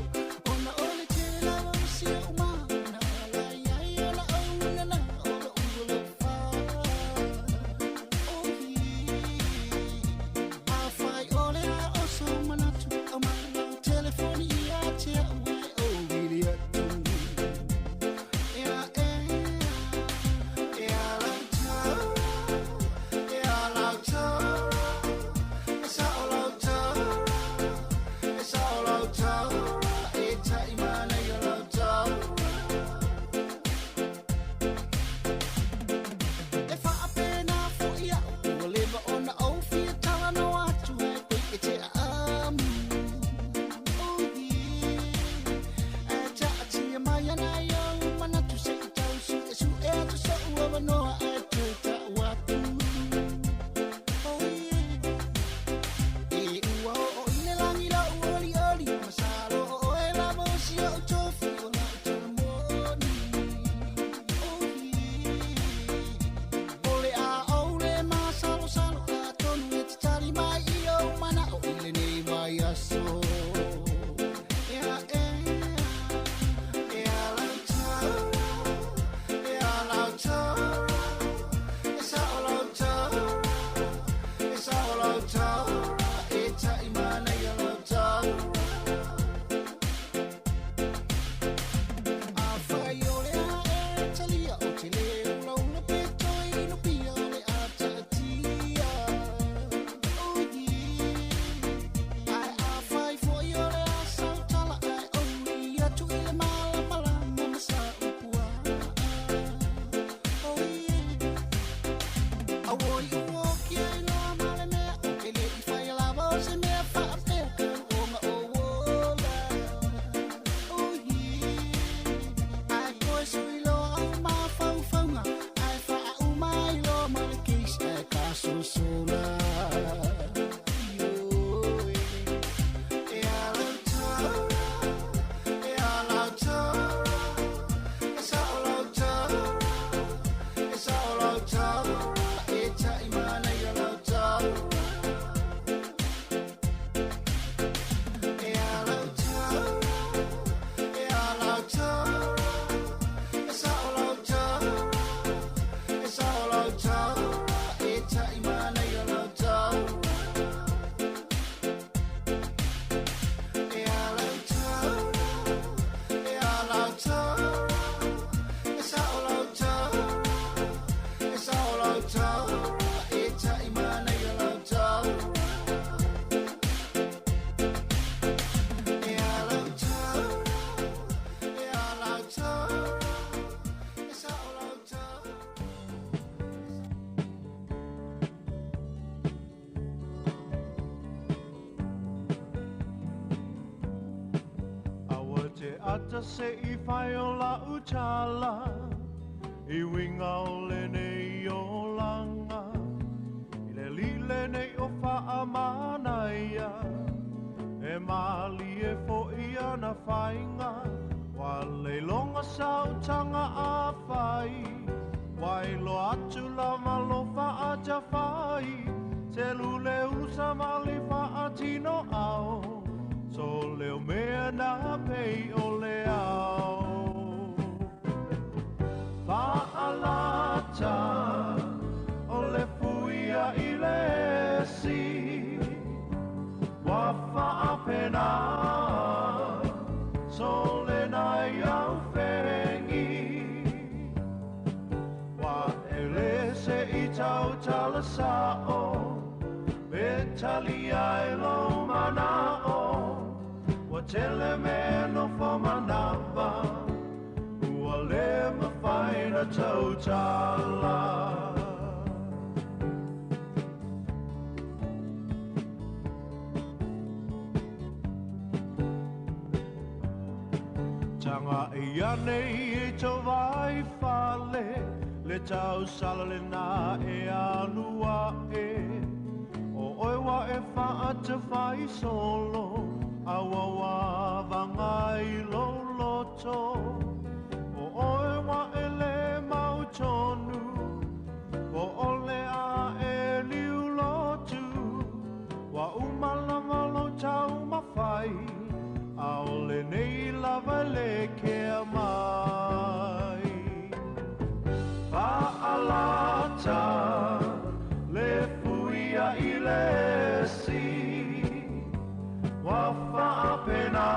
ata se i whai o la utala I winga o le nei o langa I le lile nei o wha manaia E mali e fo i ana whainga Wa le longa sautanga a whai Wai lo atu la malo wha aja whai Te lule usa mali wha atino ao So leo mea na pei o le ao Fa'alata o le fuia i le si Wa fa'apena so le nai au fengi Wa ele se i tau tala sa'o Me tali ai lo mana'o Wa tele me no fo manawa Ua le mawhai na tautala. Tanga ia nei e tau vai fale Le tau sala le nā e alua e O oe wa e whaata whai solo Aua wa vangai lo loto O oe wa e le mau tonu Po ole a e liu lotu Wa umalama lo tau mawhai A ole nei lava le kea mai Fa'alata le fuia i le si Wa fa'apena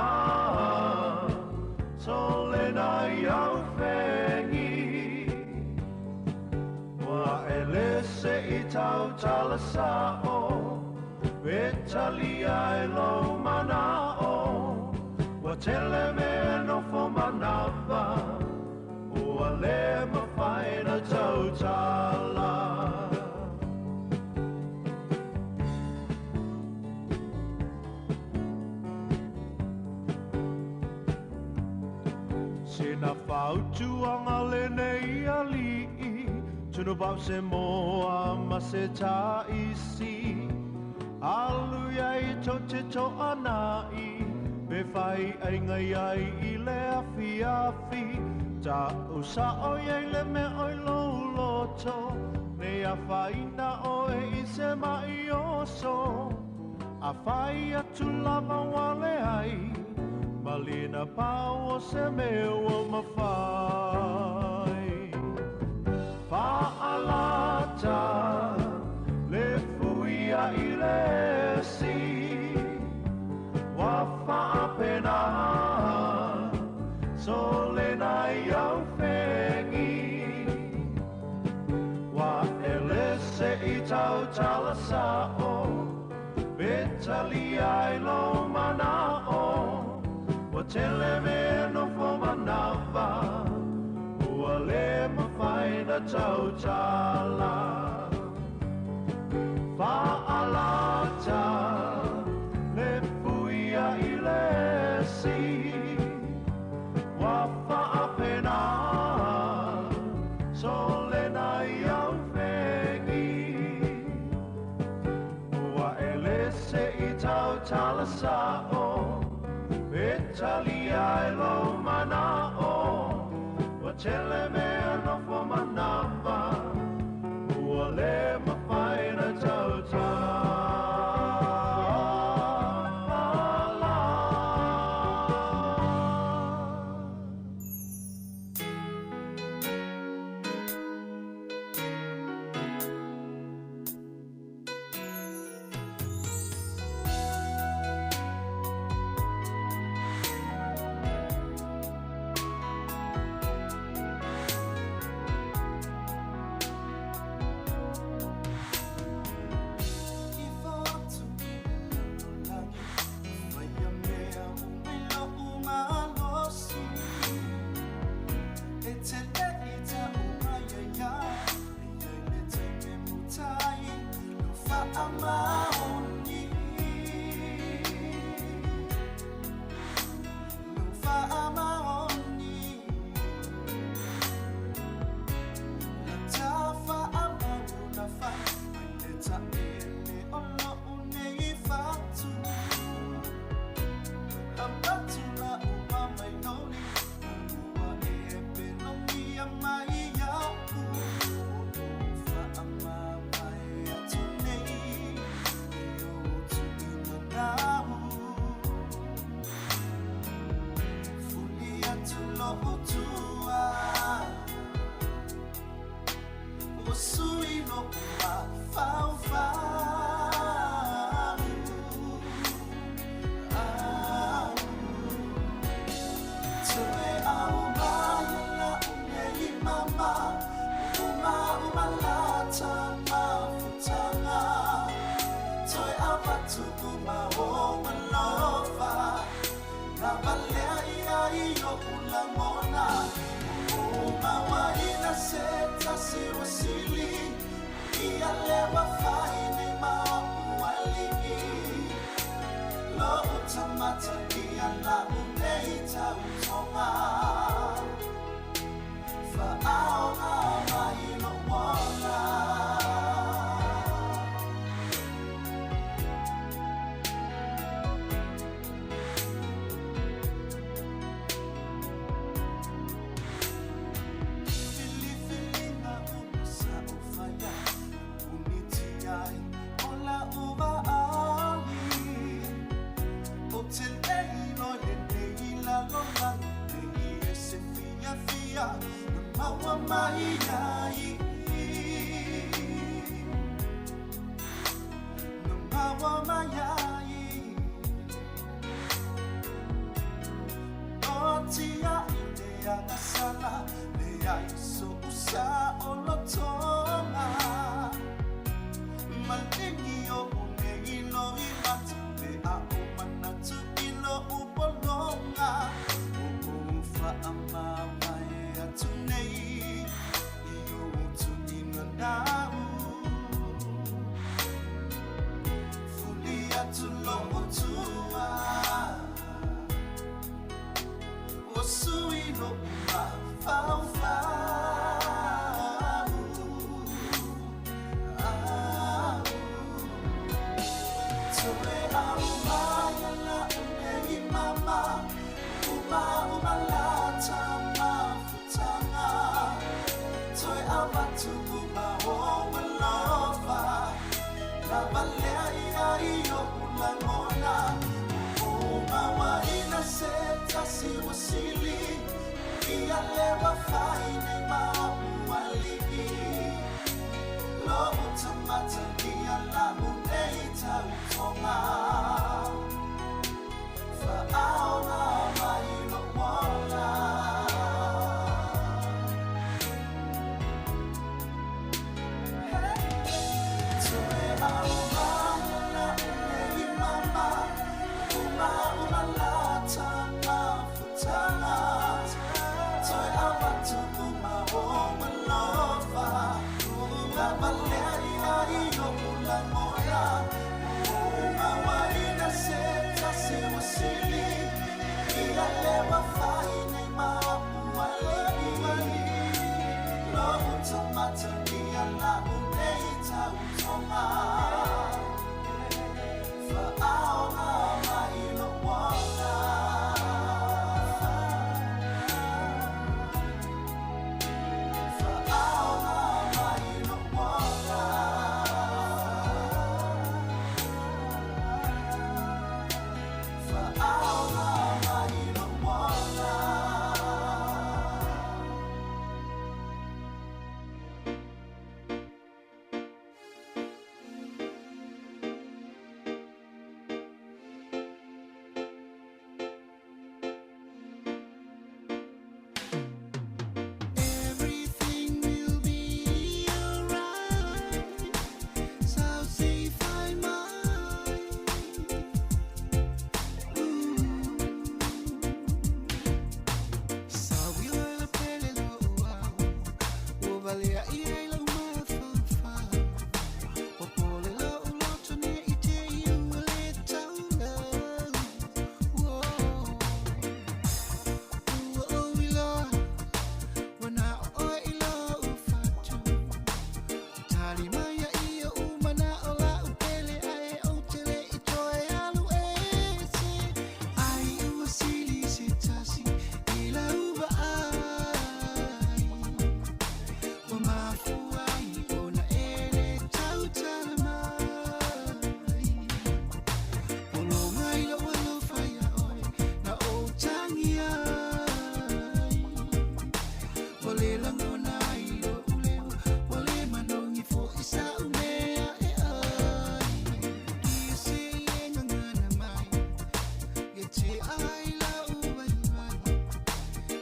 so le nai au fengi Wa ele se i tau tala sa'o E tali ai lo mana'o Wa tele me no fo manawa Ua le mawhai na tautala. Sina fautuanga le nei ali'i Tunu pau se moa ma se taisi Alu iai tau te to'ana'i Pe whai ai ngai ai i le awhi awhi Ta usa o iai le mea oi lo loto Nei a whaina oe i se mai oso A whai atu lava wale ai Malina pau o se mea o mawhai Fa'alata le fuia i le si Wa fa'apena so le nai au fengi Wa ele se i tau tala sa'o Me tali ai lo mana'o Wa tele me no fo manawa Ua le mawhai na tautala Fa'alata le fuia i le si Wa fa'apena so le nai au fengi Ua ele se i tau tala sa'o Me tali ai lo mana'o Wa tele mea no fo manawa Ua le mawhai na tautala. lo'u tua Ua sui lo'u mafaufau Au Toe au mai la'u nei mama Uma uma lata mafutaga Toe avatu uma ou alofa Na valea ia i o'u lagona Uma uaina se tasi ua sili Ia le ua fai nei ma o'u ali'i Lo'u tamata ia la'u nei tautoga Fa'aoga mai lo'u ola Filifiliga uma sa ou faia Puniti ai o la'u va'ai Ou te le iloa i lenei lalolagi Nei e se fiafia na maua mai ai Na maua mai ai Noatia'i te agasala Leai so'u sa'olotoga Maligi o'u nei loimata Pe a ou manatu i lo'u pologa Ua ou fa'amavae atu nei I ou tuuina nau Fuli atu lo'u tua Ua sui lo'u mafaufau Au Toe au mai la'u nei mama Uma uma lata mafutaga Toe avatu uma ou alofa Na valea ia i o'u lagona Uma uaina se tasi ua sili Ia le ua fai nei ma o'u ali'i Lo'u tamata ia la'u nei tautoga Fa'aoga mai lo'u ola Toe au mai la'u nei mama Uma uma lata mafutaga Toe avatu Lagona ai lo'u leo ua lē manogi fo'i sa'u mea e ai. Se e gagana mai ia te ai la'u vaivai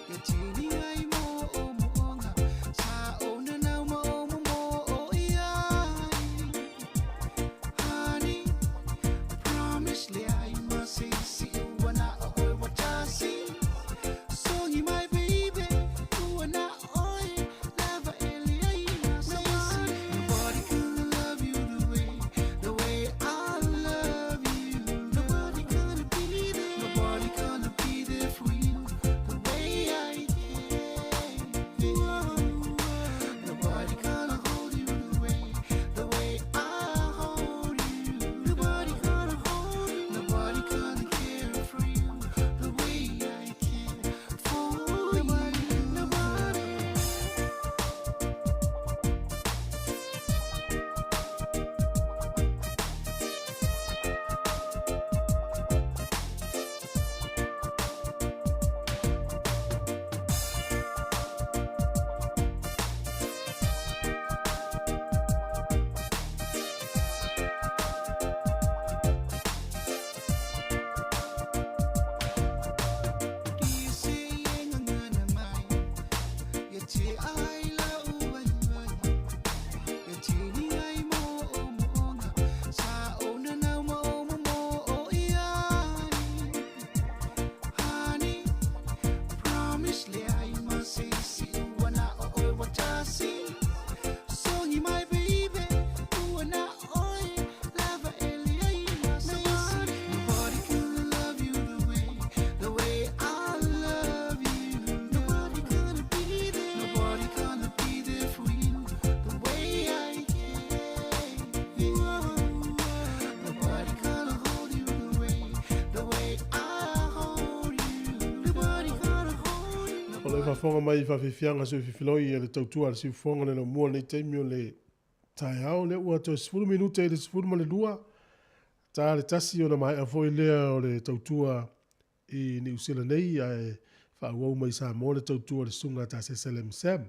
ia tini ai mo o mo'oga sa ona nau ma o momo o iai. Honey, promise le ai ma se isi ua na o oe ua tasi. Songi my baby, ua na oe lava e leai ma se isi. Nobody gonna love you the way I love you. Nobody gonna be there, nobody gonna be there for you the way I can. Nobody gonna hold you the way I hold you. Nobody gonna hold you, nobody gonna care for you the way I care for you. Nobody, nobody. Se e gagana mai ia te ai la'u vaivai ia tini ai mo o mo'oga sa ona nau ma o momo o iai. Honey, promise le ai ma se isi ua na o oe ua tasi. Songi my baby, ua na oe lava e leai ma se isi. Nobody gonna love you the way I love you. Nobody gonna be there, nobody gonna be there for you the way I can. Nobody gonna hold you the way I hold you. Nobody gonna hold you. O le faafofoga mai i faafiafiaga soififiloi e le tautua a le siufofoga le laumua lenei taimi o le taeao lea ua toe 10 minute i le 12 ta le 1 ona maea foi lea o le tautua i Niu Sila nei ae faaauau mai Samoa le tautua a le susuga a Taseselem Sam.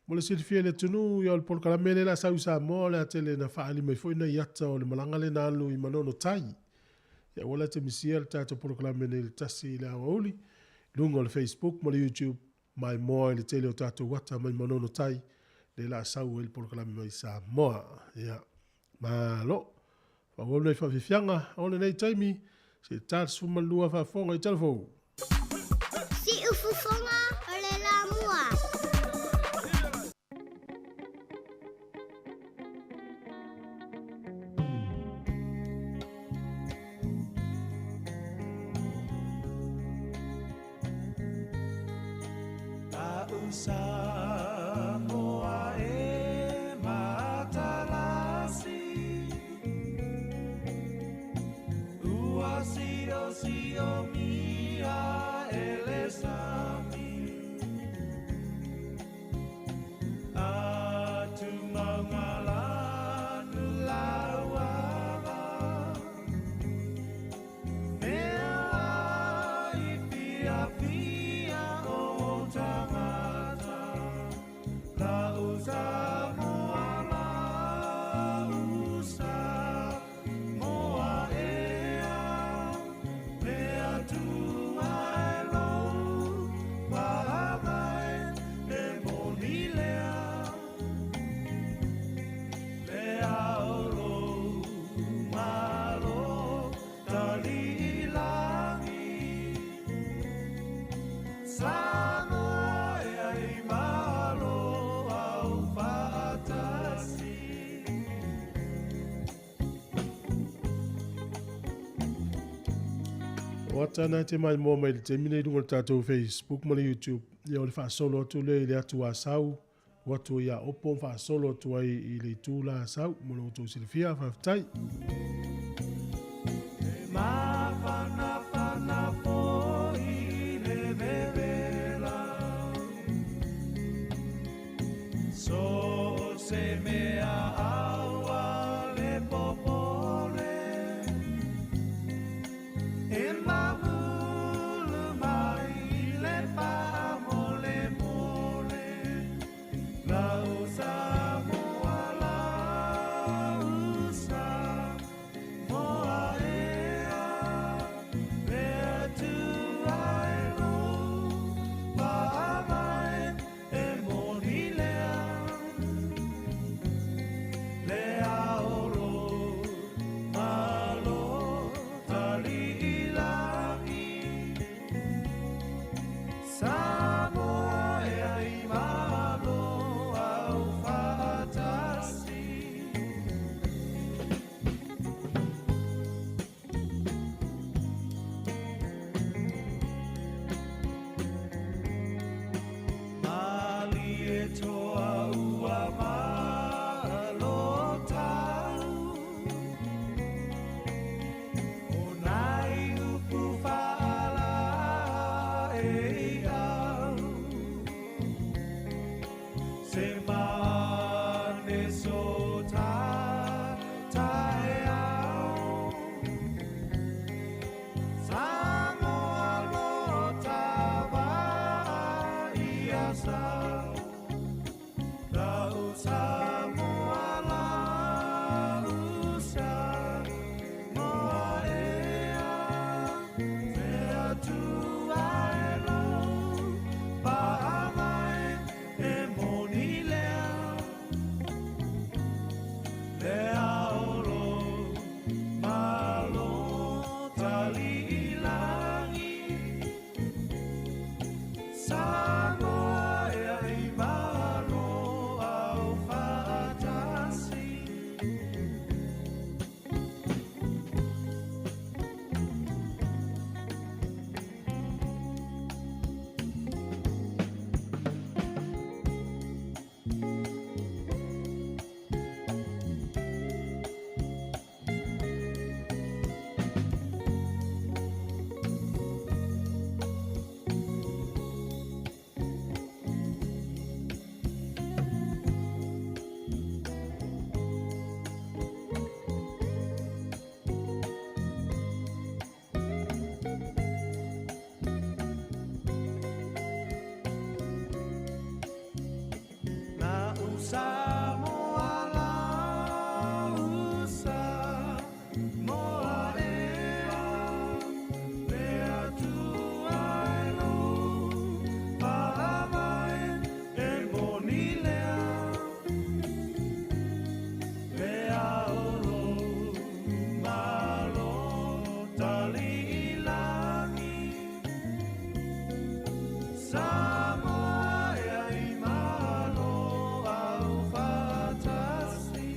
Mo le silafia e le atunuu ia o le polokalame lea o le a sau i Samoa o le a tele ina faaali mai foi nai ata o le malaga lea na alu i Manono Tai. Ia aua la e te misia le tatou polokalame nei i le 1 i le aoauli i luga o le Facebook ma le YouTube maimoa i le tele o tatou ata mai Manono Tai lea o le a sau ai le polokalame mai Samoa. Ia, malo. Faaauau nai faafiafiaga o lenei taimi, se i ta le 12 faafofoga i Talafou. Siufofoga o le lamua. La'u Samoa e matalasi ua siosiomi e le sami atu maugalanu lauala mea ai fiafia o tagata la'u Samoa la'u Samoa ea mea tua e lou faavae e moni lea le ao lou malo tali'ilagi Samoa e ai malo au fa'atasi. O ata na te maimoa mai le taimi nei i luga o le tatou Facebook ma le YouTube, ia o le faasolo atu lea i le atu Asau, o atu ia Opo ma faasolo atu ai i le itu la Asau mo lo outou silafia. Faafetai. E mafanafana fo'i le vevela so se mea aua le popole e mamulu mai le faamolemole. Samoa e ai malo au faatasi. Mali e toa ua malo tau, o nai upu whaala e au. Se mane so ta tae au, Samoa lo tava ia sau. Lau Samoa la usa, moa ea, mea tuae lo, pa'a mai e moni lea. Lea olo, malo tali ilangi, Samoa e ai malo au faatasi. Na usa moa la usa, moa ea, mea tuae lo, pa'a mai e moni lea. Lea olo, malo tali ilangi, Samoa e ai malo au faatasi.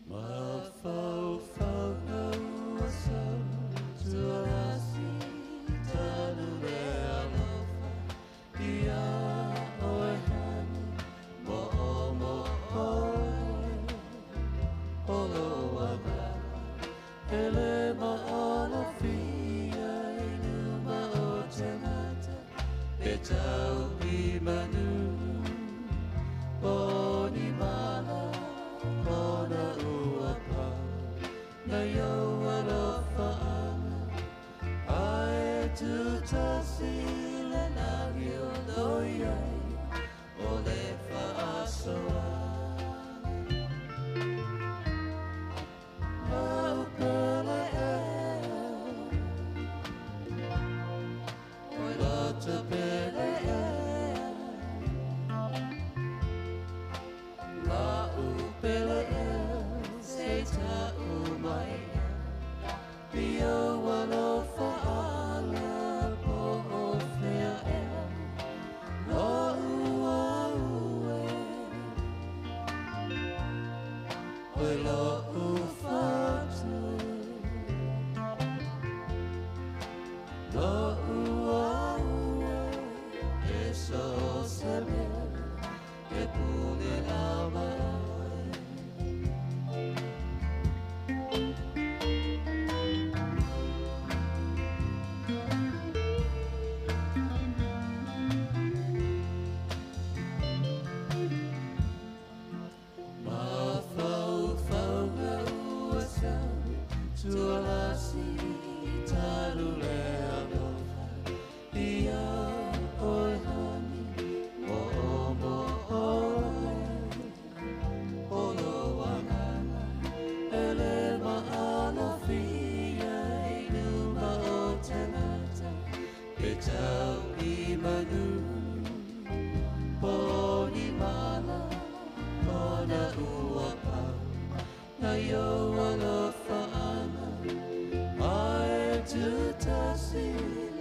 Ma fau fau mai o alofaanga Ae tutasi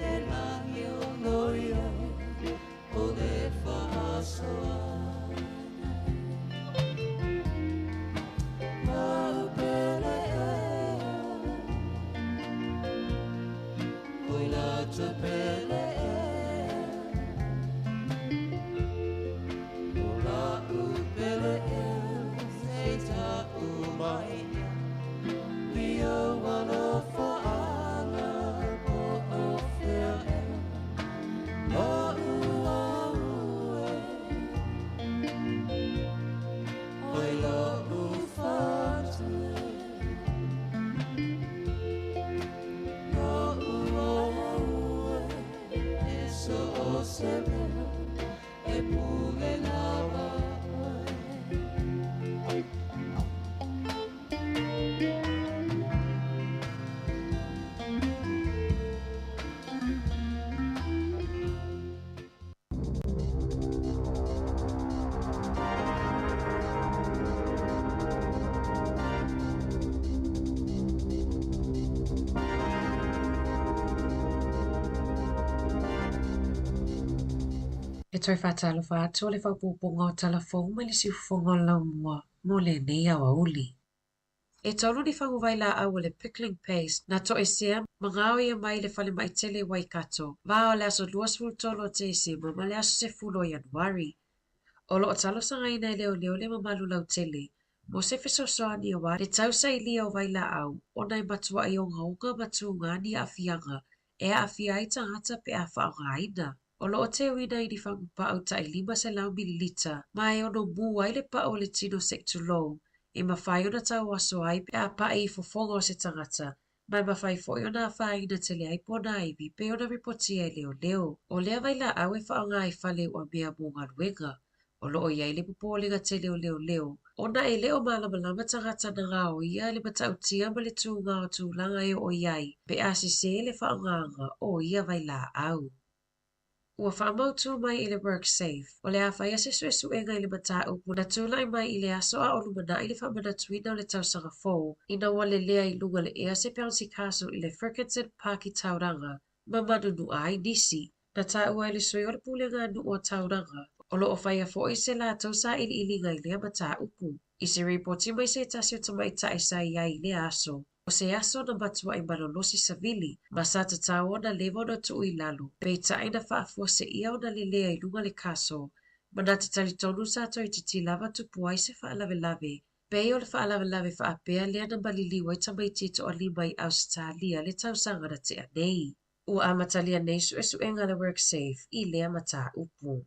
le langi o lo iai o le faasoaga Lau pele ea Oi la te pele ea O la u pele ea Se ta u mai I o alofaanga po o fea ea Lo u au e Oi lo u fatu e Lo u au e E so o se mea E pule lava oe. E toe faatalofa atu o le faaopoopoga o Tala Fou mai le siufofoga o le laumua mo lenei aoauli. E tolu ni faguvai laau o le pickling paste na toesea ma gaoia mai le falemai tele i Waikato, va o le aso 23 o Tesema ma le aso 10 o Ianuari. O lo o talosagaina e leoleo le mamalu lautele mo se fesoasoani aua le tausailia o vailaau ona e matuai ogaoga ma tuga ni aafiaga e aafia ai tagata pe a faaaogaina. O lo o teuina i ni fagupau tai 500 mililita ma e ono mu ai le pau o le tino se i tulou e mafai ona tauaso ai pe a pai i fofoga o se tagata ma e mafai foi ona afaina tele ai ponaivi pei ona ripotia e leoleo. O lea vailaau e faaaoga i fale uamea mo galuega. O lo o i ai le popolega tele o leoleo ona e le o malamalama tagata na gaoia le matautia ma le tuga o tulaga e oo i ai pe a sesē le faaaogaga o ia vailaau. Ua faamautū mai e le WorkSafe, o le a faia se suesuega i le mataupu na tulai mai i le aso a o lumanai le faamanatuina o le tausaga fou ina ua lelea i luga o le ea se bouncy castle i le Fergusson Park i Tauranga ma manunua ai nisi. Na taua e le sui o le Pulega a Nuu o Tauranga, o lo o faia foi se latou sailiiliga i lea mataupu. I se ripoti mai se tasi o tamaitai sa i ai i lea aso, o se aso na matuai malolosi savili ma sa tatau ona leva ona tuu i lalo, peitai na faafuaseia ona lelea i luga o le kaso, ma na te talitonu sa toeitiiti lava tupu ai se faalavelave, pei o le faalavelave faapea lea na maliliu ai tamaiti e toalima i Ausetalia le tausaga na tea nei. Ua amatalia nei suesuega a le WorkSafe i lea mataupu.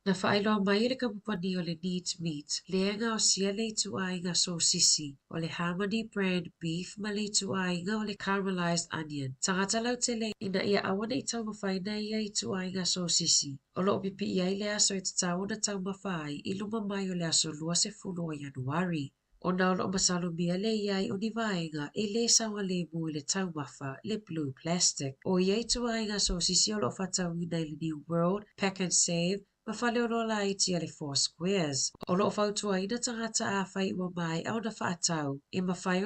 Na faailoa mai e le kamupani o le Neat Meat lea e gaosia le ituaiga sosisi o le Harmony Brand Beef ma le ituaiga o le Caramelized Onion tagata lautele ina ia aua ne i taumafaina ia ituaiga sosisi o lo o pipii ai le aso e tatau ona taumafa ai i luma mai o le aso 20 o Ianuari. Ona o lo o masalomia le i ai o ni vaega e lē saogalemu i le taumafa, le blue plastic. O ia ituaiga sosisi o lo o faatauina i le New World, Pak'nSave, ma faleoloa laiti a le Four Squares. O lo o fautuaina tagata afai ua maea ona faatau, e mafai